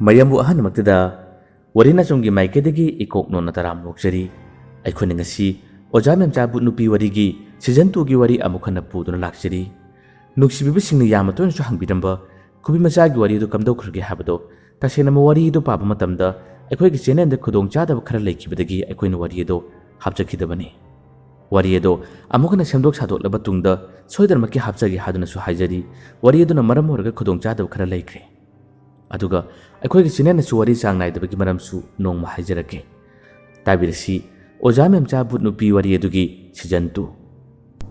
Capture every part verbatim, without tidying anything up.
ꯃꯌꯥꯝꯕꯨ ꯑꯍꯥꯟꯕꯃꯛꯇꯗ ꯋꯥꯔꯤ ꯅꯆꯨꯝꯒꯤ ꯃꯥꯏꯀꯩꯗꯒꯤ ꯏꯀꯣꯛ ꯅꯣꯟꯅ ꯇꯔꯥꯝꯅ ꯑꯣꯛꯆꯔꯤ꯫ ꯑꯩꯈꯣꯏꯅ ꯉꯁꯤ ꯑꯣꯖꯥ ꯃꯦꯝꯆꯥ ꯕꯨꯠ ꯅꯨꯄꯤ ꯋꯥꯔꯤꯒꯤ season two ꯒꯤ ꯋꯥꯔꯤ ꯑꯃꯨꯛ ꯍꯟꯅ ꯄꯨꯗꯨꯅ ꯂꯥꯛꯆꯔꯤ꯫ ꯅꯨꯡꯁꯤꯕꯤꯕꯁꯤꯡꯅ ꯌꯥꯝꯅ ꯇꯣꯏꯅꯁꯨ ꯍꯪꯕꯤꯔꯝꯕ ꯈꯨꯕꯤ ꯃꯆꯥꯒꯤ ꯋꯥꯔꯤ ꯑꯗꯨ ꯀꯝꯗꯧꯈ꯭ꯔꯒꯦ ꯍꯥꯏꯕꯗꯣ, ꯇꯁꯦꯡꯅ ꯋꯥꯔꯤ ꯑꯗꯨ ꯄꯥꯕ ꯃꯇꯝꯗ ꯑꯩꯈꯣꯏꯒꯤ channel ꯗ ꯈꯨꯗꯣꯡꯆꯥꯗꯕ ꯈꯔ ꯂꯩꯈꯤꯕꯗꯒꯤ ꯑꯩꯈꯣꯏꯅ ꯋꯥꯔꯤ ꯑꯗꯨ ꯍꯥꯞꯆꯈꯤꯗꯕꯅꯤ꯫ ꯋꯥꯔꯤ ꯑꯗꯣ ꯑꯃꯨꯛ ꯍꯟꯅ ꯁꯦꯝꯗꯣꯛ ꯁꯥꯗꯣꯛꯂꯕ ꯇꯨꯡꯗ ꯁꯣꯏꯗꯅꯃꯛꯀꯤ ꯍꯥꯞꯆꯒꯦ ꯍꯥꯏꯗꯨꯅꯁꯨ ꯍꯥꯏꯖꯔꯤ꯫ ꯋꯥꯔꯤ ꯑꯗꯨꯅ ꯃꯔꯝ ꯑꯣꯏꯔꯒ ꯈꯨꯗꯣꯡꯆꯥꯗꯕ ꯈꯔ ꯂꯩꯈ꯭ꯔꯦ꯫ ꯑꯗꯨꯒ ꯑꯩꯈꯣꯏꯒꯤ channel ꯅꯁꯨ ꯋꯥꯔꯤ ꯆꯥꯡ ꯅꯥꯏꯗꯕꯒꯤ ꯃꯔꯝꯁꯨ ꯅꯣꯡꯃ ꯍꯥꯏꯖꯔꯛꯀꯦ꯫ ꯇꯥꯕꯤꯔꯁꯤ ꯑꯣꯖꯥ ꯃꯦꯝꯆꯥ ꯕꯨꯠ ꯅꯨꯄꯤ ꯋꯥꯔꯤ ꯑꯗꯨꯒꯤ season two꯫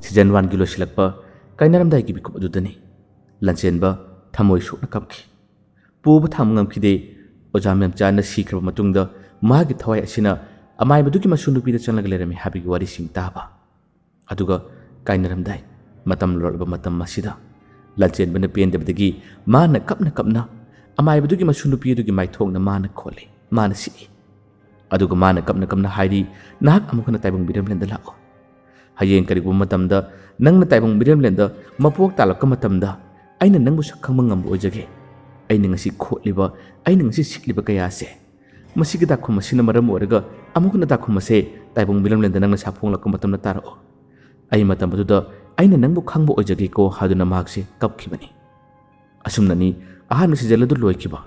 Season one ꯒꯤ ꯂꯣꯏꯁꯤꯜꯂꯛꯄ ꯀꯥꯏꯅꯔꯝꯗꯥꯏꯒꯤ ꯃꯤꯀꯨꯞ ꯑꯗꯨꯗꯅꯤ꯫ ꯂꯟꯆꯦꯟꯕ ꯊꯃꯣꯏ ꯁꯣꯛꯅ ꯀꯞꯈꯤ꯫ ꯄꯨꯕ ꯊꯥꯡꯕ ꯉꯝꯈꯤꯗꯦ꯫ ꯑꯣꯖꯥ ꯃꯦꯝꯆꯥꯅ ꯁꯤꯈ꯭ꯔꯕ ꯃꯇꯨꯡꯗ ꯃꯍꯥꯛꯀꯤ ꯊꯋꯥꯏ ꯑꯁꯤꯅ ꯑꯃꯥꯏꯕꯗꯨꯒꯤ ꯃꯁꯨ ꯅꯨꯄꯤꯗ ꯆꯪꯂꯒ ꯂꯩꯔꯝꯃꯤ ꯍꯥꯏꯕꯒꯤ ꯋꯥꯔꯤꯁꯤꯡ ꯇꯥꯕ꯫ ꯑꯗꯨꯒ ꯀꯥꯏꯅꯔꯝꯗꯥꯏ ꯃꯇꯝ ꯂꯣꯏꯔꯛꯂꯕ ꯃꯇꯝ ꯑꯁꯤꯗ ꯂꯟꯆꯦꯟꯕꯅ ꯄꯦꯟꯗꯕꯗꯒꯤ ꯃꯥꯅ ꯀꯞꯅ ꯀꯞꯅ ꯑꯃꯥꯏꯕꯗꯨꯒꯤ ꯃꯁꯨ ꯅꯨꯄꯤ ꯑꯗꯨꯒꯤ ꯃꯥꯏꯊꯣꯡꯅ ꯃꯥꯅ ꯈꯣꯠꯂꯤ, ꯃꯥꯅ ꯁꯤꯛꯏ꯫ ꯑꯗꯨꯒ ꯃꯥꯅ ꯀꯞꯅ ꯀꯞꯅ ꯍꯥꯏꯔꯤ, "ꯅꯍꯥꯛ ꯑꯃꯨꯛ ꯍꯟꯅ ꯇꯥꯏꯕꯪ ꯃꯤꯔꯝꯂꯦꯟꯗ ꯂꯥꯛꯑꯣ꯫ ꯍꯌꯦꯡ ꯀꯔꯤꯒꯨꯝꯕ ꯃꯇꯝꯗ ꯅꯪꯅ ꯇꯥꯏꯕꯪ ꯃꯤꯔꯝꯂꯦꯟꯗ ꯃꯄꯣꯛ ꯇꯥꯂꯛꯄ ꯃꯇꯝꯗ ꯑꯩꯅ ꯅꯪꯕꯨ ꯁꯛ ꯈꯪꯕ ꯉꯝꯕ ꯑꯣꯏꯖꯒꯦ꯫ ꯑꯩꯅ ꯉꯁꯤ ꯈꯣꯠꯂꯤꯕ, ꯑꯩꯅ ꯉꯁꯤ ꯁꯤꯛꯂꯤꯕ ꯀꯌꯥ ꯑꯁꯦ, ꯃꯁꯤꯒꯤ ꯗꯥꯛꯐꯝ ꯑꯁꯤꯅ ꯃꯔꯝ ꯑꯣꯏꯔꯒ ꯑꯃꯨꯛ ꯍꯟꯅ ꯗꯥꯛꯐꯝ ꯑꯁꯦ ꯇꯥꯏꯕꯪ ꯃꯤꯔꯝꯂꯦꯟꯗ ꯅꯪꯅ ꯁꯥꯐꯣꯡꯂꯛꯄ ꯃꯇꯝꯗ ꯇꯥꯔꯛꯑꯣ꯫ ꯑꯩ ꯃꯇꯝ ꯑꯗꯨꯗ ꯑꯩꯅ ꯅꯪꯕꯨ ꯈꯪꯕ ꯑꯣꯏꯖꯒꯦꯀꯣ" ꯍꯥꯏꯗꯨꯅ ꯃꯍꯥꯛꯁꯦ ꯀꯞꯈꯤꯕꯅꯤ꯫ ꯑꯁꯨꯝꯅꯅꯤ ꯑꯍꯥꯟꯕ season ꯑꯗꯨ ꯂꯣꯏꯈꯤꯕ꯫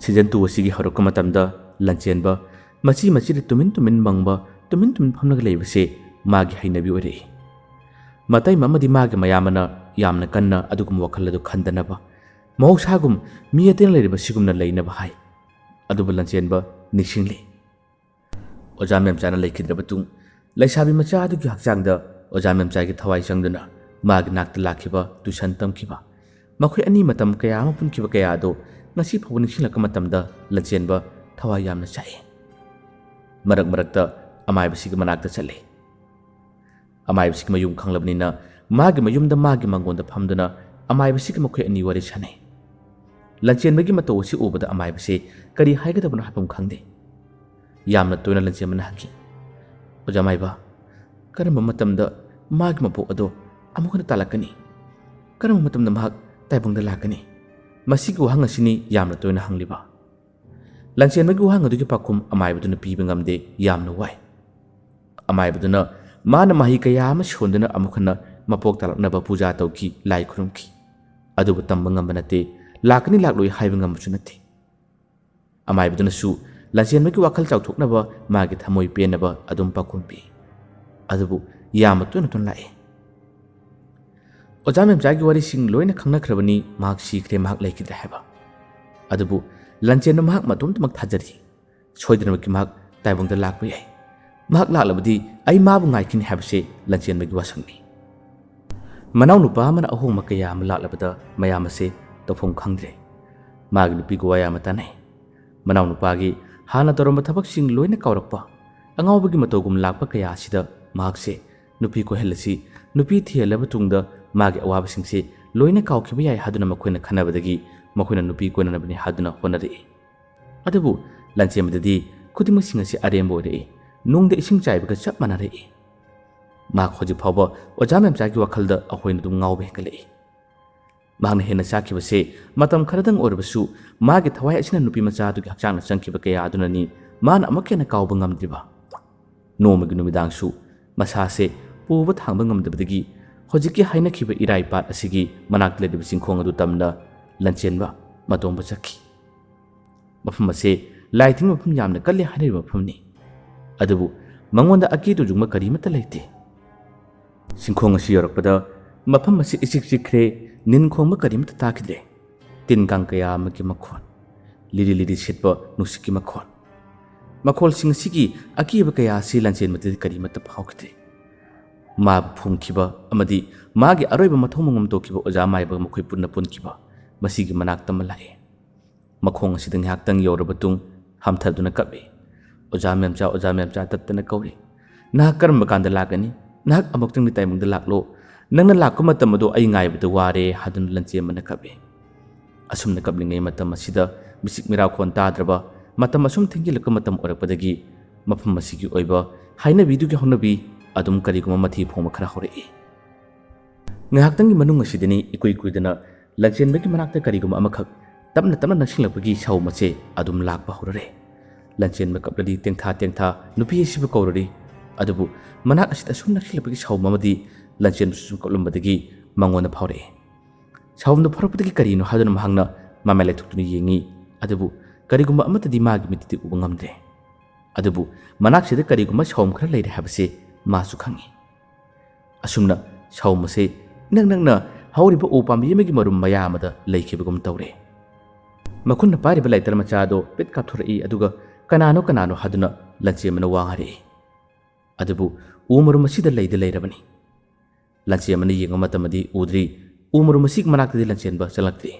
Season two ꯑꯁꯤꯒꯤ ꯍꯧꯔꯛꯄ ꯃꯇꯝꯗ ꯂꯟꯆꯦꯟꯕ ꯃꯆꯤ ꯃꯆꯤꯗ ꯇꯨꯃꯤꯟ ꯇꯨꯃꯤꯟ ꯃꯪꯕ, ꯇꯨꯃꯤꯟ ꯇꯨꯃꯤꯟ ꯐꯝꯂꯒ ꯂꯩꯕꯁꯦ ꯃꯥꯒꯤ ꯍꯩꯅꯕꯤ ꯑꯣꯏꯔꯛꯏ꯫ ꯃꯇꯩꯃ ꯑꯃꯗꯤ ꯃꯥꯒꯤ ꯃꯌꯥꯝꯕꯅ ꯌꯥꯝꯅ ꯀꯟꯅ ꯑꯗꯨꯒꯨꯝꯕ ꯋꯥꯈꯜ ꯑꯗꯨ ꯈꯟꯗꯅꯕ, ꯃꯍꯧꯁꯥꯒꯨꯝ ꯃꯤ ꯑꯇꯩꯅ ꯂꯩꯔꯤꯕ ꯁꯤꯒꯨꯝꯅ ꯂꯩꯅꯕ ꯍꯥꯏ꯫ ꯑꯗꯨꯕꯨ ꯂꯟꯆꯦꯟꯕ ꯅꯤꯡꯁꯤꯡꯂꯤ꯫ ꯑꯣꯖꯥ ꯃꯦꯝꯆꯥꯅ ꯂꯩꯈꯤꯗ꯭ꯔꯕ ꯇꯨꯡ ꯂꯩꯁꯥꯕꯤ ꯃꯆꯥ ꯑꯗꯨꯒꯤ ꯍꯛꯆꯥꯡꯗ ꯑꯣꯖꯥ ꯃꯦꯝꯆꯥꯒꯤ ꯊꯋꯥꯏ ꯆꯪꯗꯨꯅ ꯃꯥꯒꯤ ꯅꯥꯛꯇ ꯂꯥꯛꯈꯤꯕ, tuition ꯇꯝꯈꯤꯕ, ꯃꯈꯣꯏ ꯑꯅꯤ ꯃꯇꯝ ꯀꯌꯥ ꯑꯃ ꯄꯨꯟꯈꯤꯕ ꯀꯌꯥ ꯑꯗꯨ ꯉꯁꯤ ꯐꯥꯎꯕ ꯅꯤꯡꯁꯤꯡꯂꯛꯄ ꯃꯇꯝꯗ ꯂꯟꯆꯦꯟꯕ ꯊꯋꯥꯏ ꯌꯥꯝꯅ ꯆꯥꯛꯏ꯫ ꯃꯔꯛ ꯃꯔꯛꯇ ꯑꯃꯥꯏꯕꯁꯤꯒꯤ ꯃꯅꯥꯛꯇ ꯆꯠꯂꯤ꯫ ꯑꯃꯥꯏꯕꯁꯤꯒꯤ ꯃꯌꯨꯝ ꯈꯪꯂꯕꯅꯤꯅ ꯃꯥꯒꯤ ꯃꯌꯨꯝꯗ ꯃꯥꯒꯤ ꯃꯥꯡꯒꯣꯟꯗ ꯐꯝꯗꯨꯅ ꯑꯃꯥꯏꯕꯁꯤꯒ ꯃꯈꯣꯏ ꯑꯅꯤ ꯋꯥꯔꯤ ꯁꯥꯟꯅꯩ꯫ ꯂꯟꯆꯦꯟꯕꯒꯤ ꯃꯇꯧ ꯑꯁꯤ ꯎꯕꯗ ꯑꯃꯥꯏꯕꯁꯤ ꯀꯔꯤ ꯍꯥꯏꯒꯗꯕꯅꯣ ꯍꯥꯏꯐꯝ ꯈꯪꯗꯦ꯫ ꯌꯥꯝꯅ ꯇꯣꯏꯅ ꯂꯟꯆꯦꯟꯕꯅ ꯍꯪꯈꯤ, "ꯑꯣꯖꯥ ꯃꯥꯏꯕ, ꯀꯔꯝꯕ ꯃꯇꯝꯗ ꯃꯥꯒꯤ ꯃꯄꯣꯛ ꯑꯗꯣ ꯑꯃꯨꯛ ꯍꯟꯅ ꯇꯥꯂꯛꯀꯅꯤ? ꯀꯔꯝꯕ ꯃꯇꯝꯗ ꯃꯍꯥꯛ ꯇꯥꯏꯕꯪꯗ ꯂꯥꯛꯀꯅꯤ?" ꯃꯁꯤꯒꯤ ꯋꯥꯍꯪ ꯑꯁꯤꯅꯤ ꯌꯥꯝꯅ ꯇꯣꯏꯅ ꯍꯪꯂꯤꯕ꯫ ꯂꯟꯆꯦꯟꯕꯒꯤ ꯋꯥꯍꯪ ꯑꯗꯨꯒꯤ ꯄꯥꯎꯈꯨꯝ ꯑꯃꯥꯏꯕꯗꯨꯅ ꯄꯤꯕ ꯉꯝꯗꯦ꯫ ꯌꯥꯝꯅ ꯋꯥꯏ꯫ ꯑꯃꯥꯏꯕꯗꯨꯅ ꯃꯥꯅ ꯃꯍꯩ ꯀꯌꯥ ꯑꯃ ꯁꯣꯟꯗꯨꯅ ꯑꯃꯨꯛ ꯍꯟꯅ ꯃꯄꯣꯛ ꯇꯥꯂꯛꯅꯕ ꯄꯨꯖꯥ ꯇꯧꯈꯤ, ꯂꯥꯏ ꯈꯨꯔꯨꯝꯈꯤ꯫ ꯑꯗꯨꯕꯨ ꯇꯝꯕ ꯉꯝꯕ ꯅꯠꯇꯦ, ꯂꯥꯛꯀꯅꯤ ꯂꯥꯛꯂꯣꯏ ꯍꯥꯏꯕ ꯉꯝꯕꯁꯨ ꯅꯠꯇꯦ꯫ ꯑꯃꯥꯏꯕꯗꯨꯅꯁꯨ ꯂꯟꯆꯦꯟꯕꯒꯤ ꯋꯥꯈꯜ ꯆꯥꯎꯊꯣꯛꯅꯕ, ꯃꯥꯒꯤ ꯊꯃꯣꯏ ꯄꯦꯟꯅꯕ ꯑꯗꯨꯝ ꯄꯥꯎꯈꯨꯝ ꯄꯤ꯫ ꯑꯗꯨꯕꯨ ꯌꯥꯝꯅ ꯇꯣꯏꯅ ꯇꯣꯏꯅ ꯂꯥꯛꯏ꯫ ꯑꯣꯖꯥ ꯃꯦꯝꯆꯥꯒꯤ ꯋꯥꯔꯤꯁꯤꯡ ꯂꯣꯏꯅ ꯈꯪꯅꯈ꯭ꯔꯕꯅꯤ, ꯃꯍꯥꯛ ꯁꯤꯈ꯭ꯔꯦ, ꯃꯍꯥꯛ ꯂꯩꯈꯤꯗ꯭ꯔꯦ ꯍꯥꯏꯕ꯫ ꯑꯗꯨꯕꯨ ꯂꯟꯆꯦꯟꯕ ꯃꯍꯥꯛ ꯃꯇꯣꯝꯇꯃꯛ ꯊꯥꯖꯔꯤ꯫ ꯁꯣꯏꯗꯅꯃꯛꯀꯤ ꯃꯍꯥꯛ ꯇꯥꯏꯕꯪꯗ ꯂꯥꯛꯄ ꯌꯥꯏ꯫ ꯃꯍꯥꯛ ꯂꯥꯛꯂꯕꯗꯤ ꯑꯩ ꯃꯥꯕꯨ ꯉꯥꯏꯈꯤꯅꯤ ꯍꯥꯏꯕꯁꯦ ꯂꯟꯆꯦꯟꯕꯒꯤ ꯋꯥꯁꯛꯅꯤ꯫ ꯃꯅꯥꯎꯅꯨꯄꯥ ꯑꯃꯅ ꯑꯍꯣꯡꯕ ꯀꯌꯥ ꯑꯃ ꯂꯥꯛꯂꯕꯗ ꯃꯌꯥꯝ ꯑꯁꯦ ꯇꯧꯐꯝ ꯈꯪꯗ꯭ꯔꯦ꯫ ꯃꯥꯒꯤ ꯅꯨꯄꯤꯒ ꯋꯥ ꯌꯥꯝꯅ ꯇꯥꯅꯩ꯫ ꯃꯅꯥꯎꯅꯨꯄꯥꯒꯤ ꯍꯥꯟꯅ ꯇꯧꯔꯝꯕ ꯊꯕꯛꯁꯤꯡ ꯂꯣꯏꯅ ꯀꯥꯎꯔꯛꯄ, ꯑꯉꯥꯎꯕꯒꯤ ꯃꯇꯧꯒꯨꯝ ꯂꯥꯛꯄ ꯀꯌꯥ ꯑꯁꯤꯗ ꯃꯍꯥꯛꯁꯦ ꯅꯨꯄꯤ ꯀꯣꯏꯍꯜꯂꯁꯤ, ꯅꯨꯄꯤ ꯊꯤꯍꯜꯂꯕ ꯇꯨꯡꯗ ꯃꯥꯒꯤ ꯑꯋꯥꯕꯁꯤꯡꯁꯦ ꯂꯣꯏꯅ ꯀꯥꯎꯈꯤꯕ ꯌꯥꯏ ꯍꯥꯏꯗꯨꯅ ꯃꯈꯣꯏꯅ ꯈꯟꯅꯕꯗꯒꯤ ꯃꯈꯣꯏꯅ ꯅꯨꯄꯤ ꯀꯣꯏꯅꯅꯕꯅꯤ ꯍꯥꯏꯗꯨꯅ ꯍꯣꯠꯅꯔꯛꯏ꯫ ꯑꯗꯨꯕꯨ ꯂꯟꯆꯦꯟꯕꯗꯗꯤ ꯈꯨꯗꯤꯡꯃꯛꯁꯤꯡ ꯑꯁꯤ ꯑꯔꯦꯝꯕ ꯑꯣꯏꯔꯛꯏ, ꯅꯨꯡꯗ ꯏꯁꯤꯡ ꯆꯥꯏꯕꯒ ꯆꯞ ꯃꯥꯟꯅꯔꯛꯏ꯫ ꯃꯍꯥꯛ ꯍꯧꯖꯤꯛ ꯐꯥꯎꯕ ꯑꯣꯖꯥ ꯃꯦꯝꯆꯥꯒꯤ ꯋꯥꯈꯜꯗ ꯑꯩꯈꯣꯏꯅ ꯑꯗꯨꯝ ꯉꯥꯎꯕ ꯍꯦꯟꯒꯠꯂꯛꯏ꯫ ꯃꯍꯥꯛꯅ ꯍꯦꯟꯅ ꯆꯥꯛꯈꯤꯕꯁꯦ ꯃꯇꯝ ꯈꯔꯗꯪ ꯑꯣꯏꯔꯕꯁꯨ ꯃꯥꯒꯤ ꯊꯋꯥꯏ ꯑꯁꯤꯅ ꯅꯨꯄꯤ ꯃꯆꯥ ꯑꯗꯨꯒꯤ ꯍꯛꯆꯥꯡꯗ ꯆꯪꯈꯤꯕ ꯀꯌꯥ ꯑꯗꯨꯅꯅꯤ ꯃꯥꯅ ꯑꯃꯨꯛ ꯍꯦꯟꯅ ꯀꯥꯎꯕ ꯉꯝꯗ꯭ꯔꯤꯕ꯫ ꯅꯣꯡꯃꯒꯤ ꯅꯨꯃꯤꯗꯥꯡꯁꯨ ꯃꯁꯥꯁꯦ ꯄꯨꯕ ꯊꯥꯡꯕ ꯉꯝꯗꯕꯗꯒꯤ ꯍꯧꯖꯤꯛꯀꯤ ꯍꯥꯏꯅꯈꯤꯕ ꯏꯔꯥꯏ ꯄꯥꯠ ꯑꯁꯤꯒꯤ ꯃꯅꯥꯛꯇ ꯂꯩꯔꯤꯕ ꯆꯤꯡꯈꯣꯡ ꯑꯗꯨ ꯇꯝꯅ ꯂꯟꯆꯦꯟꯕ ꯃꯇꯣꯝꯕ ꯆꯠꯈꯤ꯫ ꯃꯐꯝ ꯑꯁꯤ ꯂꯥꯏ ꯊꯤꯡꯕ ꯃꯐꯝ ꯌꯥꯝꯅ ꯀꯜꯂꯤ ꯍꯥꯏꯅꯔꯤꯕ ꯃꯐꯝꯅꯤ꯫ ꯑꯗꯨꯕꯨ ꯃꯉꯣꯟꯗ ꯑꯀꯤ ꯇꯨꯖꯨꯡꯕ ꯀꯔꯤꯃꯠꯇ ꯂꯩꯇꯦ꯫ ꯆꯤꯡꯈꯣꯡ ꯑꯁꯤ ꯌꯧꯔꯛꯄꯗ ꯃꯐꯝ ꯑꯁꯤ ꯏꯆꯤꯛ ꯆꯤꯛꯈ꯭ꯔꯦ, ꯅꯤꯟ ꯈꯣꯡꯕ ꯀꯔꯤꯃꯠꯇ ꯇꯥꯈꯤꯗ꯭ꯔꯦ꯫ ꯇꯤꯟ ꯀꯥꯡ ꯀꯌꯥ ꯑꯃꯒꯤ ꯃꯈꯣꯟ, ꯂꯤꯔꯤ ꯂꯤꯔꯤ ꯁꯤꯠꯄ ꯅꯨꯡꯁꯤꯠꯀꯤ ꯃꯈꯣꯟ, ꯃꯈꯣꯜꯁꯤꯡ ꯑꯁꯤꯒꯤ ꯑꯀꯤꯕ ꯀꯌꯥ ꯑꯁꯤ ꯂꯟꯆꯦꯟꯕꯗꯗꯤ ꯀꯔꯤꯃꯠꯇ ꯐꯥꯎꯈꯤꯗ꯭ꯔꯦ꯫ ꯃꯥꯕꯨ ꯐꯨꯝꯈꯤꯕ ꯑꯃꯗꯤ ꯃꯥꯒꯤ ꯑꯔꯣꯏꯕ ꯃꯊꯧ ꯃꯉꯝ ꯇꯧꯈꯤꯕ ꯑꯣꯖꯥ ꯃꯥꯏꯕꯒ ꯃꯈꯣꯏ ꯄꯨꯟꯅ ꯄꯨꯟꯈꯤꯕ ꯃꯁꯤꯒꯤ ꯃꯅꯥꯛꯇ ꯑꯃ ꯂꯥꯛꯏ꯫ ꯃꯈꯣꯡ ꯑꯁꯤꯗ ꯉꯥꯏꯍꯥꯛꯇꯪ ꯌꯧꯔꯕ ꯇꯨꯡ ꯍꯝꯊꯗꯨꯅ ꯀꯞꯏ꯫ "ꯑꯣꯖꯥ ꯃꯦꯝꯆꯥ, ꯑꯣꯖꯥ ꯃꯦꯝꯆꯥ" ꯇꯠꯇꯅ ꯀꯧꯔꯤ꯫ "ꯅꯍꯥꯛ ꯀꯔꯝꯕ ꯀꯥꯟꯗ ꯂꯥꯛꯀꯅꯤ? ꯅꯍꯥꯛ ꯑꯃꯨꯛꯇꯪꯗꯤ ꯇꯥꯏꯕꯪꯗ ꯂꯥꯛꯂꯣ꯫ ꯅꯪꯅ ꯂꯥꯛꯄ ꯃꯇꯝ ꯑꯗꯨ ꯑꯩ ꯉꯥꯏꯕꯗ ꯋꯥꯔꯦ" ꯍꯥꯏꯗꯨꯅ ꯂꯟꯆꯦꯟꯕꯅ ꯀꯞꯏ꯫ ꯑꯁꯨꯝꯅ ꯀꯞꯂꯤꯉꯩ ꯃꯇꯝ ꯑꯁꯤꯗ ꯃꯤꯆꯤꯛ ꯃꯤꯔꯥꯎꯈꯣꯟ ꯇꯥꯗ꯭ꯔꯕ, ꯃꯇꯝ ꯑꯁꯨꯝ ꯊꯦꯡꯖꯤꯜꯂꯛꯄ ꯃꯇꯝ ꯑꯣꯏꯔꯛꯄꯗꯒꯤ ꯃꯐꯝ ꯑꯁꯤꯒꯤ ꯑꯣꯏꯕ ꯍꯥꯏꯅꯕꯤꯗꯨꯒꯤ ꯍꯧꯅꯕꯤ ꯑꯗꯨꯝ ꯀꯔꯤꯒꯨꯝꯕ ꯃꯊꯤ ꯐꯣꯡꯕ ꯈꯔ ꯍꯧꯔꯛꯏ꯫ ꯉꯥꯏꯍꯥꯛꯇꯪꯒꯤ ꯃꯅꯨꯡ ꯑꯁꯤꯗꯅꯤ ꯏꯀꯨꯏ ꯀꯨꯏꯗꯅ ꯂꯟꯆꯦꯟꯕꯒꯤ ꯃꯅꯥꯛꯇ ꯀꯔꯤꯒꯨꯝꯕ ꯑꯃꯈꯛ ꯇꯞꯅ ꯇꯞꯅ ꯅꯛꯁꯤꯜꯂꯛꯄꯒꯤ ꯁꯥꯎꯝ ꯑꯁꯦ ꯑꯗꯨꯝ ꯂꯥꯛꯄ ꯍꯧꯔꯔꯦ꯫ ꯂꯟꯆꯦꯟꯕ ꯀꯞꯂꯗꯤ ꯇꯦꯡꯊꯥ ꯇꯦꯡꯊꯥ ꯅꯨꯄꯤ ꯑꯁꯤꯕꯨ ꯀꯧꯔꯔꯤ꯫ ꯑꯗꯨꯕꯨ ꯃꯅꯥꯛ ꯑꯁꯤꯗ ꯑꯁꯨꯝ ꯅꯛꯁꯤꯜꯂꯛꯄꯒꯤ ꯁꯥꯎꯝ ꯑꯃꯗꯤ ꯂꯟꯆꯦꯟꯕꯁꯨ ꯁꯨꯝ ꯀꯞꯂꯝꯕꯗꯒꯤ ꯃꯉꯣꯟꯗ ꯐꯥꯎꯔꯛꯑꯦ꯫ ꯁꯥꯎꯝꯗꯨ ꯐꯥꯎꯔꯛꯄꯗꯒꯤ ꯀꯔꯤꯅꯣ ꯍꯥꯏꯗꯨꯅ ꯃꯍꯥꯛꯅ ꯃꯃꯥꯏ ꯂꯥꯏꯊꯣꯛꯇꯨꯅ ꯌꯦꯡꯉꯤ꯫ ꯑꯗꯨꯕꯨ ꯀꯔꯤꯒꯨꯝꯕ ꯑꯃꯠꯇꯗꯤ ꯃꯥꯒꯤ ꯃꯤꯠꯇꯗꯤ ꯎꯕ ꯉꯝꯗ꯭ꯔꯦ꯫ ꯑꯗꯨꯕꯨ ꯃꯅꯥꯛꯁꯤꯗ ꯀꯔꯤꯒꯨꯝꯕ ꯁꯥꯎꯝ ꯈꯔ ꯂꯩꯔꯦ ꯍꯥꯏꯕꯁꯤ ꯃꯥꯁꯨ ꯈꯪꯏ꯫ ꯑꯁꯨꯝꯅ ꯁꯥꯎꯝ ꯑꯁꯤ ꯏꯅꯛ ꯅꯛꯅ ꯍꯧꯔꯤꯕ ꯎ ꯄꯥꯝꯕꯤ ꯑꯃꯒꯤ ꯃꯔꯨꯝ ꯃꯌꯥ ꯑꯃꯗ ꯂꯩꯈꯤꯕꯒꯨꯝ ꯇꯧꯔꯦ꯫ ꯃꯈꯨꯠꯅ ꯄꯥꯏꯔꯤꯕ ꯂꯥꯏꯇꯔ ꯃꯆꯥ ꯑꯗꯨ ꯄꯤꯠ ꯀꯥꯞꯊꯣꯔꯛꯏ, ꯑꯗꯨꯒ "ꯀꯅꯥꯅꯣ, ꯀꯅꯥꯅꯣ?" ꯍꯥꯏꯗꯨꯅ ꯂꯟꯆꯦꯟꯕꯅ ꯋꯥ ꯍꯥꯏꯔꯛꯏ꯫ ꯑꯗꯨꯕꯨ ꯎ ꯃꯔꯨꯝ ꯑꯁꯤꯗ ꯂꯩꯗꯤ ꯂꯩꯔꯕꯅꯤ꯫ ꯂꯟꯆꯦꯟꯕꯅ ꯌꯦꯡꯕ ꯃꯇꯝꯗꯗꯤ ꯎꯗ꯭ꯔꯤ꯫ ꯎ ꯃꯔꯨꯝ ꯑꯁꯤꯒꯤ ꯃꯅꯥꯛꯇꯗꯤ ꯂꯟꯆꯦꯟꯕ ꯆꯪꯂꯛꯇ꯭ꯔꯤ꯫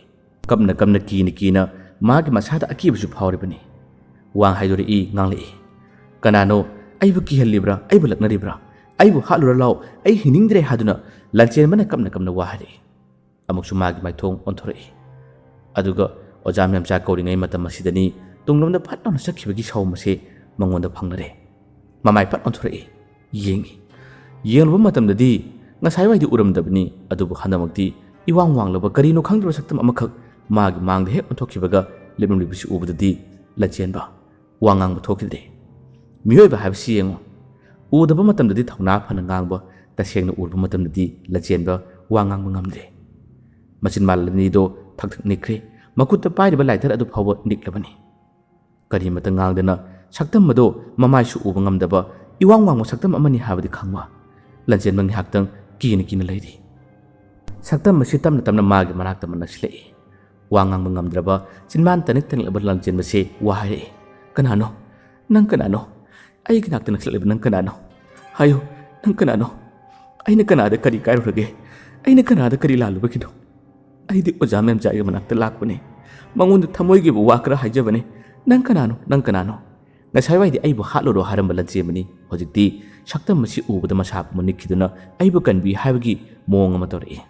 ꯀꯞꯅ ꯀꯞꯅ, ꯀꯤꯅ ꯀꯤꯅ ꯃꯥꯒꯤ ꯃꯁꯥꯗ ꯑꯀꯤꯕꯁꯨ ꯐꯥꯎꯔꯤꯕꯅꯤ꯫ ꯋꯥ ꯍꯥꯏꯗꯣꯔꯛꯏ, ꯉꯥꯡꯂꯛꯏ, "ꯀꯅꯥꯅꯣ? ꯑꯩꯕꯨ ꯀꯤꯍꯜꯂꯤꯕ꯭ꯔꯥ? ꯑꯩꯕꯨ ꯂꯛꯅꯔꯤꯕ꯭ꯔꯥ? ꯑꯩꯕꯨ ꯍꯥꯠꯂꯨꯔ ꯂꯥꯎ, ꯑꯩ ꯍꯤꯡꯅꯤꯡꯗ꯭ꯔꯦ" ꯍꯥꯏꯗꯨꯅ ꯂꯟꯆꯦꯟꯕꯅ ꯀꯞꯅ ꯀꯞꯅ ꯋꯥ ꯍꯥꯏꯔꯛꯏ꯫ ꯑꯃꯨꯛꯁꯨ ꯃꯥꯒꯤ ꯃꯥꯏꯊꯣꯡ ꯑꯣꯟꯊꯣꯔꯛꯏ꯫ ꯑꯗꯨꯒ ꯑꯣꯖꯥ ꯃꯦꯝꯆꯥ ꯀꯧꯔꯤꯉꯩ ꯃꯇꯝ ꯑꯁꯤꯗꯅꯤ ꯇꯨꯡꯂꯣꯝꯗ ꯐꯠ ꯂꯥꯎꯅ ꯆꯠꯈꯤꯕꯒꯤ ꯁꯥꯎꯝ ꯑꯁꯦ ꯃꯉꯣꯟꯗ ꯐꯪꯂꯔꯦ꯫ ꯃꯃꯥꯏ ꯐꯠ ꯑꯣꯟꯊꯣꯔꯛꯏ꯫ ꯌꯦꯡꯉꯤ꯫ ꯌꯦꯡꯂꯨꯕ ꯃꯇꯝꯗꯗꯤ ꯉꯁꯥꯏꯋꯥꯏꯗꯤ ꯎꯔꯝꯗꯕꯅꯤ, ꯑꯗꯨꯕꯨ ꯍꯟꯗꯛꯃꯛꯇꯤ ꯏꯋꯥꯡ ꯋꯥꯡꯂꯕ ꯀꯔꯤꯅꯣ ꯈꯪꯗ꯭ꯔꯕ ꯁꯛꯇꯝ ꯑꯃꯈꯛ ꯃꯥꯒꯤ ꯃꯥꯡꯗ ꯍꯦꯛ ꯑꯣꯟꯊꯣꯛꯈꯤꯕꯒ ꯂꯦꯞꯂꯝꯂꯤꯕꯁꯤ ꯎꯕꯗꯗꯤ ꯂꯟꯆꯦꯟꯕ ꯋꯥ ꯉꯥꯡꯕ ꯊꯣꯛꯈꯤꯗ꯭ꯔꯦ꯫ ꯃꯤꯑꯣꯏꯕ ꯍꯥꯏꯕꯁꯤ ꯌꯦꯡꯉꯨ, ꯎꯗꯕ ꯃꯇꯝꯗꯗꯤ ꯊꯧꯅꯥ ꯐꯅ ꯉꯥꯡꯕ, ꯇꯁꯦꯡꯅ ꯎꯔꯕ ꯃꯇꯝꯗꯗꯤ ꯂꯟꯆꯦꯟꯕ ꯋꯥ ꯉꯥꯡꯕ ꯉꯝꯗ꯭ꯔꯦ꯫ ꯃꯆꯤꯟ ꯃꯥꯜꯂꯅꯤꯗꯣ ꯊꯛ ꯊꯛ ꯅꯤꯛꯈ꯭ꯔꯦ꯫ ꯃꯈꯨꯠꯇ ꯄꯥꯏꯔꯤꯕ ꯂꯥꯏꯇꯔ ꯑꯗꯨ ꯐꯥꯎꯕ ꯅꯤꯛꯂꯕꯅꯤ꯫ ꯀꯔꯤꯃꯇ ꯉꯥꯡꯗꯅ ꯁꯛꯇꯝ ꯑꯗꯣ ꯃꯃꯥꯏꯁꯨ ꯎꯕ ꯉꯝꯗꯕ ꯏꯋꯥꯡ ꯋꯥꯡꯕ ꯁꯛꯇꯝ ꯑꯃꯅꯤ ꯍꯥꯏꯕꯗꯤ ꯈꯪꯕ ꯂꯟꯆꯦꯟꯕ ꯉꯥꯏꯍꯥꯛꯇꯪ ꯀꯤꯅ ꯀꯤꯅ ꯂꯩꯔꯤ꯫ ꯁꯛꯇꯝ ꯑꯁꯤ ꯇꯞꯅ ꯇꯞꯅ ꯃꯥꯒꯤ ꯃꯅꯥꯛꯇ ꯑꯃ ꯅꯛꯁꯤꯜꯂꯛꯏ꯫ ꯋꯥ ꯉꯥꯡꯕ ꯉꯝꯗ꯭ꯔꯕ, ꯆꯤꯟꯕꯥꯟ ꯇꯅꯤꯛ ꯇꯅꯤꯛꯂꯕ ꯂꯟꯆꯦꯟꯕꯁꯦ ꯋꯥ ꯍꯥꯏꯔꯛꯏ, "ꯀꯅꯥꯅꯣ? ꯅꯪ ꯀꯅꯥꯅꯣ? ꯑꯩꯒꯤ ꯅꯥꯛꯇ ꯅꯛꯁꯤꯜꯂꯛꯂꯤꯕ ꯅꯪ ꯀꯅꯥꯅꯣ? ꯍꯥꯏꯌꯨ, ꯅꯪ ꯀꯅꯥꯅꯣ? ꯑꯩꯅ ꯀꯅꯥꯗ ꯀꯔꯤ ꯀꯥꯏꯔꯨꯔꯒꯦ? ꯑꯩꯅ ꯀꯅꯥꯗ ꯀꯔꯤ ꯂꯥꯜꯂꯨꯕꯒꯤꯅꯣ? ꯑꯩꯗꯤ ꯑꯣꯖꯥ ꯃꯦꯝꯆꯥꯒꯤ ꯃꯅꯥꯛꯇ ꯂꯥꯛꯄꯅꯦ꯫ ꯃꯉꯣꯟꯗ ꯊꯃꯣꯏꯒꯤ ꯑꯣꯏꯕ ꯋꯥ ꯈꯔ ꯍꯥꯏꯖꯕꯅꯦ꯫ ꯅꯪ ꯀꯅꯥꯅꯣ? ꯅꯪ ꯀꯅꯥꯅꯣ?" ꯉꯁꯥꯏꯋꯥꯏꯗꯤ ꯑꯩꯕꯨ ꯍꯥꯠꯂꯨꯔꯣ ꯍꯥꯏꯔꯝꯕ ꯂꯟꯆꯦꯟꯕꯅꯤ ꯍꯧꯖꯤꯛꯇꯤ ꯁꯛꯇꯝ ꯑꯁꯤ ꯎꯕꯗ ꯃꯁꯥ ꯄꯨꯝꯕ ꯅꯤꯛꯈꯤꯗꯨꯅ ꯑꯩꯕꯨ ꯀꯟꯕꯤ ꯍꯥꯏꯕꯒꯤ ꯃꯑꯣꯡ ꯑꯃ ꯇꯧꯔꯛꯏ꯫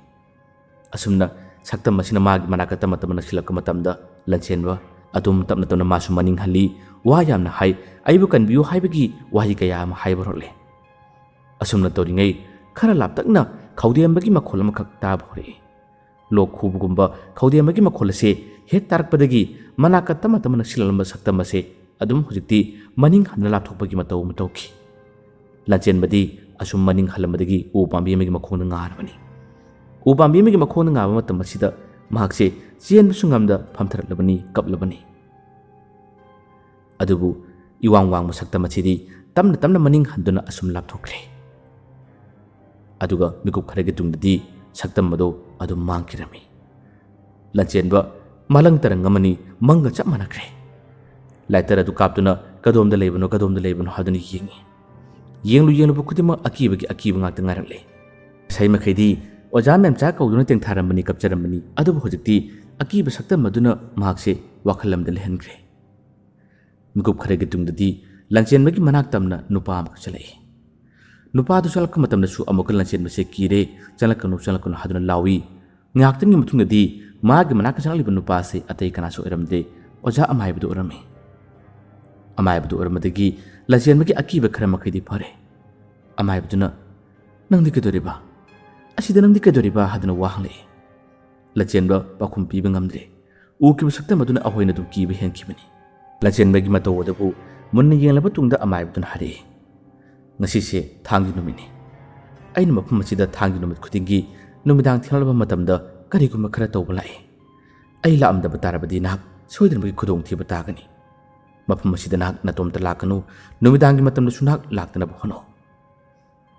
ꯑꯁꯨꯝꯅ ꯁꯛꯇꯝ ꯑꯁꯤꯅ ꯃꯥꯒꯤ ꯃꯅꯥꯛꯇ ꯇꯞꯅ ꯇꯞꯅ ꯅꯛꯁꯤꯜꯂꯛꯄ ꯃꯇꯝꯗ ꯂꯟꯆꯦꯟꯕ ꯑꯗꯨꯝ ꯇꯞꯅ ꯇꯞꯅ ꯃꯥꯁꯨ ꯃꯅꯤꯡ ꯍꯜꯂꯤ꯫ ꯋꯥ ꯌꯥꯝꯅ ꯍꯥꯏ, ꯑꯩꯕꯨ ꯀꯟꯕꯤꯌꯨ ꯍꯥꯏꯕꯒꯤ ꯋꯥꯍꯩ ꯀꯌꯥ ꯑꯃ ꯍꯥꯏꯕ ꯍꯧꯔꯛꯂꯦ꯫ ꯑꯁꯨꯝꯅ ꯇꯧꯔꯤꯉꯩ ꯈꯔ ꯂꯥꯞꯇꯛꯅ ꯈꯧꯗꯦꯝꯕꯒꯤ ꯃꯈꯣꯜ ꯑꯃꯈꯛ ꯇꯥꯕ ꯍꯧꯔꯛꯏ꯫ ꯂꯣꯛ ꯈꯨꯕꯒꯨꯝꯕ ꯈꯧꯗꯦꯝꯕꯒꯤ ꯃꯈꯣꯜ ꯑꯁꯤ ꯍꯦꯛ ꯇꯥꯔꯛꯄꯗꯒꯤ ꯃꯅꯥꯛꯇ ꯇꯞꯅ ꯇꯞꯅ ꯅꯛꯁꯤꯜꯂꯛꯂꯝꯕ ꯁꯛꯇꯝ ꯑꯁꯦ ꯑꯗꯨꯝ ꯍꯧꯖꯤꯛꯇꯤ ꯃꯅꯤꯡ ꯍꯟꯗꯨꯅ ꯂꯥꯞꯊꯣꯛꯄꯒꯤ ꯃꯇꯧ ꯑꯃ ꯇꯧꯈꯤ꯫ ꯂꯥꯟꯆꯦꯟꯕꯗꯤ ꯑꯁꯨꯝ ꯃꯅꯤꯡ ꯍꯜꯂꯝꯕꯗꯒꯤ ꯎ ꯄꯥꯝꯕꯤ ꯑꯃꯒꯤ ꯃꯈꯣꯡꯗ ꯉꯥꯔꯕꯅꯤ꯫ ꯎ ꯄꯥꯝꯕꯤ ꯑꯃꯒꯤ ꯃꯈꯣꯡꯗ ꯉꯥꯕ ꯃꯇꯝ ꯑꯁꯤꯗ ꯃꯍꯥꯛꯁꯦ ꯆꯦꯟꯕꯁꯨ ꯉꯝꯗ ꯐꯝꯊꯔꯛꯂꯕꯅꯤ, ꯀꯞꯂꯕꯅꯤ꯫ ꯑꯗꯨꯕꯨ ꯏꯋꯥꯡ ꯋꯥꯡꯕ ꯁꯛꯇꯝ ꯑꯁꯤꯗꯤ ꯇꯞꯅ ꯇꯞꯅ ꯃꯅꯤꯡ ꯍꯟꯗꯨꯅ ꯑꯁꯨꯝ ꯂꯥꯞꯊꯣꯛꯈ꯭ꯔꯦ꯫ ꯑꯗꯨꯒ ꯃꯤꯀꯨꯞ ꯈꯔꯒꯤ ꯇꯨꯡꯗꯗꯤ ꯁꯛꯇꯝ ꯑꯗꯨ ꯑꯗꯨꯝ ꯃꯥꯡꯈꯤꯔꯝꯃꯤ꯫ ꯂꯥꯟꯆꯦꯟꯕ ꯃꯂꯪ ꯇꯔꯪ ꯑꯃꯅꯤ, ꯃꯪꯒ ꯆꯞ ꯃꯥꯟꯅꯈ꯭ꯔꯦ꯫ ꯂꯥꯏꯇꯔ ꯑꯗꯨ ꯀꯥꯞꯇꯨꯅ ꯀꯗꯣꯝꯗ ꯂꯩꯕꯅꯣ, ꯀꯗꯣꯝꯗ ꯂꯩꯕꯅꯣ ꯍꯥꯏꯗꯨꯅ ꯌꯦꯡꯉꯤ꯫ ꯌꯦꯡꯂꯨ ꯌꯦꯡꯂꯨꯕ ꯈꯨꯗꯤꯡꯃꯛ ꯑꯀꯤꯕꯒꯤ ꯑꯀꯤꯕ ꯉꯥꯛꯇ ꯉꯥꯏꯔꯛꯂꯦ꯫ ꯉꯁꯥꯏ ꯃꯈꯩꯗꯤ ꯑꯣꯖꯥ ꯃꯦꯝꯆꯥ ꯀꯧꯗꯨꯅ ꯇꯦꯡꯊꯥꯔꯝꯕꯅꯤ, ꯀꯞꯆꯔꯝꯕꯅꯤ, ꯑꯗꯨꯕꯨ ꯍꯧꯖꯤꯛꯇꯤ ꯑꯀꯤꯕ ꯁꯛꯇꯝ ꯑꯗꯨꯅ ꯃꯍꯥꯛꯁꯦ ꯋꯥꯈꯜ ꯑꯃꯗ ꯂꯩꯍꯟꯈ꯭ꯔꯦ꯫ ꯃꯤꯀꯨꯞ ꯈꯔꯒꯤ ꯇꯨꯡꯗꯗꯤ ꯂꯥꯟꯆꯦꯟꯕꯒꯤ ꯃꯅꯥꯛ ꯇꯝꯅ ꯅꯨꯄꯥ ꯑꯃꯈꯛ ꯆꯠꯂꯛꯏ꯫ ꯅꯨꯄꯥꯗꯨ ꯆꯠꯂꯛꯄ ꯃꯇꯝꯗꯁꯨ ꯑꯃꯨꯛꯀ ꯂꯥꯟꯆꯦꯟꯕꯁꯦ ꯀꯤꯔꯦ, "ꯆꯪꯂꯛꯀꯅꯨ, ꯆꯪꯂꯛꯀꯅꯨ" ꯍꯥꯏꯗꯨꯅ ꯂꯥꯎꯏ꯫ ꯉꯥꯏꯍꯥꯛꯇꯪꯒꯤ ꯃꯇꯨꯡꯗꯗꯤ ꯃꯥꯒꯤ ꯃꯅꯥꯛꯇ ꯆꯪꯂꯛꯂꯤꯕ ꯅꯨꯄꯥꯁꯤ ꯑꯇꯩ ꯀꯅꯥꯁꯨ ꯑꯣꯏꯔꯝꯗꯦ, ꯑꯣꯖꯥ ꯑꯃꯥꯏꯕꯗꯨ ꯑꯣꯏꯔꯝꯃꯤ꯫ ꯑꯃꯥꯏꯕꯗꯨ ꯑꯣꯏꯔꯝꯕꯗꯒꯤ ꯂꯥꯟꯆꯦꯟꯕꯒꯤ ꯑꯀꯤꯕ ꯈꯔ ꯃꯈꯩꯗꯤ ꯐꯔꯦ꯫ ꯑꯃꯥꯏꯕꯗꯨꯅ, "ꯅꯪꯗꯤ ꯀꯩꯗꯧꯔꯤꯕ? ꯑꯁꯤꯗ ꯅꯪꯗꯤ ꯀꯩꯗꯧꯔꯤꯕ?" ꯍꯥꯏꯗꯨꯅ ꯋꯥ ꯍꯪꯂꯛꯏ꯫ ꯂꯥꯟꯆꯦꯟꯕ ꯄꯥꯎꯈꯨꯝ ꯄꯤꯕ ꯉꯝꯗ꯭ꯔꯦ꯫ ꯎꯈꯤꯕ ꯁꯛꯇꯝ ꯑꯗꯨꯅ ꯑꯩꯈꯣꯏꯅ ꯑꯗꯨꯝ ꯀꯤꯕ ꯍꯦꯟꯈꯤꯕꯅꯤ꯫ ꯂꯥꯟꯆꯦꯟꯕꯒꯤ ꯃꯇꯧ ꯑꯗꯨꯕꯨ ꯃꯨꯟꯅ ꯌꯦꯡꯂꯕ ꯇꯨꯡꯗ ꯑꯃꯥꯏꯕꯗꯨꯅ ꯍꯥꯏꯔꯛꯏ, "ꯉꯁꯤꯁꯦ ꯊꯥꯡꯒꯤ ꯅꯨꯃꯤꯠꯅꯤ꯫ ꯑꯩꯅ ꯃꯐꯝ ꯑꯁꯤꯗ ꯊꯥꯡꯒꯤ ꯅꯨꯃꯤꯠ ꯈꯨꯗꯤꯡꯒꯤ ꯅꯨꯃꯤꯗꯥꯡ ꯊꯦꯡꯂꯕ ꯃꯇꯝꯗ ꯀꯔꯤꯒꯨꯝꯕ ꯈꯔ ꯇꯧꯕ ꯂꯥꯛꯏ꯫ ꯑꯩ ꯂꯥꯛꯂꯝꯗꯕ ꯇꯥꯔꯕꯗꯤ ꯅꯍꯥꯛ ꯁꯣꯏꯗꯅꯃꯛꯀꯤ ꯈꯨꯗꯣꯡꯊꯤꯕ ꯇꯥꯒꯅꯤ꯫ ꯃꯐꯝ ꯑꯁꯤꯗ ꯅꯍꯥꯛ ꯅꯇꯣꯝꯇ ꯂꯥꯛꯀꯅꯨ, ꯅꯨꯃꯤꯗꯥꯡꯒꯤ ꯃꯇꯝꯗꯁꯨ ꯅꯍꯥꯛ ꯂꯥꯛꯇꯅꯕ ꯍꯣꯠꯅꯧ꯫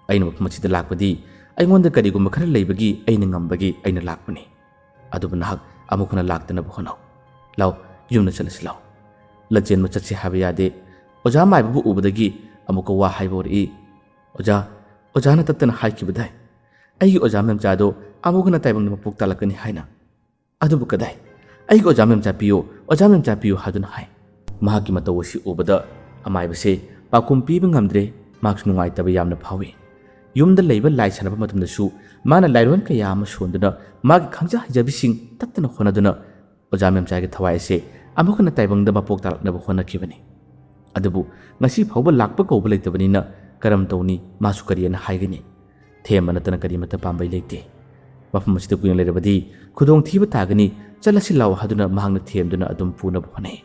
ꯑꯩꯅ ꯃꯐꯝ ꯑꯁꯤꯗ ꯂꯥꯛꯄꯗꯤ ꯑꯩꯉꯣꯟꯗ ꯀꯔꯤꯒꯨꯝꯕ ꯈꯔ ꯂꯩꯕꯒꯤ, ꯑꯩꯅ ꯉꯝꯕꯒꯤ ꯑꯩꯅ ꯂꯥꯛꯄꯅꯤ꯫ ꯑꯗꯨꯕꯨ ꯅꯍꯥꯛ ꯑꯃꯨꯛ ꯍꯟꯅ ꯂꯥꯛꯇꯅꯕ ꯍꯣꯠꯅꯧ꯫ ꯂꯥꯎ, ꯌꯨꯝꯗ ꯆꯠꯂꯁꯤ ꯂꯥꯎ꯫ ꯂꯥꯟꯆꯦꯟꯕ ꯆꯠꯁꯤ ꯍꯥꯏꯕ ꯌꯥꯗꯦ꯫ ꯑꯣꯖꯥ ꯃꯥꯏꯕꯕꯨ ꯎꯕꯗꯒꯤ ꯑꯃꯨꯛꯀ ꯋꯥ ꯍꯥꯏꯕ ꯍꯧꯔꯛꯏ꯫ "ꯑꯣꯖꯥ, ꯑꯣꯖꯥꯅ ꯇꯠꯇꯅ ꯍꯥꯏꯈꯤꯕꯗꯥꯏ, ꯑꯩꯒꯤ ꯑꯣꯖꯥ ꯃꯦꯝꯆꯥꯗꯣ ꯑꯃꯨꯛ ꯍꯟꯅ ꯇꯥꯏꯕꯪꯗ ꯃꯄꯣꯛ ꯇꯥꯂꯛꯀꯅꯤ ꯍꯥꯏꯅ꯫ ꯑꯗꯨꯕꯨ ꯀꯗꯥꯏ? ꯑꯩꯒꯤ ꯑꯣꯖꯥ ꯃꯦꯝꯆꯥ ꯄꯤꯌꯨ, ꯑꯣꯖꯥ ꯃꯦꯝꯆꯥ ꯄꯤꯌꯨ" ꯍꯥꯏꯗꯨꯅ ꯍꯥꯏ꯫ ꯃꯍꯥꯛꯀꯤ ꯃꯇꯧ ꯑꯁꯤ ꯎꯕꯗ ꯑꯃꯥꯏꯕꯁꯦ ꯄꯥꯎꯈꯨꯝ ꯄꯤꯕ ꯉꯝꯗ꯭ꯔꯦ꯫ ꯃꯍꯥꯛꯁꯨ ꯅꯨꯡꯉꯥꯏꯇꯕ ꯌꯥꯝꯅ ꯐꯥꯎꯏ꯫ ꯌꯨꯝꯗ ꯂꯩꯕ ꯂꯥꯏ ꯁꯥꯟꯅꯕ ꯃꯇꯝꯗꯁꯨ ꯃꯥꯅ ꯂꯥꯏꯔꯣꯟ ꯀꯌꯥ ꯑꯃ ꯁꯣꯟꯗꯨꯅ ꯃꯥꯒꯤ ꯈꯪꯖ ꯍꯩꯖꯕꯤꯁꯤꯡ ꯇꯠꯇꯅ ꯍꯣꯠꯅꯗꯨꯅ ꯑꯣꯖꯥ ꯃꯦꯝꯆꯥꯒꯤ ꯊꯋꯥꯏ ꯑꯁꯦ ꯑꯃꯨꯛ ꯍꯟꯅ ꯇꯥꯏꯕꯪꯗ ꯃꯄꯣꯛ ꯇꯥꯔꯛꯅꯕ ꯍꯣꯠꯅꯈꯤꯕꯅꯤ꯫ ꯑꯗꯨꯕꯨ ꯉꯁꯤ ꯐꯥꯎꯕ ꯂꯥꯛꯄ ꯀꯧꯕ ꯂꯩꯇꯕꯅꯤꯅ ꯀꯔꯝ ꯇꯧꯅꯤ? ꯃꯥꯁꯨ ꯀꯔꯤꯅ ꯍꯥꯏꯒꯅꯤ? ꯊꯦꯝꯕ ꯅꯠꯇꯅ ꯀꯔꯤꯃꯠꯇ ꯄꯥꯝꯕꯩ ꯂꯩꯇꯦ꯫ ꯃꯐꯝ ꯑꯁꯤꯗ ꯀꯨꯏꯅ ꯂꯩꯔꯕꯗꯤ ꯈꯨꯗꯣꯡꯊꯤꯕ ꯇꯥꯒꯅꯤ꯫ "ꯆꯠꯂꯁꯤ ꯂꯥꯛꯑꯣ" ꯍꯥꯏꯗꯨꯅ ꯃꯍꯥꯛꯅ ꯊꯦꯝꯗꯨꯅ ꯑꯗꯨꯝ ꯄꯨꯅꯕ ꯍꯣꯠꯅꯩ꯫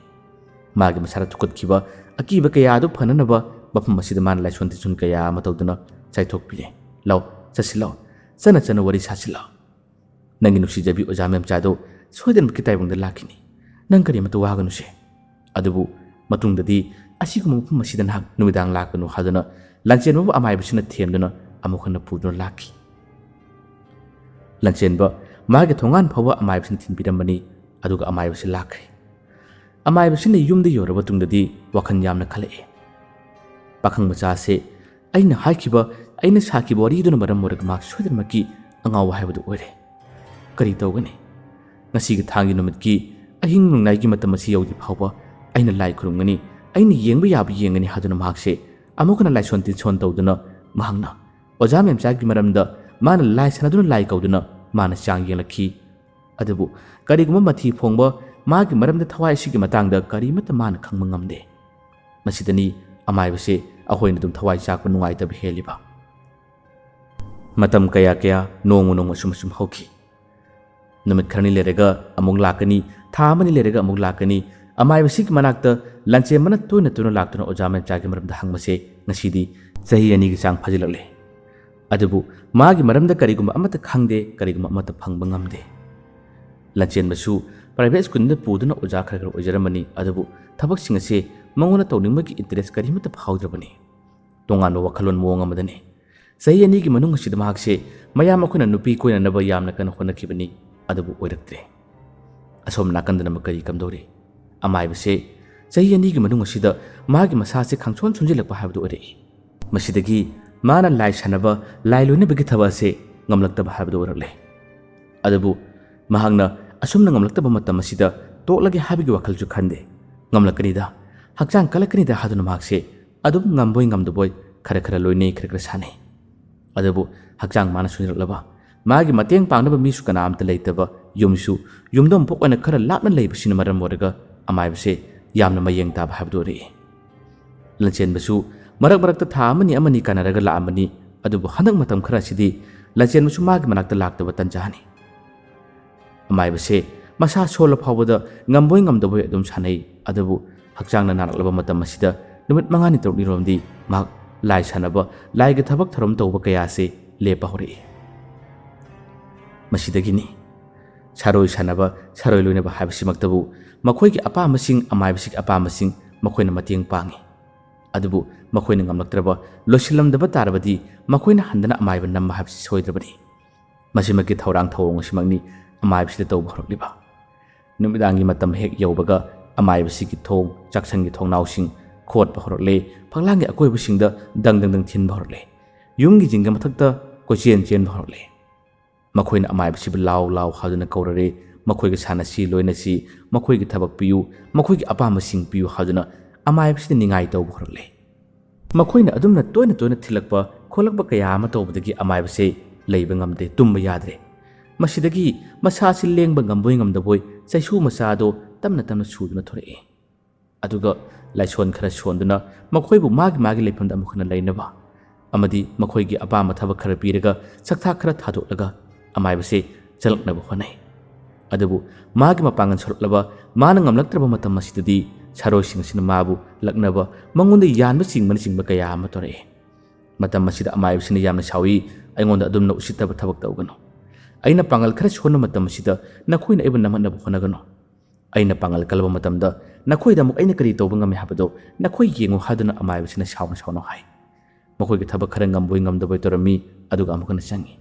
ꯃꯥꯒꯤ ꯃꯁꯥꯗ ꯊꯨꯛꯀꯠꯈꯤꯕ ꯑꯀꯤꯕ ꯀꯌꯥ ꯑꯗꯨ ꯐꯅꯅꯕ ꯃꯐꯝ ꯑꯁꯤꯗ ꯃꯥꯅ ꯂꯥꯏꯁꯣꯟ ꯇꯤꯟꯁꯣꯟ ꯀꯌꯥ ꯑꯃ ꯇꯧꯗꯨꯅ ꯆꯥꯏꯊꯣꯛꯄꯤꯔꯦ꯫ "ꯂꯥꯛꯑꯣ, ꯆꯠꯁꯤ ꯂꯥꯛꯑꯣ, ꯆꯠꯅ ꯆꯠꯅ ꯋꯥꯔꯤ ꯁꯥꯁꯤ ꯂꯥꯛꯑꯣ꯫ ꯅꯪꯒꯤ ꯅꯨꯡꯁꯤꯖꯕꯤ ꯑꯣꯖꯥ ꯃꯦꯝꯆꯥꯗꯣ ꯁꯣꯏꯗꯅꯃꯛꯀꯤ ꯇꯥꯏꯕꯪꯗ ꯂꯥꯛꯈꯤꯅꯤ꯫ ꯅꯪ ꯀꯔꯤꯃꯠꯇ ꯋꯥꯒꯅꯨꯁꯦ꯫ ꯑꯗꯨꯕꯨ ꯃꯇꯨꯡꯗꯗꯤ ꯑꯁꯤꯒꯨꯝꯕ ꯃꯐꯝ ꯑꯁꯤꯗ ꯅꯍꯥꯛ ꯅꯨꯃꯤꯗꯥꯡ ꯂꯥꯛꯀꯅꯨ" ꯍꯥꯏꯗꯨꯅ ꯂꯥꯟꯆꯦꯟꯕꯕꯨ ꯑꯃꯥꯏꯕꯁꯤꯅ ꯊꯦꯝꯗꯨꯅ ꯑꯃꯨꯛ ꯍꯟꯅ ꯄꯨꯗꯨꯅ ꯂꯥꯛꯈꯤ꯫ ꯂꯥꯟꯆꯦꯟꯕ ꯃꯥꯒꯤ ꯊꯣꯡꯒꯥꯟ ꯐꯥꯎꯕ ꯑꯃꯥꯏꯕꯁꯤꯅ ꯊꯤꯟꯕꯤꯔꯝꯕꯅꯤ꯫ ꯑꯗꯨꯒ ꯑꯃꯥꯏꯕꯁꯤ ꯂꯥꯛꯈ꯭ꯔꯦ꯫ ꯑꯃꯥꯏꯕꯁꯤꯅ ꯌꯨꯝꯗ ꯌꯧꯔꯕ ꯇꯨꯡꯗꯗꯤ ꯋꯥꯈꯜ ꯌꯥꯝꯅ ꯈꯜꯂꯛꯑꯦ꯫ ꯄꯥꯈꯪ ꯃꯆꯥꯁꯦ ꯑꯩꯅ ꯍꯥꯏꯈꯤꯕ, ꯑꯩꯅ ꯁꯥꯈꯤꯕ ꯋꯥꯔꯤꯗꯨꯅ ꯃꯔꯝ ꯑꯣꯏꯔꯒ ꯃꯍꯥꯛ ꯁꯣꯏꯗꯅꯃꯛꯀꯤ ꯑꯉꯥꯎꯕ ꯍꯥꯏꯕꯗꯨ ꯑꯣꯏꯔꯦ꯫ ꯀꯔꯤ ꯇꯧꯒꯅꯤ? ꯉꯁꯤꯒꯤ ꯊꯥꯡꯒꯤ ꯅꯨꯃꯤꯠꯀꯤ ꯑꯍꯤꯡ ꯅꯣꯡꯌꯥꯏꯒꯤ ꯃꯇꯝ ꯑꯁꯤ ꯌꯧꯗ꯭ꯔꯤ ꯐꯥꯎꯕ ꯑꯩꯅ ꯂꯥꯏ ꯈꯨꯔꯨꯝꯒꯅꯤ, ꯑꯩꯅ ꯌꯦꯡꯕ ꯌꯥꯕ ꯌꯦꯡꯒꯅꯤ ꯍꯥꯏꯗꯨꯅ ꯃꯍꯥꯛꯁꯦ ꯑꯃꯨꯛ ꯍꯟꯅ ꯂꯥꯏꯁꯣꯟ ꯇꯤꯟꯁꯣꯟ ꯇꯧꯗꯨꯅ ꯃꯍꯥꯛꯅ ꯑꯣꯖꯥ ꯃꯦꯝꯆꯥꯒꯤ ꯃꯔꯝꯗ ꯃꯥꯅ ꯂꯥꯏ ꯁꯥꯟꯅꯗꯨꯅ ꯂꯥꯏ ꯀꯧꯗꯨꯅ ꯃꯥꯅ ꯆꯥꯡ ꯌꯦꯡꯂꯛꯈꯤ꯫ ꯑꯗꯨꯕꯨ ꯀꯔꯤꯒꯨꯝꯕ ꯃꯊꯤ ꯐꯣꯡꯕ ꯃꯥꯒꯤ ꯃꯔꯝꯗ ꯊꯋꯥꯏ ꯑꯁꯤꯒꯤ ꯃꯇꯥꯡꯗ ꯀꯔꯤꯃꯠꯇ ꯃꯥꯅ ꯈꯪꯕ ꯉꯝꯗꯦ꯫ ꯃꯁꯤꯗꯅꯤ ꯑꯃꯥꯏꯕꯁꯦ ꯑꯩꯈꯣꯏꯅ ꯑꯗꯨꯝ ꯊꯋꯥꯏ ꯆꯥꯛꯄ ꯅꯨꯡꯉꯥꯏꯇꯕ ꯍꯦꯜꯂꯤꯕ꯫ ꯃꯇꯝ ꯀꯌꯥ ꯀꯌꯥ ꯅꯣꯡꯃ ꯅꯣꯡꯃ ꯁꯨꯝ ꯁꯨꯝ ꯍꯧꯈꯤ꯫ ꯅꯨꯃꯤꯠ ꯈꯔꯅꯤ ꯂꯩꯔꯒ ꯑꯃꯨꯛ ꯂꯥꯛꯀꯅꯤ, ꯊꯥ ꯑꯃꯅꯤ ꯂꯩꯔꯒ ꯑꯃꯨꯛ ꯂꯥꯛꯀꯅꯤ꯫ ꯑꯃꯥꯏꯕꯁꯤꯒꯤ ꯃꯅꯥꯛꯇ ꯂꯥꯟꯆꯦꯟꯕꯅ ꯇꯣꯏꯅ ꯇꯣꯏꯅ ꯂꯥꯛꯇꯨꯅ ꯑꯣꯖꯥ ꯃꯦꯝꯆꯥꯒꯤ ꯃꯔꯝꯗ ꯍꯪꯕꯁꯦ ꯉꯁꯤꯗꯤ ꯆꯍꯤ ꯑꯅꯤꯒꯤ ꯆꯥꯡ ꯐꯥꯖꯤꯜꯂꯛꯂꯦ꯫ ꯑꯗꯨꯕꯨ ꯃꯥꯒꯤ ꯃꯔꯝꯗ ꯀꯔꯤꯒꯨꯝꯕ ꯑꯃꯠꯇ ꯈꯪꯗꯦ, ꯀꯔꯤꯒꯨꯝꯕ ꯑꯃꯠꯇ ꯐꯪꯕ ꯉꯝꯗꯦ꯫ ꯂꯥꯟꯆꯦꯟꯕꯁꯨ ꯄ꯭ꯔꯥꯏꯚꯦꯠ ꯁ꯭ꯀꯨꯜꯗ ꯄꯨꯗꯨꯅ ꯑꯣꯖꯥ ꯈꯔ ꯈꯔ ꯑꯣꯏꯖꯔꯝꯕꯅꯤ, ꯑꯗꯨꯕꯨ ꯊꯕꯛꯁꯤꯡ ꯑꯁꯦ ꯃꯉꯣꯟꯗ ꯇꯧꯅꯤꯡꯕꯒꯤ ꯏꯟꯇꯔꯦꯁ ꯀꯔꯤꯃꯠꯇ ꯐꯥꯎꯗ꯭ꯔꯕꯅꯤ꯫ ꯇꯣꯉꯥꯟꯕ ꯋꯥꯈꯜꯂꯣꯟ ꯃꯑꯣꯡ ꯑꯃꯗꯅꯤ꯫ ꯆꯍꯤ ꯑꯅꯤꯒꯤ ꯃꯅꯨꯡ ꯑꯁꯤꯗ ꯃꯍꯥꯛꯁꯦ ꯃꯌꯥꯝ ꯑꯩꯈꯣꯏꯅ ꯅꯨꯄꯤ ꯀꯣꯏꯅꯅꯕ ꯌꯥꯝꯅ ꯀꯟꯅ ꯍꯣꯠꯅꯈꯤꯕꯅꯤ, ꯑꯗꯨꯕꯨ ꯑꯣꯏꯔꯛꯇ꯭ꯔꯦ꯫ ꯑꯁꯣꯝ ꯅꯥꯀꯟꯗꯅ ꯑꯃꯨꯛ ꯀꯔꯤ ꯀꯝꯗꯧꯔꯤ? ꯑꯃꯥꯏꯕꯁꯦ ꯆꯍꯤ ꯑꯅꯤꯒꯤ ꯃꯅꯨꯡ ꯑꯁꯤꯗ ꯃꯥꯒꯤ ꯃꯁꯥꯁꯦ ꯈꯪꯁꯣꯟ ꯁꯣꯟꯖꯤꯜꯂꯛꯄ ꯍꯥꯏꯕꯗꯨ ꯑꯣꯏꯔꯛꯏ꯫ ꯃꯁꯤꯗꯒꯤ ꯃꯥꯅ ꯂꯥꯏ ꯁꯥꯟꯅꯕ, ꯂꯥꯏ ꯂꯣꯏꯅꯕꯒꯤ ꯊꯕꯛ ꯑꯁꯦ ꯉꯝꯂꯛꯇꯕ ꯍꯥꯏꯕꯗꯨ ꯑꯣꯏꯔꯛꯂꯦ꯫ ꯑꯗꯨꯕꯨ ꯃꯍꯥꯛꯅ ꯑꯁꯨꯝꯅ ꯉꯝꯂꯛꯇꯕ ꯃꯇꯝ ꯑꯁꯤꯗ ꯇꯣꯛꯂꯒꯦ ꯍꯥꯏꯕꯒꯤ ꯋꯥꯈꯜꯁꯨ ꯈꯟꯗꯦ꯫ ꯉꯝꯂꯛꯀꯅꯤꯗ, ꯍꯛꯆꯥꯡ ꯀꯜꯂꯛꯀꯅꯤꯗ ꯍꯥꯏꯗꯨꯅ ꯃꯍꯥꯛꯁꯦ ꯑꯗꯨꯝ ꯉꯝꯕꯣꯏ ꯉꯝꯗꯕꯣꯏ ꯈꯔ ꯈꯔ ꯂꯣꯏꯅꯩ, ꯈꯔ ꯈꯔ ꯁꯥꯟꯅꯩ꯫ ꯑꯗꯨꯕꯨ ꯍꯛꯆꯥꯡ ꯃꯥꯅ ꯁꯣꯟꯖꯤꯜꯂꯛꯂꯕ, ꯃꯥꯒꯤ ꯃꯇꯦꯡ ꯄꯥꯡꯅꯕ ꯃꯤꯁꯨ ꯀꯅꯥꯝꯇ ꯂꯩꯇꯕ, ꯌꯨꯝꯁꯨ ꯌꯨꯝꯗꯣꯡ ꯄꯣꯛ ꯑꯣꯏꯅ ꯈꯔ ꯂꯥꯞꯅ ꯂꯩꯕꯁꯤꯅ ꯃꯔꯝ ꯑꯣꯏꯔꯒ ꯑꯃꯥꯏꯕꯁꯦ ꯌꯥꯝꯅ ꯃꯌꯦꯡ ꯇꯥꯕ ꯍꯥꯏꯕꯗꯨ ꯑꯣꯏꯔꯛꯏ꯫ ꯂꯟꯆꯦꯟꯕꯁꯨ ꯃꯔꯛ ꯃꯔꯛꯇ ꯊꯥ ꯑꯃꯅꯤ ꯑꯃꯅꯤ ꯀꯥꯟꯅꯔꯒ ꯂꯥꯛꯑꯝꯕꯅꯤ, ꯑꯗꯨꯕꯨ ꯍꯟꯗꯛ ꯃꯇꯝ ꯈꯔ ꯑꯁꯤꯗꯤ ꯂꯟꯆꯦꯟꯕꯁꯨ ꯃꯥꯒꯤ ꯃꯅꯥꯛꯇ ꯂꯥꯛꯇꯕ ꯇꯟꯖꯥꯅꯤ꯫ ꯑꯃꯥꯏꯕꯁꯦ ꯃꯁꯥ ꯁꯣꯜꯂ ꯐꯥꯎꯕꯗ ꯉꯝꯕꯣꯏ ꯉꯝꯗꯕꯣꯏ ꯑꯗꯨꯝ ꯁꯥꯟꯅꯩ꯫ ꯑꯗꯨꯕꯨ ꯍꯛꯆꯥꯡꯅ ꯅꯥꯔꯛꯂꯕ ꯃꯇꯝ ꯑꯁꯤꯗ ꯅꯨꯃꯤꯠ ꯃꯉꯥꯅꯤ ꯇꯔꯨꯛꯅꯤꯔꯣꯝꯗꯤ ꯃꯍꯥꯛ ꯂꯥꯏ ꯁꯥꯟꯅꯕ, ꯂꯥꯏꯒꯤ ꯊꯕꯛ ꯊꯧꯔꯝ ꯇꯧꯕ ꯀꯌꯥꯁꯦ ꯂꯦꯞꯄ ꯍꯧꯔꯛꯏ꯫ ꯃꯁꯤꯗꯒꯤꯅꯤ ꯁꯥꯔꯣꯏ ꯁꯥꯟꯅꯕ, ꯁꯥꯔꯣꯏ ꯂꯣꯏꯅꯕ ꯍꯥꯏꯕꯁꯤꯃꯛꯇꯕꯨ ꯃꯈꯣꯏꯒꯤ ꯑꯄꯥꯝꯕꯁꯤꯡ, ꯑꯃꯥꯏꯕꯁꯤꯒꯤ ꯑꯄꯥꯝꯕꯁꯤꯡ ꯃꯈꯣꯏꯅ ꯃꯇꯦꯡ ꯄꯥꯡꯏ꯫ ꯑꯗꯨꯕꯨ ꯃꯈꯣꯏꯅ ꯉꯝꯂꯛꯇ꯭ꯔꯕ, ꯂꯣꯏꯁꯤꯜꯂꯝꯗꯕ ꯇꯥꯔꯕꯗꯤ ꯃꯈꯣꯏꯅ ꯍꯟꯗꯅ ꯑꯃꯥꯏꯕ ꯅꯝꯕ ꯍꯥꯏꯕꯁꯤ ꯁꯣꯏꯗ꯭ꯔꯕꯅꯤ꯫ ꯃꯁꯤꯃꯛꯀꯤ ꯊꯧꯔꯥꯡ ꯊꯧꯑꯣꯡ ꯑꯁꯤꯃꯛꯅꯤ ꯑꯃꯥꯏꯕꯁꯤꯗ ꯇꯧꯕ ꯍꯧꯔꯛꯂꯤꯕ꯫ ꯅꯨꯃꯤꯗꯥꯡꯒꯤ ꯃꯇꯝ ꯍꯦꯛ ꯌꯧꯕꯒ ꯑꯃꯥꯏꯕꯁꯤꯒꯤ ꯊꯣꯡ, ꯆꯥꯛꯁꯪꯒꯤ ꯊꯣꯡꯅꯥꯎꯁꯤꯡ ꯈꯣꯠꯄ ꯍꯧꯔꯛꯂꯦ, ꯐꯛꯂꯥꯡꯒꯤ ꯑꯀꯣꯏꯕꯁꯤꯡꯗ ꯗꯪ ꯗꯪ ꯗꯪ ꯊꯤꯟꯕ ꯍꯧꯔꯛꯂꯦ꯫ ꯌꯨꯝꯒꯤ ꯖꯤꯡꯒ ꯃꯊꯛꯇ ꯀꯣꯏꯆꯦꯟ ꯆꯦꯟꯕ ꯍꯧꯔꯛꯂꯦ꯫ ꯃꯈꯣꯏꯅ ꯑꯃꯥꯏꯕꯁꯤꯕꯨ ꯂꯥꯎ ꯂꯥꯎ ꯍꯥꯏꯗꯨꯅ ꯀꯧꯔꯔꯦ, ꯃꯈꯣꯏꯒ ꯁꯥꯟꯅꯁꯤ ꯂꯣꯏꯅꯁꯤ, ꯃꯈꯣꯏꯒꯤ ꯊꯕꯛ ꯄꯤꯌꯨ, ꯃꯈꯣꯏꯒꯤ ꯑꯄꯥꯝꯕꯁꯤꯡ ꯄꯤꯌꯨ ꯍꯥꯏꯗꯨꯅ ꯑꯃꯥꯏꯕꯁꯤꯗ ꯅꯤꯡꯉꯥꯏ ꯇꯧꯕ ꯍꯧꯔꯛꯂꯦ꯫ ꯃꯈꯣꯏꯅ ꯑꯗꯨꯝꯅ ꯇꯣꯏꯅ ꯇꯣꯏꯅ ꯊꯤꯜꯂꯛꯄ ꯈꯣꯠꯂꯛꯄ ꯀꯌꯥ ꯑꯃ ꯇꯧꯕꯗꯒꯤ ꯑꯃꯥꯏꯕꯁꯦ ꯂꯩꯕ ꯉꯝꯗꯦ, ꯇꯨꯝꯕ ꯌꯥꯗ꯭ꯔꯦ꯫ ꯃꯁꯤꯗꯒꯤ ꯃꯁꯥꯁꯤ ꯂꯦꯡꯕ ꯉꯝꯕꯣꯏ ꯉꯝꯗꯕꯣꯏ ꯆꯩꯁꯨ ꯃꯆꯥꯗꯣ ꯇꯞꯅ ꯇꯞꯅ ꯁꯨꯗꯨꯅ ꯊꯣꯔꯛꯏ꯫ ꯑꯗꯨꯒ ꯂꯥꯏꯁꯣꯟ ꯈꯔ ꯁꯣꯟꯗꯨꯅ ꯃꯈꯣꯏꯕꯨ ꯃꯥꯒꯤ ꯃꯥꯒꯤ ꯂꯩꯐꯝꯗ ꯑꯃꯨꯛ ꯍꯟꯅ ꯂꯩꯅꯕ ꯑꯃꯗꯤ ꯃꯈꯣꯏꯒꯤ ꯑꯄꯥꯝꯕ ꯊꯕꯛ ꯈꯔ ꯄꯤꯔꯒ ꯆꯥꯛꯊꯥꯛ ꯈꯔ ꯊꯥꯗꯣꯛꯂꯒ ꯑꯃꯥꯏꯕꯁꯦ ꯆꯪꯂꯛꯅꯕ ꯍꯣꯠꯅꯩ꯫ ꯑꯗꯨꯕꯨ ꯃꯥꯒꯤ ꯃꯄꯥꯡꯒꯜ ꯁꯣꯜꯂꯛꯂꯕ, ꯃꯥꯅ ꯉꯝꯂꯛꯇ꯭ꯔꯕ ꯃꯇꯝ ꯑꯁꯤꯗꯗꯤ ꯁꯥꯔꯣꯏꯁꯤꯡ ꯑꯁꯤꯅ ꯃꯥꯕꯨ ꯂꯛꯅꯕ, ꯃꯉꯣꯟꯗ ꯌꯥꯟꯕ ꯆꯤꯡꯕꯅꯆꯤꯡꯕ ꯀꯌꯥ ꯑꯃ ꯇꯧꯔꯛꯏ꯫ ꯃꯇꯝ ꯑꯁꯤꯗ ꯑꯃꯥꯏꯕꯁꯤꯅ ꯌꯥꯝꯅ ꯁꯥꯎꯏ, "ꯑꯩꯉꯣꯟꯗ ꯑꯗꯨꯝꯅ ꯎꯁꯤꯠꯇꯕ ꯊꯕꯛ ꯇꯧꯒꯅꯨ꯫ ꯑꯩꯅ ꯄꯥꯡꯒꯜ ꯈꯔ ꯁꯣꯟꯕ ꯃꯇꯝ ꯑꯁꯤꯗ ꯅꯈꯣꯏꯅ ꯑꯩꯕꯨ ꯅꯝꯍꯠꯅꯕ ꯍꯣꯠꯅꯒꯅꯨ꯫ ꯑꯩꯅ ꯄꯥꯡꯒꯜ ꯀꯜꯂꯕ ꯃꯇꯝꯗ ꯅꯈꯣꯏꯗ ꯑꯃꯨꯛ ꯑꯩꯅ ꯀꯔꯤ ꯇꯧꯕ ꯉꯝꯃꯤ ꯍꯥꯏꯕꯗꯣ ꯅꯈꯣꯏ ꯌꯦꯡꯉꯨ" ꯍꯥꯏꯗꯨꯅ ꯑꯃꯥꯏꯕꯁꯤꯅ ꯁꯥꯎꯅ ꯁꯥꯎꯅ ꯍꯥꯏ꯫ ꯃꯈꯣꯏꯒꯤ ꯊꯕꯛ ꯈꯔ ꯉꯝꯕꯣꯏ ꯉꯝꯗꯕꯣꯏ ꯇꯧꯔꯝꯃꯤ, ꯑꯗꯨꯒ ꯑꯃꯨꯛ ꯍꯟꯅ ꯆꯪꯉꯤ꯫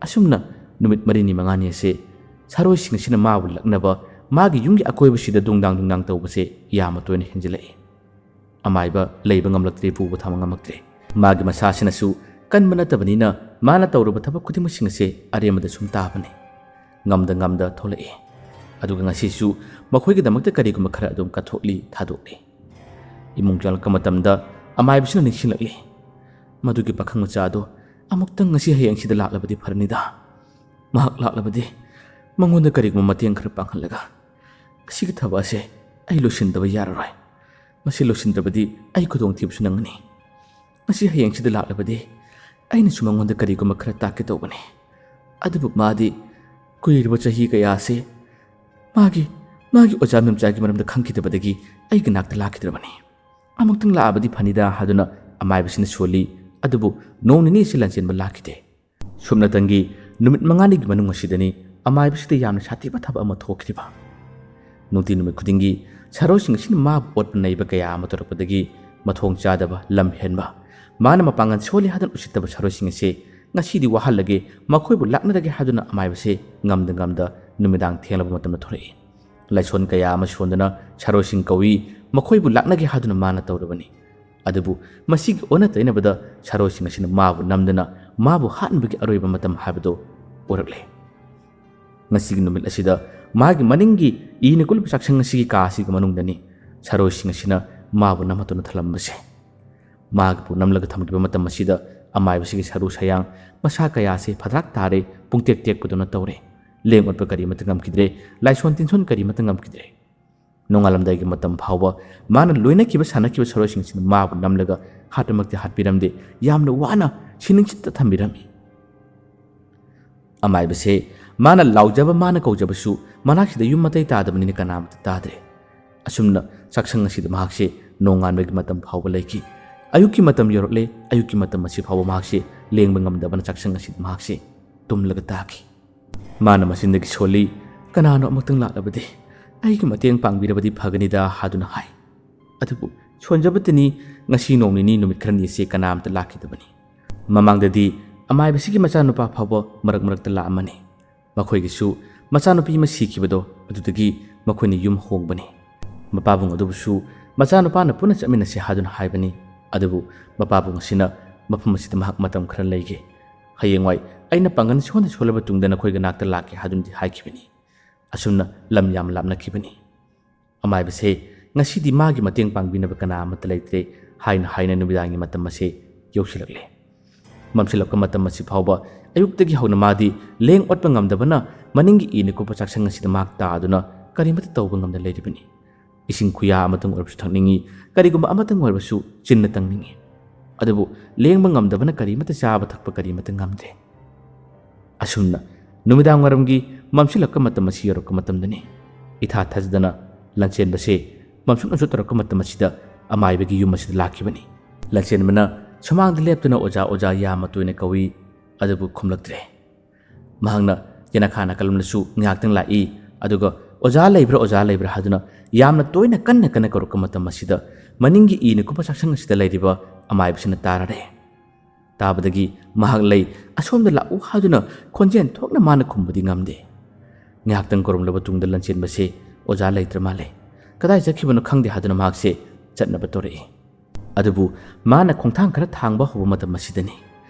ꯑꯁꯨꯝꯅ ꯅꯨꯃꯤꯠ ꯃꯔꯤꯅꯤ ꯃꯉꯥꯅꯤ ꯑꯁꯦ ꯁꯥꯔꯣꯏꯁꯤꯡ ꯑꯁꯤꯅ ꯃꯥꯕꯨ ꯂꯛꯅꯕ, ꯃꯥꯒꯤ ꯌꯨꯝꯒꯤ ꯑꯀꯣꯏꯕꯁꯤꯗ ꯗꯨꯡꯗꯥꯡ ꯗꯨꯡꯗꯥꯡ ꯇꯧꯕꯁꯦ ꯌꯥꯝꯅ ꯇꯣꯏꯅ ꯍꯦꯟꯖꯤꯜꯂꯛꯏ꯫ ꯑꯃꯥꯏꯕ ꯂꯩꯕ ꯉꯝꯂꯛꯇ꯭ꯔꯦ, ꯄꯨꯕ ꯊꯥꯡꯕ ꯉꯝꯂꯛꯇ꯭ꯔꯦ꯫ ꯃꯥꯒꯤ ꯃꯁꯥꯁꯤꯅꯁꯨ ꯀꯟꯕ ꯅꯠꯇꯕꯅꯤꯅ ꯃꯥꯅ ꯇꯧꯔꯨꯕ ꯊꯕꯛ ꯈꯨꯗꯤꯡꯃꯛꯁꯤꯡ ꯑꯁꯦ ꯑꯔꯦꯝꯕꯗ ꯁꯨꯝ ꯇꯥꯕꯅꯤ꯫ ꯉꯝꯗ ꯉꯝꯗ ꯊꯣꯛꯂꯛꯏ꯫ ꯑꯗꯨꯒ ꯉꯁꯤꯁꯨ ꯃꯈꯣꯏꯒꯤꯗꯃꯛꯇ ꯀꯔꯤꯒꯨꯝꯕ ꯈꯔ ꯑꯗꯨꯝ ꯀꯠꯊꯣꯛꯂꯤ, ꯊꯥꯗꯣꯛꯂꯤ꯫ ꯏꯃꯨꯡ ꯆꯪꯂꯛꯄ ꯃꯇꯝꯗ ꯑꯃꯥꯏꯕꯁꯤꯅ ꯅꯤꯡꯁꯤꯡꯂꯛꯂꯤ, ꯃꯗꯨꯒꯤ ꯄꯥꯈꯪ ꯃꯆꯥ ꯑꯗꯣ ꯑꯃꯨꯛꯇꯪ ꯉꯁꯤ ꯍꯌꯦꯡꯁꯤꯗ ꯂꯥꯛꯂꯕꯗꯤ ꯐꯔꯅꯤꯗ꯫ ꯃꯍꯥꯛ ꯂꯥꯛꯂꯕꯗꯤ ꯃꯉꯣꯟꯗ ꯀꯔꯤꯒꯨꯝꯕ ꯃꯇꯦꯡ ꯈꯔ ꯄꯥꯡꯍꯜꯂꯒ ꯑꯁꯤꯒꯤ ꯊꯕꯛ ꯑꯁꯦ ꯑꯩ ꯂꯣꯏꯁꯤꯟꯗꯕ ꯌꯥꯔꯔꯣꯏ꯫ ꯃꯁꯤ ꯂꯣꯏꯁꯤꯟꯗ꯭ꯔꯕꯗꯤ ꯑꯩ ꯈꯨꯗꯣꯡꯊꯤꯕꯁꯨ ꯅꯪꯒꯅꯤ꯫ ꯉꯁꯤ ꯍꯌꯦꯡꯁꯤꯗ ꯂꯥꯛꯂꯕꯗꯤ ꯑꯩꯅꯁꯨ ꯃꯉꯣꯟꯗ ꯀꯔꯤꯒꯨꯝꯕ ꯈꯔ ꯇꯥꯛꯀꯦ ꯇꯧꯕꯅꯤ꯫ ꯑꯗꯨꯕꯨ ꯃꯥꯗꯤ ꯀꯨꯏꯔꯕ ꯆꯍꯤ ꯀꯌꯥꯁꯦ ꯃꯥꯒꯤ ꯃꯥꯒꯤ ꯑꯣꯖꯥ ꯃꯦꯝꯆꯥꯒꯤ ꯃꯔꯝꯗ ꯈꯪꯈꯤꯗꯕꯗꯒꯤ ꯑꯩꯒꯤ ꯅꯥꯛꯇ ꯂꯥꯛꯈꯤꯗ꯭ꯔꯕꯅꯤ꯫ ꯑꯃꯨꯛꯇꯪ ꯂꯥꯛꯑꯕꯗꯤ ꯐꯅꯤꯗ ꯍꯥꯏꯗꯨꯅ ꯑꯃꯥꯏꯕꯁꯤꯅ ꯁꯣꯜꯂꯤ꯫ ꯑꯗꯨꯕꯨ ꯅꯣꯡ ꯅꯤꯅꯤ ꯑꯁꯤ ꯂꯥꯟꯖꯦꯟꯕ ꯂꯥꯛꯈꯤꯗꯦ꯫ ꯁꯨꯞꯅꯇꯪꯒꯤ ꯅꯨꯃꯤꯠ ꯃꯉꯥꯅꯤꯒꯤ ꯃꯅꯨꯡ ꯑꯁꯤꯗꯅꯤ ꯑꯃꯥꯏꯕꯁꯤꯗ ꯌꯥꯝꯅ ꯁꯥꯊꯤꯕ ꯊꯕꯛ ꯑꯃ ꯊꯣꯛꯈꯤꯕ꯫ ꯅꯨꯡꯇꯤ ꯅꯨꯃꯤꯠ ꯈꯨꯗꯤꯡꯒꯤ ꯁꯥꯔꯣꯏꯁꯤꯡ ꯑꯁꯤꯅ ꯃꯥꯕꯨ ꯑꯣꯠꯄ ꯅꯩꯕ ꯀꯌꯥ ꯑꯃ ꯇꯧꯔꯛꯄꯗꯒꯤ ꯃꯊꯣꯡ ꯆꯥꯗꯕ, ꯂꯝ ꯍꯦꯟꯕ, ꯃꯥꯅ ꯃꯄꯥꯡꯒꯜ ꯁꯣꯜꯂꯤ ꯍꯥꯏꯗꯨꯅ ꯎꯁꯤꯠꯇꯕ ꯁꯥꯔꯣꯏꯁꯤꯡ ꯑꯁꯤ ꯉꯁꯤꯗꯤ ꯋꯥꯍꯜꯂꯒꯦ, ꯃꯈꯣꯏꯕꯨ ꯂꯥꯛꯅꯔꯒꯦ ꯍꯥꯏꯗꯨꯅ ꯑꯃꯥꯏꯕꯁꯦ ꯉꯝꯗ ꯉꯝꯗ ꯅꯨꯃꯤꯗꯥꯡ ꯊꯦꯡꯂꯕ ꯃꯇꯝꯗ ꯊꯣꯔꯛꯏ꯫ ꯂꯥꯏꯁꯣꯟ ꯀꯌꯥ ꯑꯃ ꯁꯣꯟꯗꯨꯅ ꯁꯥꯔꯣꯏꯁꯤꯡ ꯀꯧꯏ, ꯃꯈꯣꯏꯕꯨ ꯂꯥꯛꯅꯒꯦ ꯍꯥꯏꯗꯨꯅ ꯃꯥꯅ ꯇꯧꯔꯕꯅꯤ꯫ ꯑꯗꯨꯕꯨ ꯃꯁꯤꯒꯤ ꯑꯣꯟꯅ ꯇꯩꯅꯕꯗ ꯁꯥꯔꯣꯏꯁꯤꯡ ꯑꯁꯤꯅ ꯃꯥꯕꯨ ꯅꯝꯗꯨꯅ ꯃꯥꯕꯨ ꯍꯥꯠꯅꯕꯒꯤ ꯑꯔꯣꯏꯕ ꯃꯇꯝ ꯍꯥꯏꯕꯗꯨ ꯑꯣꯏꯔꯛꯂꯦ꯫ ꯉꯁꯤꯒꯤ ꯅꯨꯃꯤꯠ ꯑꯁꯤꯗ ꯃꯥꯒꯤ ꯃꯅꯤꯡꯒꯤ ꯏꯅ ꯀꯨꯜꯂꯤꯕ ꯆꯥꯛꯁꯪ ꯑꯁꯤꯒꯤ ꯀꯥ ꯑꯁꯤꯒꯤ ꯃꯅꯨꯡꯗꯅꯤ ꯁꯥꯔꯣꯏꯁꯤꯡ ꯑꯁꯤꯅ ꯃꯥꯕꯨ ꯅꯝꯍꯠꯇꯨꯅ ꯊꯜꯂꯝꯕꯁꯦ꯫ ꯃꯥꯒꯤꯕꯨ ꯅꯝꯂꯒ ꯊꯝꯈꯤꯕ ꯃꯇꯝ ꯑꯁꯤꯗ ꯑꯃꯥꯏꯕꯁꯤꯒꯤ ꯁꯔꯨ ꯁꯌꯥꯡ, ꯃꯁꯥ ꯀꯌꯥꯁꯦ ꯐꯗ꯭ꯔꯥꯛ ꯇꯥꯔꯦ, ꯄꯨꯡꯇꯦꯛ ꯇꯦꯛꯄꯗꯧꯅ ꯇꯧꯔꯦ꯫ ꯂꯦꯡ ꯑꯣꯠꯄ ꯀꯔꯤꯃꯠꯇ ꯉꯝꯈꯤꯗ꯭ꯔꯦ, ꯂꯥꯏꯁꯣꯟ ꯇꯤꯟꯁꯣꯟ ꯀꯔꯤꯃꯠꯇ ꯉꯝꯈꯤꯗ꯭ꯔꯦ꯫ ꯅꯣꯡꯉꯥꯜꯂꯝꯗꯥꯏꯒꯤ ꯃꯇꯝ ꯐꯥꯎꯕ ꯃꯥꯅ ꯂꯣꯏꯅꯈꯤꯕ ꯁꯥꯟꯅꯈꯤꯕ ꯁꯔꯣꯏꯁꯤꯡꯁꯤꯅ ꯃꯥꯕꯨ ꯅꯝꯂꯒ ꯍꯥꯠꯄꯃꯛꯇꯤ ꯍꯥꯠꯄꯤꯔꯝꯗꯦ, ꯌꯥꯝꯅ ꯋꯥꯅ ꯁꯤꯅꯤꯡꯆꯤꯠꯇ ꯊꯝꯕꯤꯔꯝꯃꯤ꯫ ꯑꯃꯥꯏꯕꯁꯦ ꯃꯥꯅ ꯂꯥꯎꯖꯕ, ꯃꯥꯅ ꯀꯧꯖꯕꯁꯨ ꯃꯅꯥꯛꯁꯤꯗ ꯌꯨꯝ ꯃꯇꯩ ꯇꯥꯗꯕꯅꯤꯅ ꯀꯅꯥꯃꯠꯇ ꯇꯥꯗ꯭ꯔꯦ꯫ ꯑꯁꯨꯝꯅ ꯆꯥꯛꯁꯪ ꯑꯁꯤꯗ ꯃꯍꯥꯛꯁꯦ ꯅꯣꯡꯉꯥꯟꯕꯒꯤ ꯃꯇꯝ ꯐꯥꯎꯕ ꯂꯩꯈꯤ꯫ ꯑꯌꯨꯛꯀꯤ ꯃꯇꯝ ꯌꯧꯔꯛꯂꯦ꯫ ꯑꯌꯨꯛꯀꯤ ꯃꯇꯝ ꯑꯁꯤ ꯐꯥꯎꯕ ꯃꯍꯥꯛꯁꯦ ꯂꯦꯡꯕ ꯉꯝꯗꯕꯅ ꯆꯥꯛꯁꯪ ꯑꯁꯤꯗ ꯃꯍꯥꯛꯁꯦ ꯇꯨꯝꯂꯒ ꯇꯥꯈꯤ꯫ ꯃꯥꯅ ꯃꯆꯤꯟꯗꯒꯤ ꯁꯣꯜꯂꯤ, "ꯀꯅꯥꯅꯣ ꯑꯃꯨꯛꯇꯪ ꯂꯥꯛꯂꯕꯗꯤ? ꯑꯩꯒꯤ ꯃꯇꯦꯡ ꯄꯥꯡꯕꯤꯔꯕꯗꯤ ꯐꯒꯅꯤꯗ" ꯍꯥꯏꯗꯨꯅ ꯍꯥꯏ꯫ ꯑꯗꯨꯕꯨ ꯁꯣꯟꯖꯕꯇꯅꯤ, ꯉꯁꯤ ꯅꯣꯡ ꯅꯤꯅꯤ ꯅꯨꯃꯤꯠ ꯈꯔꯅꯤ ꯑꯁꯤ ꯀꯅꯥꯝꯇ ꯂꯥꯛꯈꯤꯗꯕꯅꯤ꯫ ꯃꯃꯥꯡꯗꯗꯤ ꯑꯃꯥꯏꯕꯁꯤꯒꯤ ꯃꯆꯥꯅꯨꯄꯥ ꯐꯥꯎꯕ ꯃꯔꯛ ꯃꯔꯛꯇ ꯂꯥꯛꯑꯝꯃꯅꯤ꯫ ꯃꯈꯣꯏꯒꯤꯁꯨ ꯃꯆꯥꯅꯨꯄꯤ ꯑꯃ ꯁꯤꯈꯤꯕꯗꯣ, ꯑꯗꯨꯗꯒꯤ ꯃꯈꯣꯏꯅ ꯌꯨꯝ ꯍꯣꯡꯕꯅꯤ꯫ ꯃꯄꯥꯕꯨꯡ ꯑꯗꯨꯕꯨꯁꯨ ꯃꯆꯥꯅꯨꯄꯥꯅ ꯄꯨꯟꯅ ꯆꯠꯃꯤꯟꯅꯁꯤ ꯍꯥꯏꯗꯨꯅ ꯍꯥꯏꯕꯅꯤ꯫ ꯑꯗꯨꯕꯨ ꯃꯄꯥꯕꯨꯡ ꯑꯁꯤꯅ ꯃꯐꯝ ꯑꯁꯤꯗ ꯃꯍꯥꯛ ꯃꯇꯝ ꯈꯔ ꯂꯩꯒꯦ, ꯍꯌꯦꯡꯋꯥꯏ ꯑꯩꯅ ꯄꯥꯡꯒꯜ ꯁꯣꯟꯗ ꯁꯣꯜꯂꯕ ꯇꯨꯡꯗ ꯅꯈꯣꯏꯒ ꯅꯥꯛꯇ ꯂꯥꯛꯀꯦ ꯍꯥꯏꯗꯨꯅꯗꯤ ꯍꯥꯏꯈꯤꯕꯅꯤ꯫ ꯑꯁꯨꯝꯅ ꯂꯝ ꯌꯥꯝ ꯂꯥꯞꯅꯈꯤꯕꯅꯤ꯫ ꯑꯃꯥꯏꯕꯁꯦ ꯉꯁꯤꯗꯤ ꯃꯥꯒꯤ ꯃꯇꯦꯡ ꯄꯥꯡꯕꯤꯅꯕ ꯀꯅꯥ ꯑꯃꯠꯇ ꯂꯩꯇ꯭ꯔꯦ ꯍꯥꯏꯅ ꯍꯥꯏꯅ ꯅꯨꯃꯤꯗꯥꯡꯒꯤ ꯃꯇꯝ ꯑꯁꯦ ꯌꯧꯁꯤꯜꯂꯛꯂꯦ꯫ ꯃꯝꯁꯤꯜꯂꯛꯄ ꯃꯇꯝ ꯑꯁꯤ ꯐꯥꯎꯕ ꯑꯌꯨꯛꯇꯒꯤ ꯍꯧꯅ ꯃꯥꯗꯤ ꯂꯦꯡ ꯑꯣꯠꯄ ꯉꯝꯗꯕꯅ ꯃꯅꯤꯡꯒꯤ ꯏꯅ ꯀꯨꯞꯄ ꯆꯥꯛꯁꯪ ꯑꯁꯤꯗ ꯃꯍꯥꯛ ꯇꯥꯗꯨꯅ ꯀꯔꯤꯃꯠꯇ ꯇꯧꯕ ꯉꯝꯗ ꯂꯩꯔꯤꯕꯅꯤ꯫ ꯏꯁꯤꯡ ꯈꯨꯌꯥ ꯑꯃꯇꯪ ꯑꯣꯏꯔꯕꯁꯨ ꯊꯛꯅꯤꯡꯏ, ꯀꯔꯤꯒꯨꯝꯕ ꯑꯃꯇꯪ ꯑꯣꯏꯔꯕꯁꯨ ꯆꯤꯟꯅ ꯇꯪꯅꯤꯡꯏ꯫ ꯑꯗꯨꯕꯨ ꯂꯦꯡꯕ ꯉꯝꯗꯕꯅ ꯀꯔꯤꯃꯠꯇ ꯆꯥꯕ ꯊꯛꯄ ꯀꯔꯤꯃꯠꯇ ꯉꯝꯗ꯭ꯔꯦ꯫ ꯑꯁꯨꯝꯅ ꯅꯨꯃꯤꯗꯥꯡ ꯋꯥꯏꯔꯝꯒꯤ ꯃꯝꯁꯤꯜꯂꯛꯄ ꯃꯇꯝ ꯑꯁꯤ ꯌꯧꯔꯛꯄ ꯃꯇꯝꯗꯅꯤ ꯏꯊꯥ ꯊꯥꯖꯗꯅ ꯂꯟꯆꯦꯟꯕꯁꯦ ꯃꯝꯁꯨꯛ ꯃꯝꯁꯨꯛ ꯇꯧꯔꯛꯄ ꯃꯇꯝ ꯑꯁꯤꯗ ꯑꯃꯥꯏꯕꯒꯤ ꯌꯨꯝ ꯑꯁꯤꯗ ꯂꯥꯛꯈꯤꯕꯅꯤ꯫ ꯂꯟꯆꯦꯟꯕꯅ ꯁꯨꯃꯥꯡꯗ ꯂꯦꯞꯇꯨꯅ "ꯑꯣꯖꯥ, ꯑꯣꯖꯥ" ꯌꯥꯝꯅ ꯇꯣꯏꯅ ꯀꯧꯏ, ꯑꯗꯨꯕꯨ ꯈꯨꯝꯂꯛꯇ꯭ꯔꯦ꯫ ꯃꯍꯥꯛꯅ ꯌꯦꯅꯈꯥ ꯅꯥꯀꯜꯂꯣꯝꯗꯁꯨ ꯉꯥꯏꯍꯥꯛꯇꯪ ꯂꯥꯛꯏ, ꯑꯗꯨꯒ "ꯑꯣꯖꯥ ꯂꯩꯕ꯭ꯔꯥ, ꯑꯣꯖꯥ ꯂꯩꯕ꯭ꯔꯥ?" ꯍꯥꯏꯗꯨꯅ ꯌꯥꯝꯅ ꯇꯣꯏꯅ ꯀꯟꯅ ꯀꯟꯅ ꯀꯧꯔꯛꯄ ꯃꯇꯝ ꯑꯁꯤꯗ ꯃꯅꯤꯡꯒꯤ ꯏꯅ ꯀꯨꯞꯄ ꯆꯥꯛꯁꯪ ꯑꯁꯤꯗ ꯂꯩꯔꯤꯕ ꯑꯃꯥꯏꯕꯁꯤꯅ ꯇꯥꯔꯔꯦ꯫ ꯇꯥꯕꯗꯒꯤ ꯃꯍꯥꯛ ꯂꯩ, "ꯑꯁꯣꯝꯗ ꯂꯥꯛꯎ" ꯍꯥꯏꯗꯨꯅ ꯈꯣꯟꯖꯦꯜ ꯊꯣꯛꯅ ꯃꯥꯅ ꯈꯨꯝꯕꯗꯤ ꯉꯝꯗꯦ꯫ ꯉꯥꯏꯍꯥꯛꯇꯪ ꯀꯧꯔꯝꯂꯕ ꯇꯨꯡꯗ ꯂꯟꯆꯦꯟꯕꯁꯦ "ꯑꯣꯖꯥ ꯂꯩꯇ꯭ꯔ ꯃꯥꯜꯂꯦ, ꯀꯗꯥꯏ ꯆꯠꯈꯤꯕꯅꯣ ꯈꯪꯗꯦ" ꯍꯥꯏꯗꯨꯅ ꯃꯍꯥꯛꯁꯦ ꯆꯠꯅꯕ ꯇꯧꯔꯛꯏ꯫ ꯑꯗꯨꯕꯨ ꯃꯥꯅ ꯈꯣꯡꯊꯥꯡ ꯈꯔ ꯊꯥꯡꯕ ꯍꯧꯕ ꯃꯇꯝ ꯑꯁꯤꯗꯅꯤ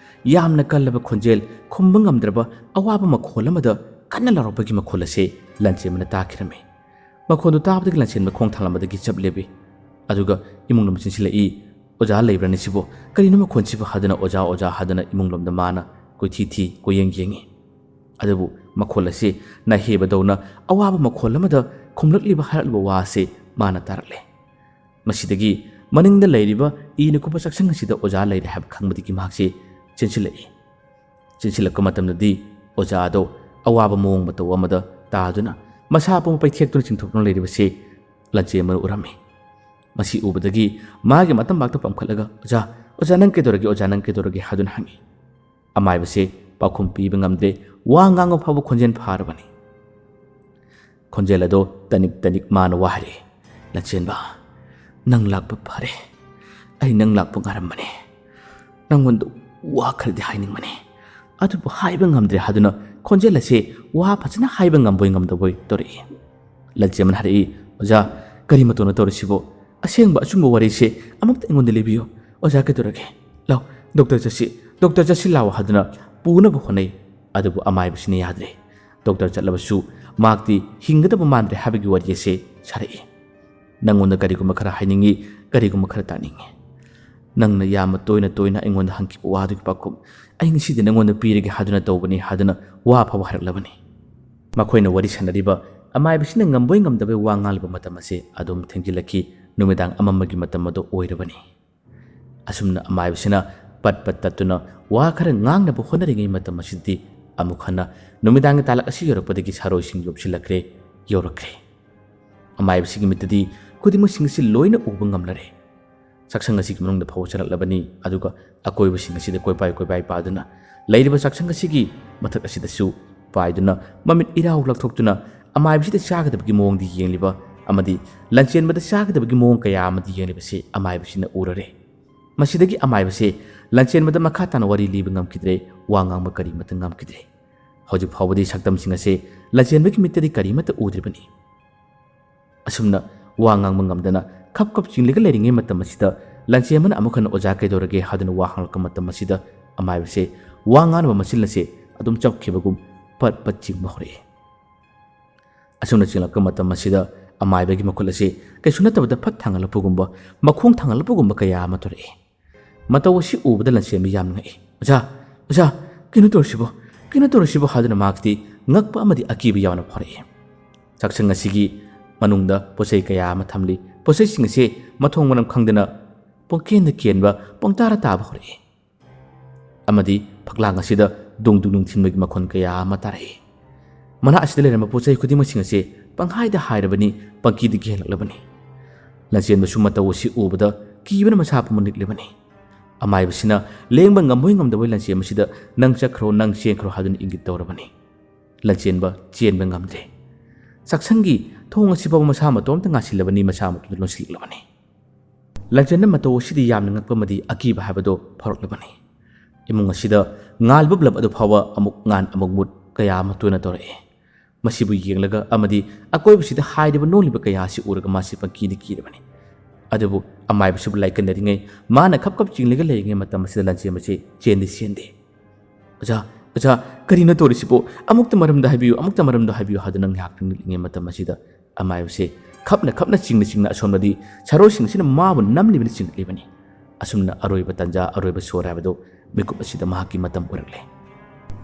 ꯌꯥꯝꯅ ꯀꯜꯂꯕ ꯈꯣꯟꯖꯦꯜ, ꯈꯨꯝꯕ ꯉꯝꯗ꯭ꯔꯕ ꯑꯋꯥꯕ ꯃꯈꯣꯜ ꯑꯃꯗ ꯀꯟꯅ ꯂꯥꯎꯔꯛꯄꯒꯤ ꯃꯈꯣꯜ ꯑꯁꯦ ꯂꯟꯆꯦꯟꯕꯅ ꯇꯥꯈꯤꯔꯝꯃꯤ꯫ ꯃꯈꯣꯟꯗꯨ ꯇꯥꯕꯗꯒꯤ ꯂꯟꯆꯦꯟꯕ ꯈꯣꯡ ꯊꯥꯡꯂꯝꯕꯗꯒꯤ ꯆꯞ ꯂꯦꯞꯄꯤ꯫ ꯑꯗꯨꯒ ꯏꯃꯨꯡ ꯂꯣꯝ ꯆꯦꯟꯁꯤꯜꯂꯛꯏ꯫ "ꯑꯣꯖꯥ ꯂꯩꯕ꯭ꯔꯅꯦ ꯁꯤꯕꯣ? ꯀꯔꯤꯅꯣ ꯃꯈꯣꯟꯁꯤꯕꯨ?" ꯍꯥꯏꯗꯨꯅ "ꯑꯣꯖꯥ, ꯑꯣꯖꯥ" ꯍꯥꯏꯗꯨꯅ ꯏꯃꯨꯡ ꯂꯣꯝꯗ ꯃꯥꯅ ꯀꯣꯏꯊꯤ ꯊꯤ, ꯀꯣꯏꯌꯦꯡ ꯌꯦꯡꯉꯤ꯫ ꯑꯗꯨꯕꯨ ꯃꯈꯣꯜ ꯑꯁꯤ ꯅꯥꯍꯦꯕꯗꯧꯅ ꯑꯋꯥꯕ ꯃꯈꯣꯜ ꯑꯃꯗ ꯈꯨꯝꯂꯛꯂꯤꯕ ꯍꯥꯏꯔꯛꯂꯤꯕ ꯋꯥ ꯑꯁꯤ ꯃꯥꯅ ꯇꯥꯔꯛꯂꯦ꯫ ꯃꯁꯤꯗꯒꯤ ꯃꯅꯤꯡꯗ ꯂꯩꯔꯤꯕ ꯏꯅ ꯀꯨꯞꯄ ꯆꯥꯛꯁꯪ ꯑꯁꯤꯗ ꯑꯣꯖꯥ ꯂꯩꯔꯦ ꯍꯥꯏꯕ ꯈꯪꯕꯗꯒꯤ ꯃꯍꯥꯛꯁꯤ ꯆꯦꯟꯁꯤꯜꯂꯛꯏ꯫ ꯆꯦꯟꯁꯤꯜꯂꯛꯄ ꯃꯇꯝꯗꯗꯤ ꯑꯣꯖꯥ ꯑꯗꯣ ꯑꯋꯥꯕ ꯃꯑꯣꯡ ꯃꯇꯧ ꯑꯃꯗ ꯇꯥꯗꯨꯅ ꯃꯁꯥ ꯄꯨꯝꯕ ꯄꯩꯊꯦꯛꯇꯨꯅ ꯆꯤꯡꯊꯣꯛꯇꯨꯅ ꯂꯩꯔꯤꯕꯁꯤ ꯂꯟꯆꯦꯟꯕꯅ ꯎꯔꯝꯃꯤ꯫ ꯃꯁꯤ ꯎꯕꯗꯒꯤ ꯃꯥꯒꯤ ꯃꯇꯝꯕꯥꯛꯇ ꯄꯥꯝꯈꯠꯂꯒ, "ꯑꯣꯖꯥ, ꯑꯣꯖꯥ, ꯅꯪ ꯀꯩꯗꯧꯔꯒꯦ? ꯑꯣꯖꯥ, ꯅꯪ ꯀꯩꯗꯧꯔꯒꯦ?" ꯍꯥꯏꯗꯨꯅ ꯍꯪꯉꯤ꯫ ꯑꯃꯥꯏꯕꯁꯦ ꯄꯥꯎꯈꯨꯝ ꯄꯤꯕ ꯉꯝꯗ꯭ꯔꯦ, ꯋꯥ ꯉꯥꯡꯕ ꯐꯥꯎꯕ ꯈꯣꯟꯖꯦꯜ ꯐꯥꯔꯕꯅꯤ꯫ ꯈꯣꯟꯖꯦꯜ ꯑꯗꯣ ꯇꯅꯤꯛ ꯇꯅꯤꯛ ꯃꯥꯅ ꯋꯥ ꯍꯥꯏꯔꯛꯏ, "ꯂꯟꯆꯦꯟꯕ, ꯅꯪ ꯂꯥꯛꯄ ꯐꯔꯦ꯫ ꯑꯩ ꯅꯪ ꯂꯥꯛꯄ ꯉꯥꯏꯔꯝꯕꯅꯦ꯫ ꯅꯪꯉꯣꯟꯗ ꯋꯥ ꯈꯔꯗꯤ ꯍꯥꯏꯅꯤꯡꯕꯅꯦ, ꯑꯗꯨꯕꯨ ꯍꯥꯏꯕ ꯉꯝꯗ꯭ꯔꯦ" ꯍꯥꯏꯗꯨꯅ ꯈꯣꯟꯖꯦꯜ ꯑꯁꯦ ꯋꯥ ꯐꯖꯅ ꯍꯥꯏꯕ ꯉꯝꯕꯣꯏ ꯉꯝꯗꯕꯣꯏ ꯇꯧꯔꯛꯏ꯫ ꯂꯟꯆꯦꯟꯕꯅ ꯍꯥꯏꯔꯛꯏ, "ꯑꯣꯖꯥ, ꯀꯔꯤ ꯃꯇꯧꯅ ꯇꯧꯔꯤꯁꯤꯕꯣ? ꯑꯁꯦꯡꯕ ꯑꯆꯨꯝꯕ ꯋꯥꯔꯤꯁꯦ ꯑꯃꯨꯛꯇ ꯑꯩꯉꯣꯟꯗ ꯂꯤꯕꯤꯌꯨ꯫ ꯑꯣꯖꯥ, ꯀꯩꯗꯧꯔꯒꯦ? ꯂꯥꯎ, ꯗꯣꯛꯇꯔ ꯆꯠꯁꯤ, ꯗꯣꯛꯇꯔ ꯆꯠꯁꯤ ꯂꯥꯎ" ꯍꯥꯏꯗꯨꯅ ꯄꯨꯅꯕ ꯍꯣꯠꯅꯩ꯫ ꯑꯗꯨꯕꯨ ꯑꯃꯥꯏꯕꯁꯤꯅ ꯌꯥꯗ꯭ꯔꯦ꯫ ꯗꯣꯛꯇꯔ ꯆꯠꯂꯕꯁꯨ ꯃꯍꯥꯛꯇꯤ ꯍꯤꯡꯒꯗꯕ ꯃꯥꯟꯗ꯭ꯔꯦ ꯍꯥꯏꯕꯒꯤ ꯋꯥꯔꯤ ꯑꯁꯦ ꯁꯥꯔꯛꯏ꯫ "ꯅꯪꯉꯣꯟꯗ ꯀꯔꯤꯒꯨꯝꯕ ꯈꯔ ꯍꯥꯏꯅꯤꯡꯉꯤ, ꯀꯔꯤꯒꯨꯝꯕ ꯈꯔ ꯇꯥꯅꯤꯡꯉꯤ꯫ ꯅꯪꯅ ꯌꯥꯝꯅ ꯇꯣꯏꯅ ꯇꯣꯏꯅ ꯑꯩꯉꯣꯟꯗ ꯍꯪꯈꯤꯕ ꯋꯥꯗꯨꯒꯤ ꯄꯥꯎꯈꯨꯝ ꯑꯩ ꯉꯁꯤꯗꯤ ꯅꯪꯉꯣꯟꯗ ꯄꯤꯔꯒꯦ ꯍꯥꯏꯗꯨꯅ ꯇꯧꯕꯅꯤ" ꯍꯥꯏꯗꯨꯅ ꯋꯥ ꯐꯥꯎꯕ ꯍꯥꯏꯔꯛꯂꯕꯅꯤ꯫ ꯃꯈꯣꯏꯅ ꯋꯥꯔꯤ ꯁꯥꯟꯅꯔꯤꯕ ꯑꯃꯥꯏꯕꯁꯤꯅ ꯉꯝꯕꯣꯏ ꯉꯝꯗꯕꯣꯏ ꯋꯥ ꯉꯥꯡꯂꯤꯕ ꯃꯇꯝ ꯑꯁꯦ ꯑꯗꯨꯝ ꯊꯦꯡꯖꯤꯜꯂꯛꯈꯤ꯫ ꯅꯨꯃꯤꯗꯥꯡ ꯑꯃꯝꯕꯒꯤ ꯃꯇꯝ ꯑꯗꯨ ꯑꯣꯏꯔꯕꯅꯤ꯫ ꯑꯁꯨꯝꯅ ꯑꯃꯥꯏꯕꯁꯤꯅ ꯄꯠ ꯄꯠ ꯇꯠꯇꯨꯅ ꯋꯥ ꯈꯔ ꯉꯥꯡꯅꯕ ꯍꯣꯠꯅꯔꯤꯉꯩ ꯃꯇꯝ ꯑꯁꯤꯗꯗꯤ ꯑꯃꯨꯛ ꯍꯟꯅ ꯅꯨꯃꯤꯗꯥꯡꯒꯤ ꯇꯥꯂꯛ ꯑꯁꯤ ꯌꯧꯔꯛꯄꯗꯒꯤ ꯁꯥꯔꯣꯏꯁꯤꯡ ꯌꯣꯝꯁꯤꯜꯂꯛꯈ꯭ꯔꯦ, ꯌꯧꯔꯛꯈ꯭ꯔꯦ꯫ ꯑꯃꯥꯏꯕꯁꯤꯒꯤ ꯃꯤꯠꯇꯗꯤ ꯈꯨꯗꯤꯡꯃꯛꯁꯤꯡ ꯑꯁꯤ ꯂꯣꯏꯅ ꯎꯕ ꯉꯝꯂꯔꯦ꯫ ꯆꯥꯛꯁꯪ ꯑꯁꯤꯒꯤ ꯃꯅꯨꯡꯗ ꯐꯥꯎꯕ ꯆꯪꯂꯛꯂꯕꯅꯤ꯫ ꯑꯗꯨꯒ ꯑꯀꯣꯏꯕꯁꯤꯡ ꯑꯁꯤꯗ ꯀꯣꯏꯄꯥꯏ ꯀꯣꯏꯄꯥꯏ ꯄꯥꯗꯨꯅ ꯂꯩꯔꯤꯕ ꯆꯥꯛꯁꯪ ꯑꯁꯤꯒꯤ ꯃꯊꯛ ꯑꯁꯤꯗꯁꯨ ꯄꯥꯏꯗꯨꯅ ꯃꯃꯤꯠ ꯏꯔꯥꯎ ꯂꯥꯎꯊꯣꯛꯇꯨꯅ ꯑꯃꯥꯏꯕꯁꯤꯗ ꯆꯥꯒꯗꯕꯒꯤ ꯃꯑꯣꯡꯗꯤ ꯌꯦꯡꯂꯤꯕ ꯑꯃꯗꯤ ꯂꯟꯆꯦꯟꯕꯗ ꯆꯥꯒꯗꯕꯒꯤ ꯃꯑꯣꯡ ꯀꯌꯥ ꯑꯃꯗꯤ ꯌꯦꯡꯂꯤꯕꯁꯤ ꯑꯃꯥꯏꯕꯁꯤꯅ ꯎꯔꯔꯦ꯫ ꯃꯁꯤꯗꯒꯤ ꯑꯃꯥꯏꯕꯁꯦ ꯂꯟꯆꯦꯟꯕꯗ ꯃꯈꯥ ꯇꯥꯅ ꯋꯥꯔꯤ ꯂꯤꯕ ꯉꯝꯈꯤꯗ꯭ꯔꯦ, ꯋꯥ ꯉꯥꯡꯕ ꯀꯔꯤꯃꯠꯇ ꯉꯝꯈꯤꯗ꯭ꯔꯦ꯫ ꯍꯧꯖꯤꯛ ꯐꯥꯎꯕꯗꯤ ꯁꯛꯇꯝꯁꯤꯡ ꯑꯁꯦ ꯂꯟꯆꯦꯟꯕꯒꯤ ꯃꯤꯠꯇꯗꯤ ꯀꯔꯤꯃꯠꯇ ꯎꯗ꯭ꯔꯤꯕꯅꯤ꯫ ꯑꯁꯨꯝꯅ ꯋꯥ ꯉꯥꯡꯕ ꯉꯝꯗꯅ ꯈꯞ ꯈꯞ ꯆꯤꯡꯂꯒ ꯂꯩꯔꯤꯉꯩ ꯃꯇꯝ ꯑꯁꯤꯗ ꯂꯟꯆꯦꯟꯕꯅ ꯑꯃꯨꯛ ꯍꯟꯅ "ꯑꯣꯖꯥ, ꯀꯩꯗꯧꯔꯒꯦ?" ꯍꯥꯏꯗꯨꯅ ꯋꯥ ꯍꯪꯂꯛꯄ ꯃꯇꯝ ꯑꯁꯤꯗ ꯑꯃꯥꯏꯕꯁꯦ ꯋꯥ ꯉꯥꯡꯅꯕ ꯃꯆꯤꯟ ꯑꯁꯦ ꯑꯗꯨꯝ ꯆꯞꯈꯤꯕꯒꯨꯝ ꯄꯠ ꯄꯠ ꯆꯤꯡꯕ ꯍꯧꯔꯛꯏ꯫ ꯑꯁꯨꯝꯅ ꯆꯤꯡꯂꯛꯄ ꯃꯇꯝ ꯑꯁꯤꯗ ꯑꯃꯥꯏꯕꯒꯤ ꯃꯈꯨꯠ ꯑꯁꯤ ꯀꯩꯁꯨ ꯅꯠꯇꯕꯗ ꯐꯠ ꯊꯥꯡꯒꯠꯂꯛꯄꯒꯨꯝꯕ, ꯃꯈꯣꯡ ꯊꯥꯡꯒꯠꯂꯛꯄꯒꯨꯝꯕ ꯀꯌꯥ ꯑꯃ ꯊꯣꯔꯛꯏ꯫ ꯃꯇꯧ ꯑꯁꯤ ꯎꯕꯗ ꯂꯟꯆꯦꯟꯕꯤ ꯌꯥꯝꯅ ꯉꯛꯏ꯫ "ꯑꯣꯖꯥ, ꯑꯣꯖꯥ, ꯀꯩꯅꯣ ꯇꯧꯔꯤꯁꯤꯕꯣ? ꯀꯩꯅꯣ ꯇꯧꯔꯤꯁꯤꯕꯣ?" ꯍꯥꯏꯗꯨꯅ ꯃꯍꯥꯛꯇꯤ ꯉꯛꯄ ꯑꯃꯗꯤ ꯑꯀꯤꯕ ꯌꯥꯎꯅ ꯐꯥꯎꯔꯛꯏ꯫ ꯆꯥꯛꯁꯪ ꯑꯁꯤꯒꯤ ꯃꯅꯨꯡꯗ ꯄꯣꯠꯆꯩ ꯀꯌꯥ ꯑꯃ ꯊꯝꯂꯤ꯫ ꯄꯣꯠꯆꯩꯁꯤꯡ ꯑꯁꯤ ꯃꯊꯣꯡ ꯃꯔꯝ ꯈꯪꯗꯅ ꯄꯨꯡꯀꯦꯟꯗ ꯀꯦꯟꯕ, ꯄꯨꯡꯇꯥꯔ ꯇꯥꯕ ꯍꯧꯔꯛꯏ꯫ ꯑꯃꯗꯤ ꯐꯛꯂꯥꯡ ꯑꯁꯤꯗ ꯗꯨꯡ ꯗꯨꯡ ꯗꯨꯡ ꯊꯤꯟꯕꯒꯤ ꯃꯈꯣꯟ ꯀꯌꯥ ꯑꯃ ꯇꯥꯔꯛꯏ꯫ ꯃꯅꯥꯛ ꯑꯁꯤꯗ ꯂꯩꯔꯝꯕ ꯄꯣꯠ ꯆꯩ ꯈꯨꯗꯤꯡꯃꯛꯁꯤꯡ ꯑꯁꯤ ꯄꯪꯍꯥꯏꯗ ꯍꯥꯏꯔꯕꯅꯤ, ꯄꯪꯀꯤꯗ ꯀꯤꯍꯜꯂꯛꯂꯕꯅꯤ꯫ ꯂꯟꯆꯦꯟꯕꯁꯨ ꯃꯇꯧ ꯑꯁꯤ ꯎꯕꯗ ꯀꯤꯕꯅ ꯃꯁꯥ ꯄꯨꯝꯕ ꯅꯤꯛꯂꯤꯕꯅꯤ꯫ ꯑꯃꯥꯏꯕꯁꯤꯅ ꯂꯦꯡꯕ ꯉꯝꯕꯣꯏ ꯉꯝꯗꯕꯣꯏ ꯂꯟꯆꯦꯟꯕꯁꯤꯗ "ꯅꯪ ꯆꯠꯈ꯭ꯔꯣ, ꯅꯪ ꯆꯦꯟꯈ꯭ꯔꯣ" ꯍꯥꯏꯗꯨꯅ ꯏꯪꯒꯤꯠ ꯇꯧꯔꯕꯅꯤ꯫ ꯂꯟꯆꯦꯟꯕ ꯆꯦꯟꯕ ꯉꯝꯗ꯭ꯔꯦ꯫ ꯆꯥꯛꯁꯪꯒꯤ ꯊꯣꯡ ꯑꯁꯤ ꯐꯥꯎꯕ ꯃꯁꯥ ꯃꯇꯣꯝꯇ ꯉꯥꯁꯤꯜꯂꯕꯅꯤ, ꯃꯁꯥ ꯃꯇꯣꯝꯇ ꯂꯣꯟꯁꯤꯜꯂꯛꯂꯕꯅꯤ꯫ ꯂꯟꯆꯦꯟꯕ ꯃꯇꯧ ꯑꯁꯤꯗ ꯌꯥꯝꯅ ꯉꯛꯄ ꯑꯃꯗꯤ ꯑꯀꯤꯕ ꯍꯥꯏꯕꯗꯨ ꯐꯥꯎꯔꯛꯂꯕꯅꯤ꯫ ꯏꯃꯨꯡ ꯑꯁꯤꯗ ꯉꯥꯜꯕ ꯕꯜꯕ ꯑꯗꯨ ꯐꯥꯎꯕ ꯑꯃꯨꯛ ꯉꯥꯟ ꯑꯃꯨꯛ ꯃꯨꯠ ꯀꯌꯥ ꯑꯃ ꯇꯣꯏꯅ ꯇꯧꯔꯛꯏ꯫ ꯃꯁꯤꯕꯨ ꯌꯦꯡꯂꯒ ꯑꯃꯗꯤ ꯑꯀꯣꯏꯕꯁꯤꯗ ꯍꯥꯏꯔꯤꯕ ꯅꯣꯡꯂꯤꯕ ꯀꯌꯥ ꯑꯁꯤ ꯎꯔꯒ ꯃꯥꯁꯤ ꯄꯪꯀꯤꯗ ꯀꯤꯔꯕꯅꯤ꯫ ꯑꯗꯨꯕꯨ ꯑꯃꯥꯏꯕꯁꯤꯕꯨ ꯂꯥꯏꯀꯠꯅꯔꯤꯉꯩ ꯃꯥꯅ ꯈꯞ ꯈꯞ ꯆꯤꯡꯂꯒ ꯂꯩꯔꯤꯉꯩ ꯃꯇꯝ ꯑꯁꯤꯗ ꯂꯟꯆꯦꯟꯕꯁꯤ ꯆꯦꯟꯗꯤ ꯆꯦꯟꯗꯦ꯫ "ꯑꯣꯖꯥ, ꯑꯣꯖꯥ, ꯀꯔꯤꯅꯣ ꯇꯧꯔꯤꯁꯤꯕꯣ? ꯑꯃꯨꯛꯇ ꯃꯔꯝꯗ ꯍꯥꯏꯕꯤꯌꯨ, ꯑꯃꯨꯛꯇ ꯃꯔꯝꯗ ꯍꯥꯏꯕꯤꯌꯨ" ꯍꯥꯏꯗꯨꯅ ꯉꯥꯏꯍꯥꯛꯇꯪ ꯅꯤꯛꯂꯤꯉꯩ ꯃꯇꯝ ꯑꯁꯤꯗ ꯑꯃꯥꯏꯕꯁꯦ ꯈꯞꯅ ꯈꯞꯅ ꯆꯤꯡꯅ ꯆꯤꯡꯅ ꯑꯁꯣꯝꯗꯗꯤ ꯁꯥꯔꯣꯏꯁꯤꯡ ꯑꯁꯤꯅ ꯃꯥꯕꯨ ꯅꯝꯂꯤꯕꯅ ꯆꯤꯡꯂꯛꯂꯤꯕꯅꯤ꯫ ꯑꯁꯨꯝꯅ ꯑꯔꯣꯏꯕ ꯇꯥꯟꯖꯥ, ꯑꯔꯣꯏꯕ ꯁꯣꯔ ꯍꯥꯏꯕꯗꯨ ꯃꯤꯀꯨꯞ ꯑꯁꯤꯗ ꯃꯍꯥꯛꯀꯤ ꯃꯇꯝ ꯑꯣꯏꯔꯛꯂꯦ꯫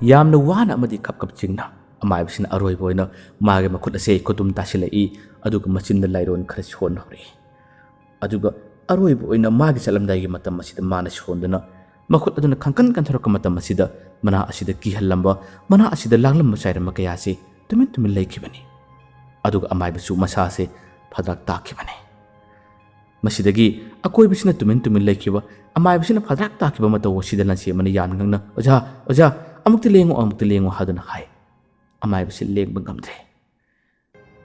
ꯌꯥꯝꯅ ꯋꯥꯅ ꯑꯃꯗꯤ ꯈꯞ ꯈꯞ ꯆꯤꯡꯅ ꯑꯃꯥꯏꯕꯁꯤꯅ ꯑꯔꯣꯏꯕ ꯑꯣꯏꯅ ꯃꯥꯒꯤ ꯃꯈꯨꯠ ꯑꯁꯦ ꯈꯨꯇꯨꯝ ꯇꯥꯁꯤꯜꯂꯛꯏ, ꯑꯗꯨꯒ ꯃꯆꯤꯟꯗ ꯂꯥꯏꯔꯣꯟ ꯈꯔ ꯁꯣꯟꯅ ꯍꯧꯔꯛꯏ꯫ ꯑꯗꯨꯒ ꯑꯔꯣꯏꯕ ꯑꯣꯏꯅ ꯃꯥꯒꯤ ꯆꯠꯂꯝꯗꯥꯏꯒꯤ ꯃꯇꯝ ꯑꯁꯤꯗ ꯃꯥꯅ ꯁꯣꯟꯗꯨꯅ ꯃꯈꯨꯠ ꯑꯗꯨꯅ ꯈꯪꯀꯟ ꯀꯟꯊꯔꯛꯄ ꯃꯇꯝ ꯑꯁꯤꯗ ꯃꯅꯥ ꯑꯁꯤꯗ ꯀꯤꯍꯜꯂꯝꯕ, ꯃꯅꯥ ꯑꯁꯤꯗ ꯂꯥꯡꯂꯝꯕ ꯆꯥꯏꯔꯝꯕ ꯀꯌꯥ ꯑꯁꯤ ꯇꯨꯃꯤꯟ ꯇꯨꯃꯤꯟ ꯂꯩꯈꯤꯕꯅꯤ꯫ ꯑꯗꯨꯒ ꯑꯃꯥꯏꯕꯁꯨ ꯃꯁꯥꯁꯦ ꯐꯗ꯭ꯔꯥꯛ ꯇꯥꯈꯤꯕꯅꯤ꯫ ꯃꯁꯤꯗꯒꯤ ꯑꯀꯣꯏꯕꯁꯤꯅ ꯇꯨꯃꯤꯟ ꯇꯨꯃꯤꯟ ꯂꯩꯈꯤꯕ, ꯑꯃꯥꯏꯕꯁꯤꯅ ꯐꯗ꯭ꯔꯥꯛ ꯇꯥꯈꯤꯕ ꯃꯇꯧ ꯑꯁꯤꯗ ꯂꯟꯆꯦꯟꯕꯅ ꯌꯥꯝꯅ ꯉꯛꯅ, "ꯑꯣꯖꯥ, ꯑꯣꯖꯥ, ꯑꯃꯨꯛꯇ ꯂꯦꯡꯉꯨ, ꯑꯃꯨꯛꯇ ꯂꯦꯡꯉꯨ" ꯍꯥꯏꯗꯨꯅ ꯍꯥꯏ꯫ ꯑꯃꯥꯏꯕꯁꯤ ꯂꯦꯡꯕ ꯉꯝꯗ꯭ꯔꯦ꯫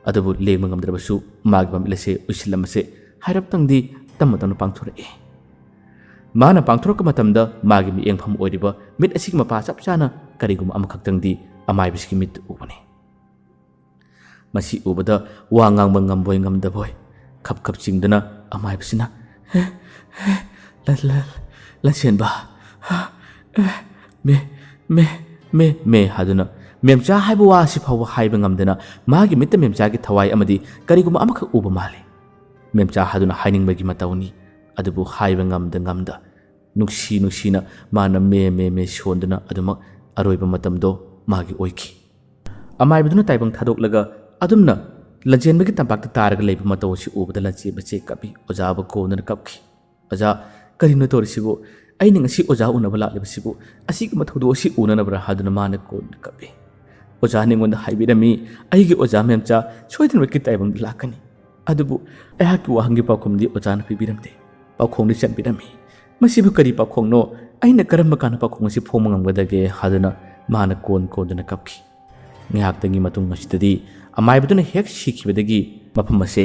ꯑꯗꯨꯕꯨ ꯂꯦꯡꯕ ꯉꯝꯗ꯭ꯔꯕꯁꯨ ꯃꯥꯒꯤ ꯃꯃꯤꯠ ꯑꯁꯦ ꯎꯏꯁꯤꯜꯂꯝꯕꯁꯦ ꯍꯥꯏꯔꯞꯇꯪꯗꯤ ꯇꯞꯅ ꯇꯞꯅ ꯄꯥꯡꯊꯣꯔꯛꯏ꯫ ꯃꯥꯅ ꯄꯥꯡꯊꯣꯔꯛꯄ ꯃꯇꯝꯗ ꯃꯥꯒꯤ ꯃꯤꯠꯌꯦꯡꯐꯝ ꯑꯣꯏꯔꯤꯕ ꯃꯤꯠ ꯑꯁꯤꯒꯤ ꯃꯄꯥ ꯆꯞ ꯆꯥꯅ ꯀꯔꯤꯒꯨꯝꯕ ꯑꯃꯈꯛꯇꯪꯗꯤ ꯑꯃꯥꯏꯕꯁꯤꯒꯤ ꯃꯤꯠꯇ ꯎꯕꯅꯤ꯫ ꯃꯁꯤ ꯎꯕꯗ ꯋꯥ ꯉꯥꯡꯕ ꯉꯝꯕꯣꯏ ꯉꯝꯗꯕꯣꯏ ꯈꯞ ꯈꯞ ꯆꯤꯡꯗꯨꯅ ꯑꯃꯥꯏꯕꯁꯤꯅ, "ꯍꯦ, ꯍꯦ, ꯂ-, ꯂ-, ꯂꯟꯆꯦꯟꯕ, ꯍꯥ, ꯑꯦ, ꯃꯦ, ꯃꯦ, ꯃꯦ, ꯃꯦ" ꯍꯥꯏꯗꯨꯅ ꯃꯦꯝꯆꯥ ꯍꯥꯏꯕ ꯋꯥ ꯑꯁꯤ ꯐꯥꯎꯕ ꯍꯥꯏꯕ ꯉꯝꯗꯅ ꯃꯥꯒꯤ ꯃꯤꯠꯇ ꯃꯦꯝꯆꯥꯒꯤ ꯊꯋꯥꯏ ꯑꯃꯗꯤ ꯀꯔꯤꯒꯨꯝꯕ ꯑꯃꯈꯛ ꯎꯕ ꯃꯥꯜꯂꯤ꯫ ꯃꯦꯝꯆꯥ ꯍꯥꯏꯗꯨꯅ ꯍꯥꯏꯅꯤꯡꯕꯒꯤ ꯃꯇꯧꯅꯤ, ꯑꯗꯨꯕꯨ ꯍꯥꯏꯕ ꯉꯝꯗ ꯉꯝꯗ ꯅꯨꯡꯁꯤ ꯅꯨꯡꯁꯤꯅ ꯃꯥꯅ ꯃꯦ, ꯃꯦ, ꯃꯦ ꯁꯣꯟꯗꯨꯅ ꯑꯗꯨꯃꯛ ꯑꯔꯣꯏꯕ ꯃꯇꯝꯗꯣ ꯃꯥꯒꯤ ꯑꯣꯏꯈꯤ꯫ ꯑꯃꯥꯏꯕꯗꯨꯅ ꯇꯥꯏꯕꯪ ꯊꯥꯗꯣꯛꯂꯒ ꯑꯗꯨꯝꯅ ꯂꯟꯆꯦꯟꯕꯒꯤ ꯇꯝꯄꯥꯛꯇ ꯇꯥꯔꯒ ꯂꯩꯕ ꯃꯇꯧ ꯑꯁꯤ ꯎꯕꯗ ꯂꯟꯆꯦꯟꯕꯁꯦ ꯀꯞꯄꯤ꯫ ꯑꯣꯖꯥꯕꯨ ꯀꯣꯟꯗꯨꯅ ꯀꯞꯈꯤ꯫ "ꯑꯣꯖꯥ, ꯀꯔꯤꯅꯣ ꯇꯧꯔꯤꯁꯤꯕꯨ? ꯑꯩꯅ ꯉꯁꯤ ꯑꯣꯖꯥ ꯎꯅꯕ ꯂꯥꯛꯂꯤꯕꯁꯤꯕꯨ, ꯑꯁꯤꯒꯨꯝꯕ ꯊꯧꯗꯣꯛ ꯑꯁꯤ ꯎꯅꯅꯕ꯭ꯔꯥ?" ꯍꯥꯏꯗꯨꯅ ꯃꯥꯅ ꯀꯣꯟꯅ ꯀꯞꯄꯤ꯫ "ꯑꯣꯖꯥꯅ ꯑꯩꯉꯣꯟꯗ ꯍꯥꯏꯕꯤꯔꯝꯃꯤ, ꯑꯩꯒꯤ ꯑꯣꯖꯥ ꯃꯦꯝꯆꯥ ꯁꯣꯏꯗꯅꯃꯛꯀꯤ ꯇꯥꯏꯕꯪꯗ ꯂꯥꯛꯀꯅꯤ꯫ ꯑꯗꯨꯕꯨ ꯑꯩꯍꯥꯛꯀꯤ ꯋꯥꯍꯪꯒꯤ ꯄꯥꯎꯈꯨꯝꯗꯤ ꯑꯣꯖꯥꯅ ꯄꯤꯕꯤꯔꯝꯗꯦ꯫ ꯄꯥꯎꯈꯣꯡꯗꯤ ꯆꯟꯕꯤꯔꯝꯃꯤ꯫ ꯃꯁꯤꯕꯨ ꯀꯔꯤ ꯄꯥꯎꯈꯣꯡꯅꯣ? ꯑꯩꯅ ꯀꯔꯝꯕ ꯀꯥꯟꯗ ꯄꯥꯎꯈꯣꯡ ꯑꯁꯤ ꯐꯣꯡꯕ ꯉꯝꯒꯗꯒꯦ?" ꯍꯥꯏꯗꯨꯅ ꯃꯥꯅ ꯀꯣꯟ ꯀꯣꯟꯗꯨꯅ ꯀꯞꯈꯤ꯫ ꯉꯥꯏꯍꯥꯛꯇꯪꯒꯤ ꯃꯇꯨꯡ ꯑꯁꯤꯗꯗꯤ ꯑꯃꯥꯏꯕꯗꯨꯅ ꯍꯦꯛ ꯁꯤꯈꯤꯕꯗꯒꯤ ꯃꯐꯝ ꯑꯁꯦ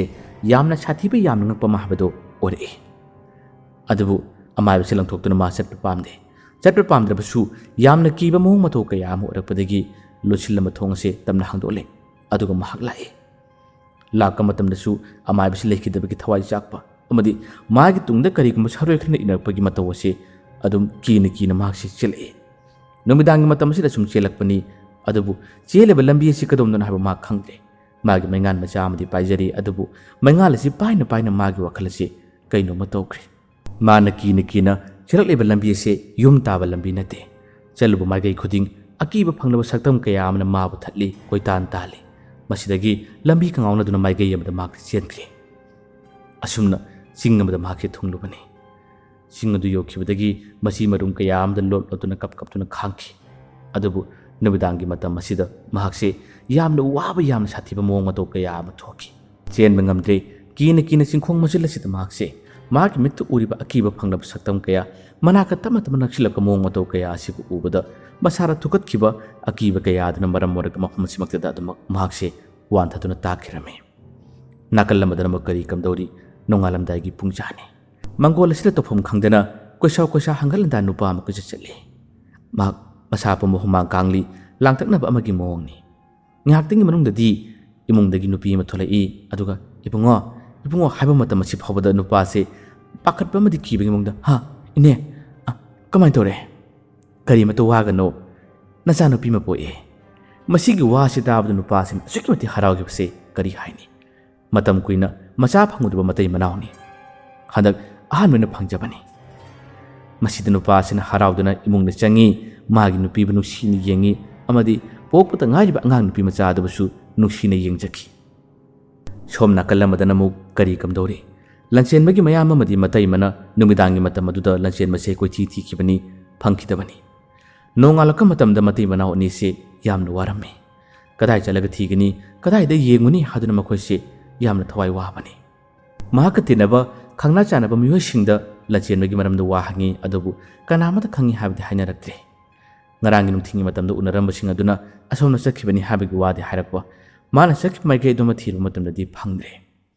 ꯌꯥꯝꯅ ꯁꯥꯊꯤꯕ, ꯌꯥꯝꯅ ꯉꯛꯄ ꯑꯃ ꯍꯥꯏꯕꯗꯨ ꯑꯣꯏꯔꯛꯏ꯫ ꯑꯗꯨꯕꯨ ꯑꯃꯥꯏꯕꯁꯤ ꯂꯪꯊꯣꯛꯇꯨꯅ ꯃꯥ ꯆꯠꯄ ꯄꯥꯝꯗꯦ꯫ ꯆꯠꯄ ꯄꯥꯝꯗ꯭ꯔꯕꯁꯨ ꯌꯥꯝꯅ ꯀꯤꯕ ꯃꯑꯣꯡ ꯃꯇꯧ ꯀꯌꯥ ꯑꯃ ꯎꯔꯛꯄꯗꯒꯤ ꯂꯣꯠꯁꯤꯜꯂꯝꯕ ꯊꯣꯡ ꯑꯁꯦ ꯇꯞꯅ ꯍꯥꯡꯗꯣꯛꯂꯦ꯫ ꯑꯗꯨꯒ ꯃꯍꯥꯛ ꯂꯥꯛꯏ꯫ ꯂꯥꯛꯄ ꯃꯇꯝꯗꯁꯨ ꯑꯃꯥꯏꯕꯁꯤ ꯂꯩꯈꯤꯗꯕꯒꯤ ꯊꯋꯥꯏ ꯆꯥꯛꯄ ꯑꯃꯗꯤ ꯃꯥꯒꯤ ꯇꯨꯡꯗ ꯀꯔꯤꯒꯨꯝꯕ ꯁꯥꯔꯣꯏ ꯈꯔꯅ ꯏꯟꯅꯔꯛꯄꯒꯤ ꯃꯇꯧ ꯑꯁꯤ ꯑꯗꯨꯝ ꯀꯤꯅ ꯀꯤꯅ ꯃꯍꯥꯛꯁꯤ ꯆꯦꯜꯂꯛꯏ꯫ ꯅꯨꯃꯤꯗꯥꯡꯒꯤ ꯃꯇꯝ ꯑꯁꯤꯗ ꯁꯨꯝ ꯆꯦꯜꯂꯛꯄꯅꯤ꯫ ꯑꯗꯨꯕꯨ ꯆꯦꯜꯂꯤꯕ ꯂꯝꯕꯤ ꯑꯁꯤ ꯀꯗꯣꯝꯗꯅꯣ ꯍꯥꯏꯕ ꯃꯍꯥꯛ ꯈꯪꯗ꯭ꯔꯦ꯫ ꯃꯥꯒꯤ ꯃꯩꯉꯥꯜ ꯃꯆꯥ ꯑꯃꯗꯤ ꯄꯥꯏꯖꯔꯤ, ꯑꯗꯨꯕꯨ ꯃꯩꯉꯥꯜ ꯑꯁꯤ ꯄꯥꯏꯅ ꯄꯥꯏꯅ ꯃꯥꯒꯤ ꯋꯥꯈꯜ ꯑꯁꯤ ꯀꯩꯅꯣꯝꯃ ꯇꯧꯈ꯭ꯔꯦ꯫ ꯃꯥꯅ ꯀꯤꯅ ꯀꯤꯅ ꯆꯦꯜꯂꯛꯂꯤꯕ ꯂꯝꯕꯤ ꯑꯁꯤ ꯌꯨꯝ ꯇꯥꯕ ꯂꯝꯕꯤ ꯅꯠꯇꯦ꯫ ꯆꯠꯂꯨꯕ ꯃꯥꯏꯀꯩ ꯈꯨꯗꯤꯡ ꯑꯀꯤꯕ ꯐꯪꯂꯕ ꯁꯛꯇꯝ ꯀꯌꯥ ꯑꯃꯅ ꯃꯥꯕꯨ ꯊꯠꯂꯤ, ꯀꯣꯏꯇꯥꯟ ꯇꯥꯜꯂꯤ꯫ ꯃꯁꯤꯗꯒꯤ ꯂꯝꯕꯤ ꯈꯪꯍꯥꯎꯅꯗꯨꯅ ꯃꯥꯏꯀꯩ ꯑꯃꯗ ꯃꯍꯥꯛ ꯆꯦꯟꯈ꯭ꯔꯦ꯫ ꯑꯁꯨꯝꯅ ꯆꯤꯡ ꯑꯃꯗ ꯃꯍꯥꯛꯁꯦ ꯊꯨꯡꯂꯨꯕꯅꯤ꯫ ꯆꯤꯡ ꯑꯗꯨ ꯌꯧꯈꯤꯕꯗꯒꯤ ꯃꯆꯤ ꯃꯔꯨꯝ ꯀꯌꯥ ꯑꯃꯗ ꯂꯣꯠ ꯂꯣꯠꯇꯨꯅ ꯀꯞ ꯀꯞꯇꯨꯅ ꯈꯥꯡꯈꯤ꯫ ꯑꯗꯨꯕꯨ ꯅꯨꯃꯤꯗꯥꯡꯒꯤ ꯃꯇꯝ ꯑꯁꯤꯗ ꯃꯍꯥꯛꯁꯦ ꯌꯥꯝꯅ ꯋꯥꯕ, ꯌꯥꯝꯅ ꯁꯥꯊꯤꯕ ꯃꯑꯣꯡ ꯃꯇꯧ ꯀꯌꯥ ꯑꯃ ꯊꯣꯛꯈꯤ꯫ ꯆꯦꯟꯕ ꯉꯝꯗ꯭ꯔꯦ꯫ ꯀꯤꯅ ꯀꯤꯅ ꯆꯤꯡꯈꯣꯡ ꯃꯆꯤꯜ ꯑꯁꯤꯗ ꯃꯍꯥꯛꯁꯦ ꯃꯍꯥꯛꯀꯤ ꯃꯤꯠꯇ ꯎꯔꯤꯕ ꯑꯀꯤꯕ ꯐꯪꯂꯕ ꯁꯛꯇꯝ ꯀꯌꯥ, ꯃꯅꯥꯛꯇ ꯇꯞꯅ ꯇꯞꯅ ꯅꯛꯁꯤꯜꯂꯛꯄ ꯃꯑꯣꯡ ꯃꯇꯧ ꯀꯌꯥ ꯑꯁꯤꯕꯨ ꯎꯕꯗ ꯃꯁꯥꯗ ꯊꯨꯀꯠꯈꯤꯕ, ꯑꯀꯤꯕ ꯀꯌꯥ ꯑꯗꯨꯅ ꯃꯔꯝ ꯑꯣꯏꯔꯒ ꯃꯐꯝ ꯑꯁꯤꯃꯛꯇꯗ ꯑꯗꯨꯃꯛ ꯃꯍꯥꯛꯁꯦ ꯋꯥꯟꯊꯗꯨꯅ ꯇꯥꯈꯤꯔꯝꯃꯤ꯫ ꯅꯥꯀꯜ ꯑꯃꯗꯅ ꯑꯃꯨꯛ ꯀꯔꯤ ꯀꯝꯗꯧꯔꯤ? ꯅꯣꯡꯉꯥꯜꯂꯝꯗꯥꯏꯒꯤ ꯄꯨꯡꯖꯥꯅꯤ꯫ ꯃꯪꯒꯣꯜ ꯑꯁꯤꯗ ꯇꯧꯐꯝ ꯈꯪꯗꯅ ꯀꯣꯏꯁꯥꯎ ꯀꯣꯏꯁꯥ ꯍꯪꯒꯠ ꯍꯟꯗꯥ ꯅꯨꯄꯥ ꯑꯃ ꯀꯣꯏꯆꯠ ꯆꯠꯂꯤ꯫ ꯃꯍꯥꯛ ꯃꯁꯥ ꯄꯨꯝꯕ ꯍꯨꯃꯥꯡ ꯀꯥꯡꯂꯤ, ꯂꯥꯡꯇꯛꯅꯕ ꯑꯃꯒꯤ ꯃꯑꯣꯡꯅꯤ꯫ ꯉꯥꯏꯍꯥꯛꯇꯪꯒꯤ ꯃꯅꯨꯡꯗꯗꯤ ꯏꯃꯨꯡꯗꯒꯤ ꯅꯨꯄꯤ ꯑꯃ ꯊꯣꯛꯂꯛꯏ, ꯑꯗꯨꯒ "ꯏꯕꯨꯡꯉꯣ, ꯏꯕꯨꯡꯉꯣ" ꯍꯥꯏꯕ ꯃꯇꯝ ꯑꯁꯤ ꯐꯥꯎꯕꯗ ꯅꯨꯄꯥꯁꯦ ꯄꯥꯈꯠꯄ ꯑꯃꯗꯤ ꯀꯤꯕꯒꯤ ꯃꯑꯣꯡꯗ, "ꯍꯥ, ꯏꯅꯦ, ꯑ, ꯀꯃꯥꯏꯅ ꯇꯧꯔꯦ?" "ꯀꯔꯤꯃꯇ ꯋꯥꯒꯅꯣ, ꯅꯆꯥꯅꯨꯄꯤ ꯑꯃ ꯄꯣꯛꯑꯦ"꯫ ꯃꯁꯤꯒꯤ ꯋꯥꯁꯤ ꯇꯥꯕꯗ ꯅꯨꯄꯥꯁꯤꯅ ꯑꯁꯨꯛꯀꯤ ꯃꯇꯤꯛ ꯍꯔꯥꯎꯈꯤꯕꯁꯦ ꯀꯔꯤ ꯍꯥꯏꯅꯤ? ꯃꯇꯝ ꯀꯨꯏꯅ ꯃꯆꯥ ꯐꯪꯉꯨꯗꯕ ꯃꯇꯩ ꯃꯅꯥꯎꯅꯤ꯫ ꯍꯟꯗꯛ ꯑꯍꯥꯟꯕ ꯑꯣꯏꯅ ꯐꯪꯖꯕꯅꯤ꯫ ꯃꯁꯤꯗ ꯅꯨꯄꯥꯁꯤꯅ ꯍꯔꯥꯎꯗꯨꯅ ꯏꯃꯨꯡꯗ ꯆꯪꯉꯤ, ꯃꯥꯒꯤ ꯅꯨꯄꯤꯕꯨ ꯅꯨꯡꯁꯤꯅ ꯌꯦꯡꯉꯤ, ꯑꯃꯗꯤ ꯄꯣꯛꯄꯇ ꯉꯥꯏꯔꯤꯕ ꯑꯉꯥꯡ ꯅꯨꯄꯤ ꯃꯆꯥ ꯑꯗꯨꯕꯨꯁꯨ ꯅꯨꯡꯁꯤꯅ ꯌꯦꯡꯖꯈꯤ꯫ ꯁꯣꯝ ꯅꯥꯀꯜ ꯑꯃꯗꯅ ꯑꯃꯨꯛ ꯀꯔꯤ ꯀꯝꯗꯧꯔꯤ? ꯂꯟꯆꯦꯟꯕꯒꯤ ꯃꯌꯥꯝ ꯑꯃꯗꯤ ꯃꯇꯩꯃꯅ ꯅꯨꯃꯤꯗꯥꯡꯒꯤ ꯃꯇꯝ ꯑꯗꯨꯗ ꯂꯟꯆꯦꯟꯕꯁꯦ ꯀꯣꯏꯊꯤ ꯊꯤꯈꯤꯕꯅꯤ, ꯐꯪꯈꯤꯗꯕꯅꯤ꯫ ꯅꯣꯡꯉꯥꯜꯂꯛꯄ ꯃꯇꯝꯗ ꯃꯇꯩ ꯃꯅꯥꯎ ꯑꯅꯤꯁꯦ ꯌꯥꯝꯅ ꯋꯥꯔꯝꯃꯤ꯫ ꯀꯗꯥꯏ ꯆꯠꯂꯒ ꯊꯤꯒꯅꯤ, ꯀꯗꯥꯏꯗ ꯌꯦꯡꯉꯨꯅꯤ ꯍꯥꯏꯗꯨꯅ ꯃꯈꯣꯏꯁꯦ ꯌꯥꯝꯅ ꯊꯋꯥꯏ ꯋꯥꯕꯅꯤ꯫ ꯃꯍꯥꯛꯀ ꯇꯤꯟꯅꯕ, ꯈꯪꯅ ꯆꯥꯟꯅꯕ ꯃꯤꯑꯣꯏꯁꯤꯡꯗ ꯂꯟꯆꯦꯟꯕꯒꯤ ꯃꯔꯝꯗ ꯋꯥ ꯍꯪꯉꯤ, ꯑꯗꯨꯕꯨ ꯀꯅꯥꯃꯠꯇ ꯈꯪꯉꯤ ꯍꯥꯏꯕꯗꯤ ꯍꯥꯏꯅꯔꯛꯇ꯭ꯔꯦ꯫ ꯉꯔꯥꯡꯒꯤ ꯅꯨꯡꯊꯤꯜꯒꯤ ꯃꯇꯝꯗ ꯎꯅꯔꯝꯕꯁꯤꯡ ꯑꯗꯨꯅ ꯑꯁꯣꯝꯗ ꯆꯠꯈꯤꯕꯅꯤ ꯍꯥꯏꯕꯒꯤ ꯋꯥꯗꯤ ꯍꯥꯏꯔꯛꯄ, ꯃꯥꯅ ꯆꯠꯈꯤꯕ ꯃꯥꯏꯀꯩ ꯑꯗꯨꯃ ꯊꯤꯔꯨꯕ ꯃꯇꯝꯗꯗꯤ ꯐꯪꯗ꯭ꯔꯦ꯫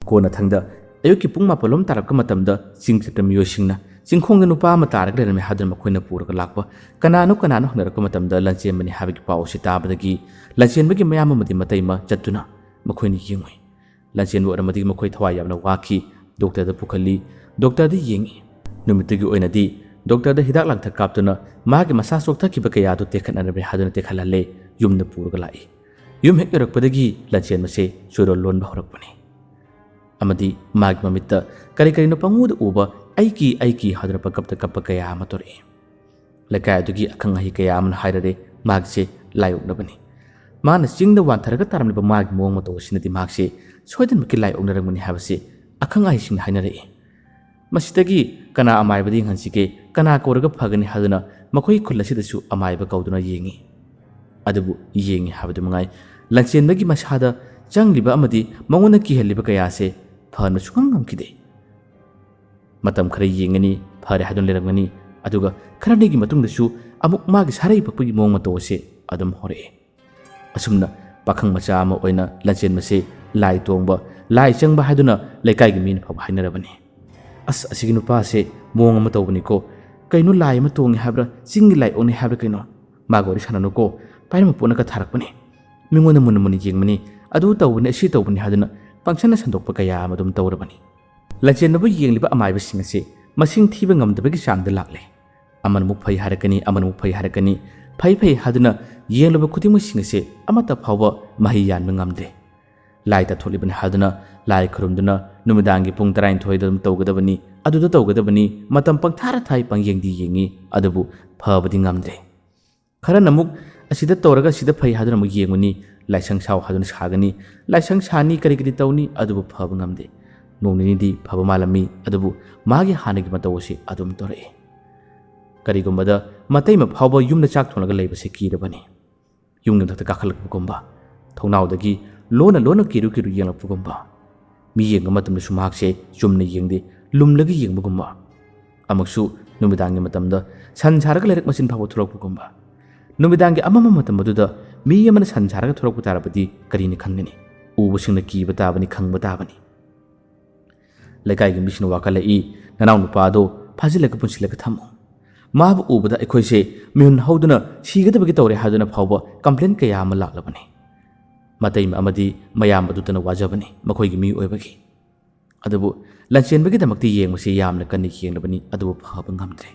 ꯀꯣꯟꯅꯊꯪꯗ ꯑꯌꯨꯛꯀꯤ ꯄꯨꯡ ꯃꯥꯄꯜꯂꯣꯝ ꯇꯥꯔꯛꯄ ꯃꯇꯝꯗ ꯆꯤꯡ ꯆꯠꯄ ꯃꯤꯑꯣꯏꯁꯤꯡꯅ ꯆꯤꯡꯈꯣꯡꯗ ꯅꯨꯄꯥ ꯑꯃ ꯇꯥꯔꯒ ꯂꯩꯔꯝꯃꯤ ꯍꯥꯏꯗꯨꯅ ꯃꯈꯣꯏꯅ ꯄꯨꯔꯒ ꯂꯥꯛꯄ꯫ ꯀꯅꯥꯅꯣ ꯀꯅꯥꯅꯣ ꯍꯪꯅꯔꯛꯄ ꯃꯇꯝꯗ ꯂꯟꯆꯦꯟꯕꯅꯤ ꯍꯥꯏꯕꯒꯤ ꯄꯥꯎ ꯑꯁꯤ ꯇꯥꯕꯗꯒꯤ ꯂꯟꯆꯦꯟꯕꯒꯤ ꯃꯌꯥꯝ ꯑꯃꯗꯤ ꯃꯇꯩꯃ ꯆꯠꯇꯨꯅ ꯃꯈꯣꯏꯅ ꯌꯦꯡꯉꯨꯏ꯫ ꯂꯟꯆꯦꯟꯕ ꯑꯣꯏꯔꯝꯕꯗꯒꯤ ꯃꯈꯣꯏ ꯊꯋꯥꯏ ꯌꯥꯝꯅ ꯋꯥꯈꯤ꯫ ꯗꯣꯛꯇꯔꯗ ꯄꯨꯈꯠꯂꯤ꯫ ꯗꯣꯛꯇꯔꯗ ꯌꯦꯡꯉꯤ꯫ ꯅꯨꯃꯤꯠꯇꯨꯒꯤ ꯑꯣꯏꯅꯗꯤ ꯗꯣꯛꯇꯔꯗ ꯍꯤꯗꯥꯛ ꯂꯥꯡꯊꯛ ꯀꯥꯞꯇꯨꯅ ꯃꯥꯒꯤ ꯃꯁꯥ ꯆꯣꯛꯊꯈꯤꯕ ꯀꯌꯥꯗꯨ ꯇꯦꯛꯈꯠꯅꯔꯝꯃꯦ ꯍꯥꯏꯗꯨꯅ ꯇꯦꯛꯈꯠꯍꯜꯂꯦ꯫ ꯌꯨꯝꯗ ꯄꯨꯔꯒ ꯂꯥꯛꯏ꯫ ꯌꯨꯝ ꯍꯦꯛ ꯌꯧꯔꯛꯄꯗꯒꯤ ꯂꯟꯆꯦꯟꯕꯁꯦ ꯆꯣꯏꯔꯣꯜ ꯂꯣꯟꯕ ꯍꯧꯔꯛꯄꯅꯤ꯫ ꯑꯃꯗꯤ ꯃꯥꯒꯤ ꯃꯃꯤꯠꯇ ꯀꯔꯤ ꯀꯔꯤꯅꯣ ꯄꯪꯎꯗ ꯎꯕ, "ꯑꯩꯒꯤ, ꯑꯩꯒꯤ" ꯍꯥꯏꯗꯨꯅ ꯄꯪꯀꯞꯇ ꯀꯞꯄ ꯀꯌꯥ ꯑꯃ ꯇꯧꯔꯛꯏ꯫ ꯂꯩꯀꯥꯏ ꯑꯗꯨꯒꯤ ꯑꯈꯪ ꯑꯍꯩ ꯀꯌꯥ ꯑꯃꯅ ꯍꯥꯏꯔꯔꯦ, ꯃꯥꯒꯤꯁꯦ ꯂꯥꯏ ꯑꯣꯛꯅꯕꯅꯤ꯫ ꯃꯥꯅ ꯆꯤꯡꯗ ꯋꯥꯟꯊꯔꯒ ꯇꯥꯔꯝꯂꯤꯕ ꯃꯥꯒꯤ ꯃꯑꯣꯡ ꯃꯇꯧ ꯑꯁꯤꯅꯗꯤ ꯃꯍꯥꯛꯁꯦ ꯁꯣꯏꯗꯅꯃꯛꯀꯤ ꯂꯥꯏ ꯑꯣꯛꯅꯔꯝꯒꯅꯤ ꯍꯥꯏꯕꯁꯤ ꯑꯈꯪ ꯑꯍꯩꯁꯤꯡꯅ ꯍꯥꯏꯅꯔꯛꯏ꯫ ꯃꯁꯤꯗꯒꯤ ꯀꯅꯥ ꯑꯃꯥꯏꯕꯗ ꯌꯦꯡꯍꯟꯁꯤꯒꯦ, ꯀꯅꯥ ꯀꯧꯔꯒ ꯐꯒꯅꯤ ꯍꯥꯏꯗꯨꯅ ꯃꯈꯣꯏ ꯈꯨꯜ ꯑꯁꯤꯗꯁꯨ ꯑꯃꯥꯏꯕ ꯀꯧꯗꯨꯅ ꯌꯦꯡꯉꯤ꯫ ꯑꯗꯨꯕꯨ ꯌꯦꯡꯉꯤ ꯍꯥꯏꯕꯗꯨ ꯃꯉꯥꯏ, ꯂꯟꯆꯦꯟꯕꯒꯤ ꯃꯁꯥꯗ ꯆꯪꯂꯤꯕ ꯑꯃꯗꯤ ꯃꯉꯣꯟꯗ ꯀꯤꯍꯜꯂꯤꯕ ꯀꯌꯥꯁꯦ ꯐꯍꯟꯕ ꯁꯨꯡꯉꯝ ꯉꯝꯈꯤꯗꯦ꯫ ꯃꯇꯝ ꯈꯔ ꯌꯦꯡꯒꯅꯤ, ꯐꯔꯦ ꯍꯥꯏꯗꯨꯅ ꯂꯩꯔꯝꯒꯅꯤ, ꯑꯗꯨꯒ ꯈꯔꯅꯤꯒꯤ ꯃꯇꯨꯡꯗꯁꯨ ꯑꯃꯨꯛ ꯃꯥꯒꯤ ꯁꯥꯔꯩ ꯄꯛꯄꯒꯤ ꯃꯑꯣꯡ ꯃꯇꯧ ꯑꯁꯦ ꯑꯗꯨꯝ ꯍꯧꯔꯛꯑꯦ꯫ ꯑꯁꯨꯝꯅ ꯄꯥꯈꯪ ꯃꯆꯥ ꯑꯃ ꯑꯣꯏꯅ ꯂꯟꯆꯦꯟꯕꯁꯦ ꯂꯥꯏ ꯇꯣꯡꯕ, ꯂꯥꯏ ꯆꯪꯕ ꯍꯥꯏꯗꯨꯅ ꯂꯩꯀꯥꯏꯒꯤ ꯃꯤꯅ ꯐꯥꯎꯕ ꯍꯥꯏꯅꯔꯕꯅꯤ꯫ "ꯑꯁ, ꯑꯁꯤꯒꯤ ꯅꯨꯄꯥꯁꯦ ꯃꯑꯣꯡ ꯑꯃ ꯇꯧꯕꯅꯤꯀꯣ, ꯀꯩꯅꯣ ꯂꯥꯏ ꯑꯃ ꯇꯣꯡꯉꯦ ꯍꯥꯏꯕ꯭ꯔꯥ, ꯆꯤꯡꯒꯤ ꯂꯥꯏ ꯑꯣꯛꯅꯦ ꯍꯥꯏꯕ꯭ꯔꯥ ꯀꯩꯅꯣ, ꯃꯥꯒ ꯋꯥꯔꯤ ꯁꯥꯟꯅꯅꯨꯀꯣ, ꯄꯥꯏꯔꯝꯕ ꯄꯣꯠꯅ ꯀ ꯊꯥꯔꯛꯄꯅꯦ, ꯃꯤꯉꯣꯟꯗ ꯃꯨꯟꯅ ꯃꯨꯟꯅ ꯌꯦꯡꯕꯅꯤ, ꯑꯗꯨ ꯇꯧꯕꯅꯤ, ꯑꯁꯤ ꯇꯧꯕꯅꯤ" ꯍꯥꯏꯗꯨꯅ ꯄꯪꯁꯟꯅ ꯁꯟꯗꯣꯛꯄ ꯀꯌꯥ ꯑꯃ ꯑꯗꯨꯝ ꯇꯧꯔꯕꯅꯤ꯫ ꯂꯟꯆꯦꯟꯕꯕꯨ ꯌꯦꯡꯂꯤꯕ ꯑꯃꯥꯏꯕꯁꯤꯡ ꯑꯁꯤ ꯃꯁꯤꯡ ꯊꯤꯕ ꯉꯝꯗꯕꯒꯤ ꯆꯥꯡꯗ ꯂꯥꯛꯂꯦ꯫ ꯑꯃꯅ ꯑꯃꯨꯛ ꯐꯩ ꯍꯥꯏꯔꯛꯀꯅꯤ, ꯑꯃꯅ ꯑꯃꯨꯛ ꯐꯩ ꯍꯥꯏꯔꯛꯀꯅꯤ꯫ ꯐꯩ ꯐꯩ ꯍꯥꯏꯗꯨꯅ ꯌꯦꯡꯂꯨꯕ ꯈꯨꯗꯤꯡꯃꯛꯁꯤꯡ ꯑꯁꯦ ꯑꯃꯠꯇ ꯐꯥꯎꯕ ꯃꯍꯩ ꯌꯥꯟꯕ ꯉꯝꯗ꯭ꯔꯦ꯫ ꯂꯥꯏ ꯇꯥꯊꯣꯛꯂꯤꯕꯅꯤ ꯍꯥꯏꯗꯨꯅ ꯂꯥꯏ ꯈꯨꯔꯨꯝꯗꯨꯅ ꯅꯨꯃꯤꯗꯥꯡꯒꯤ ꯄꯨꯡ ꯇꯔꯥꯅꯤꯊꯣꯏꯗ ꯑꯗꯨꯝ ꯇꯧꯒꯗꯕꯅꯤ, ꯑꯗꯨꯗ ꯇꯧꯒꯗꯕꯅꯤ, ꯃꯇꯝ ꯄꯪꯊꯥꯔ ꯊꯥꯏ, ꯄꯪꯌꯦꯡꯗꯤ ꯌꯦꯡꯉꯤ, ꯑꯗꯨꯕꯨ ꯐꯕꯗꯤ ꯉꯝꯗ꯭ꯔꯦ꯫ ꯈꯔꯅ ꯑꯃꯨꯛ ꯑꯁꯤꯗ ꯇꯧꯔꯒ ꯑꯁꯤꯗ ꯐꯩ ꯍꯥꯏꯗꯨꯅ ꯑꯃꯨꯛ ꯌꯦꯡꯉꯨꯅꯤ, ꯂꯥꯏꯁꯪ ꯁꯥꯎ ꯍꯥꯏꯗꯨꯅ ꯁꯥꯒꯅꯤ, ꯂꯥꯏꯁꯪ ꯁꯥꯅꯤ, ꯀꯔꯤ ꯀꯔꯤ ꯇꯧꯅꯤ, ꯑꯗꯨꯕꯨ ꯐꯕ ꯉꯝꯗꯦ꯫ ꯅꯣꯡ ꯅꯤꯅꯤꯗꯤ ꯐꯕ ꯃꯥꯜꯂꯝꯃꯤ, ꯑꯗꯨꯕꯨ ꯃꯥꯒꯤ ꯍꯥꯟꯅꯒꯤ ꯃꯇꯧ ꯑꯁꯤ ꯑꯗꯨꯝ ꯇꯧꯔꯛꯏ꯫ ꯀꯔꯤꯒꯨꯝꯕꯗ ꯃꯇꯩꯃ ꯐꯥꯎꯕ ꯌꯨꯝꯗ ꯆꯥꯛ ꯊꯣꯡꯂꯒ ꯂꯩꯕꯁꯦ ꯀꯤꯔꯕꯅꯤ꯫ ꯌꯨꯝꯒꯤ ꯃꯊꯛꯇ ꯀꯥꯈꯠꯂꯛꯄꯒꯨꯝꯕ, ꯊꯣꯡꯅꯥꯎꯗꯒꯤ ꯂꯣꯟꯅ ꯂꯣꯟꯅ ꯀꯤꯔꯨ ꯀꯤꯔꯨ ꯌꯦꯡꯂꯛꯄꯒꯨꯝꯕ꯫ ꯃꯤ ꯌꯦꯡꯕ ꯃꯇꯝꯗꯁꯨ ꯃꯍꯥꯛꯁꯦ ꯆꯨꯝꯅ ꯌꯦꯡꯗꯦ, ꯂꯨꯝꯂꯒ ꯌꯦꯡꯕꯒꯨꯝꯕ꯫ ꯑꯃꯨꯛꯁꯨ ꯅꯨꯃꯤꯗꯥꯡꯒꯤ ꯃꯇꯝꯗ ꯁꯟ ꯁꯥꯔꯒ ꯂꯩꯔꯛ ꯃꯆꯤꯟ ꯐꯥꯎꯕ ꯊꯣꯔꯛꯄꯒꯨꯝꯕ꯫ ꯅꯨꯃꯤꯗꯥꯡꯒꯤ ꯑꯃꯝꯕ ꯃꯇꯝ ꯑꯗꯨꯗ ꯃꯤ ꯑꯃꯅ ꯁꯟ ꯁꯥꯔꯒ ꯊꯣꯔꯛꯄ ꯇꯥꯔꯕꯗꯤ ꯀꯔꯤꯅꯤ ꯈꯟꯒꯅꯤ? ꯎꯕꯁꯤꯡꯅ ꯀꯤꯕ ꯇꯥꯕꯅꯤ, ꯈꯪꯕ ꯇꯥꯕꯅꯤ꯫ ꯂꯩꯀꯥꯏꯒꯤ ꯃꯤꯁꯤꯡꯅ ꯋꯥꯀꯠꯂꯛꯏ, "ꯅꯅꯥꯎ ꯅꯨꯄꯥꯗꯣ ꯐꯥꯖꯤꯜꯂꯒ ꯄꯨꯟꯁꯤꯜꯂꯒ ꯊꯝꯃꯨ꯫ ꯃꯥꯕꯨ ꯎꯕꯗ ꯑꯩꯈꯣꯏꯁꯦ ꯃꯤꯍꯨꯟ ꯍꯧꯗꯨꯅ ꯁꯤꯒꯗꯕꯒꯤ ꯇꯧꯔꯦ" ꯍꯥꯏꯗꯨꯅ ꯐꯥꯎꯕ ꯀꯝꯄ꯭ꯂꯦꯟ ꯀꯌꯥ ꯑꯃ ꯂꯥꯛꯂꯕꯅꯤ꯫ ꯃꯇꯩꯃ ꯑꯃꯗꯤ ꯃꯌꯥꯝ ꯑꯗꯨꯇꯅ ꯋꯥꯖꯕꯅꯤ, ꯃꯈꯣꯏꯒꯤ ꯃꯤ ꯑꯣꯏꯕꯒꯤ꯫ ꯑꯗꯨꯕꯨ ꯂꯟꯆꯦꯟꯕꯒꯤꯗꯃꯛꯇꯤ ꯌꯦꯡꯕꯁꯤ ꯌꯥꯝꯅ ꯀꯟꯅ ꯌꯦꯡꯂꯕꯅꯤ, ꯑꯗꯨꯕꯨ ꯐꯕ ꯉꯝꯗ꯭ꯔꯦ꯫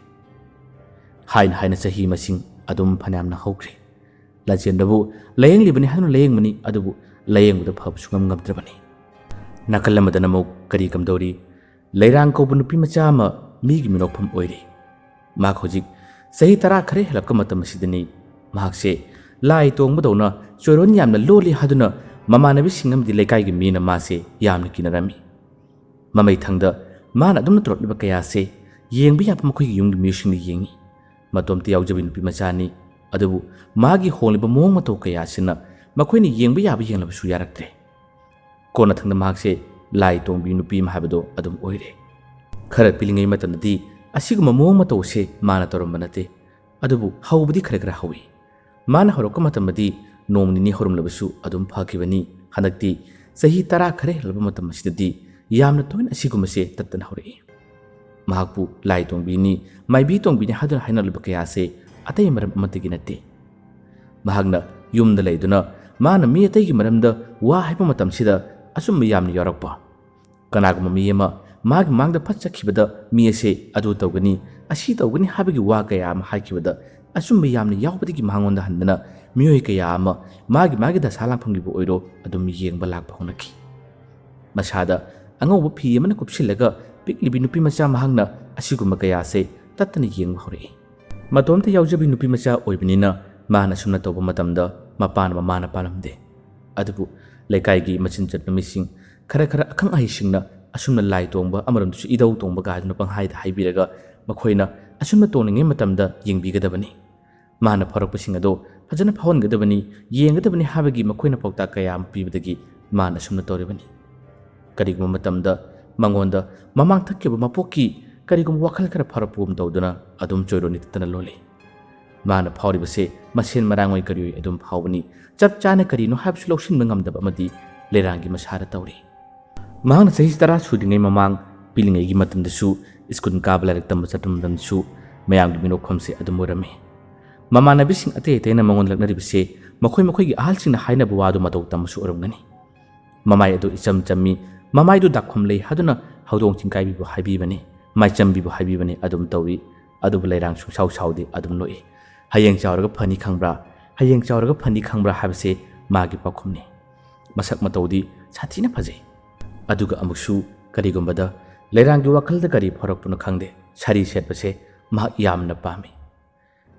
ꯍꯥꯏꯅ ꯍꯥꯏꯅ ꯆꯍꯤ ꯃꯁꯤꯡ ꯑꯗꯨꯝ ꯐꯅꯌꯥꯝꯅ ꯍꯧꯈ꯭ꯔꯦ꯫ ꯂꯟꯆꯦꯟꯕꯕꯨ ꯂꯥꯌꯦꯡꯂꯤꯕꯅꯤ ꯍꯥꯏꯗꯨꯅ ꯂꯥꯌꯦꯡꯕꯅꯤ, ꯑꯗꯨꯕꯨ ꯂꯥꯌꯦꯡꯕꯗ ꯐꯕ ꯁꯨꯡꯉꯝ ꯉꯝꯗ꯭ꯔꯕꯅꯤ꯫ ꯅꯥꯀꯜ ꯑꯃꯗꯅ ꯑꯃꯨꯛ ꯀꯔꯤ ꯀꯝꯗꯧꯔꯤ? ꯂꯩꯔꯥꯡ ꯀꯧꯕ ꯅꯨꯄꯤ ꯃꯆꯥ ꯑꯃ ꯃꯤꯒꯤ ꯃꯤꯅꯣꯛꯐꯝ ꯑꯣꯏꯔꯤ꯫ ꯃꯍꯥꯛ ꯍꯧꯖꯤꯛ ꯆꯍꯤ ꯇꯔꯥ ꯈꯔ ꯍꯦꯜꯂꯛꯄ ꯃꯇꯝ ꯑꯁꯤꯗꯅꯤ꯫ ꯃꯍꯥꯛꯁꯦ ꯂꯥꯏ ꯇꯣꯡꯕꯗꯧꯅ ꯆꯣꯏꯔꯣꯟ ꯌꯥꯝꯅ ꯂꯣꯜꯂꯤ ꯍꯥꯏꯗꯨꯅ ꯃꯃꯥꯟꯅꯕꯤꯁꯤꯡ ꯑꯃꯗꯤ ꯂꯩꯀꯥꯏꯒꯤ ꯃꯤꯅ ꯃꯥꯁꯦ ꯌꯥꯝꯅ ꯀꯤꯅꯔꯝꯃꯤ꯫ ꯃꯃꯩꯊꯪꯗ ꯃꯥꯅ ꯑꯗꯨꯝꯅ ꯇꯧꯔꯛꯂꯤꯕ ꯀꯌꯥꯁꯦ ꯌꯦꯡꯕ ꯌꯥꯕ ꯃꯈꯣꯏꯒꯤ ꯌꯨꯝꯒꯤ ꯃꯤꯑꯣꯏꯁꯤꯡꯅ ꯌꯦꯡꯉꯤ꯫ ꯃꯇꯣꯝꯇ ꯌꯥꯎꯖꯕꯤ ꯅꯨꯄꯤ ꯃꯆꯥꯅꯤ, ꯑꯗꯨꯕꯨ ꯃꯥꯒꯤ ꯍꯣꯡꯂꯤꯕ ꯃꯑꯣꯡ ꯃꯇꯧ ꯀꯌꯥꯁꯤꯅ ꯃꯈꯣꯏꯅ ꯌꯦꯡꯕ ꯌꯥꯕ ꯌꯦꯡꯂꯕꯁꯨ ꯌꯥꯔꯛꯇ꯭ꯔꯦ꯫ ꯀꯣꯟꯅꯊꯪꯗ ꯃꯍꯥꯛꯁꯦ ꯂꯥꯏ ꯇꯣꯡꯕꯤ ꯅꯨꯄꯤ ꯑꯃ ꯍꯥꯏꯕꯗꯣ ꯑꯗꯨꯝ ꯑꯣꯏꯔꯦ꯫ ꯈꯔ ꯄꯤꯛꯂꯤꯉꯩ ꯃꯇꯝꯗꯗꯤ ꯑꯁꯤꯒꯨꯝꯕ ꯃꯑꯣꯡ ꯃꯇꯧ ꯑꯁꯦ ꯃꯥꯅ ꯇꯧꯔꯝꯕ ꯅꯠꯇꯦ꯫ ꯑꯗꯨꯕꯨ ꯍꯧꯕꯗꯤ ꯈꯔ ꯈꯔ ꯍꯧꯏ꯫ ꯃꯥꯅ ꯍꯧꯔꯛꯄ ꯃꯇꯝꯗꯗꯤ ꯅꯣꯡ ꯅꯤꯅꯤ ꯍꯧꯔꯝꯂꯕꯁꯨ ꯑꯗꯨꯝ ꯐꯈꯤꯕꯅꯤ꯫ ꯍꯟꯗꯛꯇꯤ ꯆꯍꯤ ꯇꯔꯥ ꯈꯔ ꯍꯦꯜꯂꯕ ꯃꯇꯝ ꯑꯁꯤꯗꯗꯤ ꯌꯥꯝꯅ ꯇꯣꯏꯅ ꯑꯁꯤꯒꯨꯝꯕꯁꯦ ꯇꯠꯇꯅ ꯍꯧꯔꯛꯏ꯫ ꯃꯍꯥꯛꯄꯨ ꯂꯥꯏ ꯇꯣꯡꯕꯤꯅꯤ, ꯃꯥꯏꯕꯤ ꯇꯣꯡꯕꯤꯅꯤ ꯍꯥꯏꯗꯨꯅ ꯍꯥꯏꯅꯔꯤꯕ ꯀꯌꯥꯁꯦ ꯑꯇꯩ ꯃꯔꯝ ꯑꯃꯠꯇꯒꯤ ꯅꯠꯇꯦ꯫ ꯃꯍꯥꯛꯅ ꯌꯨꯝꯗ ꯂꯩꯗꯨꯅ ꯃꯥꯅ ꯃꯤ ꯑꯇꯩꯒꯤ ꯃꯔꯝꯗ ꯋꯥ ꯍꯥꯏꯕ ꯃꯇꯝꯁꯤꯗ ꯑꯆꯨꯝꯕ ꯌꯥꯝꯅ ꯌꯥꯎꯔꯛꯄ꯫ ꯀꯅꯥꯒꯨꯝꯕ ꯃꯤ ꯑꯃ ꯃꯥꯒꯤ ꯃꯥꯡꯗ ꯐꯠ ꯆꯠꯈꯤꯕꯗ ꯃꯤ ꯑꯁꯦ ꯑꯗꯨ ꯇꯧꯒꯅꯤ, ꯑꯁꯤ ꯇꯧꯒꯅꯤ ꯍꯥꯏꯕꯒꯤ ꯋꯥ ꯀꯌꯥ ꯑꯃ ꯍꯥꯏꯈꯤꯕꯗ ꯑꯆꯨꯝꯕ ꯌꯥꯝꯅ ꯌꯥꯎꯕꯗꯒꯤ ꯃꯉꯣꯟꯗ ꯍꯟꯗꯅ ꯃꯤꯑꯣꯏ ꯀꯌꯥ ꯑꯃ ꯃꯥꯒꯤ ꯃꯥꯒꯤ ꯗꯁꯥ ꯂꯥꯡꯐꯝꯒꯤꯕꯨ ꯑꯣꯏꯔꯣ ꯑꯗꯨꯝ ꯌꯦꯡꯕ ꯂꯥꯛꯄ ꯍꯧꯅꯈꯤ꯫ ꯃꯁꯥꯗ ꯑꯉꯧꯕ ꯐꯤ ꯑꯃꯅ ꯀꯨꯞꯁꯤꯜꯂꯒ ꯄꯤꯛꯂꯤꯕꯤ ꯅꯨꯄꯤ ꯃꯆꯥ ꯃꯍꯥꯛꯅ ꯑꯁꯤꯒꯨꯝꯕ ꯀꯌꯥꯁꯦ ꯇꯠꯇꯅ ꯌꯦꯡꯕ ꯍꯧꯔꯛꯏ꯫ ꯃꯇꯣꯝꯇ ꯌꯥꯎꯖꯕꯤ ꯅꯨꯄꯤ ꯃꯆꯥ ꯑꯣꯏꯕꯅꯤꯅ ꯃꯥꯅ ꯑꯁꯨꯝꯅ ꯇꯧꯕ ꯃꯇꯝꯗ ꯃꯄꯥꯅ ꯃꯃꯥꯅ ꯄꯥꯜꯂꯝꯗꯦ꯫ ꯑꯗꯨꯕꯨ ꯂꯩꯀꯥꯏꯒꯤ ꯃꯆꯤꯟ ꯆꯠꯄ ꯃꯤꯁꯤꯡ, ꯈꯔ ꯈꯔ ꯑꯈꯪ ꯑꯍꯩꯁꯤꯡꯅ ꯑꯁꯨꯝꯅ ꯂꯥꯏ ꯇꯣꯡꯕ, ꯑꯃꯔꯣꯝꯗꯁꯨ ꯏꯙꯧ ꯇꯣꯡꯕ ꯀꯥꯏꯗꯨꯅ ꯄꯪꯍꯥꯏꯗ ꯍꯥꯏꯕꯤꯔꯒ ꯃꯈꯣꯏꯅ ꯑꯁꯨꯝꯅ ꯇꯣꯡꯂꯤꯉꯩ ꯃꯇꯝꯗ ꯌꯦꯡꯕꯤꯒꯗꯕꯅꯤ꯫ ꯃꯥꯅ ꯐꯥꯎꯔꯛꯄꯁꯤꯡ ꯑꯗꯣ ꯐꯖꯅ ꯐꯥꯎꯍꯟꯒꯗꯕꯅꯤ, ꯌꯦꯡꯒꯗꯕꯅꯤ ꯍꯥꯏꯕꯒꯤ ꯃꯈꯣꯏꯅ ꯄꯥꯎꯇꯥꯛ ꯀꯌꯥ ꯑꯃ ꯄꯤꯕꯗꯒꯤ ꯃꯥꯅ ꯑꯁꯨꯝꯅ ꯇꯧꯔꯤꯕꯅꯤ꯫ ꯀꯔꯤꯒꯨꯝꯕ ꯃꯇꯝꯗ ꯃꯉꯣꯟꯗ ꯃꯃꯥꯡ ꯊꯛꯈꯤꯕ ꯃꯄꯣꯛꯀꯤ ꯀꯔꯤꯒꯨꯝꯕ ꯋꯥꯈꯜ ꯈꯔ ꯐꯥꯎꯔꯛꯄꯒꯨꯝ ꯇꯧꯗꯨꯅ ꯑꯗꯨꯝ ꯆꯣꯏꯔꯣꯟ ꯅꯤꯇꯠꯇꯅ ꯂꯣꯜꯂꯤ꯫ ꯃꯥꯅ ꯐꯥꯎꯔꯤꯕꯁꯦ ꯃꯁꯦꯟ ꯃꯔꯥꯡ ꯑꯣꯏ ꯀꯔꯤ ꯑꯣꯏ ꯑꯗꯨꯝ ꯐꯥꯎꯕꯅꯤ꯫ ꯆꯞ ꯆꯥꯅ ꯀꯔꯤꯅꯣ ꯍꯥꯏꯕꯁꯨ ꯂꯧꯁꯤꯟꯕ ꯉꯝꯗꯕ ꯑꯃꯗꯤ ꯂꯩꯔꯥꯡꯒꯤ ꯃꯁꯥꯗ ꯇꯧꯔꯤ꯫ ꯃꯍꯥꯛꯅ ꯆꯍꯤ ꯇꯔꯥ ꯁꯨꯗ꯭ꯔꯤꯉꯩ ꯃꯃꯥꯡ ꯄꯤꯛꯂꯤꯉꯩꯒꯤ ꯃꯇꯝꯗꯁꯨ ꯁ꯭ꯀꯨꯜ ꯀꯥꯕ, ꯂꯥꯏꯔꯤꯛ ꯇꯝꯕ ꯆꯠꯄ ꯃꯇꯝꯗꯁꯨ ꯃꯌꯥꯝꯒꯤ ꯃꯤꯅꯣꯛꯐꯝꯁꯦ ꯑꯗꯨꯝ ꯑꯣꯏꯔꯝꯃꯤ꯫ ꯃꯃꯥꯟꯅꯕꯤꯁꯤꯡ ꯑꯇꯩ ꯑꯇꯩꯅ ꯃꯉꯣꯟꯗ ꯂꯛꯅꯔꯤꯕꯁꯦ ꯃꯈꯣꯏ ꯃꯈꯣꯏꯒꯤ ꯑꯍꯜꯁꯤꯡꯅ ꯍꯥꯏꯅꯕ ꯋꯥꯗꯨ ꯃꯇꯧ ꯇꯝꯕꯁꯨ ꯑꯣꯏꯔꯝꯒꯅꯤ꯫ ꯃꯃꯥꯏ ꯑꯗꯨ ꯏꯆꯝ ꯆꯝꯃꯤ, ꯃꯃꯥꯏꯗꯨ ꯗꯥꯛꯐꯝ ꯂꯩ ꯍꯥꯏꯗꯨꯅ ꯍꯧꯗꯣꯡ ꯆꯤꯡꯀꯥꯏꯕꯤꯕꯨ ꯍꯥꯏꯕꯤꯕꯅꯤ, ꯃꯥꯏꯆꯝꯕꯤꯕꯨ ꯍꯥꯏꯕꯤꯕꯅꯤ ꯑꯗꯨꯝ ꯇꯧꯏ꯫ ꯑꯗꯨꯕꯨ ꯂꯩꯔꯥꯡ ꯁꯨꯡꯁꯥꯎ ꯁꯥꯎꯗꯦ, ꯑꯗꯨꯝ ꯅꯣꯛꯏ꯫ "ꯍꯌꯦꯡ ꯆꯥꯎꯔꯒ ꯐꯅꯤ ꯈꯪꯕ꯭ꯔꯥ? ꯍꯌꯦꯡ ꯆꯥꯎꯔꯒ ꯐꯅꯤ ꯈꯪꯕ꯭ꯔꯥ?" ꯍꯥꯏꯕꯁꯦ ꯃꯥꯒꯤ ꯄꯥꯎꯈꯨꯝꯅꯤ꯫ ꯃꯁꯛ ꯃꯇꯧꯗꯤ ꯁꯥꯊꯤꯅ ꯐꯖꯩ꯫ ꯑꯗꯨꯒ ꯑꯃꯨꯛꯁꯨ ꯀꯔꯤꯒꯨꯝꯕꯗ ꯂꯩꯔꯥꯡꯒꯤ ꯋꯥꯈꯜꯗ ꯀꯔꯤ ꯐꯥꯎꯔꯛꯄꯅꯣ ꯈꯪꯗꯦ, ꯁꯥꯔꯤ ꯁꯦꯠꯄꯁꯦ ꯃꯍꯥꯛ ꯌꯥꯝꯅ ꯄꯥꯝꯃꯤ꯫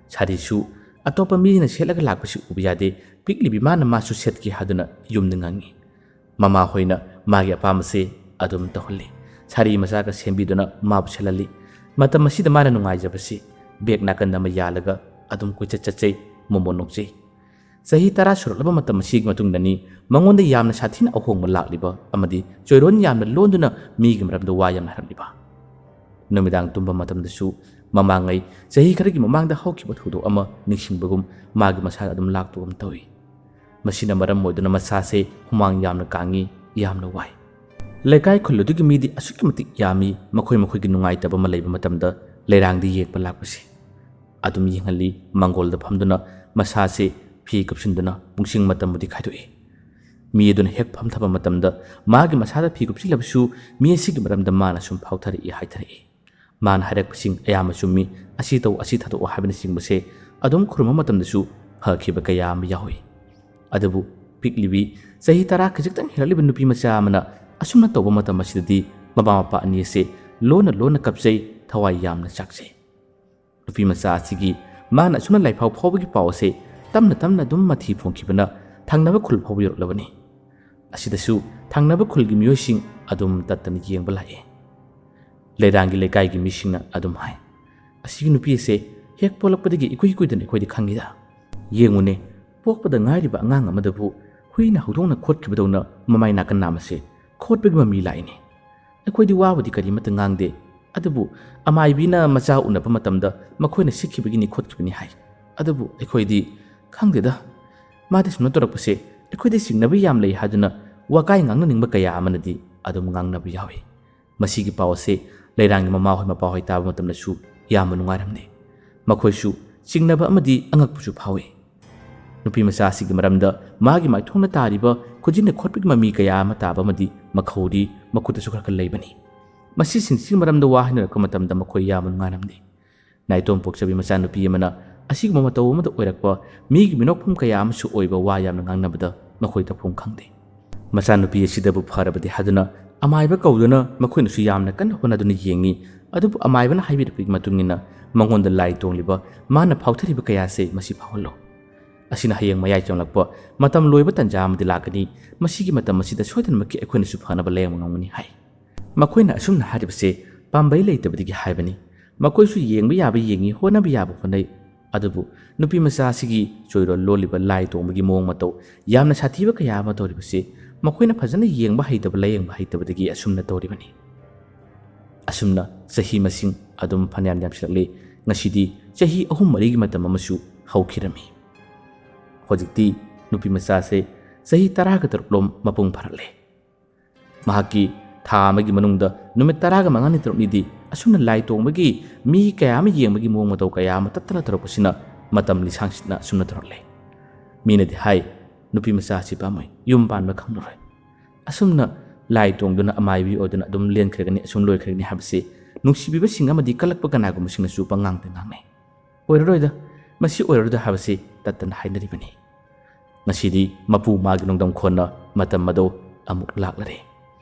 ꯁꯥꯔꯤꯁꯨ ꯑꯇꯣꯞꯄ ꯃꯤꯅ ꯁꯦꯠꯂꯒ ꯂꯥꯛꯄꯁꯤ ꯎꯕ ꯌꯥꯗꯦ꯫ ꯄꯤꯛꯂꯤꯕꯤ ꯃꯥꯅ ꯃꯥꯁꯨ ꯁꯦꯠꯀꯦ ꯍꯥꯏꯗꯨꯅ ꯌꯨꯝꯗ ꯉꯥꯡꯉꯤ꯫ ꯃꯃꯥ ꯍꯣꯏꯅ ꯃꯥꯒꯤ ꯑꯄꯥꯝꯕꯁꯦ ꯑꯗꯨꯝ ꯇꯧꯍꯜꯂꯤ꯫ ꯁꯥꯔꯤ ꯃꯆꯥꯒ ꯁꯦꯝꯕꯤꯗꯨꯅ ꯃꯥꯕꯨ ꯁꯦꯠꯍꯜꯂꯤ꯫ ꯃꯇꯝ ꯑꯁꯤꯗ ꯃꯥꯅ ꯅꯨꯡꯉꯥꯏꯖꯕꯁꯤ ꯕꯦꯛ ꯅꯥꯀꯟꯗ ꯑꯃ ꯌꯥꯜꯂꯒ ꯑꯗꯨꯝ ꯀꯣꯏꯆꯠ ꯆꯠꯆꯩ, ꯃꯣꯃꯣꯟ ꯅꯣꯛꯆꯩ꯫ ꯆꯍꯤ ꯇꯔꯥ ꯁꯨꯔꯛꯂꯕ ꯃꯇꯝ ꯑꯁꯤꯒꯤ ꯃꯇꯨꯡꯗꯅꯤ ꯃꯉꯣꯟꯗ ꯌꯥꯝꯅ ꯁꯥꯊꯤꯅ ꯑꯍꯣꯡꯕ ꯂꯥꯛꯂꯤꯕ ꯑꯃꯗꯤ ꯆꯣꯏꯔꯣꯟ ꯌꯥꯝꯅ ꯂꯣꯟꯗꯨꯅ ꯃꯤꯒꯤ ꯃꯔꯝꯗ ꯋꯥ ꯌꯥꯝꯅ ꯍꯥꯏꯔꯛꯂꯤꯕ꯫ ꯅꯨꯃꯤꯗꯥꯡ ꯇꯨꯝꯕ ꯃꯇꯝꯗꯁꯨ ꯃꯃꯥꯡꯉꯩ ꯆꯍꯤ ꯈꯔꯒꯤ ꯃꯃꯥꯡꯗ ꯍꯧꯈꯤꯕ ꯊꯧꯗꯣꯛ ꯑꯃ ꯅꯤꯡꯁꯤꯡꯕꯒꯨꯝ ꯃꯥꯒꯤ ꯃꯁꯥꯗ ꯑꯗꯨꯝ ꯂꯥꯛꯄꯒꯨꯝ ꯇꯧꯏ꯫ ꯃꯁꯤꯅ ꯃꯔꯝ ꯑꯣꯏꯗꯨꯅ ꯃꯁꯥꯁꯦ ꯍꯨꯃꯥꯡ ꯌꯥꯝꯅ ꯀꯥꯡꯏ, ꯌꯥꯝꯅ ꯋꯥꯏ꯫ ꯂꯩꯀꯥꯏ ꯈꯨꯜ ꯑꯗꯨꯒꯤ ꯃꯤꯗꯤ ꯑꯁꯨꯛꯀꯤ ꯃꯇꯤꯛ ꯌꯥꯝꯃꯤ, ꯃꯈꯣꯏ ꯃꯈꯣꯏꯒꯤ ꯅꯨꯡꯉꯥꯏꯇꯕ ꯑꯃ ꯂꯩꯕ ꯃꯇꯝꯗ ꯂꯩꯔꯥꯡꯗ ꯌꯦꯡꯕ ꯂꯥꯛꯄꯁꯦ꯫ ꯑꯗꯨꯝ ꯌꯦꯡꯍꯜꯂꯤ, ꯃꯥꯡꯒꯣꯜꯗ ꯐꯝꯗꯨꯅ ꯃꯁꯥꯁꯦ ꯐꯤ ꯀꯨꯞꯁꯤꯟꯗꯨꯅ ꯄꯨꯡꯁꯤꯡ ꯃꯇꯝꯕꯨꯗꯤ ꯈꯥꯏꯗꯣꯛꯏ꯫ ꯃꯤ ꯑꯗꯨꯅ ꯍꯦꯛ ꯐꯝꯊꯕ ꯃꯇꯝꯗ ꯃꯥꯒꯤ ꯃꯁꯥꯗ ꯐꯤ ꯀꯨꯞꯁꯤꯜꯂꯕꯁꯨ ꯃꯤ ꯑꯁꯤꯒꯤ ꯃꯔꯝꯗ ꯃꯥꯅ ꯁꯨꯝ ꯐꯥꯎꯊꯔꯛꯏ ꯍꯥꯏꯊꯔꯛꯏ꯫ ꯃꯥꯅ ꯍꯥꯏꯔꯛꯄꯁꯤꯡ ꯑꯌꯥꯝꯕ ꯆꯨꯝꯃꯤ, ꯑꯁꯤ ꯇꯧ, ꯑꯁꯤ ꯊꯥꯗꯣꯛꯑꯣ ꯍꯥꯏꯕꯅꯆꯤꯡꯕꯁꯦ ꯑꯗꯨꯝ ꯈꯨꯔꯨꯝꯕ ꯃꯇꯝꯗꯁꯨ ꯐꯈꯤꯕ ꯀꯌꯥ ꯑꯃ ꯌꯥꯎꯏ꯫ ꯑꯗꯨꯕꯨ ꯄꯤꯛꯂꯤꯕꯤ, ꯆꯍꯤ ꯇꯔꯥ ꯈꯖꯤꯛꯇꯪ ꯍꯦꯜꯂꯛꯂꯤꯕ ꯅꯨꯄꯤ ꯃꯆꯥ ꯑꯃꯅ ꯑꯁꯨꯝꯅ ꯇꯧꯕ ꯃꯇꯝ ꯑꯁꯤꯗꯗꯤ ꯃꯃꯥ ꯃꯄꯥ ꯑꯅꯤ ꯑꯁꯦ ꯂꯣꯟꯅ ꯂꯣꯟꯅ ꯀꯞꯆꯩ, ꯊꯋꯥꯏ ꯌꯥꯝꯅ ꯆꯥꯛꯆꯩ꯫ ꯅꯨꯄꯤ ꯃꯆꯥ ꯑꯁꯤꯒꯤ ꯃꯥꯅ ꯑꯁꯨꯝꯅ ꯂꯥꯏꯐꯥꯎ ꯐꯥꯎꯕꯒꯤ ꯄꯥꯎ ꯑꯁꯦ ꯇꯞꯅ ꯇꯞꯅ ꯑꯗꯨꯝ ꯃꯊꯤ ꯐꯣꯡꯈꯤꯕꯅ ꯊꯪꯅꯕ ꯈꯨꯜ ꯐꯥꯎꯕ ꯌꯧꯔꯛꯂꯕꯅꯤ꯫ ꯑꯁꯤꯗꯁꯨ ꯊꯪꯅꯕ ꯈꯨꯜꯒꯤ ꯃꯤꯑꯣꯏꯁꯤꯡ ꯑꯗꯨꯝ ꯇꯠꯇꯅ ꯌꯦꯡꯕ ꯂꯥꯛꯏ꯫ ꯂꯩꯔꯥꯡꯒꯤ ꯂꯩꯀꯥꯏꯒꯤ ꯃꯤꯁꯤꯡꯅ ꯑꯗꯨꯝ ꯍꯥꯏ, "ꯑꯁꯤꯒꯤ ꯅꯨꯄꯤ ꯑꯁꯦ ꯍꯦꯛ ꯄꯣꯛꯂꯛꯄꯗꯒꯤ ꯏꯀꯨꯏ ꯀꯨꯏꯗꯅ ꯑꯩꯈꯣꯏꯗꯤ ꯈꯪꯉꯤꯗ꯫ ꯌꯦꯡꯉꯨꯅꯦ, ꯄꯣꯛꯄꯗ ꯉꯥꯏꯔꯤꯕ ꯑꯉꯥꯡ ꯑꯃꯗꯕꯨ ꯍꯨꯏꯅ ꯍꯧꯗꯣꯡꯅ ꯈꯣꯠꯈꯤꯕꯗꯧꯅ ꯃꯃꯥꯏ ꯅꯥꯀꯟ ꯅꯥꯝ ꯑꯁꯦ ꯈꯣꯠꯄꯒꯤ ꯃꯃꯤ ꯂꯥꯛꯏꯅꯦ꯫ ꯑꯩꯈꯣꯏꯗꯤ ꯋꯥꯕꯨꯗꯤ ꯀꯔꯤꯃꯠꯇ ꯉꯥꯡꯗꯦ, ꯑꯗꯨꯕꯨ ꯑꯃꯥꯏꯕꯤꯅ ꯃꯆꯥ ꯎꯅꯕ ꯃꯇꯝꯗ ꯃꯈꯣꯏꯅ ꯁꯤꯈꯤꯕꯒꯤꯅꯤ ꯈꯣꯠꯈꯤꯕꯅꯤ ꯍꯥꯏ꯫ ꯑꯗꯨꯕꯨ ꯑꯩꯈꯣꯏꯗꯤ ꯈꯪꯗꯦꯗ, ꯃꯥꯗꯤ ꯁꯨꯝꯅ ꯇꯧꯔꯛꯄꯁꯦ ꯑꯩꯈꯣꯏꯗ ꯆꯤꯡꯅꯕ ꯌꯥꯝ ꯂꯩ" ꯍꯥꯏꯗꯨꯅ ꯋꯥꯀꯥꯏ ꯉꯥꯡꯅꯅꯤꯡꯕ ꯀꯌꯥ ꯑꯃꯅꯗꯤ ꯑꯗꯨꯝ ꯉꯥꯡꯅꯕ ꯌꯥꯎꯏ꯫ ꯃꯁꯤꯒꯤ ꯄꯥꯎ ꯑꯁꯦ ꯂꯩꯔꯥꯡꯒꯤ ꯃꯃꯥꯍꯣꯏ ꯃꯄꯥꯍꯣꯏ ꯇꯥꯕ ꯃꯇꯝꯗꯁꯨ ꯌꯥꯝꯅ ꯅꯨꯡꯉꯥꯏꯔꯝꯗꯦ꯫ ꯃꯈꯣꯏꯁꯨ ꯆꯤꯡꯅꯕ ꯑꯃꯗꯤ ꯑꯉꯛꯄꯁꯨ ꯐꯥꯎꯏ꯫ ꯅꯨꯄꯤ ꯃꯆꯥ ꯑꯁꯤꯒꯤ ꯃꯔꯝꯗ ꯃꯥꯒꯤ ꯃꯥꯏꯊꯣꯡꯗ ꯇꯥꯔꯤꯕ ꯈꯨꯖꯤꯟꯅ ꯈꯣꯠꯄꯒꯤ ꯃꯃꯤ ꯀꯌꯥ ꯑꯃ ꯇꯥꯕ ꯑꯃꯗꯤ ꯃꯈꯧꯔꯤ ꯃꯈꯨꯠꯇꯁꯨ ꯈꯔ ꯈꯔ ꯂꯩꯕꯅꯤ꯫ ꯃꯁꯤꯁꯤꯡꯁꯤꯒꯤ ꯃꯔꯝꯗ ꯋꯥ ꯍꯥꯏꯅꯔꯛꯄ ꯃꯇꯝꯗ ꯃꯈꯣꯏ ꯌꯥꯝꯅ ꯅꯨꯡꯉꯥꯏꯔꯝꯗꯦ꯫ ꯅꯥꯏꯇꯣꯝ ꯄꯣꯛꯆꯕꯤ ꯃꯆꯥꯅꯨꯄꯤ ꯑꯃꯅ ꯑꯁꯤꯒꯨꯝꯕ ꯃꯇꯧ ꯑꯃꯗ ꯑꯣꯏꯔꯛꯄ ꯃꯤꯒꯤ ꯃꯤꯅꯣꯛꯐꯝ ꯀꯌꯥ ꯑꯃꯁꯨ ꯑꯣꯏꯕ ꯋꯥ ꯌꯥꯝꯅ ꯉꯥꯡꯅꯕꯗ ꯃꯈꯣꯏ ꯇꯧꯐꯝ ꯈꯪꯗꯦ꯫ ꯃꯆꯥꯅꯨꯄꯤ ꯑꯁꯤꯗꯕꯨ ꯐꯔꯕꯗꯤ ꯍꯥꯏꯗꯨꯅ ꯑꯃꯥꯏꯕ ꯀꯧꯗꯨꯅ ꯃꯈꯣꯏꯅꯁꯨ ꯌꯥꯝꯅ ꯀꯟꯅ ꯍꯣꯠꯅꯗꯨꯅ ꯌꯦꯡꯉꯤ꯫ ꯑꯗꯨꯕꯨ ꯑꯃꯥꯏꯕꯅ ꯍꯥꯏꯕꯤꯔꯛꯄꯒꯤ ꯃꯇꯨꯡ ꯏꯟꯅ ꯃꯉꯣꯟꯗ ꯂꯥꯏ ꯇꯣꯡꯂꯤꯕ ꯃꯥꯅ ꯐꯥꯎꯊꯔꯤꯕ ꯀꯌꯥꯁꯦ ꯃꯁꯤ ꯐꯥꯎꯍꯜꯂꯣ꯫ ꯑꯁꯤꯅ ꯍꯌꯦꯡ ꯃꯌꯥꯏ ꯆꯪꯂꯛꯄ ꯃꯇꯝ ꯂꯣꯏꯕ ꯇꯟꯖꯥ ꯑꯃꯗꯤ ꯂꯥꯛꯀꯅꯤ꯫ ꯃꯁꯤꯒꯤ ꯃꯇꯝ ꯑꯁꯤꯗ ꯁꯣꯏꯗꯅꯃꯛꯀꯤ ꯑꯩꯈꯣꯏꯅꯁꯨ ꯐꯅꯕ ꯂꯥꯌꯦꯡꯕ ꯉꯝꯒꯅꯤ ꯍꯥꯏ꯫ ꯃꯈꯣꯏꯅ ꯑꯁꯨꯝꯅ ꯍꯥꯏꯔꯤꯕꯁꯦ ꯄꯥꯝꯕꯩ ꯂꯩꯇꯕꯗꯒꯤ ꯍꯥꯏꯕꯅꯤ꯫ ꯃꯈꯣꯏꯁꯨ ꯌꯦꯡꯕ ꯌꯥꯕ ꯌꯦꯡꯉꯤ, ꯍꯣꯠꯅꯕ ꯌꯥꯕ ꯍꯣꯠꯅꯩ꯫ ꯑꯗꯨꯕꯨ ꯅꯨꯄꯤ ꯃꯆꯥ ꯑꯁꯤꯒꯤ ꯆꯣꯏꯔꯣꯜ ꯂꯣꯜꯂꯤꯕ ꯂꯥꯏ ꯇꯣꯡꯕꯒꯤ ꯃꯑꯣꯡ ꯃꯇꯧ, ꯌꯥꯝꯅ ꯁꯥꯊꯤꯕ ꯀꯌꯥ ꯑꯃ ꯇꯧꯔꯤꯕꯁꯤ ꯃꯈꯣꯏꯅ ꯐꯖꯅ ꯌꯦꯡꯕ ꯍꯩꯇꯕ, ꯂꯥꯌꯦꯡꯕ ꯍꯩꯇꯕꯗꯒꯤ ꯑꯁꯨꯝꯅ ꯇꯧꯔꯤꯕꯅꯤ꯫ ꯑꯁꯨꯝꯅ ꯆꯍꯤ ꯃꯁꯤꯡ ꯑꯗꯨꯝ ꯐꯅꯌꯥꯝ ꯌꯥꯝꯁꯤꯜꯂꯛꯂꯦ꯫ ꯉꯁꯤꯗꯤ ꯆꯍꯤ ꯑꯍꯨꯝ ꯃꯔꯤꯒꯤ ꯃꯇꯝ ꯑꯃꯁꯨ ꯍꯧꯈꯤꯔꯝꯃꯤ꯫ ꯍꯧꯖꯤꯛꯇꯤ ꯅꯨꯄꯤ ꯃꯆꯥꯁꯦ ꯆꯍꯤ ꯇꯔꯥꯒ ꯇꯔꯨꯛꯂꯣꯝ ꯃꯄꯨꯡ ꯐꯥꯔꯛꯂꯦ꯫ ꯃꯍꯥꯛꯀꯤ ꯊꯥ ꯑꯃꯒꯤ ꯃꯅꯨꯡꯗ ꯅꯨꯃꯤꯠ ꯇꯔꯥꯒ ꯃꯉꯥꯅꯤ ꯇꯔꯨꯛꯅꯤꯗꯤ ꯑꯁꯨꯝꯅ ꯂꯥꯏ ꯇꯣꯡꯕꯒꯤ, ꯃꯤ ꯀꯌꯥ ꯑꯃ ꯌꯦꯡꯕꯒꯤ ꯃꯑꯣꯡ ꯃꯇꯧ ꯀꯌꯥ ꯑꯃ ꯇꯠꯇꯅ ꯇꯧꯔꯛꯄꯁꯤꯅ ꯃꯇꯝ ꯂꯤꯁꯥꯡꯁꯤꯠꯅ ꯑꯁꯨꯝꯅ ꯇꯧꯔꯛꯂꯦ꯫ ꯃꯤꯅꯗꯤ ꯍꯥꯏ, "ꯅꯨꯄꯤ ꯃꯆꯥ ꯑꯁꯤ ꯄꯥꯝꯃꯣꯏ, ꯌꯨꯝ ꯄꯥꯟꯕ ꯈꯪꯂꯔꯣꯏ꯫ ꯑꯁꯨꯝꯅ ꯂꯥꯏ ꯇꯣꯡꯗꯨꯅ ꯑꯃꯥꯏꯕꯤ ꯑꯣꯏꯗꯨꯅ ꯑꯗꯨꯝ ꯂꯦꯟꯈ꯭ꯔꯒꯅꯤ, ꯑꯁꯨꯝ ꯂꯣꯏꯈ꯭ꯔꯒꯅꯤ" ꯍꯥꯏꯕꯁꯤ ꯅꯨꯡꯁꯤꯕꯤꯕꯁꯤꯡ ꯑꯃꯗꯤ ꯀꯜꯂꯛꯄ ꯀꯅꯥꯒꯨꯝꯕꯁꯤꯡꯅꯁꯨ ꯄꯉꯥꯡꯗ ꯉꯥꯡꯅꯩ꯫ "ꯑꯣꯏꯔꯔꯣꯏꯗ, ꯃꯁꯤ ꯑꯣꯏꯔꯔꯣꯏꯗ" ꯍꯥꯏꯕꯁꯤ ꯇꯠꯇꯅ ꯍꯥꯏꯅꯔꯤꯕꯅꯤ꯫ ꯉꯁꯤꯗꯤ ꯃꯄꯨ ꯃꯥꯒꯤ ꯅꯣꯡꯗꯝ ꯈꯣꯟꯅ ꯃꯇꯝ ꯑꯗꯣ ꯑꯃꯨꯛ ꯂꯥꯛꯂꯔꯦ꯫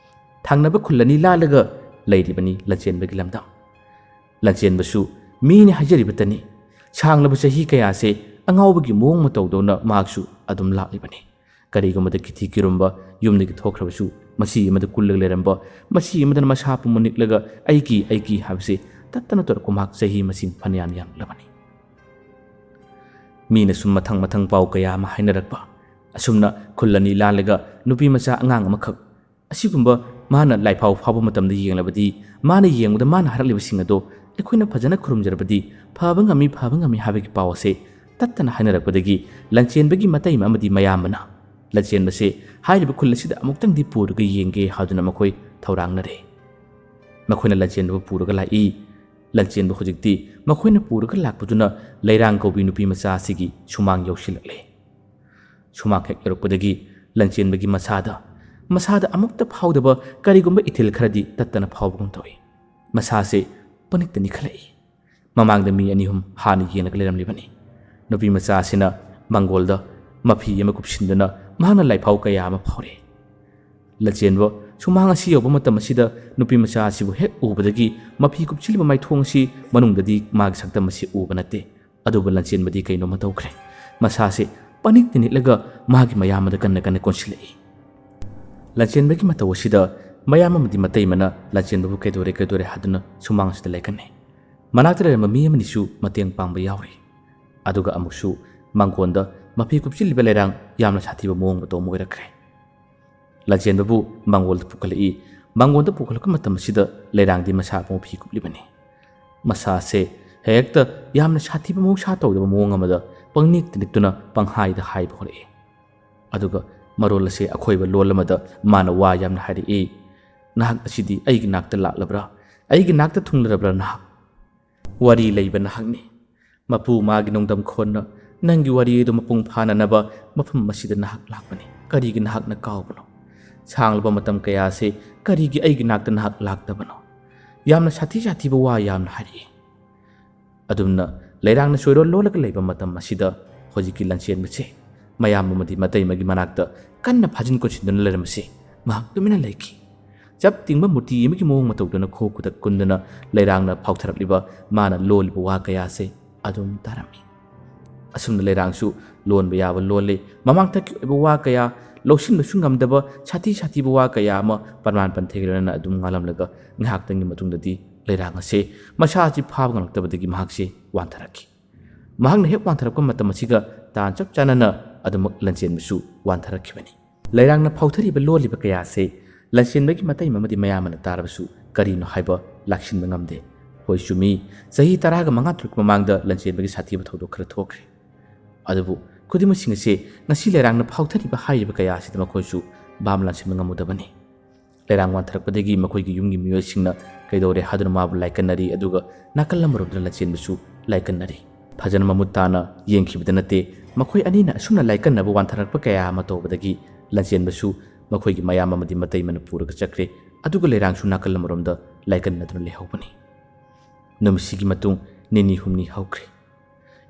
ꯊꯪꯅꯕ ꯈꯨꯜ ꯑꯅꯤ ꯂꯥꯜꯂꯒ ꯂꯩꯔꯤꯕꯅꯤ ꯂꯟꯆꯦꯟꯕꯒꯤ ꯂꯝꯗꯝ꯫ ꯂꯟꯆꯦꯟꯕꯁꯨ ꯃꯤꯅꯤ ꯍꯥꯏꯖꯔꯤꯕꯇꯅꯤ꯫ ꯁꯥꯡꯂꯕ ꯆꯍꯤ ꯀꯌꯥꯁꯦ ꯑꯉꯥꯎꯕꯒꯤ ꯃꯑꯣꯡ ꯃꯇꯧꯗꯧꯅ ꯃꯍꯥꯛꯁꯨ ꯑꯗꯨꯝ ꯂꯥꯛꯂꯤꯕꯅꯤ꯫ ꯀꯔꯤꯒꯨꯝꯕꯗ ꯀꯤꯊꯤ ꯀꯤꯔꯨꯝꯕ ꯌꯨꯝꯗꯒꯤ ꯊꯣꯛꯈ꯭ꯔꯕꯁꯨ, ꯃꯁꯤ ꯑꯃꯗ ꯀꯨꯜꯂꯒ ꯂꯩꯔꯝꯕ, ꯃꯁꯤ ꯑꯃꯗꯅ ꯃꯁꯥ ꯄꯨꯝꯕ ꯅꯤꯛꯂꯒ "ꯑꯩꯒꯤ, ꯑꯩꯒꯤ" ꯍꯥꯏꯕꯁꯦ ꯇꯠꯇꯅ ꯇꯧꯔꯛꯄ ꯃꯍꯥꯛ ꯆꯍꯤ ꯃꯁꯤꯡ ꯐꯅꯌꯥꯝ ꯌꯥꯝꯂꯕꯅꯤ꯫ ꯃꯤꯅ ꯁꯨꯝ ꯃꯊꯪ ꯃꯊꯪ ꯄꯥꯎ ꯀꯌꯥ ꯑꯃ ꯍꯥꯏꯅꯔꯛꯄ, ꯑꯁꯨꯝꯅ ꯈꯨꯜ ꯑꯅꯤ ꯂꯥꯜꯂꯒ ꯅꯨꯄꯤ ꯃꯆꯥ ꯑꯉꯥꯡ ꯑꯃꯈꯛ, ꯑꯁꯤꯒꯨꯝꯕ ꯃꯥꯅ ꯂꯥꯏꯐꯥꯎ ꯐꯥꯎꯕ ꯃꯇꯝꯗ ꯌꯦꯡꯂꯕꯗꯤ, ꯃꯥꯅ ꯌꯦꯡꯕꯗ ꯃꯥꯅ ꯍꯥꯏꯔꯛꯂꯤꯕꯁꯤꯡ ꯑꯗꯣ ꯑꯩꯈꯣꯏꯅ ꯐꯖꯅ ꯈꯨꯔꯨꯝꯖꯔꯕꯗꯤ ꯐꯕ ꯉꯝꯃꯤ, ꯐꯕ ꯉꯝꯃꯤ ꯍꯥꯏꯕꯒꯤ ꯄꯥꯎ ꯑꯁꯦ ꯇꯠꯇꯅ ꯍꯥꯏꯅꯔꯛꯄꯗꯒꯤ ꯂꯟꯆꯦꯟꯕꯒꯤ ꯃꯇꯩꯃ ꯑꯃꯗꯤ ꯃꯌꯥꯝꯕꯅ ꯂꯟꯆꯦꯟꯕꯁꯦ ꯍꯥꯏꯔꯤꯕ ꯈꯨꯜ ꯑꯁꯤꯗ ꯑꯃꯨꯛꯇꯪꯗꯤ ꯄꯨꯔꯒ ꯌꯦꯡꯒꯦ ꯍꯥꯏꯗꯨꯅ ꯃꯈꯣꯏ ꯊꯧꯔꯥꯡꯅꯔꯦ꯫ ꯃꯈꯣꯏꯅ ꯂꯟꯆꯦꯟꯕꯕꯨ ꯄꯨꯔꯒ ꯂꯥꯛꯏ꯫ ꯂꯟꯆꯦꯟꯕ ꯍꯧꯖꯤꯛꯇꯤ ꯃꯈꯣꯏꯅ ꯄꯨꯔꯒ ꯂꯥꯛꯄꯗꯨꯅ ꯂꯩꯔꯥꯡ ꯀꯧꯕꯤ ꯅꯨꯄꯤ ꯃꯆꯥ ꯑꯁꯤꯒꯤ ꯁꯨꯃꯥꯡ ꯌꯧꯁꯤꯜꯂꯛꯂꯦ꯫ ꯁꯨꯃꯥꯡ ꯍꯦꯛ ꯌꯧꯔꯛꯄꯗꯒꯤ ꯂꯟꯆꯦꯟꯕꯒꯤ ꯃꯁꯥꯗ, ꯃꯁꯥꯗ ꯑꯃꯨꯛꯇ ꯐꯥꯎꯗꯕ ꯀꯔꯤꯒꯨꯝꯕ ꯏꯊꯤꯜ ꯈꯔꯗꯤ ꯇꯠꯇꯅ ꯐꯥꯎꯕꯒꯨꯝ ꯇꯧꯏ꯫ ꯃꯁꯥꯁꯦ ꯄꯅꯤꯛꯇ ꯅꯤꯛꯈꯠꯂꯛꯏ꯫ ꯃꯃꯥꯡꯗ ꯃꯤ ꯑꯅꯤ ꯑꯍꯨꯝ ꯍꯥꯟꯅ ꯌꯦꯡꯂꯒ ꯂꯩꯔꯝꯂꯤꯕꯅꯤ꯫ ꯅꯨꯄꯤ ꯃꯆꯥ ꯑꯁꯤꯅ ꯃꯪꯒꯣꯜꯗ ꯃꯐꯤ ꯑꯃ ꯀꯨꯞꯁꯤꯟꯗꯨꯅ ꯃꯍꯥꯛꯅ ꯂꯥꯏꯐꯥꯎ ꯀꯌꯥ ꯑꯃ ꯐꯥꯎꯔꯦ꯫ ꯂꯟꯆꯦꯟꯕ ꯁꯨꯃꯥꯡ ꯑꯁꯤ ꯌꯧꯕ ꯃꯇꯝ ꯑꯁꯤꯗ ꯅꯨꯄꯤ ꯃꯆꯥ ꯑꯁꯤꯕꯨ ꯍꯦꯛ ꯎꯕꯗꯒꯤ ꯃꯐꯤ ꯀꯨꯞꯁꯤꯜꯂꯤꯕ ꯃꯥꯏꯊꯣꯡ ꯑꯁꯤ ꯃꯅꯨꯡꯗꯗꯤ ꯃꯥꯒꯤ ꯁꯛꯇꯝ ꯑꯁꯤ ꯎꯕ ꯅꯠꯇꯦ꯫ ꯑꯗꯨꯕꯨ ꯂꯟꯆꯦꯟꯕꯗꯤ ꯀꯩꯅꯣꯝꯃ ꯇꯧꯈ꯭ꯔꯦ꯫ ꯃꯁꯥꯁꯦ ꯄꯅꯤꯛꯇ ꯅꯤꯛꯂꯒ ꯃꯥꯒꯤ ꯃꯌꯥꯝꯕꯗ ꯀꯟꯅ ꯀꯟꯅ ꯀꯣꯟꯁꯤꯜꯂꯛꯏ꯫ ꯂꯟꯆꯦꯟꯕꯒꯤ ꯃꯇꯧ ꯑꯁꯤꯗ ꯃꯌꯥꯝ ꯑꯃꯗꯤ ꯃꯇꯩꯃꯅ ꯂꯟꯆꯦꯟꯕꯕꯨ "ꯀꯩꯗꯧꯔꯦ, ꯀꯩꯗꯧꯔꯦ?" ꯍꯥꯏꯗꯨꯅ ꯁꯨꯃꯥꯡ ꯑꯁꯤꯗ ꯂꯥꯏꯀꯠꯅꯩ꯫ ꯃꯅꯥꯛꯇ ꯂꯩꯔꯝꯕ ꯃꯤ ꯑꯃꯅꯤꯁꯨ ꯃꯇꯦꯡ ꯄꯥꯡꯕ ꯌꯥꯎꯔꯤ꯫ ꯑꯗꯨꯒ ꯑꯃꯨꯛꯁꯨ ꯃꯥꯡꯒꯣꯟꯗ ꯃꯐꯤ ꯀꯨꯞꯁꯤꯜꯂꯤꯕ ꯂꯩꯔꯥꯡ ꯌꯥꯝꯅ ꯁꯥꯊꯤꯕ ꯃꯑꯣꯡ ꯃꯇꯧ ꯑꯃ ꯑꯣꯏꯔꯛꯈ꯭ꯔꯦ꯫ ꯂꯥꯟꯆꯦꯟꯕꯕꯨ ꯃꯥꯡꯒꯣꯜꯗ ꯄꯨꯈꯠꯂꯛꯏ꯫ ꯃꯥꯡꯒꯣꯟꯗ ꯄꯨꯈꯠꯂꯛꯄ ꯃꯇꯝ ꯑꯁꯤꯗ ꯂꯩꯔꯥꯡꯗꯤ ꯃꯁꯥ ꯃꯐꯤ ꯀꯨꯞꯂꯤꯕꯅꯤ꯫ ꯃꯁꯥꯁꯦ ꯍꯦꯛꯇ ꯌꯥꯝꯅ ꯁꯥꯊꯤꯕ ꯃꯍꯧꯁꯥ ꯇꯧꯗꯕ ꯃꯑꯣꯡ ꯑꯃꯗ ꯄꯪꯅꯤꯛꯇ ꯅꯤꯛꯇꯨꯅ ꯄꯪꯍꯥꯏꯗ ꯍꯥꯏꯕ ꯍꯧꯔꯛꯏ꯫ ꯑꯗꯨꯒ ꯃꯔꯣꯜ ꯑꯁꯦ ꯑꯈꯣꯏꯕ ꯂꯣꯜ ꯑꯃꯗ ꯃꯥꯅ ꯋꯥ ꯌꯥꯝꯅ ꯍꯥꯏꯔꯛꯏ꯫ "ꯅꯍꯥꯛ ꯑꯁꯤꯗꯤ ꯑꯩꯒꯤ ꯅꯥꯛꯇ ꯂꯥꯛꯂꯕ꯭ꯔꯥ? ꯑꯩꯒꯤ ꯅꯥꯛꯇ ꯊꯨꯡꯂꯔꯕ꯭ꯔꯥ ꯅꯍꯥꯛ? ꯋꯥꯔꯤ ꯂꯩꯕ ꯅꯍꯥꯛꯅꯤ꯫ ꯃꯄꯨ ꯃꯥꯒꯤ ꯅꯣꯡꯗꯝ ꯈꯣꯟꯅ ꯅꯪꯒꯤ ꯋꯥꯔꯤ ꯑꯗꯨ ꯃꯄꯨꯡ ꯐꯥꯅꯅꯕ ꯃꯐꯝ ꯑꯁꯤꯗ ꯅꯍꯥꯛ ꯂꯥꯛꯄꯅꯤ꯫ ꯀꯔꯤꯒꯤ ꯅꯍꯥꯛꯅ ꯀꯥꯎꯕꯅꯣ? ꯁꯥꯡꯂꯕ ꯃꯇꯝ ꯀꯌꯥꯁꯦ ꯀꯔꯤꯒꯤ ꯑꯩꯒꯤ ꯅꯥꯛꯇ ꯅꯍꯥꯛ ꯂꯥꯛꯇꯕꯅꯣ? ꯌꯥꯝꯅ ꯁꯥꯊꯤ ꯁꯥꯊꯤꯕ ꯋꯥ ꯌꯥꯝꯅ ꯍꯥꯏꯔꯛꯏ꯫" ꯑꯗꯨꯝꯅ ꯂꯩꯔꯥꯡꯅ ꯆꯣꯏꯔꯣꯜ ꯂꯣꯜꯂꯒ ꯂꯩꯕ ꯃꯇꯝ ꯑꯁꯤꯗ ꯍꯧꯖꯤꯛꯀꯤ ꯂꯟꯆꯦꯟꯕꯁꯦ ꯃꯌꯥꯝ ꯑꯃꯗꯤ ꯃꯇꯩꯃꯒꯤ ꯃꯅꯥꯛꯇ ꯀꯟꯅ ꯐꯥꯖꯤꯟ ꯀꯣꯟꯁꯤꯟꯗꯨꯅ ꯂꯩꯔꯝꯕꯁꯦ ꯃꯍꯥꯛ ꯇꯨꯃꯤꯟꯅ ꯂꯩꯈꯤ꯫ ꯆꯞ ꯇꯤꯡꯕ ꯃꯨꯔꯇꯤ ꯑꯃꯒꯤ ꯃꯑꯣꯡ ꯃꯇꯧꯗꯨꯅ ꯈꯨ ꯈꯨꯗꯛ ꯀꯨꯟꯗꯨꯅ ꯂꯩꯔꯥꯡꯅ ꯐꯥꯎꯊꯔꯛꯂꯤꯕ ꯃꯥꯅ ꯂꯣꯜꯂꯤꯕ ꯋꯥ ꯀꯌꯥꯁꯦ ꯑꯗꯨꯝ ꯇꯥꯔꯝꯃꯤ꯫ ꯑꯁꯨꯝꯅ ꯂꯩꯔꯥꯡꯁꯨ ꯂꯣꯟꯕ ꯌꯥꯕ ꯂꯣꯜꯂꯤ꯫ ꯃꯃꯥꯡꯊꯛꯀꯤ ꯑꯣꯏꯕ ꯋꯥ ꯀꯌꯥ, ꯂꯧꯁꯤꯟꯕꯁꯨ ꯉꯝꯗꯕ ꯁꯥꯊꯤ ꯁꯥꯊꯤꯕ ꯋꯥ ꯀꯌꯥ ꯑꯃ ꯄ꯭ꯔꯃꯥꯟ ꯄꯟꯊꯩ ꯂꯣꯏꯅꯅ ꯑꯗꯨꯝ ꯉꯥꯡꯂꯝꯂꯒ ꯉꯥꯏꯍꯥꯛꯇꯪꯒꯤ ꯃꯇꯨꯡꯗꯗꯤ ꯂꯩꯔꯥꯡ ꯑꯁꯦ ꯃꯁꯥ ꯑꯁꯤ ꯐꯥꯕ ꯉꯝꯂꯛꯇꯕꯗꯒꯤ ꯃꯍꯥꯛꯁꯦ ꯋꯥꯟꯊꯔꯛꯈꯤ꯫ ꯃꯍꯥꯛꯅ ꯍꯦꯛ ꯋꯥꯟꯊꯔꯛꯄ ꯃꯇꯝ ꯑꯁꯤꯒ ꯇꯥꯟ ꯆꯞ ꯆꯥꯅꯅ ꯑꯗꯨꯃꯛ ꯂꯟꯆꯦꯟꯕꯁꯨ ꯋꯥꯟꯊꯔꯛꯈꯤꯕꯅꯤ꯫ ꯂꯩꯔꯥꯡꯅ ꯐꯥꯎꯊꯔꯤꯕ ꯂꯣꯜꯂꯤꯕ ꯀꯌꯥꯁꯦ ꯂꯟꯆꯦꯟꯕꯒꯤ ꯃꯇꯩ ꯑꯃꯗꯤ ꯃꯌꯥꯝꯕꯅ ꯇꯥꯔꯕꯁꯨ ꯀꯔꯤꯅꯣ ꯍꯥꯏꯕ ꯂꯥꯛꯁꯤꯟꯕ ꯉꯝꯗꯦ꯫ ꯍꯣꯏ ꯆꯨꯝꯃꯤ, ꯆꯍꯤ ꯇꯔꯥꯒ ꯃꯉꯥ ꯇꯔꯨꯛ ꯃꯃꯥꯡꯗ ꯂꯟꯆꯦꯟꯕꯒꯤ ꯁꯥꯊꯤꯕ ꯊꯧꯗꯣꯛ ꯈꯔ ꯊꯣꯛꯈ꯭ꯔꯦ꯫ ꯑꯗꯨꯕꯨ ꯈꯨꯗꯤꯡꯃꯛꯁꯤꯡ ꯑꯁꯦ ꯉꯁꯤ ꯂꯩꯔꯥꯡꯅ ꯐꯥꯎꯊꯔꯤꯕ ꯍꯥꯏꯔꯤꯕ ꯀꯌꯥ ꯑꯁꯤꯗ ꯃꯈꯣꯏꯁꯨ ꯚꯥꯞ ꯂꯥꯟꯁꯤꯟꯕ ꯉꯝꯃꯨꯗꯕꯅꯤ꯫ ꯂꯩꯔꯥꯡ ꯋꯥꯟꯊꯔꯛꯄꯗꯒꯤ ꯃꯈꯣꯏꯒꯤ ꯌꯨꯝꯒꯤ ꯃꯤꯑꯣꯏꯁꯤꯡꯅ ꯀꯩꯗꯧꯔꯦ ꯍꯥꯏꯗꯨꯅ ꯃꯥꯕꯨ ꯂꯥꯏꯀꯠꯅꯔꯤ, ꯑꯗꯨꯒ ꯅꯥꯀꯜ ꯑꯃꯔꯣꯝꯗꯅ ꯂꯟꯆꯦꯟꯕꯁꯨ ꯂꯥꯏꯀꯠꯅꯔꯤ꯫ ꯐꯖꯅ ꯃꯃꯨꯠ ꯇꯥꯅ ꯌꯦꯡꯈꯤꯕꯗ ꯅꯠꯇꯦ, ꯃꯈꯣꯏ ꯑꯅꯤꯅ ꯑꯁꯨꯝꯅ ꯂꯥꯏꯀꯠꯅꯕ ꯋꯥꯟꯊꯔꯛꯄ ꯀꯌꯥ ꯑꯃ ꯇꯧꯕꯗꯒꯤ ꯂꯟꯆꯦꯟꯕꯁꯨ ꯃꯈꯣꯏꯒꯤ ꯃꯌꯥꯝ ꯑꯃꯗꯤ ꯃꯇꯩꯃꯅ ꯄꯨꯔꯒ ꯆꯠꯈ꯭ꯔꯦ, ꯑꯗꯨꯒ ꯂꯩꯔꯥꯡꯁꯨ ꯅꯥꯀꯜ ꯑꯃꯔꯣꯝꯗ ꯂꯥꯏꯀꯠꯅꯗꯨꯅ ꯂꯩꯍꯧꯕꯅꯤ꯫ ꯅꯨꯃꯤꯠꯁꯤꯒꯤ ꯃꯇꯨꯡ ꯅꯤꯅꯤ ꯍꯨꯝꯅꯤ ꯍꯧꯈ꯭ꯔꯦ꯫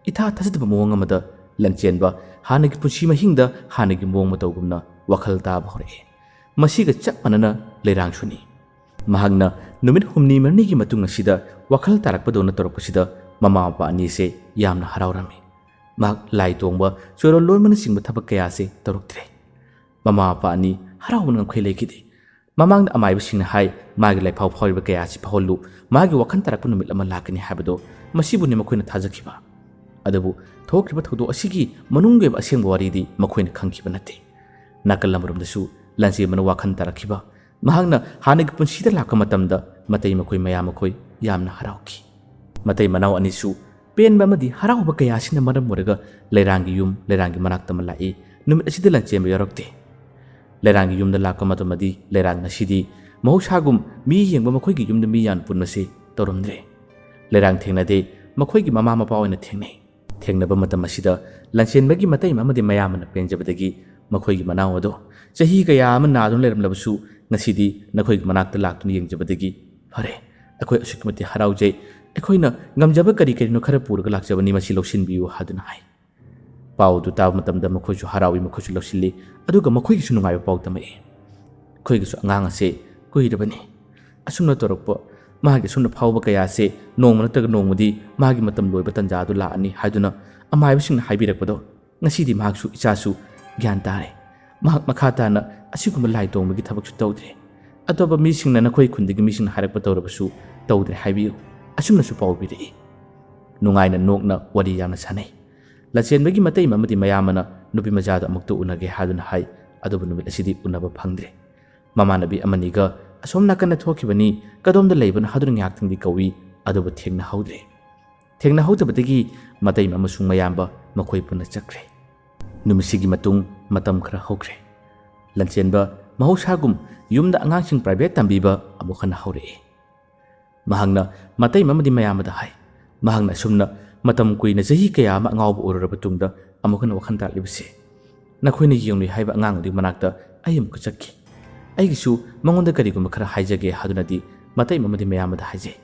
ꯏꯊꯥ ꯊꯥꯖꯗꯕ ꯃꯑꯣꯡ ꯑꯃꯗ ꯂꯟꯆꯦꯟꯕ ꯍꯥꯟꯅꯒꯤ ꯄꯨꯟꯁꯤ ꯃꯍꯤꯡꯗ ꯍꯥꯟꯅꯒꯤ ꯃꯑꯣꯡ ꯃꯇꯧꯒꯨꯝꯅ ꯋꯥꯈꯜ ꯇꯥꯕ ꯍꯧꯔꯛꯑꯦ꯫ ꯃꯁꯤꯒ ꯆꯞ ꯃꯥꯟꯅꯅ ꯂꯩꯔꯥꯡꯁꯨꯅꯤ꯫ ꯃꯍꯥꯛꯅ ꯅꯨꯃꯤꯠ ꯍꯨꯝꯅꯤ ꯃꯔꯤꯅꯤꯒꯤ ꯃꯇꯨꯡ ꯑꯁꯤꯗ ꯋꯥꯈꯜ ꯇꯥꯔꯛꯄꯗꯧꯅ ꯇꯧꯔꯛꯄꯁꯤꯗ ꯃꯃꯥ ꯃꯄꯥ ꯑꯅꯤꯁꯦ ꯌꯥꯝꯅ ꯍꯔꯥꯎꯔꯝꯃꯤ꯫ ꯃꯍꯥꯛ ꯂꯥꯏ ꯇꯣꯡꯕ, ꯆꯣꯏꯔꯣꯜ ꯂꯣꯟꯕꯅꯆꯤꯡꯕ ꯊꯕꯛ ꯀꯌꯥꯁꯦ ꯇꯧꯔꯛꯇ꯭ꯔꯦ꯫ ꯃꯃꯥ ꯃꯄꯥ ꯑꯅꯤ ꯍꯔꯥꯎꯕꯅ ꯉꯝꯈꯩ ꯂꯩꯈꯤꯗꯦ꯫ ꯃꯃꯥꯡꯗ ꯑꯃꯥꯏꯕꯁꯤꯡꯅ ꯍꯥꯏ, ꯃꯥꯒꯤ ꯂꯥꯏꯐꯥꯎ ꯐꯥꯎꯔꯤꯕ ꯀꯌꯥ ꯑꯁꯤ ꯐꯥꯎꯍꯜꯂꯨ, ꯃꯥꯒꯤ ꯋꯥꯈꯜ ꯇꯥꯔꯛꯄ ꯅꯨꯃꯤꯠ ꯑꯃ ꯂꯥꯛꯀꯅꯤ ꯍꯥꯏꯕꯗꯣ, ꯃꯁꯤꯕꯨꯅꯤ ꯃꯈꯣꯏꯅ ꯊꯥꯖꯈꯤꯕ꯫ ꯑꯗꯨꯕꯨ ꯊꯣꯛꯈ꯭ꯔꯤꯕ ꯊꯧꯗꯣꯛ ꯑꯁꯤꯒꯤ ꯃꯅꯨꯡꯒꯤ ꯑꯣꯏꯕ ꯑꯁꯦꯡꯕ ꯋꯥꯔꯤꯗꯤ ꯃꯈꯣꯏꯅ ꯈꯪꯈꯤꯕ ꯅꯠꯇꯦ꯫ ꯅꯥꯀꯜ ꯑꯃꯔꯣꯝꯗꯁꯨ ꯂꯟꯆꯦꯟꯕꯅ ꯋꯥꯈꯜ ꯇꯥꯔꯛꯈꯤꯕ, ꯃꯍꯥꯛꯅ ꯍꯥꯟꯅꯒꯤ ꯄꯨꯟꯁꯤꯗ ꯂꯥꯛꯄ ꯃꯇꯝꯗ ꯃꯇꯩ ꯃꯈꯣꯏ ꯃꯌꯥꯝ ꯃꯈꯣꯏ ꯌꯥꯝꯅ ꯍꯔꯥꯎꯈꯤ꯫ ꯃꯇꯩ ꯃꯅꯥꯎ ꯑꯅꯤꯁꯨ ꯄꯦꯟꯕ ꯑꯃꯗꯤ ꯍꯔꯥꯎꯕ ꯀꯌꯥ ꯑꯁꯤꯅ ꯃꯔꯝ ꯑꯣꯏꯔꯒ ꯂꯩꯔꯥꯡꯒꯤ ꯌꯨꯝ, ꯂꯩꯔꯥꯡꯒꯤ ꯃꯅꯥꯛꯇ ꯑꯃ ꯂꯥꯛꯏ꯫ ꯅꯨꯃꯤꯠ ꯑꯁꯤꯗ ꯂꯟꯆꯦꯟꯕ ꯌꯥꯎꯔꯛꯇꯦ꯫ ꯂꯩꯔꯥꯡꯒꯤ ꯌꯨꯝꯗ ꯂꯥꯛꯄ ꯃꯇꯝꯗꯗꯤ ꯂꯩꯔꯥꯡ ꯉꯁꯤꯗꯤ ꯃꯍꯧꯁꯥꯒꯨꯝ ꯃꯤ ꯌꯦꯡꯕ ꯃꯈꯣꯏꯒꯤ ꯌꯨꯝꯗ ꯃꯤ ꯌꯥꯝꯅ ꯄꯨꯟꯕꯁꯤ ꯇꯧꯔꯝꯗ꯭ꯔꯦ꯫ ꯂꯩꯔꯥꯡ ꯊꯦꯡꯅꯗꯦ, ꯃꯈꯣꯏꯒꯤ ꯃꯃꯥ ꯃꯄꯥ ꯑꯣꯏꯅ ꯊꯦꯡꯅꯩ꯫ ꯊꯦꯡꯅꯕ ꯃꯇꯝ ꯑꯁꯤꯗ ꯂꯟꯆꯦꯟꯕꯒꯤ ꯃꯇꯩ ꯑꯃꯗꯤ ꯃꯌꯥꯝꯕꯅ ꯄꯦꯟꯖꯕꯗꯒꯤ ꯃꯈꯣꯏꯒꯤ ꯃꯅꯥꯎ ꯑꯗꯣ ꯆꯍꯤ ꯀꯌꯥ ꯑꯃ ꯅꯥꯗꯨꯅ ꯂꯩꯔꯝꯂꯕꯁꯨ ꯉꯁꯤꯗꯤ ꯅꯈꯣꯏꯒꯤ ꯃꯅꯥꯛꯇ ꯂꯥꯛꯇꯨꯅ ꯌꯦꯡꯖꯕꯗꯒꯤ ꯐꯔꯦ꯫ ꯑꯩꯈꯣꯏ ꯑꯁꯨꯛꯀꯤ ꯃꯇꯤꯛ ꯍꯔꯥꯎꯖꯩ꯫ ꯑꯩꯈꯣꯏꯅ ꯉꯝꯖꯕ ꯀꯔꯤ ꯀꯔꯤꯅꯣ ꯈꯔ ꯄꯨꯔꯒ ꯂꯥꯛꯆꯕꯅꯤ, ꯃꯁꯤ ꯂꯧꯁꯤꯟꯕꯤꯌꯨ ꯍꯥꯏꯗꯨꯅ ꯍꯥꯏ꯫ ꯄꯥꯎ ꯑꯗꯨ ꯇꯥꯕ ꯃꯇꯝꯗ ꯃꯈꯣꯏꯁꯨ ꯍꯔꯥꯎꯏ, ꯃꯈꯣꯏꯁꯨ ꯂꯧꯁꯤꯜꯂꯤ꯫ ꯑꯗꯨꯒ ꯃꯈꯣꯏꯒꯤꯁꯨ ꯅꯨꯡꯉꯥꯏꯕ ꯄꯥꯎ ꯇꯝꯃꯛꯏ꯫ ꯑꯩꯈꯣꯏꯒꯤꯁꯨ ꯑꯉꯥꯡ ꯑꯁꯦ ꯀꯨꯏꯔꯕꯅꯤ꯫ ꯑꯁꯨꯝꯅ ꯇꯧꯔꯛꯄ, ꯃꯥꯒꯤ ꯑꯁꯨꯝꯅ ꯐꯥꯎꯕ ꯀꯌꯥ ꯑꯁꯦ ꯅꯣꯡꯃ ꯅꯠꯇ꯭ꯔꯒ ꯅꯣꯡꯃꯗꯤ ꯃꯥꯒꯤ ꯃꯇꯝ ꯂꯣꯏꯕ ꯇꯥꯟꯖꯥ ꯑꯗꯨ ꯂꯥꯛꯑꯅꯤ ꯍꯥꯏꯗꯨꯅ ꯑꯃꯥꯏꯕꯁꯤꯡꯅ ꯍꯥꯏꯕꯤꯔꯛꯄꯗꯣ ꯉꯁꯤꯗꯤ ꯃꯍꯥꯛꯁꯨ, ꯏꯆꯥꯁꯨ ꯒ꯭ꯌꯥꯟ ꯇꯥꯔꯦ꯫ ꯃꯍꯥꯛ ꯃꯈꯥ ꯇꯥꯅ ꯑꯁꯤꯒꯨꯝꯕ ꯂꯥꯏ ꯇꯣꯡꯕꯒꯤ ꯊꯕꯛꯁꯨ ꯇꯧꯗ꯭ꯔꯦ꯫ ꯑꯇꯣꯞꯄ ꯃꯤꯁꯤꯡꯅ, ꯅꯈꯣꯏ ꯈꯨꯟꯗꯒꯤ ꯃꯤꯁꯤꯡꯅ ꯍꯥꯏꯔꯛꯄ ꯇꯧꯔꯕꯁꯨ ꯇꯧꯗ꯭ꯔꯦ ꯍꯥꯏꯕꯤꯌꯨ꯫ ꯑꯁꯨꯝꯅꯁꯨ ꯄꯥꯎ ꯄꯤꯔꯛꯏ꯫ ꯅꯨꯡꯉꯥꯏꯅ ꯅꯣꯛꯅ ꯋꯥꯔꯤ ꯌꯥꯝꯅ ꯁꯥꯟꯅꯩ꯫ ꯂꯟꯆꯦꯟꯕꯒꯤ ꯃꯇꯩ ꯑꯃꯗꯤ ꯃꯌꯥꯝꯕꯅ ꯅꯨꯄꯤ ꯃꯆꯥꯗꯣ ꯑꯃꯨꯛꯇ ꯎꯅꯒꯦ ꯍꯥꯏꯗꯨꯅ ꯍꯥꯏ꯫ ꯑꯗꯨꯕꯨ ꯅꯨꯃꯤꯠ ꯑꯁꯤꯗꯤ ꯎꯅꯕ ꯐꯪꯗ꯭ꯔꯦ꯫ ꯃꯃꯥꯟꯅꯕꯤ ꯑꯃꯅꯤꯒ ꯑꯁꯣꯝ ꯅꯥꯀꯟꯗ ꯊꯣꯛꯈꯤꯕꯅꯤ, ꯀꯗꯣꯝꯗ ꯂꯩꯕꯅꯣ ꯍꯥꯏꯗꯨꯅ ꯉꯥꯏꯍꯥꯛꯇꯪꯗꯤ ꯀꯧꯏ, ꯑꯗꯨꯕꯨ ꯊꯦꯡꯅꯍꯧꯗ꯭ꯔꯦ꯫ ꯊꯦꯡꯅꯍꯧꯗꯕꯗꯒꯤ ꯃꯇꯩ ꯑꯃꯁꯨꯡ ꯃꯌꯥꯝꯕ ꯃꯈꯣꯏ ꯄꯨꯟꯅ ꯆꯠꯈ꯭ꯔꯦ꯫ ꯅꯨꯃꯤꯠꯁꯤꯒꯤ ꯃꯇꯨꯡ ꯃꯇꯝ ꯈꯔ ꯍꯧꯈ꯭ꯔꯦ꯫ ꯂꯟꯆꯦꯟꯕ ꯃꯍꯧꯁꯥꯒꯨꯝ ꯌꯨꯝꯗ ꯑꯉꯥꯡꯁꯤꯡ private ꯇꯝꯕꯤꯕ ꯑꯃꯨꯛ ꯍꯟꯅ ꯍꯧꯔꯛꯑꯦ꯫ ꯃꯍꯥꯛꯅ ꯃꯇꯩ ꯑꯃꯗꯤ ꯃꯌꯥꯝꯕꯗ ꯍꯥꯏ, ꯃꯍꯥꯛꯅ ꯑꯁꯨꯝꯅ ꯃꯇꯝ ꯀꯨꯏꯅ, ꯆꯍꯤ ꯀꯌꯥ ꯑꯃ ꯑꯉꯥꯎꯕ ꯑꯣꯏꯔꯨꯔꯕ ꯇꯨꯡꯗ ꯑꯃꯨꯛ ꯍꯟꯅ ꯋꯥꯈꯜ ꯇꯥꯔꯛꯂꯤꯕꯁꯦ, ꯅꯈꯣꯏꯅ ꯌꯦꯡꯂꯨꯏ ꯍꯥꯏꯕ ꯑꯉꯥꯡ ꯑꯗꯨꯒꯤ ꯃꯅꯥꯛꯇ ꯑꯩ ꯑꯃꯨꯛꯀ ꯆꯠꯈꯤ꯫ ꯑꯩꯒꯤꯁꯨ ꯃꯉꯣꯟꯗ ꯀꯔꯤꯒꯨꯝꯕ ꯈꯔ ꯍꯥꯏꯖꯒꯦ ꯍꯥꯏꯗꯨꯅꯗꯤ ꯃꯇꯩ ꯑꯃꯗꯤ ꯃꯌꯥꯝꯕꯗ ꯍꯥꯏꯖꯩ꯫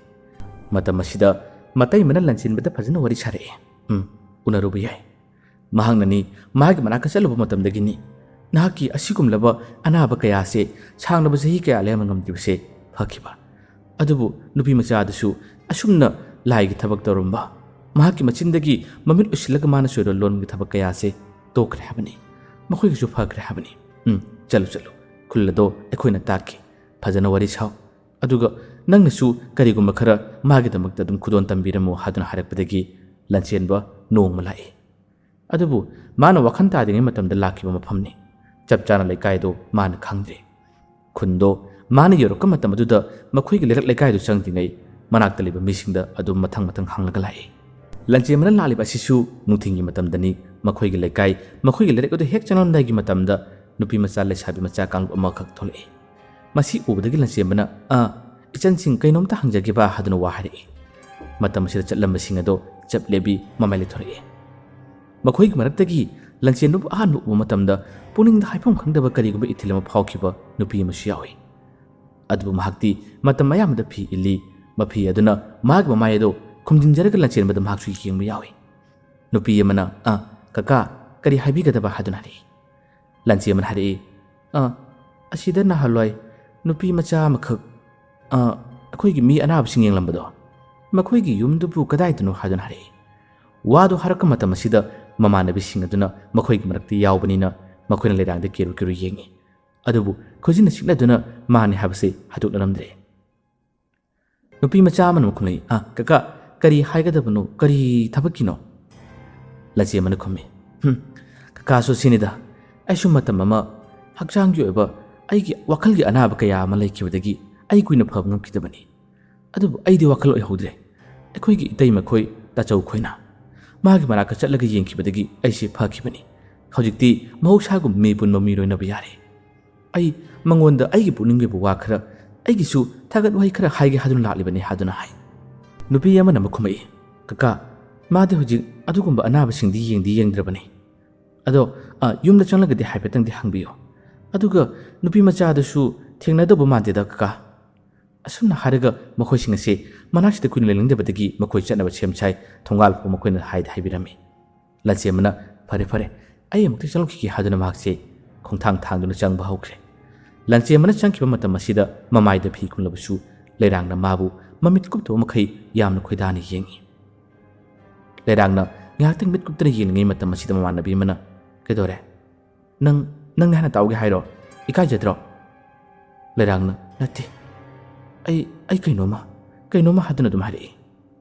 ꯃꯇꯝ ꯑꯁꯤꯗ ꯃꯇꯩꯃꯅ ꯂꯟꯆꯦꯟꯕꯗ ꯐꯖꯅ ꯋꯥꯔꯤ ꯁꯥꯔꯛꯑꯦ꯫ ꯎꯝ, ꯎꯅꯔꯨꯕ ꯌꯥꯏ꯫ ꯃꯍꯥꯛꯅꯅꯤ ꯃꯥꯒꯤ ꯃꯅꯥꯛꯇ ꯆꯠꯂꯨꯕ ꯃꯇꯝꯗꯒꯤꯅꯤ ꯅꯍꯥꯛꯀꯤ ꯑꯁꯤꯒꯨꯝꯂꯕ ꯑꯅꯥꯕ ꯀꯌꯥꯁꯦ, ꯁꯥꯡꯂꯕ ꯆꯍꯤ ꯀꯌꯥ ꯂꯦꯝꯕ ꯉꯝꯗ꯭ꯔꯤꯕꯁꯦ ꯐꯈꯤꯕ꯫ ꯑꯗꯨꯕꯨ ꯅꯨꯄꯤ ꯃꯆꯥ ꯑꯗꯨꯁꯨ ꯑꯁꯨꯝꯅ ꯂꯥꯏꯒꯤ ꯊꯕꯛ ꯇꯧꯔꯝꯕ, ꯃꯍꯥꯛꯀꯤ ꯃꯆꯤꯟꯗꯒꯤ ꯃꯃꯤꯠ ꯎꯏꯁꯤꯜꯂꯒ ꯃꯥꯅ ꯆꯣꯏꯔꯣꯜ ꯂꯣꯟꯕꯒꯤ ꯊꯕꯛ ꯀꯌꯥꯁꯦ ꯇꯣꯛꯈ꯭ꯔꯦ ꯍꯥꯏꯕꯅꯤ꯫ ꯃꯈꯣꯏꯒꯤꯁꯨ ꯐꯈ꯭ꯔꯦ ꯍꯥꯏꯕꯅꯤ꯫ ꯎꯝ, ꯆꯠꯂꯨ, ꯆꯠꯂꯨ꯫ ꯈꯨꯜ ꯑꯗꯣ ꯑꯩꯈꯣꯏꯅ ꯇꯥꯛꯀꯦ꯫ ꯐꯖꯅ ꯋꯥꯔꯤ ꯁꯥꯎ꯫ ꯑꯗꯨꯒ ꯅꯪꯅꯁꯨ ꯀꯔꯤꯒꯨꯝꯕ ꯈꯔ ꯃꯥꯒꯤꯗꯃꯛꯇ ꯑꯗꯨꯝ ꯈꯨꯗꯣꯜ ꯇꯝꯕꯤꯔꯝꯃꯨ ꯍꯥꯏꯗꯨꯅ ꯍꯥꯏꯔꯛꯄꯗꯒꯤ ꯂꯟꯆꯦꯟꯕ ꯅꯣꯡꯃ ꯂꯥꯛꯏ꯫ ꯑꯗꯨꯕꯨ ꯃꯥꯅ ꯋꯥꯈꯜ ꯇꯥꯗ꯭ꯔꯤꯉꯩ ꯃꯇꯝꯗ ꯂꯥꯛꯈꯤꯕ ꯃꯐꯝꯅꯤ꯫ ꯆꯞ ꯆꯥꯅ ꯂꯩꯀꯥꯏꯗꯣ ꯃꯥꯅ ꯈꯪꯗ꯭ꯔꯦ꯫ ꯈꯨꯟꯗꯣ ꯃꯥꯅ ꯌꯧꯔꯛꯄ ꯃꯇꯝ ꯑꯗꯨꯗ ꯃꯈꯣꯏꯒꯤ ꯂꯩꯔꯛ ꯂꯩꯀꯥꯏꯗꯨ ꯆꯪꯗ꯭ꯔꯤꯉꯩ ꯃꯅꯥꯛꯇ ꯂꯩꯕ ꯃꯤꯁꯤꯡꯗ ꯑꯗꯨꯝ ꯃꯊꯪ ꯃꯊꯪ ꯍꯪꯂꯒ ꯂꯥꯛꯏ꯫ ꯂꯟꯆꯦꯟꯕꯅ ꯂꯥꯛꯂꯤꯕ ꯑꯁꯤꯁꯨ ꯅꯨꯡꯊꯤꯜꯒꯤ ꯃꯇꯝꯗꯅꯤ꯫ ꯃꯈꯣꯏꯒꯤ ꯂꯩꯀꯥꯏ, ꯃꯈꯣꯏꯒꯤ ꯂꯩꯔꯛ ꯑꯗꯨ ꯍꯦꯛ ꯆꯪꯂꯝꯗꯥꯏꯒꯤ ꯃꯇꯝꯗ ꯅꯨꯄꯤ ꯃꯆꯥ, ꯂꯩꯁꯥꯕꯤ ꯃꯆꯥ ꯀꯥꯡꯂꯨꯞ ꯑꯃꯈꯛ ꯊꯣꯛꯂꯛꯏ꯫ ꯃꯁꯤ ꯎꯕꯗꯒꯤ ꯂꯟꯆꯦꯟꯕꯅ, "ꯑ, ꯏꯆꯟꯁꯤꯡ, ꯀꯩꯅꯣꯝꯇ ꯍꯪꯖꯒꯦꯕ" ꯍꯥꯏꯗꯨꯅ ꯋꯥ ꯍꯥꯏꯔꯛꯏ꯫ ꯃꯇꯝ ꯑꯁꯤꯗ ꯆꯠꯂꯝꯕꯁꯤꯡ ꯑꯗꯣ ꯆꯞ ꯂꯦꯞꯄꯤ, ꯃꯃꯥꯏ ꯂꯩꯊꯣꯔꯛꯏ꯫ ꯃꯈꯣꯏꯒꯤ ꯃꯔꯛꯇꯒꯤ ꯂꯟꯆꯦꯟꯕꯕꯨ ꯑꯍꯥꯟꯕ ꯎꯕ ꯃꯇꯝꯗ ꯄꯨꯛꯅꯤꯡꯗ ꯍꯥꯏꯐꯝ ꯈꯪꯗꯕ ꯀꯔꯤꯒꯨꯝꯕ ꯏꯊꯤꯜ ꯑꯃ ꯐꯥꯎꯈꯤꯕ ꯅꯨꯄꯤ ꯑꯃꯁꯨ ꯌꯥꯎꯏ꯫ ꯑꯗꯨꯕꯨ ꯃꯍꯥꯛꯇꯤ ꯃꯇꯝ ꯑꯌꯥꯝꯕꯗ ꯐꯤ ꯏꯜꯂꯤ꯫ ꯃꯐꯤ ꯑꯗꯨꯅ ꯃꯍꯥꯛꯀꯤ ꯃꯃꯥꯏ ꯑꯗꯨ ꯈꯨꯝꯖꯤꯟꯖꯔꯒ ꯂꯟꯆꯦꯟꯕꯗ ꯃꯍꯥꯛꯁꯨ ꯌꯦꯡꯕ ꯌꯥꯎꯏ꯫ ꯅꯨꯄꯤ ꯑꯃꯅ, "ꯑ, ꯀꯀꯥ, ꯀꯔꯤ ꯍꯥꯏꯕꯤꯒꯗꯕ?" ꯍꯥꯏꯗꯨꯅ ꯍꯥꯏꯔꯛꯏ꯫ ꯂꯟꯆꯦꯟꯕꯅ ꯍꯥꯏꯔꯛꯏ, "ꯑ, ꯑꯁꯤꯗ ꯅꯍꯥꯟꯋꯥꯏ ꯅꯨꯄꯤ ꯃꯆꯥ ꯑꯃꯈꯛ, ꯑ, ꯑꯩꯈꯣꯏꯒꯤ ꯃꯤ ꯑꯅꯥꯕꯁꯤꯡ ꯌꯦꯡꯂꯝꯕꯗꯣ, ꯃꯈꯣꯏꯒꯤ ꯌꯨꯝꯗꯨꯕꯨ ꯀꯗꯥꯏꯗꯅꯣ?" ꯍꯥꯏꯗꯨꯅ ꯍꯥꯏꯔꯛꯏ꯫ ꯋꯥꯗꯨ ꯍꯥꯏꯔꯛꯄ ꯃꯇꯝ ꯑꯁꯤꯗ ꯃꯃꯥꯟꯅꯕꯤꯁꯤꯡ ꯑꯗꯨꯅ ꯃꯈꯣꯏꯒꯤ ꯃꯔꯛꯇ ꯌꯥꯎꯕꯅꯤꯅ ꯃꯈꯣꯏꯅ ꯂꯩꯔꯥꯡꯗ ꯀꯦꯔꯨ ꯀꯦꯔꯨ ꯌꯦꯡꯉꯤ꯫ ꯑꯗꯨꯕꯨ ꯈꯨꯖꯤꯟꯅ ꯁꯤꯛꯅꯗꯨꯅ ꯃꯥꯅꯤ ꯍꯥꯏꯕꯁꯤ ꯍꯥꯏꯗꯣꯛꯅꯔꯝꯗ꯭ꯔꯦ꯫ ꯅꯨꯄꯤ ꯃꯆꯥ ꯑꯃꯅ ꯑꯃꯨꯛ ꯈꯨꯝꯂꯛꯏ, "ꯑ, ꯀꯀꯥ, ꯀꯔꯤ ꯍꯥꯏꯒꯗꯕꯅꯣ? ꯀꯔꯤ ꯊꯕꯛꯀꯤꯅꯣ?" ꯂꯟꯆꯦꯟꯕꯅ ꯈꯨꯝꯃꯤ, "ꯍꯨꯝ, ꯀꯀꯥꯁꯨ ꯁꯤꯅꯤꯗ꯫ ꯑꯩꯁꯨ ꯃꯇꯝ ꯑꯃ ꯍꯛꯆꯥꯡꯒꯤ ꯑꯣꯏꯕ ꯑꯩꯒꯤ ꯋꯥꯈꯜꯒꯤ ꯑꯅꯥꯕ ꯀꯌꯥ ꯑꯃ ꯂꯩꯈꯤꯕꯗꯒꯤ ꯑꯩ ꯀꯨꯏꯅ ꯐꯕ ꯉꯝꯈꯤꯗꯕꯅꯤ꯫ ꯑꯗꯨꯕꯨ ꯑꯩꯗꯤ ꯋꯥꯈꯜ ꯑꯣꯏꯍꯧꯗ꯭ꯔꯦ꯫ ꯑꯩꯈꯣꯏꯒꯤ ꯏꯇꯩꯃꯈꯣꯏ, ꯇꯥꯆꯧ ꯈꯣꯏꯅ ꯃꯥꯒꯤ ꯃꯅꯥꯛꯇ ꯆꯠꯂꯒ ꯌꯦꯡꯈꯤꯕꯗꯒꯤ ꯑꯩꯁꯦ ꯐꯈꯤꯕꯅꯤ꯫ ꯍꯧꯖꯤꯛꯇꯤ ꯃꯍꯧꯁꯥꯒꯨꯝ ꯃꯤ ꯄꯨꯟꯕ, ꯃꯤ ꯂꯣꯏꯅꯕ ꯌꯥꯔꯦ꯫ ꯑꯩ ꯃꯉꯣꯟꯗ ꯑꯩꯒꯤ ꯄꯨꯛꯅꯤꯡꯒꯤ ꯑꯣꯏꯕ ꯋꯥ ꯈꯔ, ꯑꯩꯒꯤꯁꯨ ꯊꯥꯒꯠ ꯋꯥꯍꯩ ꯈꯔ ꯍꯥꯏꯒꯦ ꯍꯥꯏꯗꯨꯅ ꯂꯥꯛꯂꯤꯕꯅꯤ" ꯍꯥꯏꯗꯨꯅ ꯍꯥꯏ꯫ ꯅꯨꯄꯤ ꯑꯃꯅ ꯑꯃꯨꯛ ꯈꯨꯝꯃꯛꯏ, "ꯀꯀꯥ, ꯃꯥꯗꯤ ꯍꯧꯖꯤꯛ ꯑꯗꯨꯒꯨꯝꯕ ꯑꯅꯥꯕꯁꯤꯡꯗꯤ ꯌꯦꯡꯗꯤ ꯌꯦꯡꯗ꯭ꯔꯕꯅꯤ꯫ ꯑꯗꯣ, ꯑ, ꯌꯨꯝꯗ ꯆꯪꯂꯒꯗꯤ ꯍꯥꯏꯐꯦꯠꯇꯪꯗꯤ ꯍꯪꯕꯤꯌꯨ꯫ ꯑꯗꯨꯒ ꯅꯨꯄꯤ ꯃꯆꯥꯗꯨꯁꯨ ꯊꯦꯡꯅꯗꯧꯕ ꯃꯥꯟꯗꯦꯗ, ꯀꯀꯥ꯫" ꯑꯁꯨꯝꯅ ꯍꯥꯏꯔꯒ ꯃꯈꯣꯏꯁꯤꯡ ꯑꯁꯤ ꯃꯅꯥꯛꯁꯤꯗ ꯀꯨꯏꯅ ꯂꯩꯅꯤꯡꯗꯕꯗꯒꯤ ꯃꯈꯣꯏ ꯆꯠꯅꯕ ꯁꯦꯝ ꯁꯥꯏ꯫ ꯊꯣꯡꯒꯥꯜ ꯐꯥꯎꯕ ꯃꯈꯣꯏꯅ ꯍꯥꯏꯗ ꯍꯥꯏꯕꯤꯔꯝꯃꯤ꯫ ꯂꯟꯆꯦꯟꯕꯅ, "ꯐꯔꯦ, ꯐꯔꯦ, ꯑꯩ ꯑꯃꯨꯛꯇ ꯆꯪꯂꯛꯈꯤꯒꯦ" ꯍꯥꯏꯗꯨꯅ ꯃꯍꯥꯛꯁꯦ ꯈꯣꯡꯊꯥꯡ ꯊꯥꯡꯗꯨꯅ ꯆꯪꯕ ꯍꯧꯈ꯭ꯔꯦ꯫ ꯂꯟꯆꯦꯟꯕꯅ ꯆꯪꯈꯤꯕ ꯃꯇꯝ ꯑꯁꯤꯗ ꯃꯃꯥꯏꯗ ꯐꯤ ꯈꯨꯝꯂꯕꯁꯨ ꯂꯩꯔꯥꯡꯅ ꯃꯥꯕꯨ ꯃꯃꯤꯠ ꯀꯨꯞꯇꯕ ꯃꯈꯩ ꯌꯥꯝꯅ ꯈꯣꯏꯗꯥꯅ ꯌꯦꯡꯉꯤ꯫ ꯂꯩꯔꯥꯡꯅ ꯉꯥꯏꯍꯥꯛꯇꯪ ꯃꯤꯠ ꯀꯨꯞꯇꯅ ꯌꯦꯡꯂꯤꯉꯩ ꯃꯇꯝ ꯑꯁꯤꯗ ꯃꯃꯥꯟꯅꯕꯤ ꯑꯃꯅ, "ꯀꯩꯗꯧꯔꯦ? ꯅꯪ, ꯅꯪꯅ ꯍꯥꯟꯅ ꯇꯥꯎꯒꯦ ꯍꯥꯏꯔꯣ? ꯏꯀꯥꯏꯖꯗ꯭ꯔꯣ?" ꯂꯩꯔꯥꯡꯅ, "ꯅꯠꯇꯦ, ꯑꯩ, ꯑꯩ ꯀꯩꯅꯣꯝꯃ, ꯀꯩꯅꯣꯝꯃ" ꯍꯥꯏꯗꯨꯅ ꯑꯗꯨꯝ ꯍꯥꯏꯔꯛꯏ꯫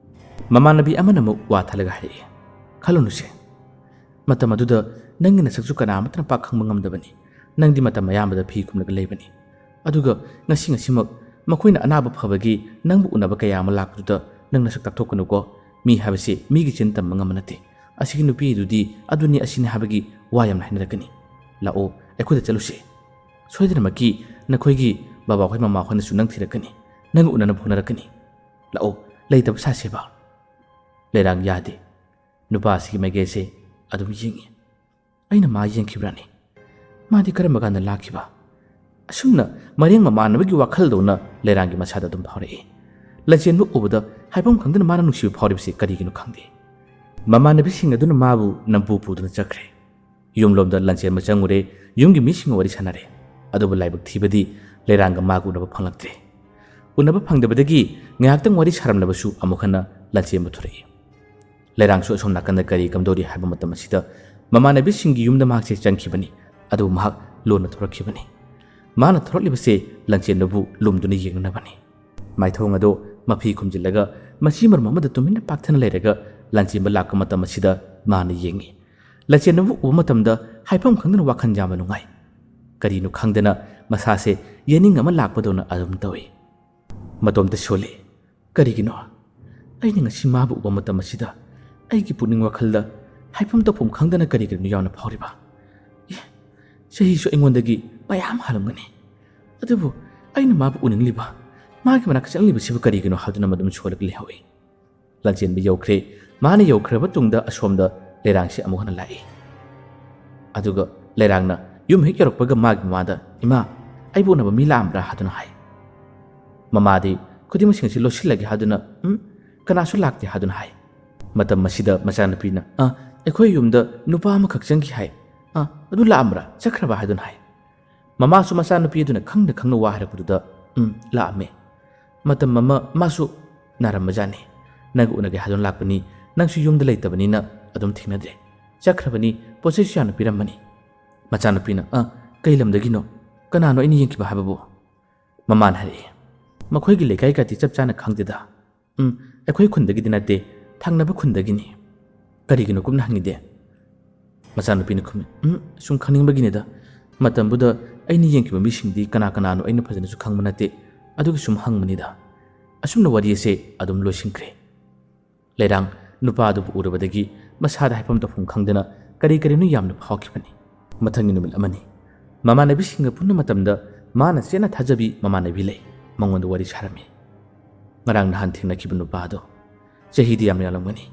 ꯃꯃꯥꯟꯅꯕꯤ ꯑꯃꯅ ꯑꯃꯨꯛ ꯋꯥ ꯊꯠꯂꯒ ꯍꯥꯏꯔꯛꯏ, ꯈꯜꯂꯨꯅꯨꯁꯦ꯫ ꯃꯇꯝ ꯑꯗꯨꯗ ꯅꯪꯒꯤ ꯅꯁꯛꯁꯨ ꯀꯅꯥ ꯑꯃꯠꯇꯅ ꯄꯥꯛ ꯈꯪꯕ ꯉꯝꯗꯕꯅꯤ꯫ ꯅꯪꯗꯤ ꯃꯇꯝ ꯑꯌꯥꯝꯕꯗ ꯐꯤ ꯈꯨꯝꯂꯒ ꯂꯩꯕꯅꯤ꯫ ꯑꯗꯨꯒ ꯉꯁꯤ ꯉꯁꯤꯃꯛ ꯃꯈꯣꯏꯅ ꯑꯅꯥꯕ ꯐꯕꯒꯤ ꯅꯪꯕꯨ ꯎꯅꯕ ꯀꯌꯥ ꯑꯃ ꯂꯥꯛꯄꯗꯨꯗ ꯅꯪ ꯅꯁꯛ ꯇꯥꯛꯊꯣꯛꯀꯅꯨꯀꯣ꯫ ꯃꯤ ꯍꯥꯏꯕꯁꯤ ꯃꯤꯒꯤ ꯆꯤꯟ ꯇꯝꯕ ꯉꯝꯕ ꯅꯠꯇꯦ꯫ ꯑꯁꯤꯒꯤ ꯅꯨꯄꯤ ꯑꯗꯨꯗꯤ ꯑꯗꯨꯅꯤ ꯑꯁꯤꯅꯤ ꯍꯥꯏꯕꯒꯤ ꯋꯥ ꯌꯥꯝꯅ ꯍꯥꯏꯅꯔꯛꯀꯅꯤ꯫ ꯂꯥꯛꯑꯣ, ꯑꯩꯈꯣꯏꯗ ꯆꯠꯂꯨꯁꯦ꯫ ꯁꯣꯏꯗꯅꯃꯛꯀꯤ ꯅꯈꯣꯏꯒꯤ ꯕꯕꯥꯍꯣꯏ ꯃꯃꯥꯍꯣꯏꯅꯁꯨ ꯅꯪ ꯊꯤꯔꯛꯀꯅꯤ, ꯅꯪ ꯎꯅꯅꯕ ꯍꯣꯠꯅꯔꯛꯀꯅꯤ꯫ ꯂꯥꯛꯑꯣ, ꯂꯩꯇꯕ ꯁꯥꯁꯦꯕ꯫ ꯂꯩꯔꯥꯡ ꯌꯥꯗꯦ꯫ ꯅꯨꯄꯥ ꯑꯁꯤꯒꯤ ꯃꯥꯏꯀꯩꯁꯦ ꯑꯗꯨꯝ ꯌꯦꯡꯉꯤ꯫ ꯑꯩꯅ ꯃꯥ ꯌꯦꯡꯈꯤꯕ꯭ꯔꯥꯅꯤ? ꯃꯥꯗꯤ ꯀꯔꯝꯕ ꯀꯥꯟꯗ ꯂꯥꯛꯈꯤꯕ? ꯑꯁꯨꯝꯅ ꯃꯔꯦꯡ ꯃꯃꯥꯟꯅꯕꯒꯤ ꯋꯥꯈꯜꯗꯧꯅ ꯂꯩꯔꯥꯡꯒꯤ ꯃꯁꯥꯗ ꯑꯗꯨꯝ ꯐꯥꯎꯔꯛꯏ꯫ ꯂꯟꯆꯦꯟꯕ ꯎꯕꯗ ꯍꯥꯏꯐꯝ ꯈꯪꯗꯅ ꯃꯥꯅ ꯅꯨꯡꯁꯤꯕ ꯐꯥꯎꯔꯤꯕꯁꯤ ꯀꯔꯤꯒꯤꯅꯣ ꯈꯪꯗꯦ꯫ ꯃꯃꯥꯟꯅꯕꯤꯁꯤꯡ ꯑꯗꯨꯅ ꯃꯥꯕꯨ ꯅꯝꯐꯨ ꯄꯨꯗꯨꯅ ꯆꯠꯈ꯭ꯔꯦ꯫ ꯌꯨꯝꯂꯣꯝꯗ ꯂꯟꯆꯦꯟꯕ ꯆꯪꯉꯨꯔꯦ꯫ ꯌꯨꯝꯒꯤ ꯃꯤꯁꯤꯡꯒ ꯋꯥꯔꯤ ꯁꯥꯟꯅꯔꯦ꯫ ꯑꯗꯨꯕꯨ ꯂꯥꯏꯕꯛ ꯊꯤꯕꯗꯤ ꯂꯩꯔꯥꯡꯒ ꯃꯥꯒ ꯎꯅꯕ ꯐꯪꯂꯛꯇ꯭ꯔꯦ꯫ ꯎꯅꯕ ꯐꯪꯗꯕꯗꯒꯤ ꯉꯥꯏꯍꯥꯛꯇꯪ ꯋꯥꯔꯤ ꯁꯥꯔꯝꯂꯕꯁꯨ ꯑꯃꯨꯛ ꯍꯟꯅ ꯂꯟꯆꯦꯟꯕ ꯊꯣꯔꯛꯏ꯫ ꯂꯩꯔꯥꯡꯁꯨ ꯑꯁꯣꯝ ꯅꯥꯀꯟꯗ ꯀꯔꯤ ꯀꯝꯗꯧꯔꯤ ꯍꯥꯏꯕ ꯃꯇꯝ ꯑꯁꯤꯗ ꯃꯃꯥꯟꯅꯕꯤꯁꯤꯡꯒꯤ ꯌꯨꯝꯗ ꯃꯍꯥꯛꯁꯦ ꯆꯪꯈꯤꯕꯅꯤ꯫ ꯑꯗꯨꯕꯨ ꯃꯍꯥꯛ ꯂꯣꯟꯅ ꯊꯣꯔꯛꯈꯤꯕꯅꯤ꯫ ꯃꯥꯅ ꯊꯣꯔꯛꯂꯤꯕꯁꯦ ꯂꯟꯆꯦꯟꯕꯕꯨ ꯂꯨꯝꯗꯨꯅ ꯌꯦꯡꯅꯅꯕꯅꯤ꯫ ꯃꯥꯏꯊꯣꯡ ꯑꯗꯣ ꯃꯐꯤ ꯈꯨꯝꯖꯤꯜꯂꯒ ꯃꯆꯤ ꯃꯔꯨꯝ ꯑꯃꯗ ꯇꯨꯃꯤꯟꯅ ꯄꯥꯛꯊꯅ ꯂꯩꯔꯒ ꯂꯟꯆꯦꯟꯕ ꯂꯥꯛꯄ ꯃꯇꯝ ꯑꯁꯤꯗ ꯃꯥꯅ ꯌꯦꯡꯉꯤ꯫ ꯂꯟꯆꯦꯟꯕꯕꯨ ꯎꯕ ꯃꯇꯝꯗ ꯍꯥꯏꯐꯝ ꯈꯪꯗꯅ ꯋꯥꯈꯜ ꯌꯥꯝꯅ ꯅꯨꯡꯉꯥꯏ꯫ ꯀꯔꯤꯅꯣ ꯈꯪꯗꯅ ꯃꯁꯥꯁꯦ ꯌꯦꯅꯤꯡ ꯑꯃ ꯂꯥꯛꯄꯗꯧꯅ ꯑꯗꯨꯝ ꯇꯧꯏ꯫ ꯃꯇꯣꯝꯇ ꯁꯣꯜꯂꯤ꯫ ꯀꯔꯤꯒꯤꯅꯣ? ꯑꯩꯅ ꯉꯁꯤ ꯃꯥꯕꯨ ꯎꯕ ꯃꯇꯝ ꯑꯁꯤꯗ ꯑꯩꯒꯤ ꯄꯨꯛꯅꯤꯡ ꯋꯥꯈꯜꯗ ꯍꯥꯏꯐꯝ ꯇꯧꯐꯝ ꯈꯪꯗꯅ ꯀꯔꯤ ꯀꯔꯤꯅꯣ ꯌꯥꯎꯅ ꯐꯥꯎꯔꯤꯕ? ꯑꯦ, ꯆꯍꯤꯁꯨ ꯑꯩꯉꯣꯟꯗꯒꯤ ꯃꯌꯥꯝ ꯍꯜꯂꯝꯒꯅꯤ꯫ ꯑꯗꯨꯕꯨ ꯑꯩꯅ ꯃꯥꯕꯨ ꯎꯅꯤꯡꯂꯤꯕ, ꯃꯥꯒꯤ ꯃꯅꯥꯛꯇ ꯆꯪꯂꯤꯕꯁꯤꯕꯨ ꯀꯔꯤꯒꯤꯅꯣ ꯍꯥꯏꯗꯨꯅ ꯃꯗꯨꯝ ꯁꯣꯜꯂꯒ ꯂꯩꯍꯧꯏ꯫ ꯂꯟꯆꯦꯟꯕ ꯌꯧꯈ꯭ꯔꯦ꯫ ꯃꯥꯅ ꯌꯧꯈ꯭ꯔꯕ ꯇꯨꯡꯗ ꯑꯁꯣꯝꯗ ꯂꯩꯔꯥꯡꯁꯦ ꯑꯃꯨꯛ ꯍꯟꯅ ꯂꯥꯛꯏ꯫ ꯑꯗꯨꯒ ꯂꯩꯔꯥꯡꯅ ꯌꯨꯝ ꯍꯦꯛ ꯌꯧꯔꯛꯄꯒ ꯃꯥꯒꯤ ꯃꯃꯥꯗ, "ꯏꯃꯥ, ꯑꯩꯕꯨ ꯎꯅꯕ ꯃꯤ ꯂꯥꯛꯑꯝꯕ꯭ꯔꯥ?" ꯍꯥꯏꯗꯨꯅ ꯍꯥꯏ꯫ ꯃꯃꯥꯗꯤ ꯈꯨꯗꯤꯡꯃꯛꯁꯤꯡ ꯑꯁꯤ ꯂꯣꯠꯁꯤꯜꯂꯒꯦ ꯍꯥꯏꯗꯨꯅ, "ꯎꯝ, ꯀꯅꯥꯁꯨ ꯂꯥꯛꯇꯦ" ꯍꯥꯏꯗꯨꯅ ꯍꯥꯏ꯫ ꯃꯇꯝ ꯑꯁꯤꯗ ꯃꯆꯥꯅꯨꯄꯤꯅ, "ꯑ, ꯑꯩꯈꯣꯏ ꯌꯨꯝꯗ ꯅꯨꯄꯥ ꯑꯃꯈꯛ ꯆꯪꯈꯤ ꯍꯥꯏ꯫ ꯑ, ꯑꯗꯨ ꯂꯥꯛꯑꯝꯕ꯭ꯔꯥ? ꯆꯠꯈ꯭ꯔꯕ?" ꯍꯥꯏꯗꯨꯅ ꯍꯥꯏ꯫ ꯃꯃꯥꯁꯨ ꯃꯆꯥꯅꯨꯄꯤ ꯑꯗꯨꯅ ꯈꯪꯅ ꯈꯪꯅ ꯋꯥ ꯍꯥꯏꯔꯛꯄꯗꯨꯗ, "ꯎꯝ, ꯂꯥꯛꯑꯝꯃꯦ꯫ ꯃꯇꯝ ꯑꯃ ꯃꯥꯁꯨ ꯅꯥꯔꯝꯕꯖꯥꯠꯅꯤ꯫ ꯅꯪꯒ ꯎꯅꯒꯦ ꯍꯥꯏꯗꯨꯅ ꯂꯥꯛꯄꯅꯤ꯫ ꯅꯪꯁꯨ ꯌꯨꯝꯗ ꯂꯩꯇꯕꯅꯤꯅ ꯑꯗꯨꯝ ꯊꯦꯡꯅꯗ꯭ꯔꯦ꯫ ꯆꯠꯈ꯭ꯔꯕꯅꯤ, ꯄꯣꯠ ꯆꯩꯁꯨ ꯌꯥꯝꯅ ꯄꯤꯔꯝꯕꯅꯤ꯫" ꯃꯆꯥꯅꯨꯄꯤꯅ, "ꯑ, ꯀꯩ ꯂꯝꯗꯒꯤꯅꯣ? ꯀꯅꯥꯅꯣ ꯑꯩꯅ ꯌꯦꯡꯈꯤꯕ ꯍꯥꯏꯕꯕꯨ?" ꯃꯃꯥꯅ ꯍꯥꯏꯔꯛꯏ, "ꯃꯈꯣꯏꯒꯤ ꯂꯩꯀꯥꯏꯒꯗꯤ ꯆꯞ ꯆꯥꯅ ꯈꯪꯗꯦꯗ꯫ ꯎꯝ, ꯑꯩꯈꯣꯏ ꯈꯨꯟꯗꯒꯤꯗꯤ ꯅꯠꯇꯦ, ꯊꯪꯅꯕ ꯈꯨꯟꯗꯒꯤꯅꯤ꯫" "ꯀꯔꯤꯒꯤꯅꯣ ꯀꯨꯞꯅ ꯍꯪꯉꯤꯗꯤ?" ꯃꯆꯥꯅꯨꯄꯤꯅ ꯈꯨꯝꯃꯤ, "ꯎꯝ, ꯁꯨꯝ ꯈꯪꯅꯤꯡꯕꯒꯤꯅꯤꯗ꯫ ꯃꯇꯝꯗꯨꯗ ꯑꯩꯅ ꯌꯦꯡꯈꯤꯕ ꯃꯤꯁꯤꯡꯗꯤ ꯀꯅꯥ ꯀꯅꯥꯅꯣ ꯑꯩꯅ ꯐꯖꯅꯁꯨ ꯈꯪꯕ ꯅꯠꯇꯦ, ꯑꯗꯨꯒꯤ ꯁꯨꯝ ꯍꯪꯕꯅꯤꯗ꯫" ꯑꯁꯨꯝꯅ ꯋꯥꯔꯤ ꯑꯁꯦ ꯑꯗꯨꯝ ꯂꯣꯏꯁꯤꯟꯈ꯭ꯔꯦ꯫ ꯂꯩꯔꯥꯡ ꯅꯨꯄꯥ ꯑꯗꯨꯕꯨ ꯎꯔꯨꯕꯗꯒꯤ ꯃꯁꯥꯗ ꯍꯥꯏꯐꯝ ꯇꯧꯐꯝ ꯈꯪꯗꯅ ꯀꯔꯤ ꯀꯔꯤꯅꯣ ꯌꯥꯝꯅ ꯐꯥꯎꯈꯤꯕꯅꯤ꯫ ꯃꯊꯪꯒꯤ ꯅꯨꯃꯤꯠ ꯑꯃꯅꯤ꯫ ꯃꯃꯥꯟꯅꯕꯤꯁꯤꯡꯒ ꯄꯨꯟꯕ ꯃꯇꯝꯗ ꯃꯥꯅ ꯆꯦꯠꯅ ꯊꯥꯖꯕꯤ ꯃꯃꯥꯟꯅꯕꯤ ꯂꯩ꯫ ꯃꯉꯣꯟꯗ ꯋꯥꯔꯤ ꯁꯥꯔꯝꯃꯤ꯫ ꯉꯔꯥꯡ ꯅꯍꯥꯟ ꯊꯦꯡꯅꯈꯤꯕ ꯅꯨꯄꯥ ꯑꯗꯣ꯫ ꯆꯍꯤꯗꯤ ꯌꯥꯝ ꯌꯥꯝꯂꯝꯒꯅꯤ,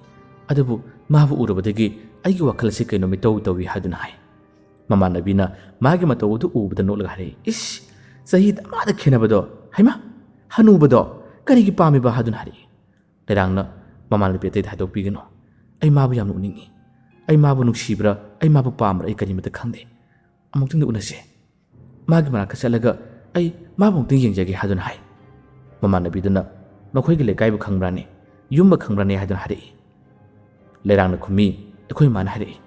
ꯑꯗꯨꯕꯨ ꯃꯥꯕꯨ ꯎꯔꯨꯕꯗꯒꯤ ꯑꯩꯒꯤ ꯋꯥꯈꯜ ꯑꯁꯤ ꯀꯩꯅꯣ ꯃꯤꯇꯧ ꯇꯧꯏ ꯍꯥꯏꯗꯨꯅ ꯍꯥꯏ꯫ ꯃꯃꯥꯟꯅꯕꯤꯅ ꯃꯥꯒꯤ ꯃꯇꯧ ꯑꯗꯨ ꯎꯕꯗ ꯅꯣꯛꯂꯒ ꯍꯥꯏꯔꯛꯏ, "ꯏꯁ, ꯆꯍꯤ ꯗꯃꯥꯗ ꯈꯦꯠꯅꯕꯗꯣ! ꯍꯩꯃꯥ, ꯍꯅꯨꯕꯗꯣ ꯀꯔꯤꯒꯤ ꯄꯥꯝꯃꯤꯕ?" ꯍꯥꯏꯗꯨꯅ ꯍꯥꯏꯔꯛꯏ꯫ ꯂꯩꯔꯥꯡꯅ ꯃꯃꯥꯟꯅꯕꯤ ꯑꯇꯩꯗ ꯍꯥꯏꯗꯣꯛꯄꯤꯒꯅꯨ꯫ "ꯑꯩ ꯃꯥꯕꯨ ꯌꯥꯝ ꯅꯣꯛꯅꯤꯡꯉꯤ꯫ ꯑꯩ ꯃꯥꯕꯨ ꯅꯨꯡꯁꯤꯕ꯭ꯔꯥ, ꯑꯩ ꯃꯥꯕꯨ ꯄꯥꯝꯕ꯭ꯔꯥ, ꯑꯩ ꯀꯔꯤꯃꯠꯇ ꯈꯪꯗꯦ꯫ ꯑꯃꯨꯛꯇꯪꯗꯤ ꯎꯅꯁꯦ꯫ ꯃꯥꯒꯤ ꯃꯅꯥꯛꯇ ꯆꯠꯂꯒ ꯑꯩ ꯃꯥꯕꯨ ꯑꯃꯨꯛꯇꯪ ꯌꯦꯡꯖꯒꯦ" ꯍꯥꯏꯗꯨꯅ ꯍꯥꯏ꯫ ꯃꯃꯥꯟꯅꯕꯤꯗꯨꯅ, "ꯃꯈꯣꯏꯒꯤ ꯂꯩꯀꯥꯏꯕꯨ ꯈꯪꯕ꯭ꯔꯥꯅꯦ? ꯌꯨꯝꯕ ꯈꯪꯕ꯭ꯔꯥꯅꯦ?" ꯍꯥꯏꯗꯨꯅ ꯍꯥꯏꯔꯛꯏ꯫ ꯂꯩꯔꯥꯡꯅ ꯈꯨꯝꯃꯤ, "ꯑꯩꯈꯣꯏ ꯃꯥꯅ ꯍꯥꯏꯔꯛꯏ꯫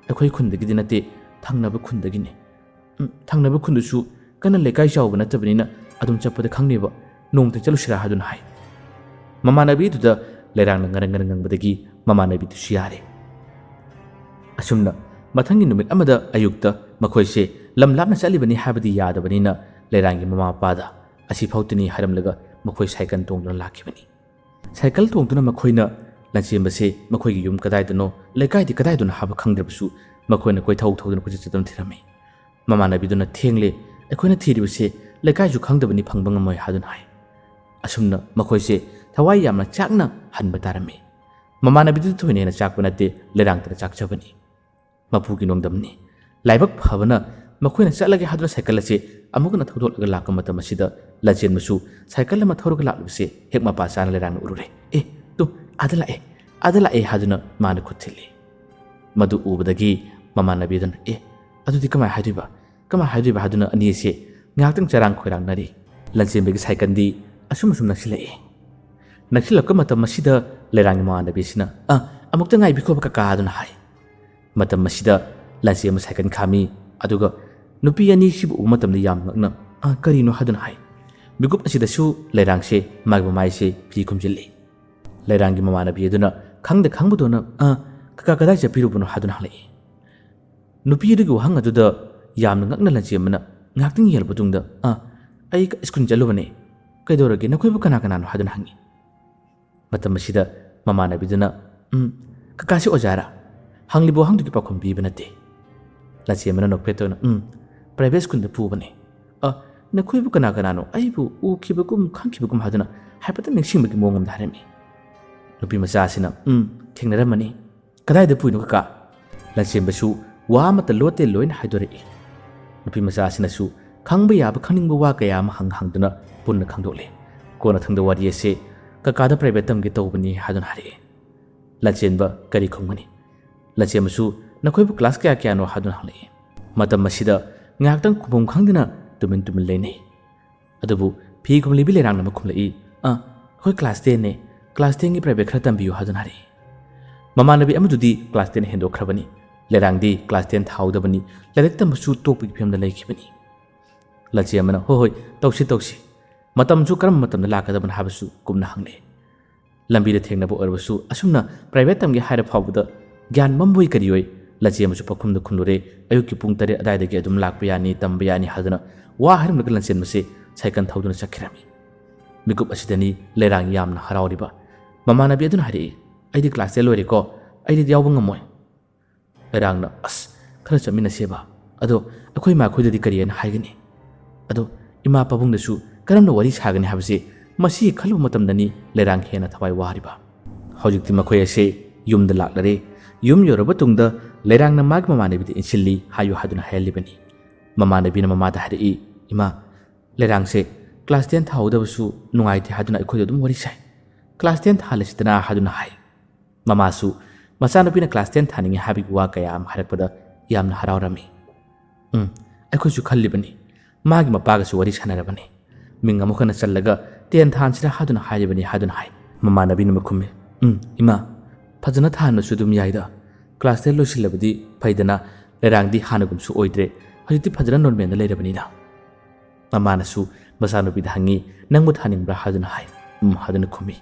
ꯑꯩꯈꯣꯏ ꯈꯨꯟꯗꯒꯤꯗꯤ ꯅꯠꯇꯦ, ꯊꯪꯅꯕ ꯈꯨꯟꯗꯒꯤꯅꯤ꯫ ꯎꯝ, ꯊꯪꯅꯕ ꯈꯨꯟꯗꯨꯁꯨ ꯀꯟꯅ ꯂꯩꯀꯥꯏ ꯆꯥꯎꯕ ꯅꯠꯇꯕꯅꯤꯅ ꯑꯗꯨꯝ ꯆꯠꯄꯗ ꯈꯪꯅꯦꯕ꯫ ꯅꯣꯡꯃꯇ ꯆꯠꯂꯨꯁꯤꯔꯥ?" ꯍꯥꯏꯗꯨꯅ ꯍꯥꯏ꯫ ꯃꯃꯥꯟꯅꯕꯤꯗꯨꯗ ꯂꯩꯔꯥꯡꯅ ꯉꯔꯪ ꯉꯔꯪ ꯉꯪꯕꯗꯒꯤ ꯃꯃꯥꯟꯅꯕꯤꯗꯨꯁꯨ ꯌꯥꯔꯦ꯫ ꯑꯁꯨꯝꯅ ꯃꯊꯪꯒꯤ ꯅꯨꯃꯤꯠ ꯑꯃꯗ ꯑꯌꯨꯛꯇ ꯃꯈꯣꯏꯁꯦ ꯂꯝ ꯂꯥꯞꯅ ꯆꯠꯂꯤꯕꯅꯤ ꯍꯥꯏꯕꯗꯤ ꯌꯥꯗꯕꯅꯤꯅ ꯂꯩꯔꯥꯡꯒꯤ ꯃꯃꯥ ꯃꯄꯥꯗ ꯑꯁꯤ ꯐꯥꯎꯇꯅꯤ ꯍꯥꯏꯔꯝꯂꯒ ꯃꯈꯣꯏ ꯁꯥꯏꯀꯜ ꯇꯣꯡꯗꯨꯅ ꯂꯥꯛꯈꯤꯕꯅꯤ꯫ ꯁꯥꯏꯀꯜ ꯇꯣꯡꯗꯨꯅ ꯃꯈꯣꯏꯅ ꯂꯟꯆꯦꯟꯕꯁꯦ ꯃꯈꯣꯏꯒꯤ ꯌꯨꯝ ꯀꯗꯥꯏꯗꯅꯣ, ꯂꯩꯀꯥꯏꯗꯤ ꯀꯗꯥꯏꯗꯅꯣ ꯍꯥꯏꯕ ꯈꯪꯗ꯭ꯔꯕꯁꯨ ꯃꯈꯣꯏꯅ ꯀꯣꯏꯊꯧ ꯊꯧꯗꯨꯅ ꯀꯣꯏꯆꯠ ꯆꯠꯇꯨꯅ ꯊꯤꯔꯝꯃꯤ꯫ ꯃꯃꯥꯟꯅꯕꯤꯗꯨꯅ, "ꯊꯦꯡꯂꯦ, ꯑꯩꯈꯣꯏꯅ ꯊꯤꯔꯤꯕꯁꯦ ꯂꯩꯀꯥꯏꯁꯨ ꯈꯪꯗꯕꯅꯤ, ꯐꯪꯕ ꯉꯝꯃꯣꯏ" ꯍꯥꯏꯗꯨꯅ ꯍꯥꯏ꯫ ꯑꯁꯨꯝꯅ ꯃꯈꯣꯏꯁꯦ ꯊꯋꯥꯏ ꯌꯥꯝꯅ ꯆꯥꯛꯅ ꯍꯟꯕ ꯇꯥꯔꯝꯃꯤ꯫ ꯃꯃꯥꯟꯅꯕꯤꯗꯨꯗ ꯊꯣꯏꯅ ꯍꯦꯟꯅ ꯆꯥꯛꯄ ꯅꯠꯇꯦ, ꯂꯩꯔꯥꯡꯇꯅ ꯆꯥꯛꯆꯕꯅꯤ꯫ ꯃꯄꯨꯒꯤ ꯅꯣꯡꯗꯝꯅꯤ꯫ ꯂꯥꯏꯕꯛ ꯐꯕꯅ ꯃꯈꯣꯏꯅ ꯆꯠꯂꯒꯦ ꯍꯥꯏꯗꯨꯅ ꯁꯥꯏꯀꯜ ꯑꯁꯤ ꯑꯃꯨꯛ ꯍꯟꯅ ꯊꯧꯗꯣꯛꯂꯒ ꯂꯥꯛꯄ ꯃꯇꯝ ꯑꯁꯤꯗ ꯂꯟꯆꯦꯟꯕꯁꯨ ꯁꯥꯏꯀꯜ ꯑꯃ ꯊꯧꯔꯒ ꯂꯥꯛꯂꯤꯕꯁꯦ ꯍꯦꯛ ꯃꯄꯥ ꯆꯥꯅ ꯂꯩꯔꯥꯡꯅ ꯎꯔꯨꯔꯦ꯫ "ꯑꯦ, ꯇꯨ, ꯑꯥꯗ ꯂꯥꯛꯑꯦ, ꯑꯥꯗ ꯂꯥꯛꯑꯦ" ꯍꯥꯏꯗꯨꯅ ꯃꯥꯅ ꯈꯨꯠ ꯊꯤꯜꯂꯤ꯫ ꯃꯗꯨ ꯎꯕꯗꯒꯤ ꯃꯃꯥꯟꯅꯕꯤꯗꯨꯅ, "ꯑꯦ, ꯑꯗꯨꯗꯤ ꯀꯃꯥꯏ ꯍꯥꯏꯗꯣꯏꯕ? ꯀꯃꯥꯏ ꯍꯥꯏꯗꯣꯏꯕ?" ꯍꯥꯏꯗꯨꯅ ꯑꯅꯤ ꯑꯁꯦ ꯉꯥꯏꯍꯥꯛꯇꯪ ꯆꯔꯥꯡ ꯈꯣꯏꯔꯥꯡꯅꯔꯤ꯫ ꯂꯟꯆꯦꯟꯕꯒꯤ ꯁꯥꯏꯀꯜꯗꯤ ꯑꯁꯨꯝ ꯑꯁꯨꯝ ꯅꯛꯁꯤꯜꯂꯛꯏ꯫ ꯅꯛꯁꯤꯜꯂꯛꯄ ꯃꯇꯝ ꯑꯁꯤꯗ ꯂꯩꯔꯥꯡꯒꯤ ꯃꯃꯥꯟꯅꯕꯤꯁꯤꯅ, "ꯑ, ꯑꯃꯨꯛꯇ ꯉꯥꯏꯕꯤꯈꯣꯕ ꯀꯀꯥ" ꯍꯥꯏꯗꯨꯅ ꯍꯥꯏ꯫ ꯃꯇꯝ ꯑꯁꯤꯗ ꯂꯟꯆꯦꯟꯕ ꯁꯥꯏꯀꯜ ꯈꯥꯝꯃꯤ, ꯑꯗꯨꯒ ꯅꯨꯄꯤ ꯑꯅꯤꯁꯤꯕꯨ ꯎꯕ ꯃꯇꯝꯗ ꯌꯥꯝ ꯉꯛꯅ, "ꯑ, ꯀꯔꯤꯅꯣ?" ꯍꯥꯏꯗꯨꯅ ꯍꯥꯏ꯫ ꯃꯤꯀꯨꯞ ꯑꯁꯤꯗꯁꯨ ꯂꯩꯔꯥꯡꯁꯦ ꯃꯥꯒꯤ ꯃꯃꯥꯏꯁꯦ ꯐꯤ ꯈꯨꯝꯖꯤꯜꯂꯤ꯫ ꯂꯩꯔꯥꯡꯒꯤ ꯃꯃꯥꯟꯅꯕꯤ ꯑꯗꯨꯅ ꯈꯪꯗ ꯈꯪꯕꯗꯧꯅ, "ꯑ, "ꯀꯀꯥ ꯀꯗꯥꯏ ꯆꯠꯄꯤꯔꯨꯕꯅꯣ?" ꯍꯥꯏꯗꯨꯅ ꯍꯪꯂꯛꯏ꯫ ꯅꯨꯄꯤ ꯑꯗꯨꯒꯤ ꯋꯥꯍꯪ ꯑꯗꯨꯗ ꯌꯥꯝꯅ ꯉꯛꯅ ꯂꯟꯆꯦꯟꯕꯅ ꯉꯥꯏꯍꯥꯛꯇꯪ ꯌꯦꯡꯂꯕ ꯃꯇꯨꯡꯗ, "ꯑꯥ, ꯑꯩ ꯁ꯭ꯀꯨꯜ ꯆꯠꯂꯨꯕꯅꯦ꯫ ꯀꯩꯗꯧꯔꯒꯦ? ꯅꯈꯣꯏꯕꯨ ꯀꯅꯥ ꯀꯅꯥꯅꯣ?" ꯍꯥꯏꯗꯨꯅ ꯍꯪꯉꯤ꯫ ꯃꯇꯝ ꯑꯁꯤꯗ ꯃꯃꯥꯟꯅꯕꯤꯗꯨꯅ, "ꯎꯝ, ꯀꯀꯥꯁꯤ ꯑꯣꯖꯥꯔꯥ? ꯍꯪꯂꯤꯕ ꯋꯥꯍꯪꯗꯨꯒꯤ ꯄꯥꯎꯈꯨꯝ ꯄꯤꯕ ꯅꯠꯇꯦ꯫" ꯂꯟꯆꯦꯟꯕꯅ ꯅꯣꯛꯐꯦꯠꯇ ꯑꯣꯏꯅ, "ꯎꯝ, ꯄ꯭ꯔꯥꯏꯚꯦꯠ ꯁ꯭ꯀꯨꯜꯗ ꯄꯨꯕꯅꯦ꯫ ꯑ, ꯅꯈꯣꯏꯕꯨ ꯀꯅꯥ ꯀꯅꯥꯅꯣ? ꯑꯩꯕꯨ ꯎꯈꯤꯕꯒꯨꯝ ꯈꯪꯈꯤꯕꯒꯨꯝ" ꯍꯥꯏꯗꯨꯅ ꯍꯥꯏꯐꯦꯠꯇꯪ ꯅꯤꯡꯁꯤꯡꯕꯒꯤ ꯃꯑꯣꯡ ꯑꯃꯗ ꯍꯥꯏꯔꯝꯃꯤ꯫ ꯅꯨꯄꯤ ꯃꯆꯥ ꯑꯁꯤꯅ, "ꯎꯝ, ꯊꯦꯡꯅꯔꯝꯃꯅꯤ꯫ ꯀꯗꯥꯏꯗ ꯄꯨꯏꯅꯣ ꯀꯀꯥ?" ꯂꯟꯆꯦꯟꯕꯁꯨ ꯋꯥ ꯑꯃꯠꯇ ꯂꯣꯠꯇꯦ ꯂꯣꯏꯅ ꯍꯥꯏꯗꯣꯔꯛꯏ꯫ ꯅꯨꯄꯤ ꯃꯆꯥ ꯑꯁꯤꯅꯁꯨ ꯈꯪꯕ ꯌꯥꯕ ꯈꯪꯅꯤꯡꯕ ꯋꯥ ꯀꯌꯥ ꯑꯃ ꯍꯪ ꯍꯪꯗꯨꯅ ꯄꯨꯟꯅ ꯈꯪꯗꯣꯛꯂꯦ꯫ ꯀꯣꯟꯅꯊꯪꯗ ꯋꯥꯔꯤ ꯑꯁꯦ, "ꯀꯀꯥꯗ ꯄ꯭ꯔꯥꯏꯚꯦꯠ ꯇꯝꯒꯦ ꯇꯧꯕꯅꯤ" ꯍꯥꯏꯗꯨꯅ ꯍꯥꯏꯔꯛꯏ꯫ ꯂꯟꯆꯦꯟꯕ ꯀꯔꯤ ꯈꯨꯝꯒꯅꯤ? ꯂꯟꯆꯦꯟꯕꯁꯨ, "ꯅꯈꯣꯏꯕꯨ ꯀ꯭ꯂꯥꯁ ꯀꯌꯥ ꯀꯌꯥꯅꯣ?" ꯍꯥꯏꯗꯨꯅ ꯍꯪꯂꯛꯏ꯫ ꯃꯇꯝ ꯑꯁꯤꯗ ꯉꯥꯏꯍꯥꯛꯇꯪ ꯈꯨꯝꯐꯝ ꯈꯪꯗꯅ ꯇꯨꯃꯤꯟ ꯇꯨꯃꯤꯟ ꯂꯩꯅꯩ꯫ ꯑꯗꯨꯕꯨ ꯐꯤ ꯈꯨꯝꯂꯤꯕꯤ ꯂꯩꯔꯥꯡꯅ ꯑꯃ ꯈꯨꯝꯂꯛꯏ, "ꯑ, ꯑꯩꯈꯣꯏ ꯀ꯭ꯂꯥꯁ ꯇꯦꯟꯅꯦ, ꯀ꯭ꯂꯥꯁ ꯇꯦꯟꯒꯤ ꯄ꯭ꯔꯥꯏꯚꯦꯠ ꯈꯔ ꯇꯝꯕꯤꯌꯨ" ꯍꯥꯏꯗꯨꯅ ꯍꯥꯏꯔꯛꯏ꯫ ꯃꯃꯥꯟꯅꯕꯤ ꯑꯃꯗꯨꯗꯤ ꯀ꯭ꯂꯥꯁ ꯇꯦꯟ ꯍꯦꯟꯗꯣꯛꯈ꯭ꯔꯕꯅꯤ, ꯂꯩꯔꯥꯡꯗꯤ ꯀ꯭ꯂꯥꯁ ꯇꯦꯟ ꯊꯥꯍꯧꯗꯕꯅꯤ, ꯂꯥꯏꯔꯤꯛ ꯇꯝꯕꯁꯨ ꯇꯣꯛꯄꯒꯤ ꯐꯤꯕꯝꯗ ꯂꯩꯈꯤꯕꯅꯤ꯫ ꯂꯟꯆꯦꯟꯕꯅ, "ꯍꯣꯏ ꯍꯣꯏ, ꯇꯧꯁꯤ ꯇꯧꯁꯤ, ꯃꯇꯝꯁꯨ ꯀꯔꯝꯕ ꯃꯇꯝꯗ ꯂꯥꯛꯀꯗꯕꯅꯣ" ꯍꯥꯏꯕꯁꯨ ꯀꯨꯞꯅ ꯍꯪꯂꯛꯏ꯫ ꯂꯝꯕꯤꯗ ꯊꯦꯡꯅꯕ ꯑꯣꯏꯔꯕꯁꯨ ꯑꯁꯨꯝꯅ ꯄ꯭ꯔꯥꯏꯚꯦꯠ ꯇꯝꯒꯦ ꯍꯥꯏꯔ ꯐꯥꯎꯕꯗ ꯒ꯭ꯌꯥꯟ ꯃꯝꯕꯣꯏ ꯀꯔꯤꯑꯣꯏ ꯂꯟꯆꯦꯟꯕꯁꯨ ꯄꯥꯎꯈꯨꯝꯗ ꯈꯨꯝꯂꯨꯔꯦ, "ꯑꯌꯨꯛꯀꯤ ꯄꯨꯡ ꯇꯔꯦꯠ ꯑꯗꯥꯏꯗꯒꯤ ꯑꯗꯨꯝ ꯂꯥꯛꯄ ꯌꯥꯅꯤ, ꯇꯝꯕ ꯌꯥꯅꯤ" ꯍꯥꯏꯗꯨꯅ ꯋꯥ ꯍꯥꯏꯔꯝꯂꯒ ꯂꯟꯆꯦꯟꯕꯁꯦ ꯁꯥꯏꯀꯜ ꯊꯧꯗꯨꯅ ꯆꯠꯈꯤꯔꯝꯃꯤ꯫ ꯃꯤꯀꯨꯞ ꯑꯁꯤꯗꯅꯤ ꯂꯩꯔꯥꯡ ꯌꯥꯝꯅ ꯍꯔꯥꯎꯔꯤꯕ꯫ ꯃꯃꯥꯟꯅꯕꯤ ꯑꯗꯨꯅ ꯍꯥꯏꯔꯛꯏ, "ꯑꯩꯗꯤ ꯀ꯭ꯂꯥꯁ ꯇꯦꯟ ꯂꯣꯏꯔꯦꯀꯣ, ꯑꯩꯗꯤ ꯌꯥꯎꯕ ꯉꯝꯃꯣꯏ꯫" ꯂꯩꯔꯥꯡꯅ, "ꯑꯁ, ꯈꯔ ꯆꯠꯃꯤꯟꯅꯁꯦꯕ꯫ ꯑꯗꯣ ꯑꯩꯈꯣꯏ ꯏꯃꯥꯈꯣꯏꯗꯗꯤ ꯀꯔꯤ ꯍꯥꯏꯅ ꯍꯥꯏꯒꯅꯤ? ꯑꯗꯣ ꯏꯃꯥ ꯄꯥꯕꯨꯡꯗꯁꯨ ꯀꯔꯝꯅ ꯋꯥꯔꯤ ꯁꯥꯒꯅꯤ ꯍꯥꯏꯕꯁꯦ ꯃꯁꯤ ꯈꯜꯂꯨꯕ ꯃꯇꯝꯗꯅꯤ ꯂꯩꯔꯥꯡ ꯍꯦꯟꯅ ꯊꯋꯥꯏ ꯋꯥꯔꯤꯕ꯫" ꯍꯧꯖꯤꯛꯇꯤ ꯃꯈꯣꯏ ꯑꯁꯦ ꯌꯨꯝꯗ ꯂꯥꯛꯂꯔꯦ꯫ ꯌꯨꯝ ꯌꯧꯔꯕ ꯇꯨꯡꯗ ꯂꯩꯔꯥꯡꯅ ꯃꯥꯒꯤ ꯃꯃꯥꯟꯅꯕꯤꯗ ꯏꯟꯁꯤꯜꯂꯤ ꯍꯥꯏꯌꯨ ꯍꯥꯏꯗꯨꯅ ꯍꯥꯏꯍꯜꯂꯤꯕꯅꯤ꯫ ꯃꯃꯥꯟꯅꯕꯤꯅ ꯃꯃꯥꯗ ꯍꯥꯏꯔꯛꯏ, "ꯏꯃꯥ, ꯂꯩꯔꯥꯡꯁꯦ ꯀ꯭ꯂꯥꯁ ꯇꯦꯟ ꯊꯥꯍꯧꯗꯕꯁꯨ ꯅꯨꯡꯉꯥꯏꯇꯦ ꯍꯥꯏꯗꯨꯅ ꯑꯩꯈꯣꯏꯗ ꯑꯗꯨꯝ ꯋꯥꯔꯤ ꯁꯥꯏ꯫ ꯀ꯭ꯂꯥꯁ ꯇꯦꯟ ꯊꯥꯍꯜꯂꯁꯤꯗꯅ" ꯍꯥꯏꯗꯨꯅ ꯍꯥꯏ꯫ ꯃꯃꯥꯁꯨ ꯃꯆꯥꯅꯨꯄꯤꯅ ꯀ꯭ꯂꯥꯁ ꯇꯦꯟ ꯊꯥꯅꯤꯡꯉꯤ ꯍꯥꯏꯕꯒꯤ ꯋꯥ ꯀꯌꯥ ꯑꯃ ꯍꯥꯏꯔꯛꯄꯗ ꯌꯥꯝꯅ ꯍꯔꯥꯎꯔꯝꯃꯤ꯫ "ꯎꯝ, ꯑꯩꯈꯣꯏꯁꯨ ꯈꯜꯂꯤꯕꯅꯤ꯫ ꯃꯥꯒꯤ ꯃꯄꯥꯒꯁꯨ ꯋꯥꯔꯤ ꯁꯥꯟꯅꯔꯕꯅꯤ꯫ ꯃꯤꯡ ꯑꯃꯨꯛ ꯍꯟꯅ ꯆꯜꯂꯒ ꯇꯦꯟ ꯊꯥꯍꯟꯁꯤꯔꯥ ꯍꯥꯏꯗꯨꯅ ꯍꯥꯏꯔꯤꯕꯅꯤ" ꯍꯥꯏꯗꯨꯅ ꯍꯥꯏ꯫ ꯃꯃꯥꯟꯅꯕꯤꯅ ꯑꯃꯨꯛ ꯈꯨꯝꯃꯤ, "ꯎꯝ, ꯏꯃꯥ, ꯐꯖꯅ ꯊꯥꯍꯟꯕꯁꯨ ꯑꯗꯨꯝ ꯌꯥꯏꯗ꯫ ꯀ꯭ꯂꯥꯁ ꯇꯦꯟ ꯂꯣꯏꯁꯤꯜꯂꯕꯗꯤ ꯐꯩꯗꯅ, ꯂꯩꯔꯥꯡꯗꯤ ꯍꯥꯟꯅꯒꯨꯝꯁꯨ ꯑꯣꯏꯗ꯭ꯔꯦ꯫ ꯍꯧꯖꯤꯛꯇꯤ ꯐꯖꯅ ꯅꯣꯔꯃꯦꯜꯗ ꯂꯩꯔꯕꯅꯤꯅ꯫" ꯃꯃꯥꯅꯁꯨ ꯃꯆꯥꯅꯨꯄꯤꯗ ꯍꯪꯉꯤ, "ꯅꯪꯕꯨ ꯊꯥꯅꯤꯡꯕ꯭ꯔꯥ?" ꯍꯥꯏꯗꯨꯅ ꯍꯥꯏ꯫ "ꯎꯝ" ꯍꯥꯏꯗꯨꯅ ꯈꯨꯝꯃꯤ꯫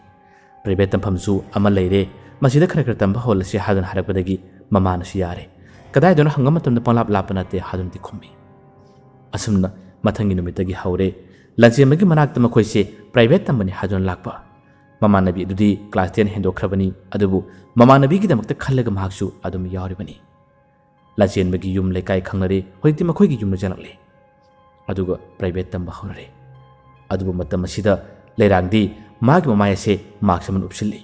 ꯄ꯭ꯔꯥꯏꯚꯦꯠ ꯇꯝꯐꯝꯁꯨ ꯑꯃ ꯂꯩꯔꯦ꯫ "ꯃꯁꯤꯗ ꯈꯔ ꯈꯔ ꯇꯝꯕ ꯍꯧꯍꯜꯂꯁꯤ" ꯍꯥꯏꯗꯨꯅ ꯍꯥꯏꯔꯛꯄꯗꯒꯤ ꯃꯃꯥꯅꯁꯨ "ꯌꯥꯔꯦ, ꯀꯗꯥꯏꯗꯅꯣ ꯍꯪꯕ ꯃꯇꯝꯗ ꯄꯪꯂꯥꯞ ꯂꯥꯞꯄ ꯅꯠꯇꯦ" ꯍꯥꯏꯗꯨꯅꯗꯤ ꯈꯨꯝꯃꯤ꯫ ꯑꯁꯨꯝꯅ ꯃꯊꯪꯒꯤ ꯅꯨꯃꯤꯠꯇꯒꯤ ꯍꯧꯔꯦ꯫ ꯂꯟꯆꯦꯟꯕꯒꯤ ꯃꯅꯥꯛꯇ ꯃꯈꯣꯏꯁꯦ ꯄ꯭ꯔꯥꯏꯚꯦꯠ ꯇꯝꯕꯅꯤ ꯍꯥꯏꯗꯨꯅ ꯂꯥꯛꯄ꯫ ꯃꯃꯥꯟꯅꯕꯤ ꯑꯗꯨꯗꯤ ꯀ꯭ꯂꯥꯁ ꯇꯦꯟ ꯍꯦꯟꯗꯣꯛꯈ꯭ꯔꯕꯅꯤ, ꯑꯗꯨꯕꯨ ꯃꯃꯥꯟꯅꯕꯤꯒꯤꯗꯃꯛꯇ ꯈꯜꯂꯒ ꯃꯍꯥꯛꯁꯨ ꯑꯗꯨꯝ ꯌꯥꯎꯔꯤꯕꯅꯤ꯫ ꯂꯟꯆꯦꯟꯕꯒꯤ ꯌꯨꯝ ꯂꯩꯀꯥꯏ ꯈꯪꯅꯔꯦ, ꯍꯧꯖꯤꯛꯇꯤ ꯃꯈꯣꯏꯒꯤ ꯌꯨꯝꯗ ꯆꯪꯂꯛꯂꯦ꯫ ꯑꯗꯨꯒ ꯄ꯭ꯔꯥꯏꯚꯦꯠ ꯇꯝꯕ ꯍꯧꯔꯔꯦ꯫ ꯑꯗꯨꯕꯨ ꯃꯇꯝ ꯑꯁꯤꯗ ꯂꯩꯔꯥꯡꯗꯤ ꯃꯥꯒꯤ ꯃꯃꯥꯏ ꯑꯁꯦ ꯃꯥꯛꯁ ꯑꯃꯅ ꯎꯞꯁꯤꯜꯂꯤ꯫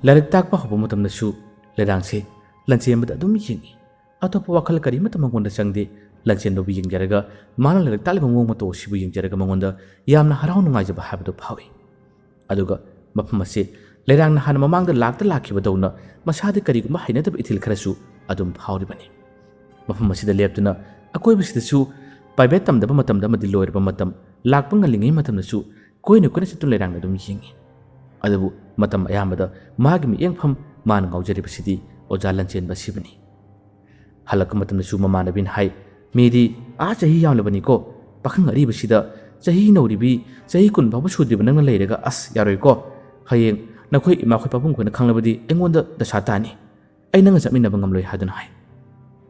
ꯂꯥꯏꯔꯤꯛ ꯇꯥꯛꯄ ꯍꯧꯕ ꯃꯇꯝꯗꯁꯨ ꯂꯩꯔꯥꯡꯁꯦ ꯂꯟꯆꯦꯟꯕꯗ ꯑꯗꯨꯝ ꯌꯦꯡꯏ꯫ ꯑꯇꯣꯞꯄ ꯋꯥꯈꯜ ꯀꯔꯤꯃꯠꯇ ꯃꯉꯣꯟꯗ ꯆꯪꯗꯦ꯫ ꯂꯟꯆꯦꯟꯕꯕꯨ ꯌꯦꯡꯖꯔꯒ, ꯃꯥꯅ ꯂꯥꯏꯔꯤꯛ ꯇꯥꯛꯂꯤꯕ ꯃꯑꯣꯡ ꯃꯇꯧ ꯑꯁꯤꯕꯨ ꯌꯦꯡꯖꯔꯒ ꯃꯉꯣꯟꯗ ꯌꯥꯝꯅ ꯍꯔꯥꯎ ꯅꯨꯡꯉꯥꯏꯖꯕ ꯍꯥꯏꯕꯗꯨ ꯐꯥꯎꯏ꯫ ꯑꯗꯨꯒ ꯃꯐꯝ ꯑꯁꯤ ꯂꯩꯔꯥꯡꯅ ꯍꯥꯟꯅ ꯃꯃꯥꯡꯗ ꯂꯥꯛꯇ ꯂꯥꯛꯈꯤꯕꯗꯧꯅ ꯃꯁꯥꯗ ꯀꯔꯤꯒꯨꯝꯕ ꯍꯩꯅꯗꯕ ꯏꯊꯤꯜ ꯈꯔꯁꯨ ꯑꯗꯨꯝ ꯐꯥꯎꯔꯤꯕꯅꯤ꯫ ꯃꯐꯝ ꯑꯁꯤꯗ ꯂꯦꯞꯇꯨꯅ ꯑꯀꯣꯏꯕꯁꯤꯗꯁꯨ ꯄ꯭ꯔꯥꯏꯚꯦꯠ ꯇꯝꯗꯕ ꯃꯇꯝꯗ ꯑꯃꯗꯤ ꯂꯣꯏꯔꯕ ꯃꯇꯝ, ꯂꯥꯛꯄ ꯉꯜꯂꯤꯉꯩ ꯃꯇꯝꯗꯁꯨ ꯀꯣꯏꯅ ꯀꯣꯏꯅ ꯆꯠꯇꯨꯅ ꯂꯩꯔꯥꯡꯅ ꯑꯗꯨꯝ ꯌꯦꯡꯏ꯫ ꯑꯗꯨꯕꯨ ꯃꯇꯝ ꯑꯌꯥꯝꯕꯗ ꯃꯥꯒꯤ ꯃꯤꯠꯌꯦꯡꯐꯝ, ꯃꯥꯅ ꯉꯥꯎꯖꯔꯤꯕꯁꯤꯗꯤ ꯑꯣꯖꯥ ꯂꯟꯆꯦꯟꯕ ꯑꯁꯤꯕꯨꯅꯤ꯫ ꯍꯜꯂꯛꯄ ꯃꯇꯝꯗꯁꯨ ꯃꯃꯥꯟꯅꯕꯤꯅ ꯍꯥꯏ, "ꯃꯤꯗꯤ ꯑꯥ ꯆꯍꯤ ꯌꯥꯝꯂꯕꯅꯤꯀꯣ, ꯄꯥꯈꯪ ꯑꯔꯤꯕꯁꯤꯗ ꯆꯍꯤ ꯅꯧꯔꯤꯕꯤ, ꯆꯍꯤ ꯀꯨꯟ ꯐꯥꯎꯕ ꯁꯨꯗ꯭ꯔꯤꯕ ꯅꯪꯅ ꯂꯩꯔꯒ, ꯑꯁ, ꯌꯥꯔꯣꯏꯀꯣ꯫ ꯍꯌꯦꯡ ꯅꯈꯣꯏ ꯏꯃꯥꯈꯣꯏ ꯄꯥꯕꯨꯡꯈꯣꯏꯅ ꯈꯪꯂꯕꯗꯤ ꯑꯩꯉꯣꯟꯗ ꯗꯁꯥ ꯇꯥꯅꯤ꯫ ꯑꯩ ꯅꯪꯒ ꯆꯠꯃꯤꯟꯅꯕ ꯉꯝꯂꯣꯏ" ꯍꯥꯏꯗꯨꯅ ꯍꯥꯏ꯫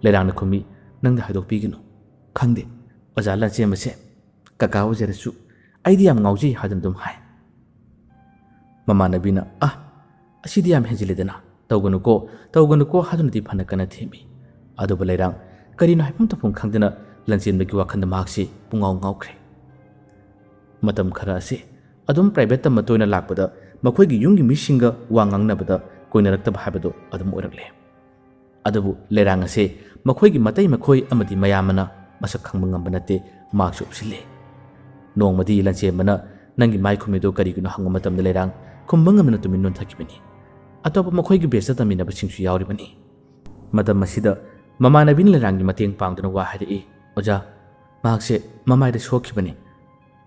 ꯂꯩꯔꯥꯡꯅ ꯈꯨꯝꯃꯤ, "ꯅꯪꯗ ꯍꯥꯏꯗꯣꯛꯄꯤꯒꯅꯨ꯫ ꯈꯪꯗꯦ, ꯑꯣꯖꯥ ꯂꯟꯆꯦꯟꯕꯁꯦ ꯀꯀꯥ ꯑꯣꯏꯖꯔꯁꯨ ꯑꯩꯗꯤ ꯌꯥꯝ ꯉꯥꯎꯖꯩ" ꯍꯥꯏꯗꯨꯅ ꯑꯗꯨꯝ ꯍꯥꯏ꯫ ꯃꯃꯥꯟꯅꯕꯤꯅ, "ꯑ, ꯑꯁꯤꯗꯤ ꯌꯥꯝ ꯍꯦꯟꯖꯤꯜꯂꯦꯗꯅ, ꯇꯧꯒꯅꯨꯀꯣ, ꯇꯧꯒꯅꯨꯀꯣ" ꯍꯥꯏꯗꯨꯅꯗꯤ ꯐꯅ ꯀꯟꯅ ꯊꯦꯝꯃꯤ꯫ ꯑꯗꯨꯕꯨ ꯂꯩꯔꯥꯡ ꯀꯔꯤꯅꯣ ꯍꯥꯏꯐꯝ ꯇꯧꯐꯝ ꯈꯪꯗꯅ ꯂꯟꯆꯦꯟꯕꯒꯤ ꯋꯥꯈꯜꯗ ꯃꯍꯥꯛꯁꯤ ꯄꯨꯡꯉꯥꯎ ꯉꯥꯎꯈ꯭ꯔꯦ꯫ ꯃꯇꯝ ꯈꯔ ꯑꯁꯤ ꯑꯗꯨꯝ ꯄ꯭ꯔꯥꯏꯚꯦꯠ ꯇꯝꯕ ꯇꯣꯏꯅ ꯂꯥꯛꯄꯗ ꯃꯈꯣꯏꯒꯤ ꯌꯨꯝꯒꯤ ꯃꯤꯁꯤꯡꯒ ꯋꯥ ꯉꯥꯡꯅꯕꯗ ꯀꯣꯏꯅꯔꯛꯇꯕ ꯍꯥꯏꯕꯗꯨ ꯑꯗꯨꯝ ꯑꯣꯏꯔꯛꯂꯦ꯫ ꯑꯗꯨꯕꯨ ꯂꯩꯔꯥꯡ ꯑꯁꯦ ꯃꯈꯣꯏꯒꯤ ꯃꯇꯩ ꯃꯈꯣꯏ ꯑꯃꯗꯤ ꯃꯌꯥꯝꯕꯅ ꯃꯁꯛ ꯈꯪꯕ ꯉꯝꯕ ꯅꯠꯇꯦ, ꯃꯥꯛꯁꯨ ꯎꯞꯁꯤꯜꯂꯤ꯫ ꯅꯣꯡꯃꯗꯤ ꯂꯟꯆꯦꯟꯕꯅ "ꯅꯪꯒꯤ ꯃꯥꯏ ꯈꯨꯝꯃꯤꯗꯨ ꯀꯔꯤꯒꯤꯅꯣ?" ꯍꯪꯕ ꯃꯇꯝꯗ ꯂꯩꯔꯥꯡ ꯈꯨꯝꯕ ꯉꯝꯗꯅ ꯇꯨꯃꯤꯟ ꯅꯣꯟꯊꯈꯤꯕꯅꯤ꯫ ꯑꯇꯣꯞꯄ ꯃꯈꯣꯏꯒꯤ ꯕꯦꯁꯇ ꯇꯝꯃꯤꯟꯅꯕꯁꯤꯡꯁꯨ ꯌꯥꯎꯔꯤꯕꯅꯤ꯫ ꯃꯇꯝ ꯑꯁꯤꯗ ꯃꯃꯥꯟꯅꯕꯤꯅ ꯂꯩꯔꯥꯡꯒꯤ ꯃꯇꯦꯡ ꯄꯥꯡꯗꯨꯅ ꯋꯥ ꯍꯥꯏꯔꯛꯏ, "ꯑꯣꯖꯥ, ꯃꯍꯥꯛꯁꯦ ꯃꯃꯥꯏꯗ ꯁꯣꯛꯈꯤꯕꯅꯤ,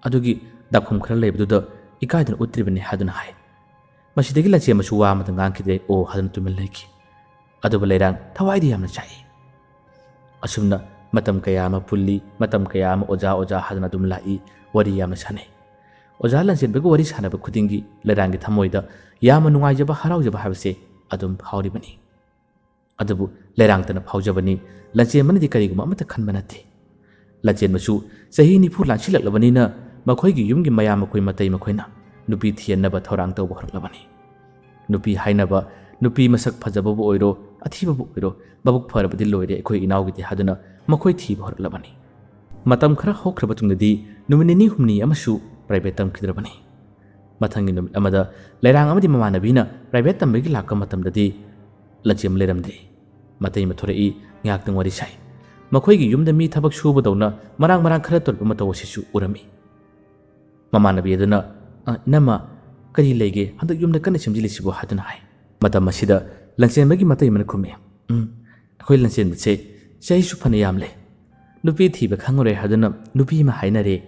ꯑꯗꯨꯒꯤ ꯗꯥꯛꯐꯝ ꯈꯔ ꯂꯩꯕꯗꯨꯗ ꯏꯀꯥꯏꯗꯨꯅ ꯎꯠꯇ꯭ꯔꯤꯕꯅꯤ" ꯍꯥꯏꯗꯨꯅ ꯍꯥꯏ꯫ ꯃꯁꯤꯗꯒꯤ ꯂꯟꯆꯦꯟꯕꯁꯨ ꯋꯥ ꯑꯃꯇ ꯉꯥꯡꯈꯤꯗ꯭ꯔꯦ, "ꯑꯣ" ꯍꯥꯏꯗꯨꯅ ꯇꯨꯃꯤꯟ ꯂꯩꯈꯤ꯫ ꯑꯗꯨꯕꯨ ꯂꯩꯔꯥꯡ ꯊꯋꯥꯏꯗꯤ ꯌꯥꯝꯅ ꯆꯥꯛꯏ꯫ ꯑꯁꯨꯝꯅ ꯃꯇꯝ ꯀꯌꯥ ꯑꯃ ꯄꯨꯜꯂꯤ, ꯃꯇꯝ ꯀꯌꯥ ꯑꯃ ꯑꯣꯖꯥ ꯑꯣꯖꯥ ꯍꯥꯏꯗꯨꯅ ꯑꯗꯨꯝ ꯂꯥꯛꯏ, ꯋꯥꯔꯤ ꯌꯥꯝꯅ ꯁꯥꯟꯅꯩ꯫ ꯑꯣꯖꯥ ꯂꯟꯆꯦꯟꯕꯒ ꯋꯥꯔꯤ ꯁꯥꯟꯅꯕ ꯈꯨꯗꯤꯡꯒꯤ ꯂꯩꯔꯥꯡꯒꯤ ꯊꯃꯣꯏꯗ ꯌꯥꯝꯅ ꯅꯨꯡꯉꯥꯏꯖꯕ, ꯍꯔꯥꯎꯖꯕ ꯍꯥꯏꯕꯁꯦ ꯑꯗꯨꯝ ꯐꯥꯎꯔꯤꯕꯅꯤ꯫ ꯑꯗꯨꯕꯨ ꯂꯩꯔꯥꯡꯇꯅ ꯐꯥꯎꯖꯕꯅꯤ, ꯂꯟꯆꯦꯟꯕꯅꯗꯤ ꯀꯔꯤꯒꯨꯝꯕ ꯑꯃꯠꯇ ꯈꯟꯕ ꯅꯠꯇꯦ꯫ ꯂꯟꯆꯦꯟꯕꯁꯨ ꯆꯍꯤ ꯅꯤꯐꯨ ꯂꯥꯟꯁꯤꯜꯂꯛꯂꯕꯅꯤꯅ ꯃꯈꯣꯏꯒꯤ ꯌꯨꯝꯒꯤ ꯃꯌꯥꯝ ꯃꯈꯣꯏ ꯃꯇꯩ ꯃꯈꯣꯏꯅ ꯅꯨꯄꯤ ꯊꯤꯍꯟꯅꯕ ꯊꯧꯔꯥꯡ ꯇꯧꯕ ꯍꯧꯔꯛꯂꯕꯅꯤ꯫ ꯅꯨꯄꯤ ꯍꯥꯏꯅꯕ, ꯅꯨꯄꯤ ꯃꯁꯛ ꯐꯖꯕꯕꯨ ꯑꯣꯏꯔꯣ, ꯑꯊꯤꯕꯕꯨ ꯑꯣꯏꯔꯣ, ꯃꯕꯨꯛ ꯐꯔꯕꯗꯤ ꯂꯣꯏꯔꯦ ꯑꯩꯈꯣꯏ ꯏꯅꯥꯎꯒꯤꯗꯤ ꯍꯥꯏꯗꯨꯅ ꯃꯈꯣꯏ ꯊꯤꯕ ꯍꯧꯔꯛꯂꯕꯅꯤ꯫ ꯃꯇꯝ ꯈꯔ ꯍꯧꯈ꯭ꯔꯕ ꯇꯨꯡꯗꯗꯤ ꯅꯨꯃꯤꯠ ꯅꯤꯅꯤ ꯍꯨꯝꯅꯤ ꯑꯃꯁꯨ ꯄ꯭ꯔꯥꯏꯚꯦꯠ ꯇꯝꯈꯤꯗ꯭ꯔꯕꯅꯤ꯫ ꯃꯊꯪꯒꯤ ꯅꯨꯃꯤꯠ ꯑꯃꯗ ꯂꯩꯔꯥꯡ ꯑꯃꯗꯤ ꯃꯃꯥꯟꯅꯕꯤꯅ ꯄ꯭ꯔꯥꯏꯚꯦꯠ ꯇꯝꯕꯒꯤ ꯂꯥꯛꯄ ꯃꯇꯝꯗꯗꯤ ꯂꯟꯆꯦꯟꯕ ꯂꯩꯔꯝꯗ꯭ꯔꯦ꯫ ꯃꯇꯩ ꯑꯃ ꯊꯣꯔꯛꯏ, ꯉꯥꯏꯍꯥꯛꯇꯪ ꯋꯥꯔꯤ ꯁꯥꯏ꯫ ꯃꯈꯣꯏꯒꯤ ꯌꯨꯝꯗ ꯃꯤ ꯊꯕꯛ ꯁꯨꯕꯗꯧꯅ ꯃꯔꯥꯡ ꯃꯔꯥꯡ ꯈꯔ ꯇꯧꯔꯤꯕ ꯃꯇꯧ ꯑꯁꯤꯁꯨ ꯎꯔꯝꯃꯤ꯫ ꯃꯃꯥꯟꯅꯕꯤ ꯑꯗꯨꯅ, "ꯑ, ꯏꯅꯝꯃ, ꯀꯔꯤ ꯂꯩꯒꯦ? ꯍꯟꯗꯛ ꯌꯨꯝꯗ ꯀꯟꯅ ꯁꯦꯝꯖꯤꯜꯂꯤꯁꯤꯕꯨ?" ꯍꯥꯏꯗꯨꯅ ꯍꯥꯏ꯫ ꯃꯇꯝ ꯑꯁꯤꯗ ꯂꯟꯆꯦꯟꯕꯒꯤ ꯃꯇꯩ ꯑꯃꯅ ꯈꯨꯝꯃꯤ, "ꯎꯝ, ꯑꯩꯈꯣꯏ ꯂꯟꯆꯦꯟꯕꯁꯦ ꯆꯍꯤꯁꯨ ꯐꯅ ꯌꯥꯝꯂꯦ꯫ ꯅꯨꯄꯤ ꯊꯤꯕ ꯈꯪꯉꯔꯣꯏ ꯍꯥꯏꯗꯨꯅ ꯅꯨꯄꯤ ꯑꯃ ꯍꯥꯏꯅꯔꯦ꯫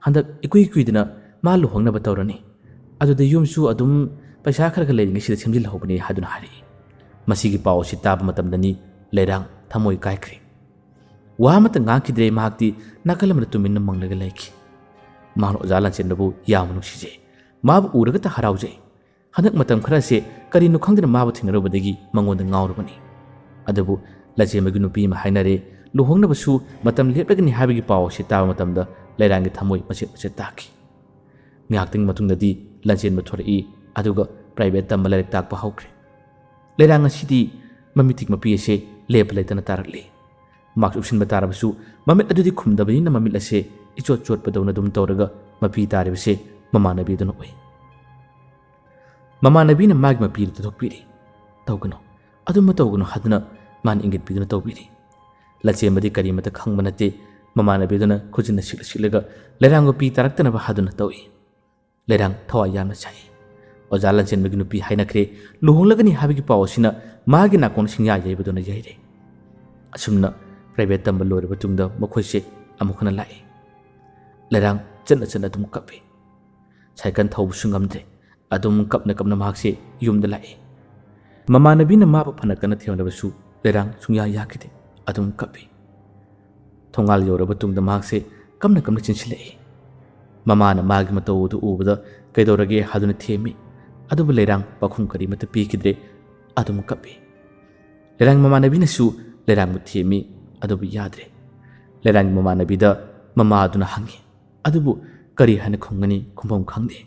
ꯍꯟꯗꯛ ꯏꯀꯨꯏ ꯀꯨꯏꯗꯅ ꯃꯥ ꯂꯨꯍꯣꯡꯅꯕ ꯇꯧꯔꯅꯤ꯫ ꯑꯗꯨꯗ ꯌꯨꯝꯁꯨ ꯑꯗꯨꯝ ꯄꯩꯁꯥ ꯈꯔ ꯈꯔ ꯂꯩꯔꯤꯉꯩꯁꯤꯗ ꯁꯦꯝꯖꯤꯜꯍꯧꯕꯅꯤ" ꯍꯥꯏꯗꯨꯅ ꯍꯥꯏꯔꯛꯏ꯫ ꯃꯁꯤꯒꯤ ꯄꯥꯎ ꯑꯁꯤ ꯇꯥꯕ ꯃꯇꯝꯗꯅꯤ ꯂꯩꯔꯥꯡ ꯊꯃꯣꯏ ꯀꯥꯏꯈ꯭ꯔꯦ꯫ ꯋꯥ ꯑꯃꯠꯇ ꯉꯥꯡꯈꯤꯗ꯭ꯔꯦ꯫ ꯃꯍꯥꯛꯇꯤ ꯅꯥꯀꯜ ꯑꯃꯗ ꯇꯨꯃꯤꯟꯅ ꯃꯪꯂꯒ ꯂꯩꯈꯤ꯫ ꯃꯍꯥꯛꯅ ꯑꯣꯖꯥ ꯂꯟꯆꯦꯟꯕꯕꯨ ꯌꯥꯝꯅ ꯅꯨꯡꯁꯤꯖꯩ꯫ ꯃꯥꯕꯨ ꯎꯔꯒꯇ ꯍꯔꯥꯎꯖꯩ꯫ ꯍꯟꯗꯛ ꯃꯇꯝ ꯈꯔꯁꯦ ꯀꯔꯤꯅꯣ ꯈꯪꯗꯅ ꯃꯥꯕꯨ ꯊꯦꯡꯅꯔꯨꯕꯗꯒꯤ ꯃꯉꯣꯟꯗ ꯉꯥꯎꯔꯕꯅꯤ꯫ ꯑꯗꯨꯕꯨ ꯂꯟꯆꯦꯟꯕꯒꯤ ꯅꯨꯄꯤ ꯑꯃ ꯍꯥꯏꯅꯔꯦ, ꯂꯨꯍꯣꯡꯅꯕꯁꯨ ꯃꯇꯝ ꯂꯦꯞꯂꯒꯅꯤ ꯍꯥꯏꯕꯒꯤ ꯄꯥꯎ ꯑꯁꯤ ꯇꯥꯕ ꯃꯇꯝꯗ ꯂꯩꯔꯥꯡꯒꯤ ꯊꯃꯣꯏ ꯃꯆꯦꯠ ꯃꯆꯦꯠ ꯇꯥꯈꯤ꯫ ꯉꯥꯏꯍꯥꯛꯇꯪꯒꯤ ꯃꯇꯨꯡꯗꯗꯤ ꯂꯟꯆꯦꯟꯕ ꯊꯣꯔꯛꯏ, ꯑꯗꯨꯒ ꯄ꯭ꯔꯥꯏꯚꯦꯠ ꯇꯝꯕ ꯂꯥꯏꯔꯤꯛ ꯇꯥꯛꯄ ꯍꯧꯈ꯭ꯔꯦ꯫ ꯂꯩꯔꯥꯡ ꯑꯁꯤꯗꯤ ꯃꯃꯤꯠꯇꯤꯛ ꯃꯄꯤ ꯑꯁꯦ ꯂꯦꯞꯄ ꯂꯩꯇꯅ ꯇꯥꯔꯛꯂꯤ꯫ ꯃꯥꯛꯁ ꯎꯞꯁꯤꯟꯕ ꯇꯥꯔꯕꯁꯨ ꯃꯃꯤꯠ ꯑꯗꯨꯗꯤ ꯈꯨꯝꯗꯕꯅꯤꯅ ꯃꯃꯤꯠ ꯑꯁꯦ ꯏꯆꯣꯠ ꯆꯣꯠꯄꯗꯧꯅ ꯑꯗꯨꯝ ꯇꯧꯔꯒ ꯃꯄꯤ ꯇꯥꯔꯤꯕꯁꯦ ꯃꯃꯥꯟꯅꯕꯤ ꯑꯗꯨꯅ ꯎꯏ꯫ ꯃꯃꯥꯟꯅꯕꯤꯅ ꯃꯥꯒꯤ ꯃꯄꯤꯗꯨ ꯇꯧꯊꯣꯛꯄꯤꯔꯤ꯫ "ꯇꯧꯒꯅꯨ, ꯑꯗꯨꯝꯕ ꯇꯧꯒꯅꯨ" ꯍꯥꯏꯗꯨꯅ ꯃꯥꯅ ꯏꯪꯒꯤꯠ ꯄꯤꯗꯨꯅ ꯇꯧꯕꯤꯔꯤ꯫ ꯂꯟꯆꯦꯟꯕꯗꯤ ꯀꯔꯤꯃꯠꯇ ꯈꯪꯕ ꯅꯠꯇꯦ꯫ ꯃꯃꯥꯟꯅꯕꯤꯗꯨꯅ ꯈꯨꯖꯤꯟꯅ ꯁꯤꯛꯂ ꯁꯤꯛꯂꯒ ꯂꯩꯔꯥꯡ ꯃꯄꯤ ꯇꯥꯔꯛꯇꯅꯕ ꯍꯥꯏꯗꯨꯅ ꯇꯧꯏ꯫ ꯂꯩꯔꯥꯡ ꯊꯋꯥꯏ ꯌꯥꯝꯅ ꯁꯥꯏ꯫ ꯑꯣꯖꯥ ꯂꯟꯆꯦꯟꯕꯒꯤ ꯅꯨꯄꯤ ꯍꯥꯏꯅꯈ꯭ꯔꯦ, ꯂꯨꯍꯣꯡꯂꯒꯅꯤ ꯍꯥꯏꯕꯒꯤ ꯄꯥꯎ ꯑꯁꯤꯅ ꯃꯥꯒꯤ ꯅꯥꯀꯣꯡ ꯁꯤꯡꯌꯥ ꯌꯩꯕꯗꯧꯅ ꯌꯩꯔꯦ꯫ ꯑꯁꯨꯝꯅ ꯄ꯭ꯔꯥꯏꯚꯦꯠ ꯇꯝꯕ ꯂꯣꯏꯔꯕ ꯇꯨꯡꯗ ꯃꯈꯣꯏꯁꯦ ꯑꯃꯨꯛ ꯍꯟꯅ ꯂꯥꯛꯏ꯫ ꯂꯩꯔꯥꯡ ꯆꯠꯅ ꯆꯠꯅ ꯑꯗꯨꯝ ꯀꯞꯄꯤ꯫ ꯁꯥꯏꯀꯜ ꯊꯧꯕꯁꯨ ꯉꯝꯗ꯭ꯔꯦ꯫ ꯑꯗꯨꯝ ꯀꯞꯅ ꯀꯞꯅ ꯃꯍꯥꯛꯁꯦ ꯌꯨꯝꯗ ꯂꯥꯛꯏ꯫ ꯃꯃꯥꯟꯅꯕꯤꯅ ꯃꯥꯕꯨ ꯐꯅ ꯀꯟꯅ ꯊꯦꯝꯂꯕꯁꯨ ꯂꯩꯔꯥꯡ ꯁꯨꯡꯌꯥ ꯌꯥꯈꯤꯗꯦ꯫ ꯑꯗꯨꯝ ꯀꯞꯄꯤ꯫ ꯊꯣꯡꯒꯥꯜ ꯌꯧꯔꯕ ꯇꯨꯡꯗ ꯃꯍꯥꯛꯁꯦ ꯀꯞꯅ ꯀꯞꯅ ꯆꯦꯟꯁꯤꯜꯂꯛꯏ꯫ ꯃꯃꯥꯅ ꯃꯥꯒꯤ ꯃꯇꯧ ꯑꯗꯨ ꯎꯕꯗ ꯀꯩꯗꯧꯔꯒꯦ ꯍꯥꯏꯗꯨꯅ ꯊꯦꯝꯃꯤ꯫ ꯑꯗꯨꯕꯨ ꯂꯩꯔꯥꯡ ꯄꯥꯎꯈꯨꯝ ꯀꯔꯤꯃꯠꯇ ꯄꯤꯈꯤꯗ꯭ꯔꯦ꯫ ꯑꯗꯨꯝ ꯀꯞꯄꯤ꯫ ꯂꯩꯔꯥꯡ ꯃꯃꯥꯟꯅꯕꯤꯅꯁꯨ ꯂꯩꯔꯥꯡꯕꯨ ꯊꯦꯝꯃꯤ꯫ ꯑꯗꯨꯕꯨ ꯌꯥꯗ꯭ꯔꯦ꯫ ꯂꯩꯔꯥꯡꯒꯤ ꯃꯃꯥꯟꯅꯕꯤꯗ ꯃꯃꯥ ꯑꯗꯨꯅ ꯍꯪꯉꯤ꯫ ꯑꯗꯨꯕꯨ ꯀꯔꯤ ꯍꯥꯏꯅ ꯈꯨꯝꯒꯅꯤ? ꯈꯨꯝꯐꯝ ꯈꯪꯗꯦ꯫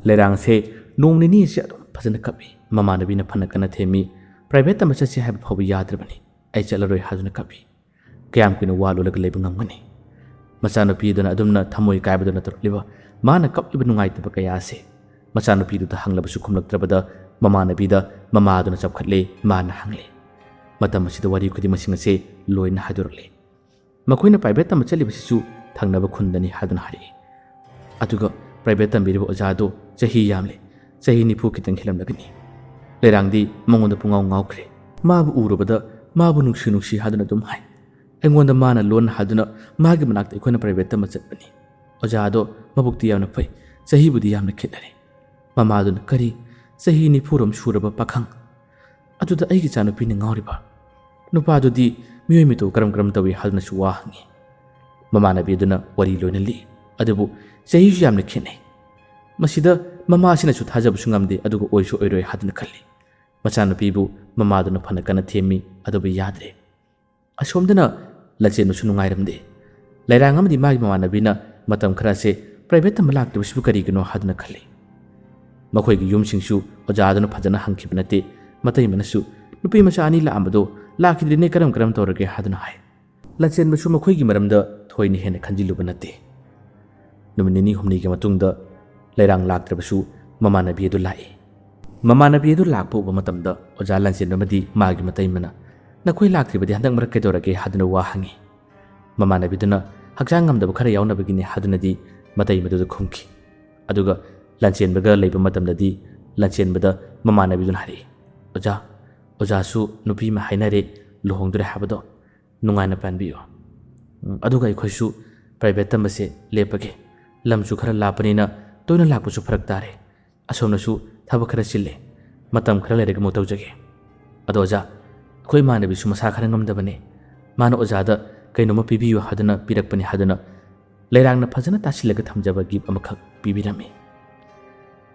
ꯂꯩꯔꯥꯡꯁꯦ ꯅꯣꯡ ꯅꯤꯅꯤ ꯑꯁꯤ ꯑꯗꯨꯝ ꯐꯖꯅ ꯀꯞꯄꯤ꯫ ꯃꯃꯥꯟꯅꯕꯤꯅ ꯐꯅ ꯀꯟꯅ ꯊꯦꯝꯃꯤ꯫ "ꯄ꯭ꯔꯥꯏꯚꯦꯠ ꯇꯝꯕ ꯆꯠꯁꯤ ꯍꯥꯏꯕ ꯐꯥꯎꯕ ꯌꯥꯗ꯭ꯔꯕꯅꯤ꯫ ꯑꯩ ꯆꯠꯂꯔꯣꯏ" ꯍꯥꯏꯗꯨꯅ ꯀꯞꯄꯤ꯫ ꯀꯌꯥꯝ ꯀꯨꯏꯅ ꯋꯥ ꯂꯣꯜꯂꯒ ꯂꯩꯕ ꯉꯝꯒꯅꯤ? ꯃꯆꯥꯅꯨꯄꯤꯗꯨꯅ ꯑꯗꯨꯝꯅ ꯊꯃꯣꯏ ꯀꯥꯏꯕꯗꯨꯅ ꯇꯧꯔꯛꯂꯤꯕ, ꯃꯥꯅ ꯀꯞꯂꯤꯕ ꯅꯨꯡꯉꯥꯏꯇꯕ ꯀꯌꯥ ꯑꯁꯤ꯫ ꯃꯆꯥꯅꯨꯄꯤꯗꯨꯗ ꯍꯪꯂꯕꯁꯨ ꯈꯨꯝꯂꯛꯇ꯭ꯔꯕꯗ ꯃꯃꯥꯟꯅꯕꯤꯗ ꯃꯃꯥꯗꯨꯅ ꯆꯞꯈꯠꯂꯦ꯫ ꯃꯥꯅ ꯍꯪꯂꯦ꯫ ꯃꯇꯝ ꯑꯁꯤꯗ ꯋꯥꯔꯤ ꯈꯨꯗꯤꯡꯃꯛꯁꯤꯡ ꯑꯁꯤ ꯂꯣꯏꯅ ꯍꯥꯏꯗꯣꯔꯛꯂꯦ꯫ ꯃꯈꯣꯏꯅ ꯄ꯭ꯔꯥꯏꯚꯦꯠ ꯇꯝꯕ ꯆꯠꯂꯤꯕꯁꯤꯁꯨ ꯊꯪꯅꯕ ꯈꯨꯟꯗꯅꯤ ꯍꯥꯏꯗꯨꯅ ꯍꯥꯏꯔꯛꯏ꯫ ꯑꯗꯨꯒ ꯄ꯭ꯔꯥꯏꯚꯦꯠ ꯇꯝꯕꯤꯔꯤꯕ ꯑꯣꯖꯥꯗꯨ ꯆꯍꯤ ꯌꯥꯝꯂꯦ, ꯆꯍꯤ ꯅꯤꯐꯨ ꯈꯤꯇꯪ ꯍꯦꯜꯂꯝꯂꯒꯅꯤ꯫ ꯂꯩꯔꯥꯡꯗꯤ ꯃꯉꯣꯟꯗ ꯄꯨꯡꯉꯥꯎ ꯉꯥꯎꯈ꯭ꯔꯦ꯫ ꯃꯥꯕꯨ ꯎꯔꯨꯕꯗ ꯃꯥꯕꯨ "ꯅꯨꯡꯁꯤ ꯅꯨꯡꯁꯤ" ꯍꯥꯏꯗꯨꯅ ꯑꯗꯨꯝ ꯍꯥꯏ꯫ ꯑꯩꯉꯣꯟꯗ ꯃꯥꯅ ꯂꯣꯟ ꯍꯥꯏꯗꯨꯅ ꯃꯥꯒꯤ ꯃꯅꯥꯛꯇ ꯑꯩꯈꯣꯏꯅ ꯄ꯭ꯔꯥꯏꯚꯦꯠ ꯇꯝꯕ ꯆꯠꯄꯅꯤ꯫ ꯑꯣꯖꯥꯗꯣ ꯃꯕꯨꯛꯇꯤ ꯌꯥꯝꯅ ꯐꯩ, ꯆꯍꯤꯕꯨꯗꯤ ꯌꯥꯝꯅ ꯈꯦꯠꯅꯔꯦ꯫ ꯃꯃꯥꯗꯨꯅ "ꯀꯔꯤ? ꯆꯍꯤ ꯅꯤꯐꯨꯔꯣꯝ ꯁꯨꯔꯕ ꯄꯥꯈꯪ? ꯑꯗꯨꯗ ꯑꯩꯒꯤ ꯏꯆꯥꯅꯨꯄꯤꯅ ꯉꯥꯎꯔꯤꯕ?" ꯅꯨꯄꯥꯗꯨꯗꯤ ꯃꯤꯑꯣꯏ ꯃꯤꯇꯧ ꯀꯔꯝ ꯀꯔꯝ ꯇꯧꯏ ꯍꯥꯏꯗꯨꯅꯁꯨ ꯋꯥ ꯍꯪꯉꯤ꯫ ꯃꯃꯥꯟꯅꯕꯤ ꯑꯗꯨꯅ ꯋꯥꯔꯤ ꯂꯣꯏꯅ ꯂꯤ꯫ ꯑꯗꯨꯕꯨ ꯆꯍꯤꯁꯨ ꯌꯥꯝꯅ ꯈꯦꯠꯅꯩ꯫ ꯃꯁꯤꯗ ꯃꯃꯥꯁꯤꯅꯁꯨ ꯊꯥꯖꯕꯁꯨ ꯉꯝꯗꯦ, ꯑꯗꯨꯒ ꯑꯣꯏꯁꯨ ꯑꯣꯏꯔꯣꯏ ꯍꯥꯏꯗꯨꯅ ꯈꯜꯂꯤ꯫ ꯃꯆꯥꯅꯨꯄꯤꯕꯨ ꯃꯃꯥꯗꯨꯅ ꯐꯅ ꯀꯟꯅ ꯊꯦꯝꯃꯤ, ꯑꯗꯨꯕꯨ ꯌꯥꯗ꯭ꯔꯦ꯫ ꯑꯁꯣꯝꯗꯅ ꯂꯟꯆꯦꯟꯕꯁꯨ ꯅꯨꯡꯉꯥꯏꯔꯝꯗꯦ꯫ ꯂꯩꯔꯥꯡ ꯑꯃꯗꯤ ꯃꯥꯒꯤ ꯃꯃꯥꯟꯅꯕꯤꯅ ꯃꯇꯝ ꯈꯔꯁꯦ ꯄ꯭ꯔꯥꯏꯚꯦꯠ ꯇꯝꯕ ꯂꯥꯛꯇꯕꯁꯤꯕꯨ ꯀꯔꯤꯒꯤꯅꯣ ꯍꯥꯏꯗꯨꯅ ꯈꯜꯂꯤ꯫ ꯃꯈꯣꯏꯒꯤ ꯌꯨꯝꯁꯤꯡꯁꯨ ꯑꯣꯖꯥꯗꯨꯅ ꯐꯖꯅ ꯍꯪꯈꯤꯕ ꯅꯠꯇꯦ꯫ ꯃꯇꯩꯃꯅꯁꯨ "ꯅꯨꯄꯤ ꯃꯆꯥ ꯑꯅꯤ ꯂꯥꯛꯑꯝꯕꯗꯣ ꯂꯥꯛꯈꯤꯗ꯭ꯔꯤꯅꯦ, ꯀꯔꯝ ꯀꯔꯝ ꯇꯧꯔꯒꯦ?" ꯍꯥꯏꯗꯨꯅ ꯍꯥꯏ꯫ ꯂꯟꯆꯦꯟꯕꯁꯨ ꯃꯈꯣꯏꯒꯤ ꯃꯔꯝꯗ ꯊꯣꯏꯅ ꯍꯦꯟꯅ ꯈꯟꯖꯤꯜꯂꯨꯕ ꯅꯠꯇꯦ꯫ ꯅꯨꯃꯤꯠ ꯅꯤꯅꯤ ꯍꯨꯝꯅꯤꯒꯤ ꯃꯇꯨꯡꯗ ꯂꯩꯔꯥꯡ ꯂꯥꯛꯇ꯭ꯔꯕꯁꯨ ꯃꯃꯥꯟꯅꯕꯤ ꯑꯗꯨ ꯂꯥꯛꯏ꯫ ꯃꯃꯥꯟꯅꯕꯤ ꯑꯗꯨ ꯂꯥꯛꯄ ꯎꯕ ꯃꯇꯝꯗ ꯑꯣꯖꯥ ꯂꯟꯆꯦꯟꯕ ꯑꯃꯗꯤ ꯃꯥꯒꯤ ꯃꯇꯩꯃꯅ "ꯅꯈꯣꯏ ꯂꯥꯛꯇ꯭ꯔꯤꯕꯗꯤ ꯍꯟꯗꯛ ꯃꯔꯛ ꯀꯩꯗꯧꯔꯒꯦ?" ꯍꯥꯏꯗꯨꯅ ꯋꯥ ꯍꯪꯉꯤ꯫ ꯃꯃꯥꯟꯅꯕꯤꯗꯨꯅ "ꯍꯛꯆꯥꯡ ꯉꯝꯗꯕ ꯈꯔ ꯌꯥꯎꯅꯕꯒꯤꯅꯤ" ꯍꯥꯏꯗꯨꯅꯗꯤ ꯃꯇꯩꯃꯗꯨꯗ ꯈꯨꯝꯈꯤ꯫ ꯑꯗꯨꯒ ꯂꯟꯆꯦꯟꯕꯒ ꯂꯩꯕ ꯃꯇꯝꯗꯗꯤ ꯂꯟꯆꯦꯟꯕꯗ ꯃꯃꯥꯟꯅꯕꯤꯗꯨꯅ ꯍꯥꯏꯔꯛꯏ, "ꯑꯣꯖꯥ, ꯑꯣꯖꯥꯁꯨ ꯅꯨꯄꯤ ꯑꯃ ꯍꯥꯏꯅꯔꯦ, ꯂꯨꯍꯣꯡꯗꯣꯔꯦ ꯍꯥꯏꯕꯗꯣ꯫ ꯅꯨꯡꯉꯥꯏꯅ ꯄꯥꯟꯕꯤꯌꯨ꯫ ꯎꯝ, ꯑꯗꯨꯒ ꯑꯩꯈꯣꯏꯁꯨ ꯄ꯭ꯔꯥꯏꯚꯦꯠ ꯇꯝꯕꯁꯦ ꯂꯦꯞꯄꯒꯦ꯫ ꯂꯝꯁꯨ ꯈꯔ ꯂꯥꯞꯄꯅꯤꯅ ꯇꯣꯏꯅ ꯂꯥꯛꯄꯁꯨ ꯐꯔꯛ ꯇꯥꯔꯦ꯫ ꯑꯁꯣꯝꯅꯁꯨ ꯊꯕꯛ ꯈꯔ ꯆꯤꯜꯂꯦ꯫ ꯃꯇꯝ ꯈꯔ ꯂꯩꯔꯒ ꯑꯃꯨꯛ ꯇꯧꯖꯒꯦ꯫ ꯑꯗꯣ ꯑꯣꯖꯥ, ꯑꯩꯈꯣꯏ ꯏꯃꯥꯟꯅꯕꯤꯁꯨ ꯃꯁꯥ ꯈꯔ ꯉꯝꯗꯕꯅꯦ꯫ ꯃꯥꯅ ꯑꯣꯖꯥꯗ ꯀꯩꯅꯣꯝꯃ ꯄꯤꯕꯤꯌꯨ ꯍꯥꯏꯗꯨꯅ ꯄꯤꯔꯛꯄꯅꯤ" ꯍꯥꯏꯗꯨꯅ ꯂꯩꯔꯥꯡꯅ ꯐꯖꯅ ꯇꯥꯁꯤꯜꯂꯒ ꯊꯝꯖꯕ ꯒꯤꯐ ꯑꯃꯈꯛ ꯄꯤꯕꯤꯔꯝꯃꯤ꯫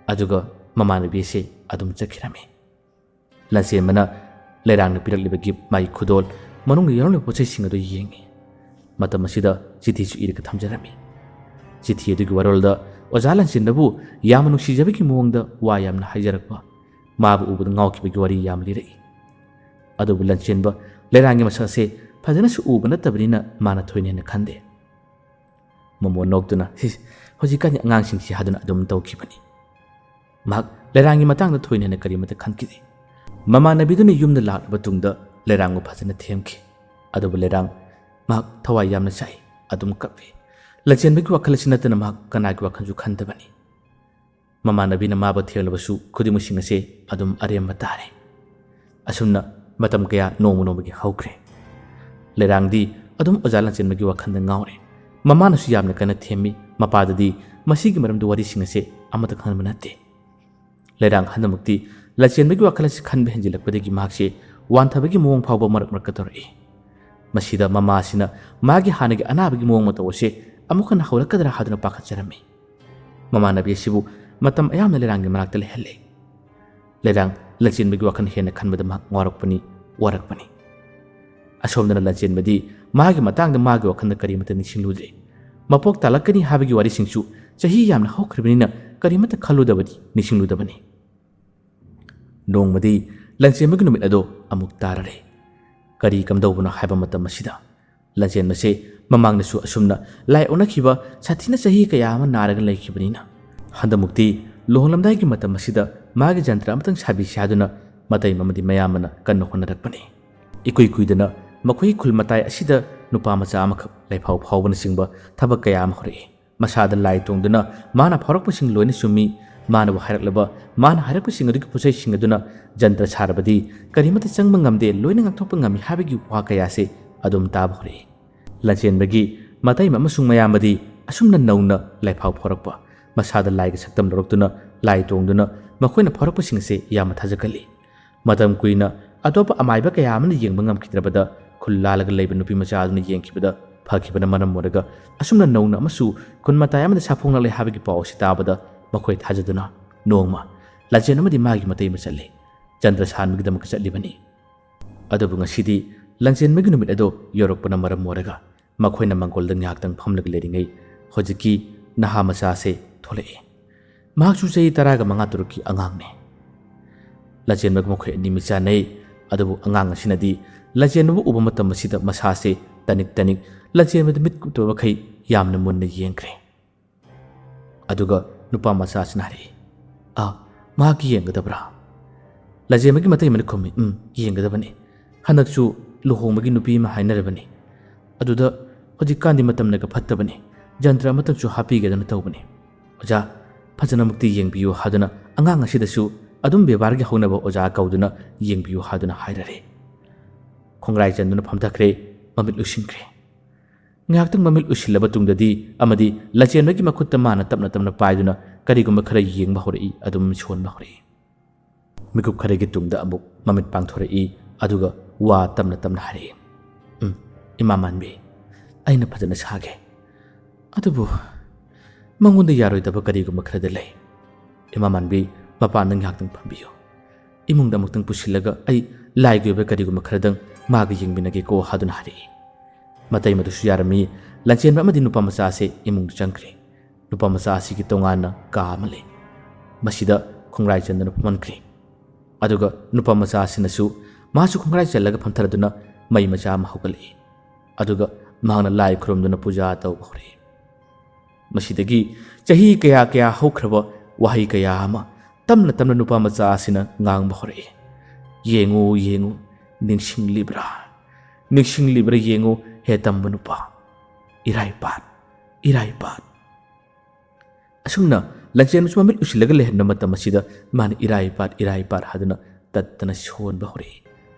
ꯑꯗꯨꯒ ꯃꯃꯥꯟꯅꯕꯤ ꯑꯁꯤ ꯑꯗꯨꯝ ꯆꯠꯈꯤꯔꯝꯃꯤ꯫ ꯂꯟꯆꯦꯟꯕꯅ ꯂꯩꯔꯥꯡꯅ ꯄꯤꯔꯛꯂꯤꯕ ꯒꯤꯐ, ꯃꯥꯒꯤ ꯈꯨꯗꯣꯜ, ꯃꯅꯨꯡꯗ ꯌꯥꯎꯔꯝꯂꯤꯕ ꯄꯣꯠꯆꯩꯁꯤꯡ ꯑꯗꯨ ꯌꯦꯡꯉꯤ꯫ ꯃꯇꯝ ꯑꯁꯤꯗ ꯆꯤꯊꯤꯁꯨ ꯏꯔꯒ ꯊꯝꯖꯔꯝꯃꯤ꯫ ꯆꯤꯊꯤ ꯑꯗꯨꯒꯤ ꯋꯥꯔꯣꯜꯗ ꯑꯣꯖꯥ ꯂꯟꯆꯦꯟꯕꯕꯨ ꯌꯥꯝꯅ ꯅꯨꯡꯁꯤꯖꯕꯒꯤ ꯃꯑꯣꯡꯗ ꯋꯥ ꯌꯥꯝꯅ ꯍꯥꯏꯖꯔꯛꯄ, ꯃꯥꯕꯨ ꯎꯕꯗ ꯉꯥꯎꯈꯤꯕꯒꯤ ꯋꯥꯔꯤ ꯌꯥꯝ ꯂꯤꯔꯛꯏ꯫ ꯑꯗꯨꯕꯨ ꯂꯟꯆꯦꯟꯕ ꯂꯩꯔꯥꯡꯒꯤ ꯃꯁꯛ ꯑꯁꯦ ꯐꯖꯅꯁꯨ ꯎꯕ ꯅꯠꯇꯕꯅꯤꯅ ꯃꯥꯅ ꯊꯣꯏꯅ ꯍꯦꯟꯅ ꯈꯟꯗꯦ꯫ ꯃꯣꯃꯣ ꯅꯣꯛꯇꯨꯅ, "ꯍꯤꯁ, ꯍꯧꯖꯤꯛꯀꯥꯟꯒꯤ ꯑꯉꯥꯡꯁꯤꯡꯁꯤ" ꯍꯥꯏꯗꯨꯅ ꯑꯗꯨꯝ ꯇꯧꯈꯤꯕꯅꯤ꯫ ꯃꯍꯥꯛ ꯂꯩꯔꯥꯡꯒꯤ ꯃꯇꯥꯡꯗ ꯊꯣꯏꯅ ꯍꯦꯟꯅ ꯀꯔꯤꯃꯠꯇ ꯈꯟꯈꯤꯗꯦ꯫ ꯃꯃꯥꯟꯅꯕꯤꯗꯨꯅ ꯌꯨꯝꯗ ꯂꯥꯛꯂꯕ ꯇꯨꯡꯗ ꯂꯩꯔꯥꯡꯕꯨ ꯐꯖꯅ ꯊꯦꯝꯈꯤ꯫ ꯑꯗꯨꯕꯨ ꯂꯩꯔꯥꯡ ꯃꯍꯥꯛ ꯊꯋꯥꯏ ꯌꯥꯝꯅ ꯁꯥꯏ, ꯑꯗꯨꯝ ꯀꯞꯄꯤ꯫ ꯂꯟꯆꯦꯟꯕꯒꯤ ꯋꯥꯈꯜ ꯑꯁꯤ ꯅꯠꯇꯅ ꯃꯍꯥꯛ ꯀꯅꯥꯒꯤ ꯋꯥꯈꯜꯁꯨ ꯈꯟꯗꯕꯅꯤ꯫ ꯃꯃꯥꯟꯅꯕꯤꯅ ꯃꯥꯕꯨ ꯊꯦꯝꯂꯕꯁꯨ ꯈꯨꯗꯤꯡꯃꯛꯁꯤꯡ ꯑꯁꯦ ꯑꯗꯨꯝ ꯑꯔꯦꯝꯕ ꯇꯥꯔꯦ꯫ ꯑꯁꯨꯝꯅ ꯃꯇꯝ ꯀꯌꯥ ꯅꯣꯡꯃ ꯅꯣꯡꯃꯒꯤ ꯍꯧꯈ꯭ꯔꯦ꯫ ꯂꯩꯔꯥꯡꯗꯤ ꯑꯗꯨꯝ ꯑꯣꯖꯥ ꯂꯟꯆꯦꯟꯕꯒꯤ ꯋꯥꯈꯜꯗ ꯉꯥꯎꯔꯦ꯫ ꯃꯃꯥꯅꯁꯨ ꯌꯥꯝꯅ ꯀꯟꯅ ꯊꯦꯝꯃꯤ꯫ ꯃꯄꯥꯗꯗꯤ ꯃꯁꯤꯒꯤ ꯃꯔꯝꯗ ꯋꯥꯔꯤꯁꯤꯡ ꯑꯁꯦ ꯑꯃꯠꯇ ꯈꯪꯍꯟꯕ ꯅꯠꯇꯦ꯫ ꯂꯩꯔꯥꯡ ꯍꯟꯗꯛꯃꯛꯇꯤ ꯂꯟꯆꯦꯟꯕꯒꯤ ꯋꯥꯈꯜ ꯑꯁꯤ ꯈꯟꯕ ꯍꯦꯟꯖꯤꯜꯂꯛꯄꯗꯒꯤ ꯃꯍꯥꯛꯁꯦ ꯋꯥꯟꯊꯕꯒꯤ ꯃꯑꯣꯡ ꯐꯥꯎꯕ ꯃꯔꯛ ꯃꯔꯛꯇ ꯇꯧꯔꯛꯏ꯫ ꯃꯁꯤꯗ ꯃꯃꯥ ꯑꯁꯤꯅ ꯃꯥꯒꯤ ꯍꯥꯟꯅꯒꯤ ꯑꯅꯥꯕꯒꯤ ꯃꯑꯣꯡ ꯃꯇꯧ ꯑꯁꯦ ꯑꯃꯨꯛ ꯍꯟꯅ ꯍꯧꯔꯛꯀꯗ꯭ꯔꯥ ꯍꯥꯏꯗꯨꯅ ꯄꯥꯈꯠꯆꯔꯝꯃꯤ꯫ ꯃꯃꯥꯟꯅꯕꯤ ꯑꯁꯤꯕꯨ ꯃꯇꯝ ꯑꯌꯥꯝꯕꯅ ꯂꯩꯔꯥꯡꯒꯤ ꯃꯅꯥꯛꯇ ꯂꯩꯍꯜꯂꯦ꯫ ꯂꯩꯔꯥꯡ ꯂꯟꯆꯦꯟꯕꯒꯤ ꯋꯥꯈꯜ ꯍꯦꯟꯅ ꯈꯟꯕꯗ ꯃꯍꯥꯛ ꯉꯥꯎꯔꯛꯄꯅꯤ, ꯋꯥꯔꯛꯄꯅꯤ꯫ ꯑꯁꯣꯝꯗꯅ ꯂꯟꯆꯦꯟꯕꯗꯤ ꯃꯥꯒꯤ ꯃꯇꯥꯡꯗ ꯃꯥꯒꯤ ꯋꯥꯈꯜꯗ ꯀꯔꯤꯃꯠꯇ ꯅꯤꯡꯁꯤꯡꯂꯨꯗ꯭ꯔꯦ꯫ ꯃꯄꯣꯛ ꯇꯥꯂꯛꯀꯅꯤ ꯍꯥꯏꯕꯒꯤ ꯋꯥꯔꯤꯁꯤꯡꯁꯨ ꯆꯍꯤ ꯌꯥꯝꯅ ꯍꯧꯈ꯭ꯔꯕꯅꯤꯅ ꯀꯔꯤꯃꯠꯇ ꯈꯜꯂꯨꯗꯕꯅꯤ, ꯅꯤꯡꯁꯤꯡꯂꯨꯗꯕꯅꯤ꯫ ꯅꯣꯡꯃꯗꯤ ꯂꯟꯆꯦꯟꯕꯒꯤ ꯅꯨꯃꯤꯠ ꯑꯗꯣ ꯑꯃꯨꯛ ꯇꯥꯔꯔꯦ꯫ ꯀꯔꯤ ꯀꯝꯗꯧꯕꯅꯣ ꯍꯥꯏꯕ ꯃꯇꯝ ꯑꯁꯤꯗ ꯂꯟꯆꯦꯟꯕꯁꯦ ꯃꯃꯥꯡꯗꯁꯨ ꯑꯁꯨꯝꯅ ꯂꯥꯏ ꯑꯣꯛꯅꯈꯤꯕ ꯁꯥꯊꯤꯅ ꯆꯍꯤ ꯀꯌꯥ ꯑꯃ ꯅꯥꯔꯒ ꯂꯩꯈꯤꯕꯅꯤꯅ, ꯍꯟꯗꯛꯃꯨꯛꯇꯤ ꯂꯨꯍꯣꯡꯂꯝꯗꯥꯏꯒꯤ ꯃꯇꯝ ꯑꯁꯤꯗ ꯃꯥꯒꯤ ꯖꯟꯇ꯭ꯔ ꯑꯃꯇꯪ ꯁꯥꯕꯤꯁꯤ ꯍꯥꯏꯗꯨꯅ ꯃꯇꯩ ꯑꯃꯗꯤ ꯃꯌꯥꯝꯕꯅ ꯀꯟꯅ ꯍꯣꯠꯅꯔꯛꯄꯅꯤ꯫ ꯏꯀꯨꯏ ꯀꯨꯏꯗꯅ ꯃꯈꯣꯏ ꯈꯨꯜ ꯃꯇꯥꯏ ꯑꯁꯤꯗ ꯅꯨꯄꯥ ꯃꯆꯥ ꯑꯃꯈꯛ ꯂꯩꯐꯥꯎ ꯐꯥꯎꯕꯅꯆꯤꯡꯕ ꯊꯕꯛ ꯀꯌꯥ ꯑꯃ ꯍꯧꯔꯛꯏ꯫ ꯃꯁꯥꯗ ꯂꯥꯏ ꯇꯣꯡꯗꯨꯅ ꯃꯥꯅ ꯐꯥꯎꯔꯛꯄꯁꯤꯡ ꯂꯣꯏꯅ ꯆꯨꯝꯃꯤ꯫ ꯃꯥꯅꯕꯨ ꯍꯥꯏꯔꯛꯂꯕ, ꯃꯥꯅ ꯍꯥꯏꯔꯛꯄꯁꯤꯡ ꯑꯗꯨꯒꯤ ꯄꯣꯠꯆꯩꯁꯤꯡ ꯑꯗꯨꯅ ꯖꯟꯇ꯭ꯔ ꯁꯥꯔꯕꯗꯤ ꯀꯔꯤꯃꯠꯇ ꯆꯪꯕ ꯉꯝꯗꯦ, ꯂꯣꯏꯅ ꯉꯥꯛꯊꯣꯛꯄ ꯉꯝꯃꯤ ꯍꯥꯏꯕꯒꯤ ꯋꯥ ꯀꯌꯥꯁꯦ ꯑꯗꯨꯝ ꯇꯥꯕ ꯍꯧꯔꯛꯏ꯫ ꯂꯟꯆꯦꯟꯕꯒꯤ ꯃꯇꯩꯃ ꯑꯃꯁꯨꯡ ꯃꯌꯥꯝꯕꯗꯤ ꯑꯁꯨꯝꯅ ꯅꯧꯅ ꯂꯥꯏꯐꯥꯎ ꯐꯥꯎꯔꯛꯄ, ꯃꯁꯥꯗ ꯂꯥꯏꯒꯤ ꯁꯛꯇꯝ ꯂꯧꯔꯛꯇꯨꯅ ꯂꯥꯏ ꯇꯣꯡꯗꯨꯅ ꯃꯈꯣꯏꯅ ꯐꯥꯎꯔꯛꯄꯁꯤꯡ ꯑꯁꯦ ꯌꯥꯝꯅ ꯊꯥꯖꯒꯜꯂꯤ꯫ ꯃꯇꯝ ꯀꯨꯏꯅ ꯑꯇꯣꯞꯄ ꯑꯃꯥꯏꯕ ꯀꯌꯥ ꯑꯃꯅ ꯌꯦꯡꯕ ꯉꯝꯈꯤꯗ꯭ꯔꯕꯗ ꯈꯨꯜ ꯂꯥꯜꯂꯒ ꯂꯩꯕ ꯅꯨꯄꯤ ꯃꯆꯥ ꯑꯗꯨꯅ ꯌꯦꯡꯈꯤꯕꯗ ꯐꯈꯤꯕꯅ ꯃꯔꯝ ꯑꯣꯏꯔꯒ ꯑꯁꯨꯝꯅ ꯅꯧꯅ ꯑꯃꯁꯨ ꯈꯨꯟ ꯃꯇꯥꯏ ꯑꯃꯗ ꯁꯥꯐꯣꯡꯂꯛꯂꯦ ꯍꯥꯏꯕꯒꯤ ꯄꯥꯎ ꯑꯁꯤ ꯇꯥꯕꯗ ꯃꯈꯣꯏ ꯊꯥꯖꯗꯨꯅ ꯅꯣꯡꯃ ꯂꯥꯟꯆꯦꯟꯕ ꯑꯃꯗꯤ ꯃꯥꯒꯤ ꯃꯇꯩ ꯑꯃ ꯆꯠꯂꯤ꯫ ꯆꯟꯗ꯭ꯔ ꯁꯥꯟꯕꯒꯤꯗꯃꯛ ꯆꯠꯂꯤꯕꯅꯤ꯫ ꯑꯗꯨꯕꯨ ꯉꯁꯤꯗꯤ ꯂꯥꯟꯆꯦꯟꯕꯒꯤ ꯅꯨꯃꯤꯠ ꯑꯗꯣ ꯌꯧꯔꯛꯄꯅ ꯃꯔꯝ ꯑꯣꯏꯔꯒ ꯃꯈꯣꯏꯅ ꯃꯪꯒꯣꯜꯗ ꯉꯥꯏꯍꯥꯛꯇꯪ ꯐꯝꯂꯒ ꯂꯩꯔꯤꯉꯩ ꯍꯧꯖꯤꯛꯀꯤ ꯅꯍꯥ ꯃꯆꯥ ꯑꯁꯦ ꯊꯣꯛꯂꯛꯏ꯫ ꯃꯍꯥꯛꯁꯨ ꯆꯍꯤ ꯇꯔꯥꯒ ꯃꯉꯥ ꯇꯔꯨꯛꯀꯤ ꯑꯉꯥꯡꯅꯤ꯫ ꯂꯥꯟꯆꯦꯟꯕꯒ ꯃꯈꯣꯏ ꯑꯅꯤ ꯃꯤꯆꯥꯟꯅꯩ꯫ ꯑꯗꯨꯕꯨ ꯑꯉꯥꯡ ꯑꯁꯤꯅꯗꯤ ꯂꯥꯟꯆꯦꯟꯕꯕꯨ ꯎꯕ ꯃꯇꯝ ꯑꯁꯤꯗ ꯃꯁꯥꯁꯦ ꯇꯅꯤꯛ ꯇꯅꯤꯛ ꯂꯥꯟꯆꯦꯟꯕꯗ ꯃꯤꯠ ꯀꯨꯞꯇꯕ ꯃꯈꯩ ꯌꯥꯝꯅ ꯃꯨꯟꯅ ꯌꯦꯡꯈ꯭ꯔꯦ꯫ ꯑꯗꯨꯒ ꯅꯨꯄꯥ ꯃꯆꯥ ꯑꯁꯤꯅ ꯍꯥꯏꯔꯛꯏ, "ꯑꯥ, ꯃꯍꯥꯛꯀꯤ ꯌꯦꯡꯒꯗꯕ꯭ꯔꯥ?" ꯂꯥꯟꯆꯦꯟꯕꯒꯤ ꯃꯇꯩ ꯑꯃꯅ ꯈꯨꯝꯃꯤ, "ꯎꯝ, ꯌꯦꯡꯒꯗꯕꯅꯤ꯫ ꯍꯟꯗꯛꯁꯨ ꯂꯨꯍꯣꯡꯕꯒꯤ ꯅꯨꯄꯤ ꯑꯃ ꯍꯥꯏꯅꯔꯕꯅꯤ꯫ ꯑꯗꯨꯗ ꯍꯧꯖꯤꯛꯀꯥꯟꯗꯤ ꯃꯇꯝꯅꯒ ꯐꯠꯇꯕꯅꯤ꯫ ꯖꯟꯇ꯭ꯔ ꯑꯃꯇꯪꯁꯨ ꯍꯥꯞꯄꯤꯒꯦꯗꯅ ꯇꯧꯕꯅꯤ꯫ ꯑꯣꯖꯥ, ꯐꯖꯅꯃꯛꯇꯤ ꯌꯦꯡꯕꯤꯌꯨ" ꯍꯥꯏꯗꯨꯅ ꯑꯉꯥꯡ ꯑꯁꯤꯗꯁꯨ ꯑꯗꯨꯝ ꯕꯦꯕꯥꯔꯒꯤ ꯍꯧꯅꯕ ꯑꯣꯖꯥ ꯀꯧꯗꯨꯅ ꯌꯦꯡꯕꯤꯌꯨ ꯍꯥꯏꯗꯨꯅ ꯍꯥꯏꯔꯔꯦ꯫ ꯈꯣꯡꯒ꯭ꯔꯥꯏ ꯆꯟꯗꯨꯅ ꯐꯝꯊꯈ꯭ꯔꯦ, ꯃꯃꯤꯠ ꯎꯏꯁꯤꯟꯈ꯭ꯔꯦ꯫ ꯉꯥꯏꯍꯥꯛꯇꯪ ꯃꯃꯤꯠ ꯎꯏꯁꯤꯜꯂꯕ ꯇꯨꯡꯗꯗꯤ ꯑꯃꯗꯤ ꯂꯥꯟꯆꯦꯟꯕꯒꯤ ꯃꯈꯨꯠꯇ ꯃꯥꯅ ꯇꯞꯅ ꯇꯞꯅ ꯄꯥꯏꯗꯨꯅ ꯀꯔꯤꯒꯨꯝꯕ ꯈꯔ ꯌꯦꯡꯕ ꯍꯧꯔꯛꯏ, ꯑꯗꯨꯝ ꯁꯣꯟꯕ ꯍꯧꯔꯛꯏ꯫ ꯃꯤꯀꯨꯞ ꯈꯔꯒꯤ ꯇꯨꯡꯗ ꯑꯃꯨꯛ ꯃꯃꯤꯠ ꯄꯥꯡꯊꯣꯔꯛꯏ, ꯑꯗꯨꯒ ꯋꯥ ꯇꯞꯅ ꯇꯞꯅ ꯍꯥꯏꯔꯛꯏ, "ꯎꯝ, ꯏꯃꯥ ꯃꯥꯟꯕꯤ, ꯑꯩꯅ ꯐꯖꯅ ꯁꯥꯒꯦ꯫ ꯑꯗꯨꯕꯨ ꯃꯉꯣꯟꯗ ꯌꯥꯔꯣꯏꯗꯕ ꯀꯔꯤꯒꯨꯝꯕ ꯈꯔꯗꯤ ꯂꯩ꯫ ꯏꯃꯥ ꯃꯥꯟꯕꯤ, ꯃꯄꯥꯟꯗ ꯉꯥꯏꯍꯥꯛꯇꯪ ꯐꯝꯕꯤꯌꯨ꯫ ꯏꯃꯨꯡꯗ ꯑꯃꯨꯛꯇꯪ ꯄꯨꯁꯤꯜꯂꯒ ꯑꯩ ꯂꯥꯏꯒꯤ ꯑꯣꯏꯕ ꯀꯔꯤꯒꯨꯝꯕ ꯈꯔꯗꯪ ꯃꯥꯒ ꯌꯦꯡꯃꯤꯟꯅꯒꯦꯀꯣ" ꯍꯥꯏꯗꯨꯅ ꯍꯥꯏꯔꯛꯏ꯫ ꯃꯇꯩꯃꯗꯨꯁꯨ ꯌꯥꯔꯝꯃꯤ꯫ ꯂꯥꯟꯆꯦꯟꯕ ꯑꯃꯗꯤ ꯅꯨꯄꯥ ꯃꯆꯥ ꯑꯁꯦ ꯏꯃꯨꯡꯗ ꯆꯪꯈ꯭ꯔꯦ꯫ ꯅꯨꯄꯥ ꯃꯆꯥ ꯑꯁꯤꯒꯤ ꯇꯣꯉꯥꯟꯅ ꯀꯥ ꯑꯃ ꯂꯩ꯫ ꯃꯁꯤꯗ ꯈꯣꯡꯒ꯭ꯔꯥꯏ ꯆꯟꯗꯨꯅ ꯐꯝꯍꯟꯈ꯭ꯔꯦ꯫ ꯑꯗꯨꯒ ꯅꯨꯄꯥ ꯃꯆꯥ ꯑꯁꯤꯅꯁꯨ ꯃꯍꯥꯛꯁꯨ ꯈꯣꯡꯒ꯭ꯔꯥꯏ ꯆꯜꯂꯒ ꯐꯝꯊꯔꯗꯨꯅ ꯃꯩ ꯃꯆꯥ ꯑꯃ ꯍꯧꯒꯠꯂꯛꯏ꯫ ꯑꯗꯨꯒ ꯃꯍꯥꯛꯅ ꯂꯥꯏ ꯈꯨꯔꯨꯝꯗꯨꯅ ꯄꯨꯖꯥ ꯇꯧꯕ ꯍꯧꯔꯛꯏ꯫ ꯃꯁꯤꯗꯒꯤ ꯆꯍꯤ ꯀꯌꯥ ꯀꯌꯥ ꯍꯧꯈ꯭ꯔꯕ ꯋꯥꯍꯩ ꯀꯌꯥ ꯑꯃ ꯇꯞꯅ ꯇꯞꯅ ꯅꯨꯄꯥ ꯃꯆꯥ ꯑꯁꯤꯅ ꯉꯥꯡꯕ ꯍꯧꯔꯛꯏ꯫ "ꯌꯦꯡꯉꯨ, ꯌꯦꯡꯉꯨ, ꯅꯤꯡꯁꯤꯡꯂꯤꯕ꯭ꯔꯥ? ꯅꯤꯡꯁꯤꯡꯂꯤꯕ꯭ꯔꯥ ꯌꯦꯡꯉꯨ, ꯍꯦ ꯇꯝꯕ ꯅꯨꯄꯥ꯫ ꯏꯔꯥꯏꯄꯥꯠ, ꯏꯔꯥꯏꯄꯥꯠ"꯫ ꯑꯁꯨꯝꯅ ꯂꯥꯟꯆꯦꯟꯕꯁꯨ ꯃꯃꯤꯠ ꯎꯏꯁꯤꯜꯂꯒ ꯂꯩꯍꯟꯕ ꯃꯇꯝ ꯑꯁꯤꯗ ꯃꯥꯅ "ꯏꯔꯥꯏꯄꯥꯠ, ꯏꯔꯥꯏꯄꯥꯠ" ꯍꯥꯏꯗꯨꯅ ꯇꯠꯇꯅ ꯁꯣꯟꯕ ꯍꯧꯔꯛꯏ꯫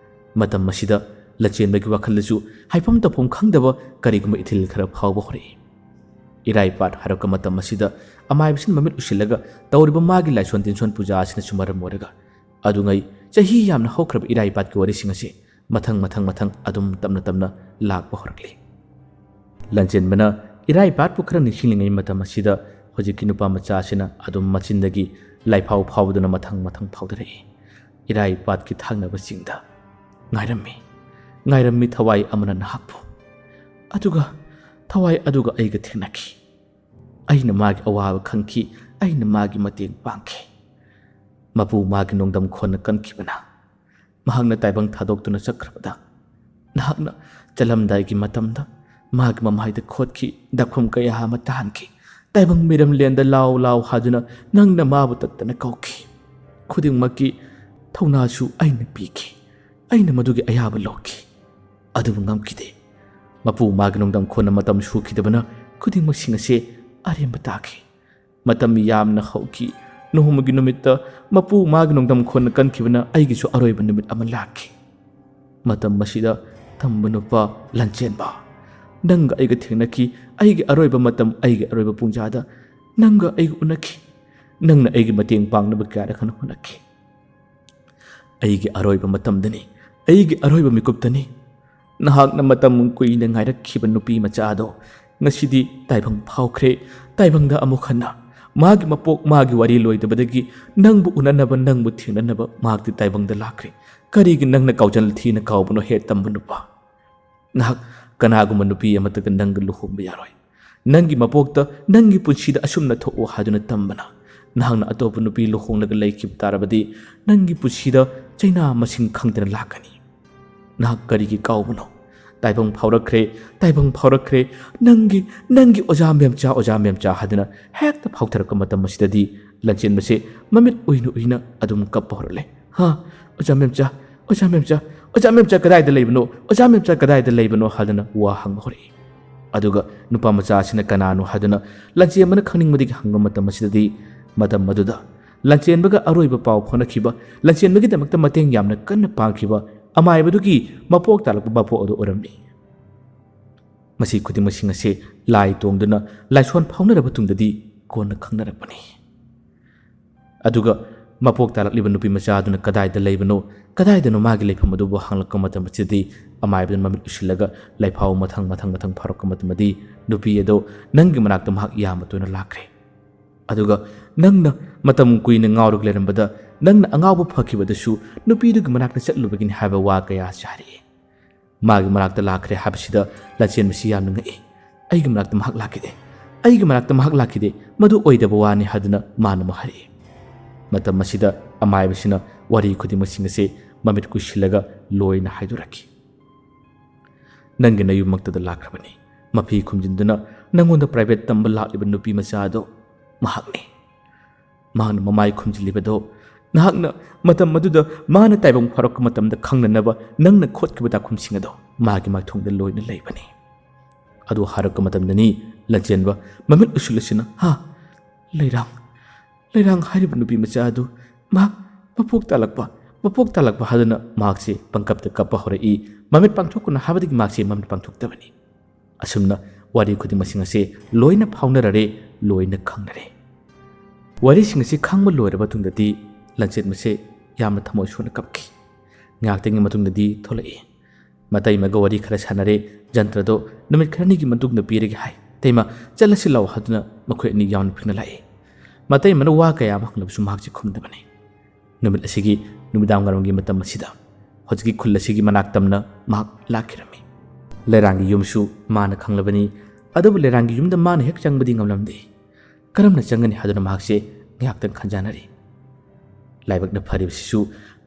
ꯃꯇꯝ ꯑꯁꯤꯗ ꯂꯥꯟꯆꯦꯟꯕꯒꯤ ꯋꯥꯈꯜꯗꯁꯨ ꯍꯥꯏꯐꯝ ꯇꯧꯐꯝ ꯈꯪꯗꯕ ꯀꯔꯤꯒꯨꯝꯕ ꯏꯊꯤꯜ ꯈꯔ ꯐꯥꯎꯕ ꯍꯧꯔꯛꯏ꯫ ꯏꯔꯥꯏꯄꯥꯠ ꯍꯥꯏꯔꯛꯄ ꯃꯇꯝ ꯑꯁꯤꯗ ꯑꯃꯥꯏꯕꯁꯤꯅ ꯃꯃꯤꯠ ꯎꯏꯁꯤꯜꯂꯒ ꯇꯧꯔꯤꯕ ꯃꯥꯒꯤ ꯂꯥꯏꯁꯣꯟ ꯇꯤꯟꯁꯣꯟ ꯄꯨꯖꯥ ꯑꯁꯤꯅꯁꯨ ꯃꯔꯝ ꯑꯣꯏꯔꯒ ꯑꯗꯨꯉꯩ ꯆꯍꯤ ꯌꯥꯝꯅ ꯍꯧꯈ꯭ꯔꯕ ꯏꯔꯥꯏꯄꯥꯠꯀꯤ ꯋꯥꯔꯤꯁꯤꯡ ꯑꯁꯤ ꯃꯊꯪ ꯃꯊꯪ ꯃꯊꯪ ꯑꯗꯨꯝ ꯇꯞꯅ ꯇꯞꯅ ꯂꯥꯛꯄ ꯍꯧꯔꯛꯂꯤ꯫ ꯂꯟꯆꯦꯟꯕꯅ ꯏꯔꯥꯏꯄꯥꯠꯄꯨ ꯈꯔ ꯅꯤꯡꯁꯤꯡꯂꯤꯉꯩ ꯃꯇꯝ ꯑꯁꯤꯗ ꯍꯧꯖꯤꯛꯀꯤ ꯅꯨꯄꯥ ꯃꯆꯥ ꯑꯁꯤꯅ ꯑꯗꯨꯝ ꯃꯆꯤꯟꯗꯒꯤ ꯂꯥꯏꯐꯥꯎ ꯐꯥꯎꯗꯨꯅ ꯃꯊꯪ ꯃꯊꯪ ꯐꯥꯎꯗꯔꯛꯏ꯫ ꯏꯔꯥꯏꯄꯥꯠꯀꯤ ꯊꯥꯡꯅꯕ ꯆꯤꯡꯗ ꯉꯥꯏꯔꯝꯃꯤ, ꯉꯥꯏꯔꯝꯃꯤ ꯊꯋꯥꯏ ꯑꯃꯅ ꯅꯍꯥꯛꯄꯨ꯫ ꯑꯗꯨꯒ ꯊꯋꯥꯏ ꯑꯗꯨꯒ ꯑꯩꯒ ꯊꯦꯡꯅꯈꯤ꯫ ꯑꯩꯅ ꯃꯥꯒꯤ ꯑꯋꯥꯕ ꯈꯪꯈꯤ, ꯑꯩꯅ ꯃꯥꯒꯤ ꯃꯇꯦꯡ ꯄꯥꯡꯈꯤ꯫ ꯃꯄꯨ ꯃꯥꯒꯤ ꯅꯣꯡꯗꯝ ꯈꯣꯟꯅ ꯀꯟꯈꯤꯕꯅ ꯃꯍꯥꯛꯅ ꯇꯥꯏꯕꯪ ꯊꯥꯗꯣꯛꯇꯨꯅ ꯆꯠꯈ꯭ꯔꯕꯗ ꯅꯍꯥꯛꯅ ꯆꯠꯂꯝꯗꯥꯏꯒꯤ ꯃꯇꯝꯗ ꯃꯥꯒꯤ ꯃꯃꯥꯏꯗ ꯈꯣꯠꯈꯤ, ꯗꯥꯛꯐꯝ ꯀꯌꯥ ꯑꯃ ꯇꯥꯍꯟꯈꯤ꯫ ꯇꯥꯏꯕꯪ ꯃꯤꯔꯝꯂꯦꯟꯗ ꯂꯥꯎ ꯂꯥꯎ ꯍꯥꯏꯗꯨꯅ ꯅꯪꯅ ꯃꯥꯕꯨ ꯇꯠꯇꯅ ꯀꯧꯈꯤ꯫ ꯈꯨꯗꯤꯡꯃꯛꯀꯤ ꯊꯧꯅꯥꯁꯨ ꯑꯩꯅ ꯄꯤꯈꯤ꯫ ꯑꯩꯅ ꯃꯗꯨꯒꯤ ꯑꯌꯥꯕ ꯂꯧꯈꯤ꯫ ꯑꯗꯨꯕꯨ ꯉꯝꯈꯤꯗꯦ꯫ ꯃꯄꯨ ꯃꯥꯒꯤ ꯅꯣꯡꯗꯝ ꯈꯣꯟꯅ ꯃꯇꯝ ꯁꯨꯈꯤꯗꯕꯅ ꯈꯨꯗꯤꯡꯃꯛꯁꯤꯡ ꯑꯁꯦ ꯑꯔꯦꯝꯕ ꯇꯥꯈꯤ꯫ ꯃꯇꯝ ꯌꯥꯝꯅ ꯍꯧꯈꯤ꯫ ꯅꯣꯡꯃꯒꯤ ꯅꯨꯃꯤꯠꯇ ꯃꯄꯨ ꯃꯥꯒꯤ ꯅꯣꯡꯗꯝ ꯈꯣꯟꯅ ꯀꯟꯈꯤꯕꯅ ꯑꯩꯒꯤꯁꯨ ꯑꯔꯣꯏꯕ ꯅꯨꯃꯤꯠ ꯑꯃ ꯂꯥꯛꯈꯤ꯫ ꯃꯇꯝ ꯑꯁꯤꯗ ꯇꯝꯕ ꯅꯨꯄꯥ ꯂꯟꯆꯦꯟꯕ, ꯅꯪꯒ ꯑꯩꯒ ꯊꯦꯡꯅꯈꯤ꯫ ꯑꯩꯒꯤ ꯑꯔꯣꯏꯕ ꯃꯇꯝ, ꯑꯩꯒꯤ ꯑꯔꯣꯏꯕ ꯄꯨꯡꯖꯥꯗ ꯅꯪꯒ ꯑꯩꯒ ꯎꯅꯈꯤ꯫ ꯅꯪꯅ ꯑꯩꯒꯤ ꯃꯇꯦꯡ ꯄꯥꯡꯅꯕ ꯀꯌꯥꯔꯛ ꯍꯟꯅ ꯍꯣꯠꯅꯈꯤ꯫ ꯑꯩꯒꯤ ꯑꯔꯣꯏꯕ ꯃꯇꯝꯗꯅꯤ, ꯑꯩꯒꯤ ꯑꯔꯣꯏꯕ ꯃꯤꯀꯨꯞꯇꯅꯤ꯫ ꯅꯍꯥꯛꯅ ꯃꯇꯝ ꯀꯨꯏꯅ ꯉꯥꯏꯔꯛꯈꯤꯕ ꯅꯨꯄꯤ ꯃꯆꯥ ꯑꯗꯣ ꯉꯁꯤꯗꯤ ꯇꯥꯏꯕꯪ ꯐꯥꯎꯈ꯭ꯔꯦ꯫ ꯇꯥꯏꯕꯪꯗ ꯑꯃꯨꯛ ꯍꯟꯅ ꯃꯥꯒꯤ ꯃꯄꯣꯛ, ꯃꯥꯒꯤ ꯋꯥꯔꯤ ꯂꯣꯏꯗꯕꯗꯒꯤ ꯅꯪꯕꯨ ꯎꯅꯅꯕ, ꯅꯪꯕꯨ ꯊꯦꯡꯅꯅꯕ ꯃꯍꯥꯛꯇꯤ ꯇꯥꯏꯕꯪꯗ ꯂꯥꯛꯈ꯭ꯔꯦ꯫ ꯀꯔꯤꯒꯤ ꯅꯪꯅ ꯀꯥꯎꯖꯜ ꯊꯤꯅ ꯀꯥꯎꯕꯅꯣ ꯍꯦ ꯇꯝꯕ ꯅꯨꯄꯥ? ꯅꯍꯥꯛ ꯀꯅꯥꯒꯨꯝꯕ ꯅꯨꯄꯤ ꯑꯃꯠꯇꯒ ꯅꯪꯒ ꯂꯨꯍꯣꯡꯕ ꯌꯥꯔꯣꯏ꯫ ꯅꯪꯒꯤ ꯃꯄꯣꯛꯇ ꯅꯪꯒꯤ ꯄꯨꯟꯁꯤꯗ ꯑꯁꯨꯝꯅ ꯊꯣꯛꯎ ꯍꯥꯏꯗꯨꯅ ꯇꯝꯕꯅ ꯅꯍꯥꯛꯅ ꯑꯇꯣꯞꯄ ꯅꯨꯄꯤ ꯂꯨꯍꯣꯡꯂꯒ ꯂꯩꯈꯤꯕ ꯇꯥꯔꯕꯗꯤ ꯅꯪꯒꯤ ꯄꯨꯟꯁꯤꯗ ꯆꯩꯅꯥ ꯃꯁꯤꯡ ꯈꯪꯗꯅ ꯂꯥꯛꯀꯅꯤ꯫ ꯅꯍꯥꯛ ꯀꯔꯤꯒꯤ ꯀꯥꯎꯕꯅꯣ? ꯇꯥꯏꯕꯪ ꯐꯥꯎꯔꯛꯈ꯭ꯔꯦ, ꯇꯥꯏꯕꯪ ꯐꯥꯎꯔꯛꯈ꯭ꯔꯦ꯫ ꯅꯪꯒꯤ, ꯅꯪꯒꯤ ꯑꯣꯖꯥ ꯃꯦꯝꯆꯥ, ꯑꯣꯖꯥ ꯃꯦꯝꯆꯥ ꯍꯥꯏꯗꯨꯅ ꯍꯦꯛꯇ ꯐꯥꯎꯊꯔꯛꯄ ꯃꯇꯝ ꯑꯁꯤꯗꯗꯤ ꯂꯟꯆꯦꯟꯕꯁꯦ ꯃꯃꯤꯠ ꯎꯏꯅ ꯎꯏꯅ ꯑꯗꯨꯝ ꯀꯞꯄ ꯍꯧꯔꯛꯂꯦ꯫ "ꯍꯥ? ꯑꯣꯖꯥ ꯃꯦꯝꯆꯥ, ꯑꯣꯖꯥ ꯃꯦꯝꯆꯥ, ꯑꯣꯖꯥ ꯃꯦꯝꯆꯥ ꯀꯗꯥꯏꯗ ꯂꯩꯕꯅꯣ? ꯑꯣꯖꯥ ꯃꯦꯝꯆꯥ ꯀꯗꯥꯏꯗ ꯂꯩꯕꯅꯣ?" ꯍꯥꯏꯗꯨꯅ ꯋꯥ ꯍꯪꯕ ꯍꯧꯔꯛꯏ꯫ ꯑꯗꯨꯒ ꯅꯨꯄꯥ ꯃꯆꯥ ꯑꯁꯤꯅ ꯀꯅꯥꯅꯣ ꯍꯥꯏꯗꯨꯅ ꯂꯟꯆꯦꯟꯕꯅ ꯈꯪꯅꯤꯡꯕꯗꯒꯤ ꯍꯪꯕ ꯃꯇꯝ ꯑꯁꯤꯗꯗꯤ, ꯃꯇꯝ ꯑꯗꯨꯗ ꯂꯟꯆꯦꯟꯕꯒ ꯑꯔꯣꯏꯕ ꯄꯥꯎ ꯐꯥꯎꯅꯈꯤꯕ, ꯂꯟꯆꯦꯟꯕꯒꯤꯗꯃꯛꯇ ꯃꯇꯦꯡ ꯌꯥꯝꯅ ꯀꯟꯅ ꯄꯥꯡꯈꯤꯕ ꯑꯃꯥꯏꯕꯗꯨꯒꯤ ꯃꯄꯣꯛ ꯇꯥꯂꯛꯄ ꯃꯄꯣꯛ ꯑꯗꯨ ꯑꯣꯏꯔꯝꯃꯤ꯫ ꯃꯁꯤ ꯈꯨꯗꯤꯡꯃꯛꯁꯤꯡ ꯑꯁꯤ ꯂꯥꯏ ꯇꯣꯡꯗꯨꯅ ꯂꯥꯏꯁꯣꯟ ꯐꯥꯎꯅꯔꯕ ꯇꯨꯡꯗꯗꯤ ꯀꯣꯟꯅ ꯈꯪꯅꯔꯛꯄꯅꯤ꯫ ꯑꯗꯨꯒ ꯃꯄꯣꯛ ꯇꯥꯔꯛꯂꯤꯕ ꯅꯨꯄꯤ ꯃꯆꯥ ꯑꯗꯨꯅ ꯀꯗꯥꯏꯗ ꯂꯩꯕꯅꯣ, ꯀꯗꯥꯏꯗꯅꯣ ꯃꯥꯒꯤ ꯂꯩꯐꯝ ꯑꯗꯨꯕꯨ ꯍꯪꯂꯛꯄ ꯃꯇꯝ ꯑꯁꯤꯗꯗꯤ ꯑꯃꯥꯏꯕꯗꯨꯅ ꯃꯃꯤꯠ ꯎꯏꯁꯤꯜꯂꯒ ꯂꯩꯐꯥꯎ ꯃꯊꯪ ꯃꯊꯪ ꯃꯊꯪ ꯐꯥꯔꯛꯄ ꯃꯇꯝꯗꯗꯤ ꯅꯨꯄꯤ ꯑꯗꯣ ꯅꯪꯒꯤ ꯃꯅꯥꯛꯇ ꯃꯍꯥꯛ ꯌꯥꯝꯅ ꯇꯣꯏꯅ ꯂꯥꯛꯈ꯭ꯔꯦ꯫ ꯑꯗꯨꯒ ꯅꯪꯅ ꯃꯇꯝ ꯀꯨꯏꯅ ꯉꯥꯎꯔꯒ ꯂꯩꯔꯝꯕꯗ ꯅꯪꯅ ꯑꯉꯥꯎꯕ ꯐꯈꯤꯕꯗꯁꯨ ꯅꯨꯄꯤꯗꯨꯒꯤ ꯃꯅꯥꯛꯇ ꯆꯠꯂꯨꯕꯒꯤꯅꯤ ꯍꯥꯏꯕ ꯋꯥ ꯀꯌꯥꯁꯤ ꯍꯥꯏꯔꯛꯏ꯫ ꯃꯥꯒꯤ ꯃꯅꯥꯛꯇ ꯂꯥꯛꯈ꯭ꯔꯦ ꯍꯥꯏꯕꯁꯤꯗ ꯂꯟꯆꯦꯟꯕꯁꯤ ꯌꯥꯝꯅ ꯉꯛꯏ꯫ "ꯑꯩꯒꯤ ꯃꯅꯥꯛꯇ ꯃꯍꯥꯛ ꯂꯥꯛꯈꯤꯗꯦ, ꯑꯩꯒꯤ ꯃꯅꯥꯛꯇ ꯃꯍꯥꯛ ꯂꯥꯛꯈꯤꯗꯦ, ꯃꯗꯨ ꯑꯣꯏꯗꯕ ꯋꯥꯅꯤ" ꯍꯥꯏꯗꯨꯅ ꯃꯥꯅ ꯑꯃꯨꯛ ꯍꯥꯏꯔꯛꯏ꯫ ꯃꯇꯝ ꯑꯁꯤꯗ ꯑꯃꯥꯏꯕꯁꯤꯅ ꯋꯥꯔꯤ ꯈꯨꯗꯤꯡꯃꯛꯁꯤꯡ ꯑꯁꯤ ꯃꯃꯤꯠ ꯀꯨꯏꯁꯤꯜꯂꯒ ꯂꯣꯏꯅ ꯍꯥꯏꯗꯣꯔꯛꯈꯤ꯫ "ꯅꯪꯒꯤ ꯅꯌꯨꯝꯃꯛꯇꯗ ꯂꯥꯛꯈ꯭ꯔꯕꯅꯤ꯫ ꯃꯐꯤ ꯈꯨꯝꯖꯤꯟꯗꯨꯅ ꯅꯪꯉꯣꯟꯗ ꯄ꯭ꯔꯥꯏꯚꯦꯠ ꯇꯝꯕ ꯂꯥꯛꯂꯤꯕ ꯅꯨꯄꯤ ꯃꯆꯥ ꯑꯗꯣ ꯃꯍꯥꯛꯅꯤ꯫ ꯃꯍꯥꯛꯅ ꯃꯃꯥꯏ ꯈꯨꯝꯖꯤꯜꯂꯤꯕꯗꯣ ꯅꯍꯥꯛꯅ ꯃꯇꯝ ꯑꯗꯨꯗ ꯃꯥꯅ ꯇꯥꯏꯕꯪ ꯐꯥꯎꯔꯛꯄ ꯃꯇꯝꯗ ꯈꯪꯅꯅꯕ ꯅꯪꯅ ꯈꯣꯠꯈꯤꯕ ꯇꯥꯈꯨꯝꯁꯤꯡ ꯑꯗꯣ ꯃꯥꯒꯤ ꯃꯥꯏꯊꯣꯡꯗ ꯂꯣꯏꯅ ꯂꯩꯕꯅꯤ"꯫ ꯑꯗꯨ ꯍꯥꯏꯔꯛꯄ ꯃꯇꯝꯗꯅꯤ ꯂꯟꯆꯦꯟꯕ ꯃꯃꯤꯠ ꯎꯏꯁꯤꯜꯂꯁꯤꯅ, "ꯍꯥ? ꯂꯩꯔꯥꯡ, ꯂꯩꯔꯥꯡ ꯍꯥꯏꯔꯤꯕ ꯅꯨꯄꯤ ꯃꯆꯥ ꯑꯗꯨ ꯃꯍꯥꯛ ꯃꯄꯣꯛ ꯇꯥꯂꯛꯄ, ꯃꯄꯣꯛ ꯇꯥꯂꯛꯄ" ꯍꯥꯏꯗꯨꯅ ꯃꯍꯥꯛꯁꯦ ꯄꯪꯀꯞꯇ ꯀꯞꯄ ꯍꯧꯔꯛꯏ꯫ ꯃꯃꯤꯠ ꯄꯥꯡꯊꯣꯛꯀꯅꯨ ꯍꯥꯏꯕꯗꯒꯤ ꯃꯍꯥꯛꯁꯦ ꯃꯃꯤꯠ ꯄꯥꯡꯊꯣꯛꯇꯕꯅꯤ꯫ ꯑꯁꯨꯝꯅ ꯋꯥꯔꯤ ꯈꯨꯗꯤꯡꯃꯛꯁꯤꯡ ꯑꯁꯤ ꯂꯣꯏꯅ ꯐꯥꯎꯅꯔꯔꯦ, ꯂꯣꯏꯅ ꯈꯪꯅꯔꯦ꯫ ꯋꯥꯔꯤꯁꯤꯡ ꯑꯁꯤ ꯈꯪꯕ ꯂꯣꯏꯔꯕ ꯃꯇꯨꯡꯗꯗꯤ ꯂꯟꯆꯦꯟꯕꯁꯦ ꯌꯥꯝꯅ ꯊꯃꯣꯏ ꯁꯣꯛꯅ ꯀꯞꯈꯤ꯫ ꯉꯥꯏꯍꯥꯛꯇꯪꯒꯤ ꯃꯇꯨꯡꯗꯗꯤ ꯊꯣꯛꯂꯛꯏ꯫ ꯃꯇꯩꯃꯒ ꯋꯥꯔꯤ ꯈꯔ ꯁꯥꯟꯅꯔꯦ꯫ "ꯖꯟꯇ꯭ꯔꯗꯣ ꯅꯨꯃꯤꯠ ꯈꯔꯅꯤꯒꯤ ꯃꯇꯨꯡꯗ ꯄꯤꯔꯒꯦ" ꯍꯥꯏ꯫ "ꯇꯩꯃ, ꯆꯠꯂꯁꯤ ꯂꯥꯛꯑꯣ" ꯍꯥꯏꯗꯨꯅ ꯃꯈꯣꯏ ꯑꯅꯤ ꯌꯥꯎꯅ ꯐꯤꯡꯅ ꯂꯥꯛꯏ꯫ ꯃꯇꯩꯃꯅ ꯋꯥ ꯀꯌꯥ ꯑꯃ ꯍꯪꯂꯕꯁꯨ ꯃꯍꯥꯛꯁꯦ ꯈꯨꯝꯗꯕꯅꯤ꯫ ꯅꯨꯃꯤꯠ ꯑꯁꯤꯒꯤ ꯅꯨꯃꯤꯗꯥꯡ ꯋꯥꯏꯔꯝꯒꯤ ꯃꯇꯝ ꯑꯁꯤꯗ ꯍꯧꯖꯤꯛꯀꯤ ꯈꯨꯜ ꯑꯁꯤꯒꯤ ꯃꯅꯥꯛ ꯇꯝꯅ ꯃꯍꯥꯛ ꯂꯥꯛꯈꯤꯔꯝꯃꯤ꯫ ꯂꯩꯔꯥꯡꯒꯤ ꯌꯨꯝꯁꯨ ꯃꯥꯅ ꯈꯪꯂꯕꯅꯤ꯫ ꯑꯗꯨꯕꯨ ꯂꯩꯔꯥꯡꯒꯤ ꯌꯨꯝꯗ ꯃꯥꯅ ꯍꯦꯛ ꯆꯪꯕꯗꯤ ꯉꯝꯂꯝꯗꯦ꯫ ꯀꯔꯝꯅ ꯆꯪꯒꯅꯤ ꯍꯥꯏꯗꯨꯅ ꯃꯍꯥꯛꯁꯦ ꯉꯥꯏꯍꯥꯛꯇꯪ ꯈꯟꯖꯥꯅꯔꯤ꯫ ꯂꯥꯏꯕꯛꯅ ꯐꯔꯤꯕꯁꯤꯁꯨ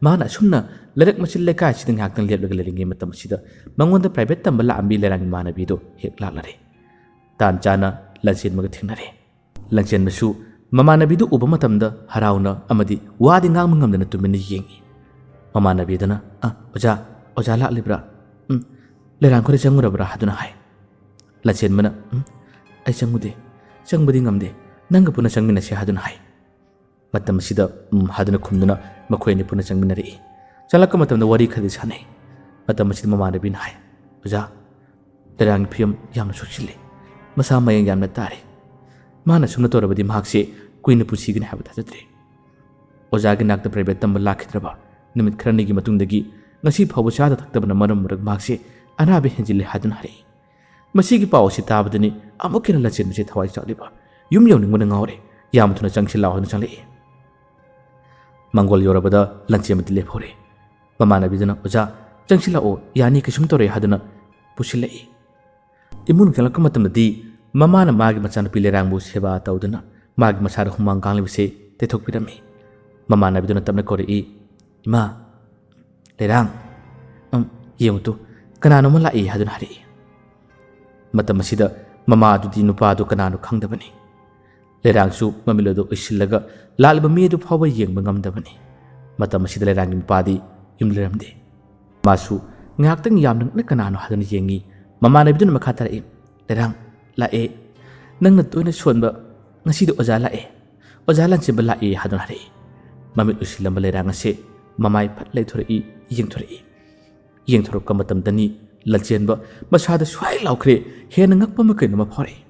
ꯃꯥꯅ ꯑꯁꯨꯝꯅ ꯂꯩꯔꯛ ꯃꯆꯤꯟ ꯂꯩꯀꯥꯏ ꯑꯁꯤꯗ ꯉꯥꯏꯍꯥꯛꯇꯪ ꯂꯦꯞꯂꯒ ꯂꯩꯔꯤꯉꯩ ꯃꯇꯝ ꯑꯁꯤꯗ ꯃꯉꯣꯟꯗ ꯄ꯭ꯔꯥꯏꯚꯦꯠ ꯇꯝꯕ ꯂꯥꯛꯑꯝꯕꯤ ꯂꯩꯔꯥꯡ ꯏꯃꯥꯟꯅꯕꯤꯗꯨ ꯍꯦꯛ ꯂꯥꯛꯂꯔꯦ꯫ ꯇꯥꯟ ꯆꯥꯅ ꯂꯟꯆꯦꯟꯕꯒ ꯊꯦꯡꯅꯔꯦ꯫ ꯂꯟꯆꯦꯟꯕꯁꯨ ꯃꯃꯥꯟꯅꯕꯤꯗꯨ ꯎꯕ ꯃꯇꯝꯗ ꯍꯔꯥꯎꯅ ꯑꯃꯗꯤ ꯋꯥꯗꯤ ꯉꯥꯡꯕ ꯉꯝꯗꯅ ꯇꯨꯃꯤꯟꯅ ꯌꯦꯡꯏ꯫ ꯃꯃꯥꯟꯅꯕꯤꯗꯨꯅ, "ꯑ, ꯑꯣꯖꯥ, ꯑꯣꯖꯥ ꯂꯥꯛꯂꯤꯕ꯭ꯔꯥ? ꯎꯝ, ꯂꯩꯔꯥꯡ ꯈꯣꯏꯗ ꯆꯪꯉꯨꯔꯕ꯭ꯔꯥ?" ꯍꯥꯏꯗꯨꯅ ꯍꯥꯏ꯫ ꯂꯟꯆꯦꯟꯕꯅ, "ꯎꯝ, ꯑꯩ ꯆꯪꯉꯨꯗꯦ, ꯆꯪꯕꯗꯤ ꯉꯝꯗꯦ, ꯅꯪꯒ ꯄꯨꯟꯅ ꯆꯪꯃꯤꯟꯅꯁꯤ" ꯍꯥꯏꯗꯨꯅ ꯍꯥꯏ꯫ ꯃꯇꯝ ꯑꯁꯤꯗ "ꯎꯝ" ꯍꯥꯏꯗꯨꯅ ꯈꯨꯝꯗꯨꯅ ꯃꯈꯣꯏ ꯑꯅꯤ ꯄꯨꯟꯅ ꯆꯪꯃꯤꯟꯅꯔꯛꯏ꯫ ꯆꯪꯂꯛꯄ ꯃꯇꯝꯗ ꯋꯥꯔꯤ ꯈꯔꯗꯤ ꯁꯥꯟꯅꯩ꯫ ꯃꯇꯝ ꯑꯁꯤꯗ ꯃꯃꯥꯟꯅꯕꯤꯅ ꯍꯥꯏ, "ꯑꯣꯖꯥ, ꯂꯩꯔꯥꯡꯒꯤ ꯐꯤꯕꯝ ꯌꯥꯝꯅ ꯁꯣꯛꯆꯤꯜꯂꯤ꯫ ꯃꯁꯥ ꯃꯌꯦꯡ ꯌꯥꯝꯅ ꯇꯥꯔꯦ꯫ ꯃꯥꯅ ꯑꯁꯨꯝꯅ ꯇꯧꯔꯕꯗꯤ ꯃꯍꯥꯛꯁꯦ ꯀꯨꯏꯅ ꯄꯨꯟꯁꯤꯒꯅꯤ ꯍꯥꯏꯕ ꯊꯥꯖꯗ꯭ꯔꯦ"꯫ ꯑꯣꯖꯥꯒꯤ ꯅꯥꯛꯇ ꯄ꯭ꯔꯥꯏꯚꯦꯠ ꯇꯝꯕ ꯂꯥꯛꯈꯤꯗ꯭ꯔꯕ ꯅꯨꯃꯤꯠ ꯈꯔꯅꯤꯒꯤ ꯃꯇꯨꯡꯗꯒꯤ ꯉꯁꯤ ꯐꯥꯎꯕ ꯆꯥꯗ ꯊꯛꯇꯕꯅ ꯃꯔꯝ ꯑꯣꯏꯔꯒ ꯃꯍꯥꯛꯁꯦ ꯑꯅꯥꯕ ꯍꯦꯟꯖꯤꯜꯂꯦ ꯍꯥꯏꯗꯨꯅ ꯍꯥꯏꯔꯛꯏ꯫ ꯃꯁꯤꯒꯤ ꯄꯥꯎ ꯑꯁꯤ ꯇꯥꯕꯗꯅꯤ ꯑꯃꯨꯛ ꯍꯦꯟꯅ ꯂꯟꯆꯦꯟꯕꯁꯦ ꯊꯋꯥꯏ ꯆꯥꯛꯂꯤꯕ꯫ ꯌꯨꯝ ꯌꯧꯅꯤꯡꯕꯅ ꯉꯥꯎꯔꯦ꯫ ꯌꯥꯝ ꯊꯨꯅ ꯆꯪꯁꯤꯜꯂꯛꯑꯣ ꯍꯥꯏꯅ ꯆꯪꯂꯛꯏ꯫ ꯃꯪꯒꯣꯜ ꯌꯧꯔꯕꯗ ꯂꯟꯆꯦꯟꯕꯗꯤ ꯂꯦꯞꯍꯧꯔꯦ꯫ ꯃꯃꯥꯟꯅꯕꯤꯗꯨꯅ, "ꯑꯣꯖꯥ, ꯆꯪꯁꯤꯜꯂꯛꯑꯣ, ꯌꯥꯅꯤ, ꯀꯩꯁꯨꯝ ꯇꯧꯔꯣꯏ" ꯍꯥꯏꯗꯨꯅ ꯄꯨꯁꯤꯜꯂꯛꯏ꯫ ꯏꯃꯨꯡ ꯆꯪꯂꯛꯄ ꯃꯇꯝꯗꯗꯤ ꯃꯃꯥꯅ ꯃꯥꯒꯤ ꯃꯆꯥꯅꯨꯄꯤ ꯂꯩꯔꯥꯡꯕꯨ ꯁꯦꯕꯥ ꯇꯧꯗꯨꯅ ꯃꯥꯒꯤ ꯃꯁꯥꯗ ꯍꯨꯃꯥꯡ ꯀꯥꯡꯂꯤꯕꯁꯦ ꯇꯩꯊꯣꯛꯄꯤꯔꯝꯃꯤ꯫ ꯃꯃꯥꯟꯅꯕꯤꯗꯨꯅ ꯇꯞꯅ ꯀꯧꯔꯛꯏ, "ꯏꯃꯥ, ꯂꯩꯔꯥꯡ, ꯎꯝ, ꯌꯦꯡꯉꯨ ꯇꯨ, ꯀꯅꯥꯅꯣꯝꯃ ꯂꯥꯛꯏ" ꯍꯥꯏꯗꯨꯅ ꯍꯥꯏꯔꯛꯏ꯫ ꯃꯇꯝ ꯑꯁꯤꯗ ꯃꯃꯥ ꯑꯗꯨꯗꯤ ꯅꯨꯄꯥꯗꯨ ꯀꯅꯥꯅꯣ ꯈꯪꯗꯕꯅꯤ꯫ ꯂꯩꯔꯥꯡꯁꯨ ꯃꯃꯤꯠ ꯑꯗꯨ ꯎꯏꯁꯤꯜꯂꯒ ꯂꯥꯛꯂꯤꯕ ꯃꯤ ꯑꯗꯨ ꯐꯥꯎꯕ ꯌꯦꯡꯕ ꯉꯝꯗꯕꯅꯤ꯫ ꯃꯇꯝ ꯑꯁꯤꯗ ꯂꯩꯔꯥꯡꯒꯤ ꯃꯄꯥꯗꯤ ꯌꯨꯝ ꯂꯩꯔꯝꯗꯦ꯫ ꯃꯥꯁꯨ ꯉꯥꯏꯍꯥꯛꯇꯪ ꯌꯥꯝꯅ ꯉꯛꯅ ꯀꯅꯥꯅꯣ ꯍꯥꯏꯗꯨꯅ ꯌꯦꯡꯉꯤ꯫ ꯃꯃꯥꯟꯅꯕꯤꯗꯨꯅ ꯃꯈꯥ ꯇꯥꯔꯛꯏ, "ꯂꯩꯔꯥꯡ, ꯂꯥꯛꯑꯦ꯫ ꯅꯪꯅ ꯇꯣꯏꯅ ꯁꯣꯟꯕ ꯉꯁꯤꯗꯤ ꯑꯣꯖꯥ ꯂꯥꯛꯑꯦ꯫ ꯑꯣꯖꯥ ꯂꯟꯆꯦꯟꯕ ꯂꯥꯛꯑꯦ" ꯍꯥꯏꯗꯨꯅ ꯍꯥꯏꯔꯛꯏ꯫ ꯃꯃꯤꯠ ꯎꯏꯁꯤꯜꯂꯝꯕ ꯂꯩꯔꯥꯡ ꯑꯁꯦ ꯃꯃꯥꯏ ꯐꯠ ꯂꯩꯊꯣꯔꯛꯏ, ꯌꯦꯡꯊꯣꯔꯛꯏ꯫ ꯌꯦꯡꯊꯣꯔꯛꯄ ꯃꯇꯝꯗꯅꯤ ꯂꯟꯆꯦꯟꯕ ꯃꯁꯥꯗ ꯁ꯭ꯋꯥꯏ ꯂꯥꯎꯈ꯭ꯔꯦ, ꯍꯦꯟꯅ ꯉꯛꯄ ꯑꯃ ꯀꯩꯅꯣꯝꯃ ꯐꯥꯎꯔꯛꯏ꯫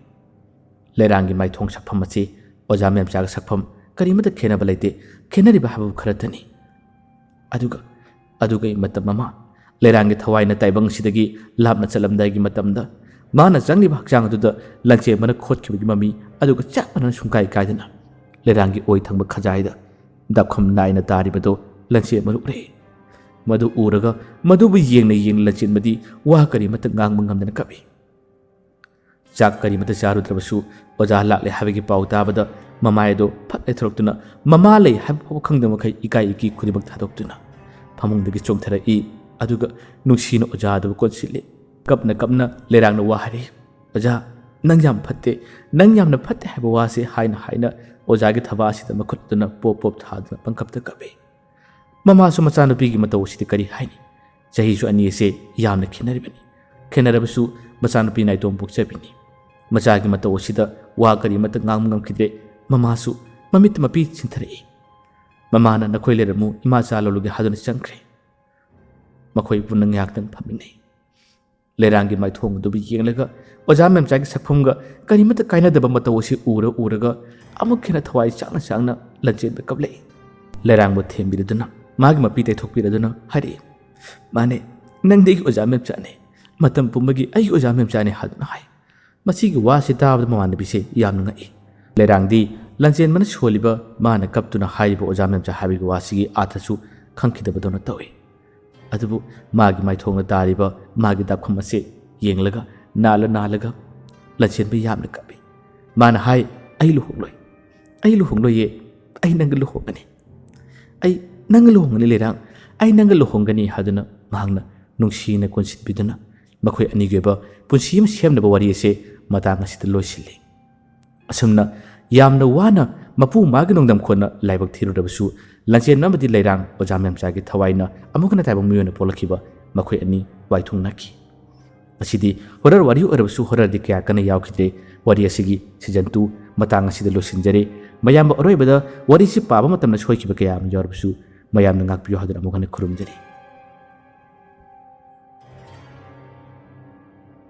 ꯂꯩꯔꯥꯡꯒꯤ ꯃꯥꯏꯊꯣꯡ ꯁꯛꯐꯝ ꯑꯁꯤ ꯑꯣꯖꯥ ꯃꯦꯝꯆꯥꯒ ꯁꯛꯐꯝ ꯀꯔꯤꯃꯠꯇ ꯈꯦꯠꯅꯕ ꯂꯩꯇꯦ, ꯈꯦꯠꯅꯔꯤꯕ ꯍꯥꯏꯕꯕꯨ ꯈꯔꯇꯅꯤ꯫ ꯑꯗꯨꯒ, ꯑꯗꯨꯒ ꯃꯇꯝ ꯑꯃ ꯂꯩꯔꯥꯡꯒꯤ ꯊꯋꯥꯏꯅ ꯇꯥꯏꯕꯪ ꯑꯁꯤꯗꯒꯤ ꯂꯥꯞꯅ ꯆꯠꯂꯝꯗꯥꯏꯒꯤ ꯃꯇꯝꯗ ꯃꯥꯅ ꯆꯪꯂꯤꯕ ꯍꯛꯆꯥꯡ ꯑꯗꯨꯗ ꯂꯟꯆꯦꯟꯕꯅ ꯈꯣꯠꯈꯤꯕꯒꯤ ꯃꯃꯤ ꯑꯗꯨꯒ ꯆꯞ ꯃꯥꯟꯅꯅ ꯁꯨꯡꯀꯥꯏ ꯀꯥꯏꯗꯅ ꯂꯩꯔꯥꯡꯒꯤ ꯑꯣꯏ ꯊꯪꯕ ꯈꯖꯥꯏꯗ ꯗꯥꯛꯐꯝ ꯅꯥꯏꯅ ꯇꯥꯔꯤꯕꯗꯨ ꯂꯟꯆꯦꯟꯕꯅ ꯎꯔꯛꯏ꯫ ꯃꯗꯨ ꯎꯔꯒ ꯃꯗꯨꯕꯨ ꯌꯦꯡꯅ ꯌꯦꯡꯅ ꯂꯟꯆꯦꯟꯕꯗꯤ ꯋꯥ ꯀꯔꯤꯃꯠꯇ ꯉꯥꯡꯕ ꯉꯝꯗꯅ ꯀꯞꯏ꯫ ꯆꯥꯛ ꯀꯔꯤꯃꯠꯇ ꯆꯥꯔꯨꯗ꯭ꯔꯕꯁꯨ ꯑꯣꯖꯥ ꯂꯥꯛꯂꯦ ꯍꯥꯏꯕꯒꯤ ꯄꯥꯎ ꯇꯥꯕꯗ ꯃꯃꯥꯏ ꯑꯗꯨ ꯐꯠ ꯂꯩꯊꯣꯔꯛꯇꯨꯅ ꯃꯃꯥ ꯂꯩ ꯍꯥꯏꯕ ꯐꯥꯎꯕ ꯈꯪꯗꯕ ꯃꯈꯩ ꯏꯀꯥꯏ ꯏꯀꯤ ꯈꯨꯗꯤꯡꯃꯛ ꯊꯥꯗꯣꯛꯇꯨꯅ ꯐꯃꯨꯡꯗꯒꯤ ꯆꯣꯡꯊꯔꯛꯏ꯫ ꯑꯗꯨꯒ ꯅꯨꯡꯁꯤꯅ ꯑꯣꯖꯥ ꯑꯗꯨꯕꯨ ꯀꯣꯟꯁꯤꯜꯂꯤ꯫ ꯀꯞꯅ ꯀꯞꯅ ꯂꯩꯔꯥꯡꯅ ꯋꯥ ꯍꯥꯏꯔꯤ, "ꯑꯣꯖꯥ, ꯅꯪ ꯌꯥꯝ ꯐꯠꯇꯦ, ꯅꯪ ꯌꯥꯝꯅ ꯐꯠꯇꯦ" ꯍꯥꯏꯕ ꯋꯥꯁꯤ ꯍꯥꯏꯅ ꯍꯥꯏꯅ ꯑꯣꯖꯥꯒꯤ ꯊꯕꯥ ꯑꯁꯤꯗ ꯃꯈꯨꯠ ꯑꯗꯨꯅ ꯄꯣꯞ ꯄꯣꯞ ꯊꯥꯗꯨꯅ ꯄꯪꯀꯞꯇ ꯀꯞꯏ꯫ ꯃꯃꯥꯁꯨ ꯃꯆꯥꯅꯨꯄꯤꯒꯤ ꯃꯇꯧ ꯑꯁꯤꯗꯤ ꯀꯔꯤ ꯍꯥꯏꯅꯤ? ꯆꯍꯤꯁꯨ ꯑꯅꯤ ꯑꯁꯦ ꯌꯥꯝꯅ ꯈꯦꯠꯅꯔꯤꯕꯅꯤ꯫ ꯈꯦꯠꯅꯔꯕꯁꯨ ꯃꯆꯥꯅꯨꯄꯤ ꯅꯥꯏꯇꯣꯝ ꯄꯣꯛꯆꯕꯤꯅꯤ꯫ ꯃꯆꯥꯒꯤ ꯃꯇꯧ ꯑꯁꯤꯗ ꯋꯥ ꯀꯔꯤ ꯑꯃꯠꯇ ꯉꯥꯡꯕ ꯉꯝꯈꯤꯗ꯭ꯔꯦ꯫ ꯃꯃꯥꯁꯨ ꯃꯃꯤꯠꯇ ꯃꯄꯤ ꯁꯤꯟꯊꯔꯛꯏ꯫ ꯃꯃꯥꯅ, "ꯅꯈꯣꯏ ꯂꯩꯔꯝꯃꯨ, ꯏꯃꯥ ꯆꯥ ꯂꯣꯜꯂꯨꯒꯦ" ꯍꯥꯏꯗꯨꯅ ꯆꯪꯈ꯭ꯔꯦ꯫ ꯃꯈꯣꯏ ꯄꯨꯟꯅ ꯉꯥꯏꯍꯥꯛꯇꯪ ꯐꯝꯃꯤꯟꯅꯩ꯫ ꯂꯩꯔꯥꯡꯒꯤ ꯃꯥꯏꯊꯣꯡ ꯑꯗꯨꯕꯨ ꯌꯦꯡꯂꯒ ꯑꯣꯖꯥ ꯃꯦꯝꯆꯥꯒꯤ ꯁꯛꯐꯝꯒ ꯀꯔꯤꯃꯠꯇ ꯀꯥꯏꯅꯗꯕ ꯃꯇꯧ ꯑꯁꯤ ꯎꯔ ꯎꯔꯒ ꯑꯃꯨꯛ ꯍꯦꯟꯅ ꯊꯋꯥꯏ ꯆꯥꯛꯅ ꯆꯥꯛꯅ ꯂꯟꯆꯦꯟꯕ ꯀꯞꯂꯛꯏ꯫ ꯂꯩꯔꯥꯡꯕꯨ ꯊꯦꯝꯕꯤꯔꯗꯨꯅ, ꯃꯥꯒꯤ ꯃꯄꯤ ꯇꯩꯊꯣꯛꯄꯤꯔꯗꯨꯅ ꯍꯥꯏꯔꯛꯏ, "ꯃꯥꯅꯦ, ꯅꯪꯗꯤ ꯑꯩꯒꯤ ꯑꯣꯖꯥ ꯃꯦꯝꯆꯥꯅꯦ, ꯃꯇꯝ ꯄꯨꯝꯕꯒꯤ ꯑꯩꯒꯤ ꯑꯣꯖꯥ ꯃꯦꯝꯆꯥꯅꯦ" ꯍꯥꯏꯗꯨꯅ ꯍꯥꯏ꯫ ꯃꯁꯤꯒꯤ ꯋꯥꯁꯤ ꯇꯥꯕꯗ ꯃꯃꯥꯟꯅꯕꯤꯁꯦ ꯌꯥꯝꯅ ꯉꯛꯏ꯫ ꯂꯩꯔꯥꯡꯗꯤ ꯂꯟꯆꯦꯟꯕꯅ ꯁꯣꯜꯂꯤꯕ, ꯃꯥꯅ ꯀꯞꯇꯨꯅ ꯍꯥꯏꯔꯤꯕ ꯑꯣꯖꯥ ꯃꯦꯝꯆꯥ ꯍꯥꯏꯕꯒꯤ ꯋꯥꯁꯤꯒꯤ ꯑꯥꯊꯁꯨ ꯈꯪꯈꯤꯗꯕꯗꯧꯅ ꯇꯧꯏ꯫ ꯑꯗꯨꯕꯨ ꯃꯥꯒꯤ ꯃꯥꯏꯊꯣꯡꯗ ꯇꯥꯔꯤꯕ ꯃꯥꯒꯤ ꯗꯥꯛꯐꯝ ꯑꯁꯦ ꯌꯦꯡꯂꯒ, ꯅꯥꯜꯂ ꯅꯥꯜꯂꯒ ꯂꯟꯆꯦꯟꯕ ꯌꯥꯝꯅ ꯀꯞꯄꯤ꯫ ꯃꯥꯅ ꯍꯥꯏ, "ꯑꯩ ꯂꯨꯍꯣꯡꯂꯣꯏ, ꯑꯩ ꯂꯨꯍꯣꯡꯂꯣꯏꯌꯦ, ꯑꯩ ꯅꯪꯒ ꯂꯨꯍꯣꯡꯒꯅꯤ꯫ ꯑꯩ ꯅꯪꯒ ꯂꯨꯍꯣꯡꯒꯅꯤ ꯂꯩꯔꯥꯡ, ꯑꯩ ꯅꯪꯒ ꯂꯨꯍꯣꯡꯒꯅꯤ" ꯍꯥꯏꯗꯨꯅ ꯃꯍꯥꯛꯅ ꯅꯨꯡꯁꯤꯅ ꯀꯣꯟꯁꯤꯟꯕꯤꯗꯨꯅ ꯃꯈꯣꯏ ꯑꯅꯤꯒꯤ ꯑꯣꯏꯕ ꯄꯨꯟꯁꯤ ꯑꯃ ꯁꯦꯝꯅꯕ ꯋꯥꯔꯤ ꯑꯁꯦ ꯃꯇꯥꯡ ꯑꯁꯤꯗ ꯂꯣꯏꯁꯤꯜꯂꯤ꯫ ꯑꯁꯨꯝꯅ ꯌꯥꯝꯅ ꯋꯥꯅ ꯃꯄꯨ ꯃꯥꯒꯤ ꯅꯣꯡꯗꯝ ꯈꯣꯟꯅ ꯂꯥꯏꯕꯛ ꯊꯤꯔꯨꯔꯕꯁꯨ, ꯂꯟꯆꯦꯟꯕ ꯑꯃꯗꯤ ꯂꯩꯔꯥꯡ ꯑꯣꯖꯥ ꯃꯦꯝꯆꯥꯒꯤ ꯊꯋꯥꯏꯅ ꯑꯃꯨꯛ ꯍꯟꯅ ꯇꯥꯏꯕꯪ ꯃꯤ ꯑꯣꯏꯅ ꯄꯣꯛꯂꯛꯈꯤꯕ ꯃꯈꯣꯏ ꯑꯅꯤ ꯋꯥꯏꯊꯨꯡꯅꯈꯤ꯫ ꯉꯁꯤꯗꯤ ꯍꯣꯔꯔ ꯋꯥꯔꯤ ꯑꯣꯏꯔꯕꯁꯨ ꯍꯣꯔꯔꯗꯤ ꯀꯌꯥ ꯀꯟꯅ ꯌꯥꯎꯈꯤꯗ꯭ꯔꯦ꯫ ꯋꯥꯔꯤ ꯑꯁꯤꯒꯤ ꯁꯤꯖꯟ ꯇꯨ ꯃꯇꯥꯡ ꯑꯁꯤꯗ ꯂꯣꯏꯁꯤꯟꯖꯔꯦ꯫ ꯃꯌꯥꯝꯕ ꯑꯔꯣꯏꯕꯗ ꯋꯥꯔꯤꯁꯤ ꯄꯥꯕ ꯃꯇꯝꯗ ꯁꯣꯏꯈꯤꯕ ꯀꯌꯥ ꯑꯃ ꯌꯥꯎꯔꯕꯁꯨ ꯃꯌꯥꯝꯅ ꯉꯥꯛꯄꯤꯌꯨ ꯍꯥꯏꯗꯨꯅ ꯑꯃꯨꯛ ꯍꯟꯅ ꯈꯨꯔꯨꯝꯖꯔꯤ꯫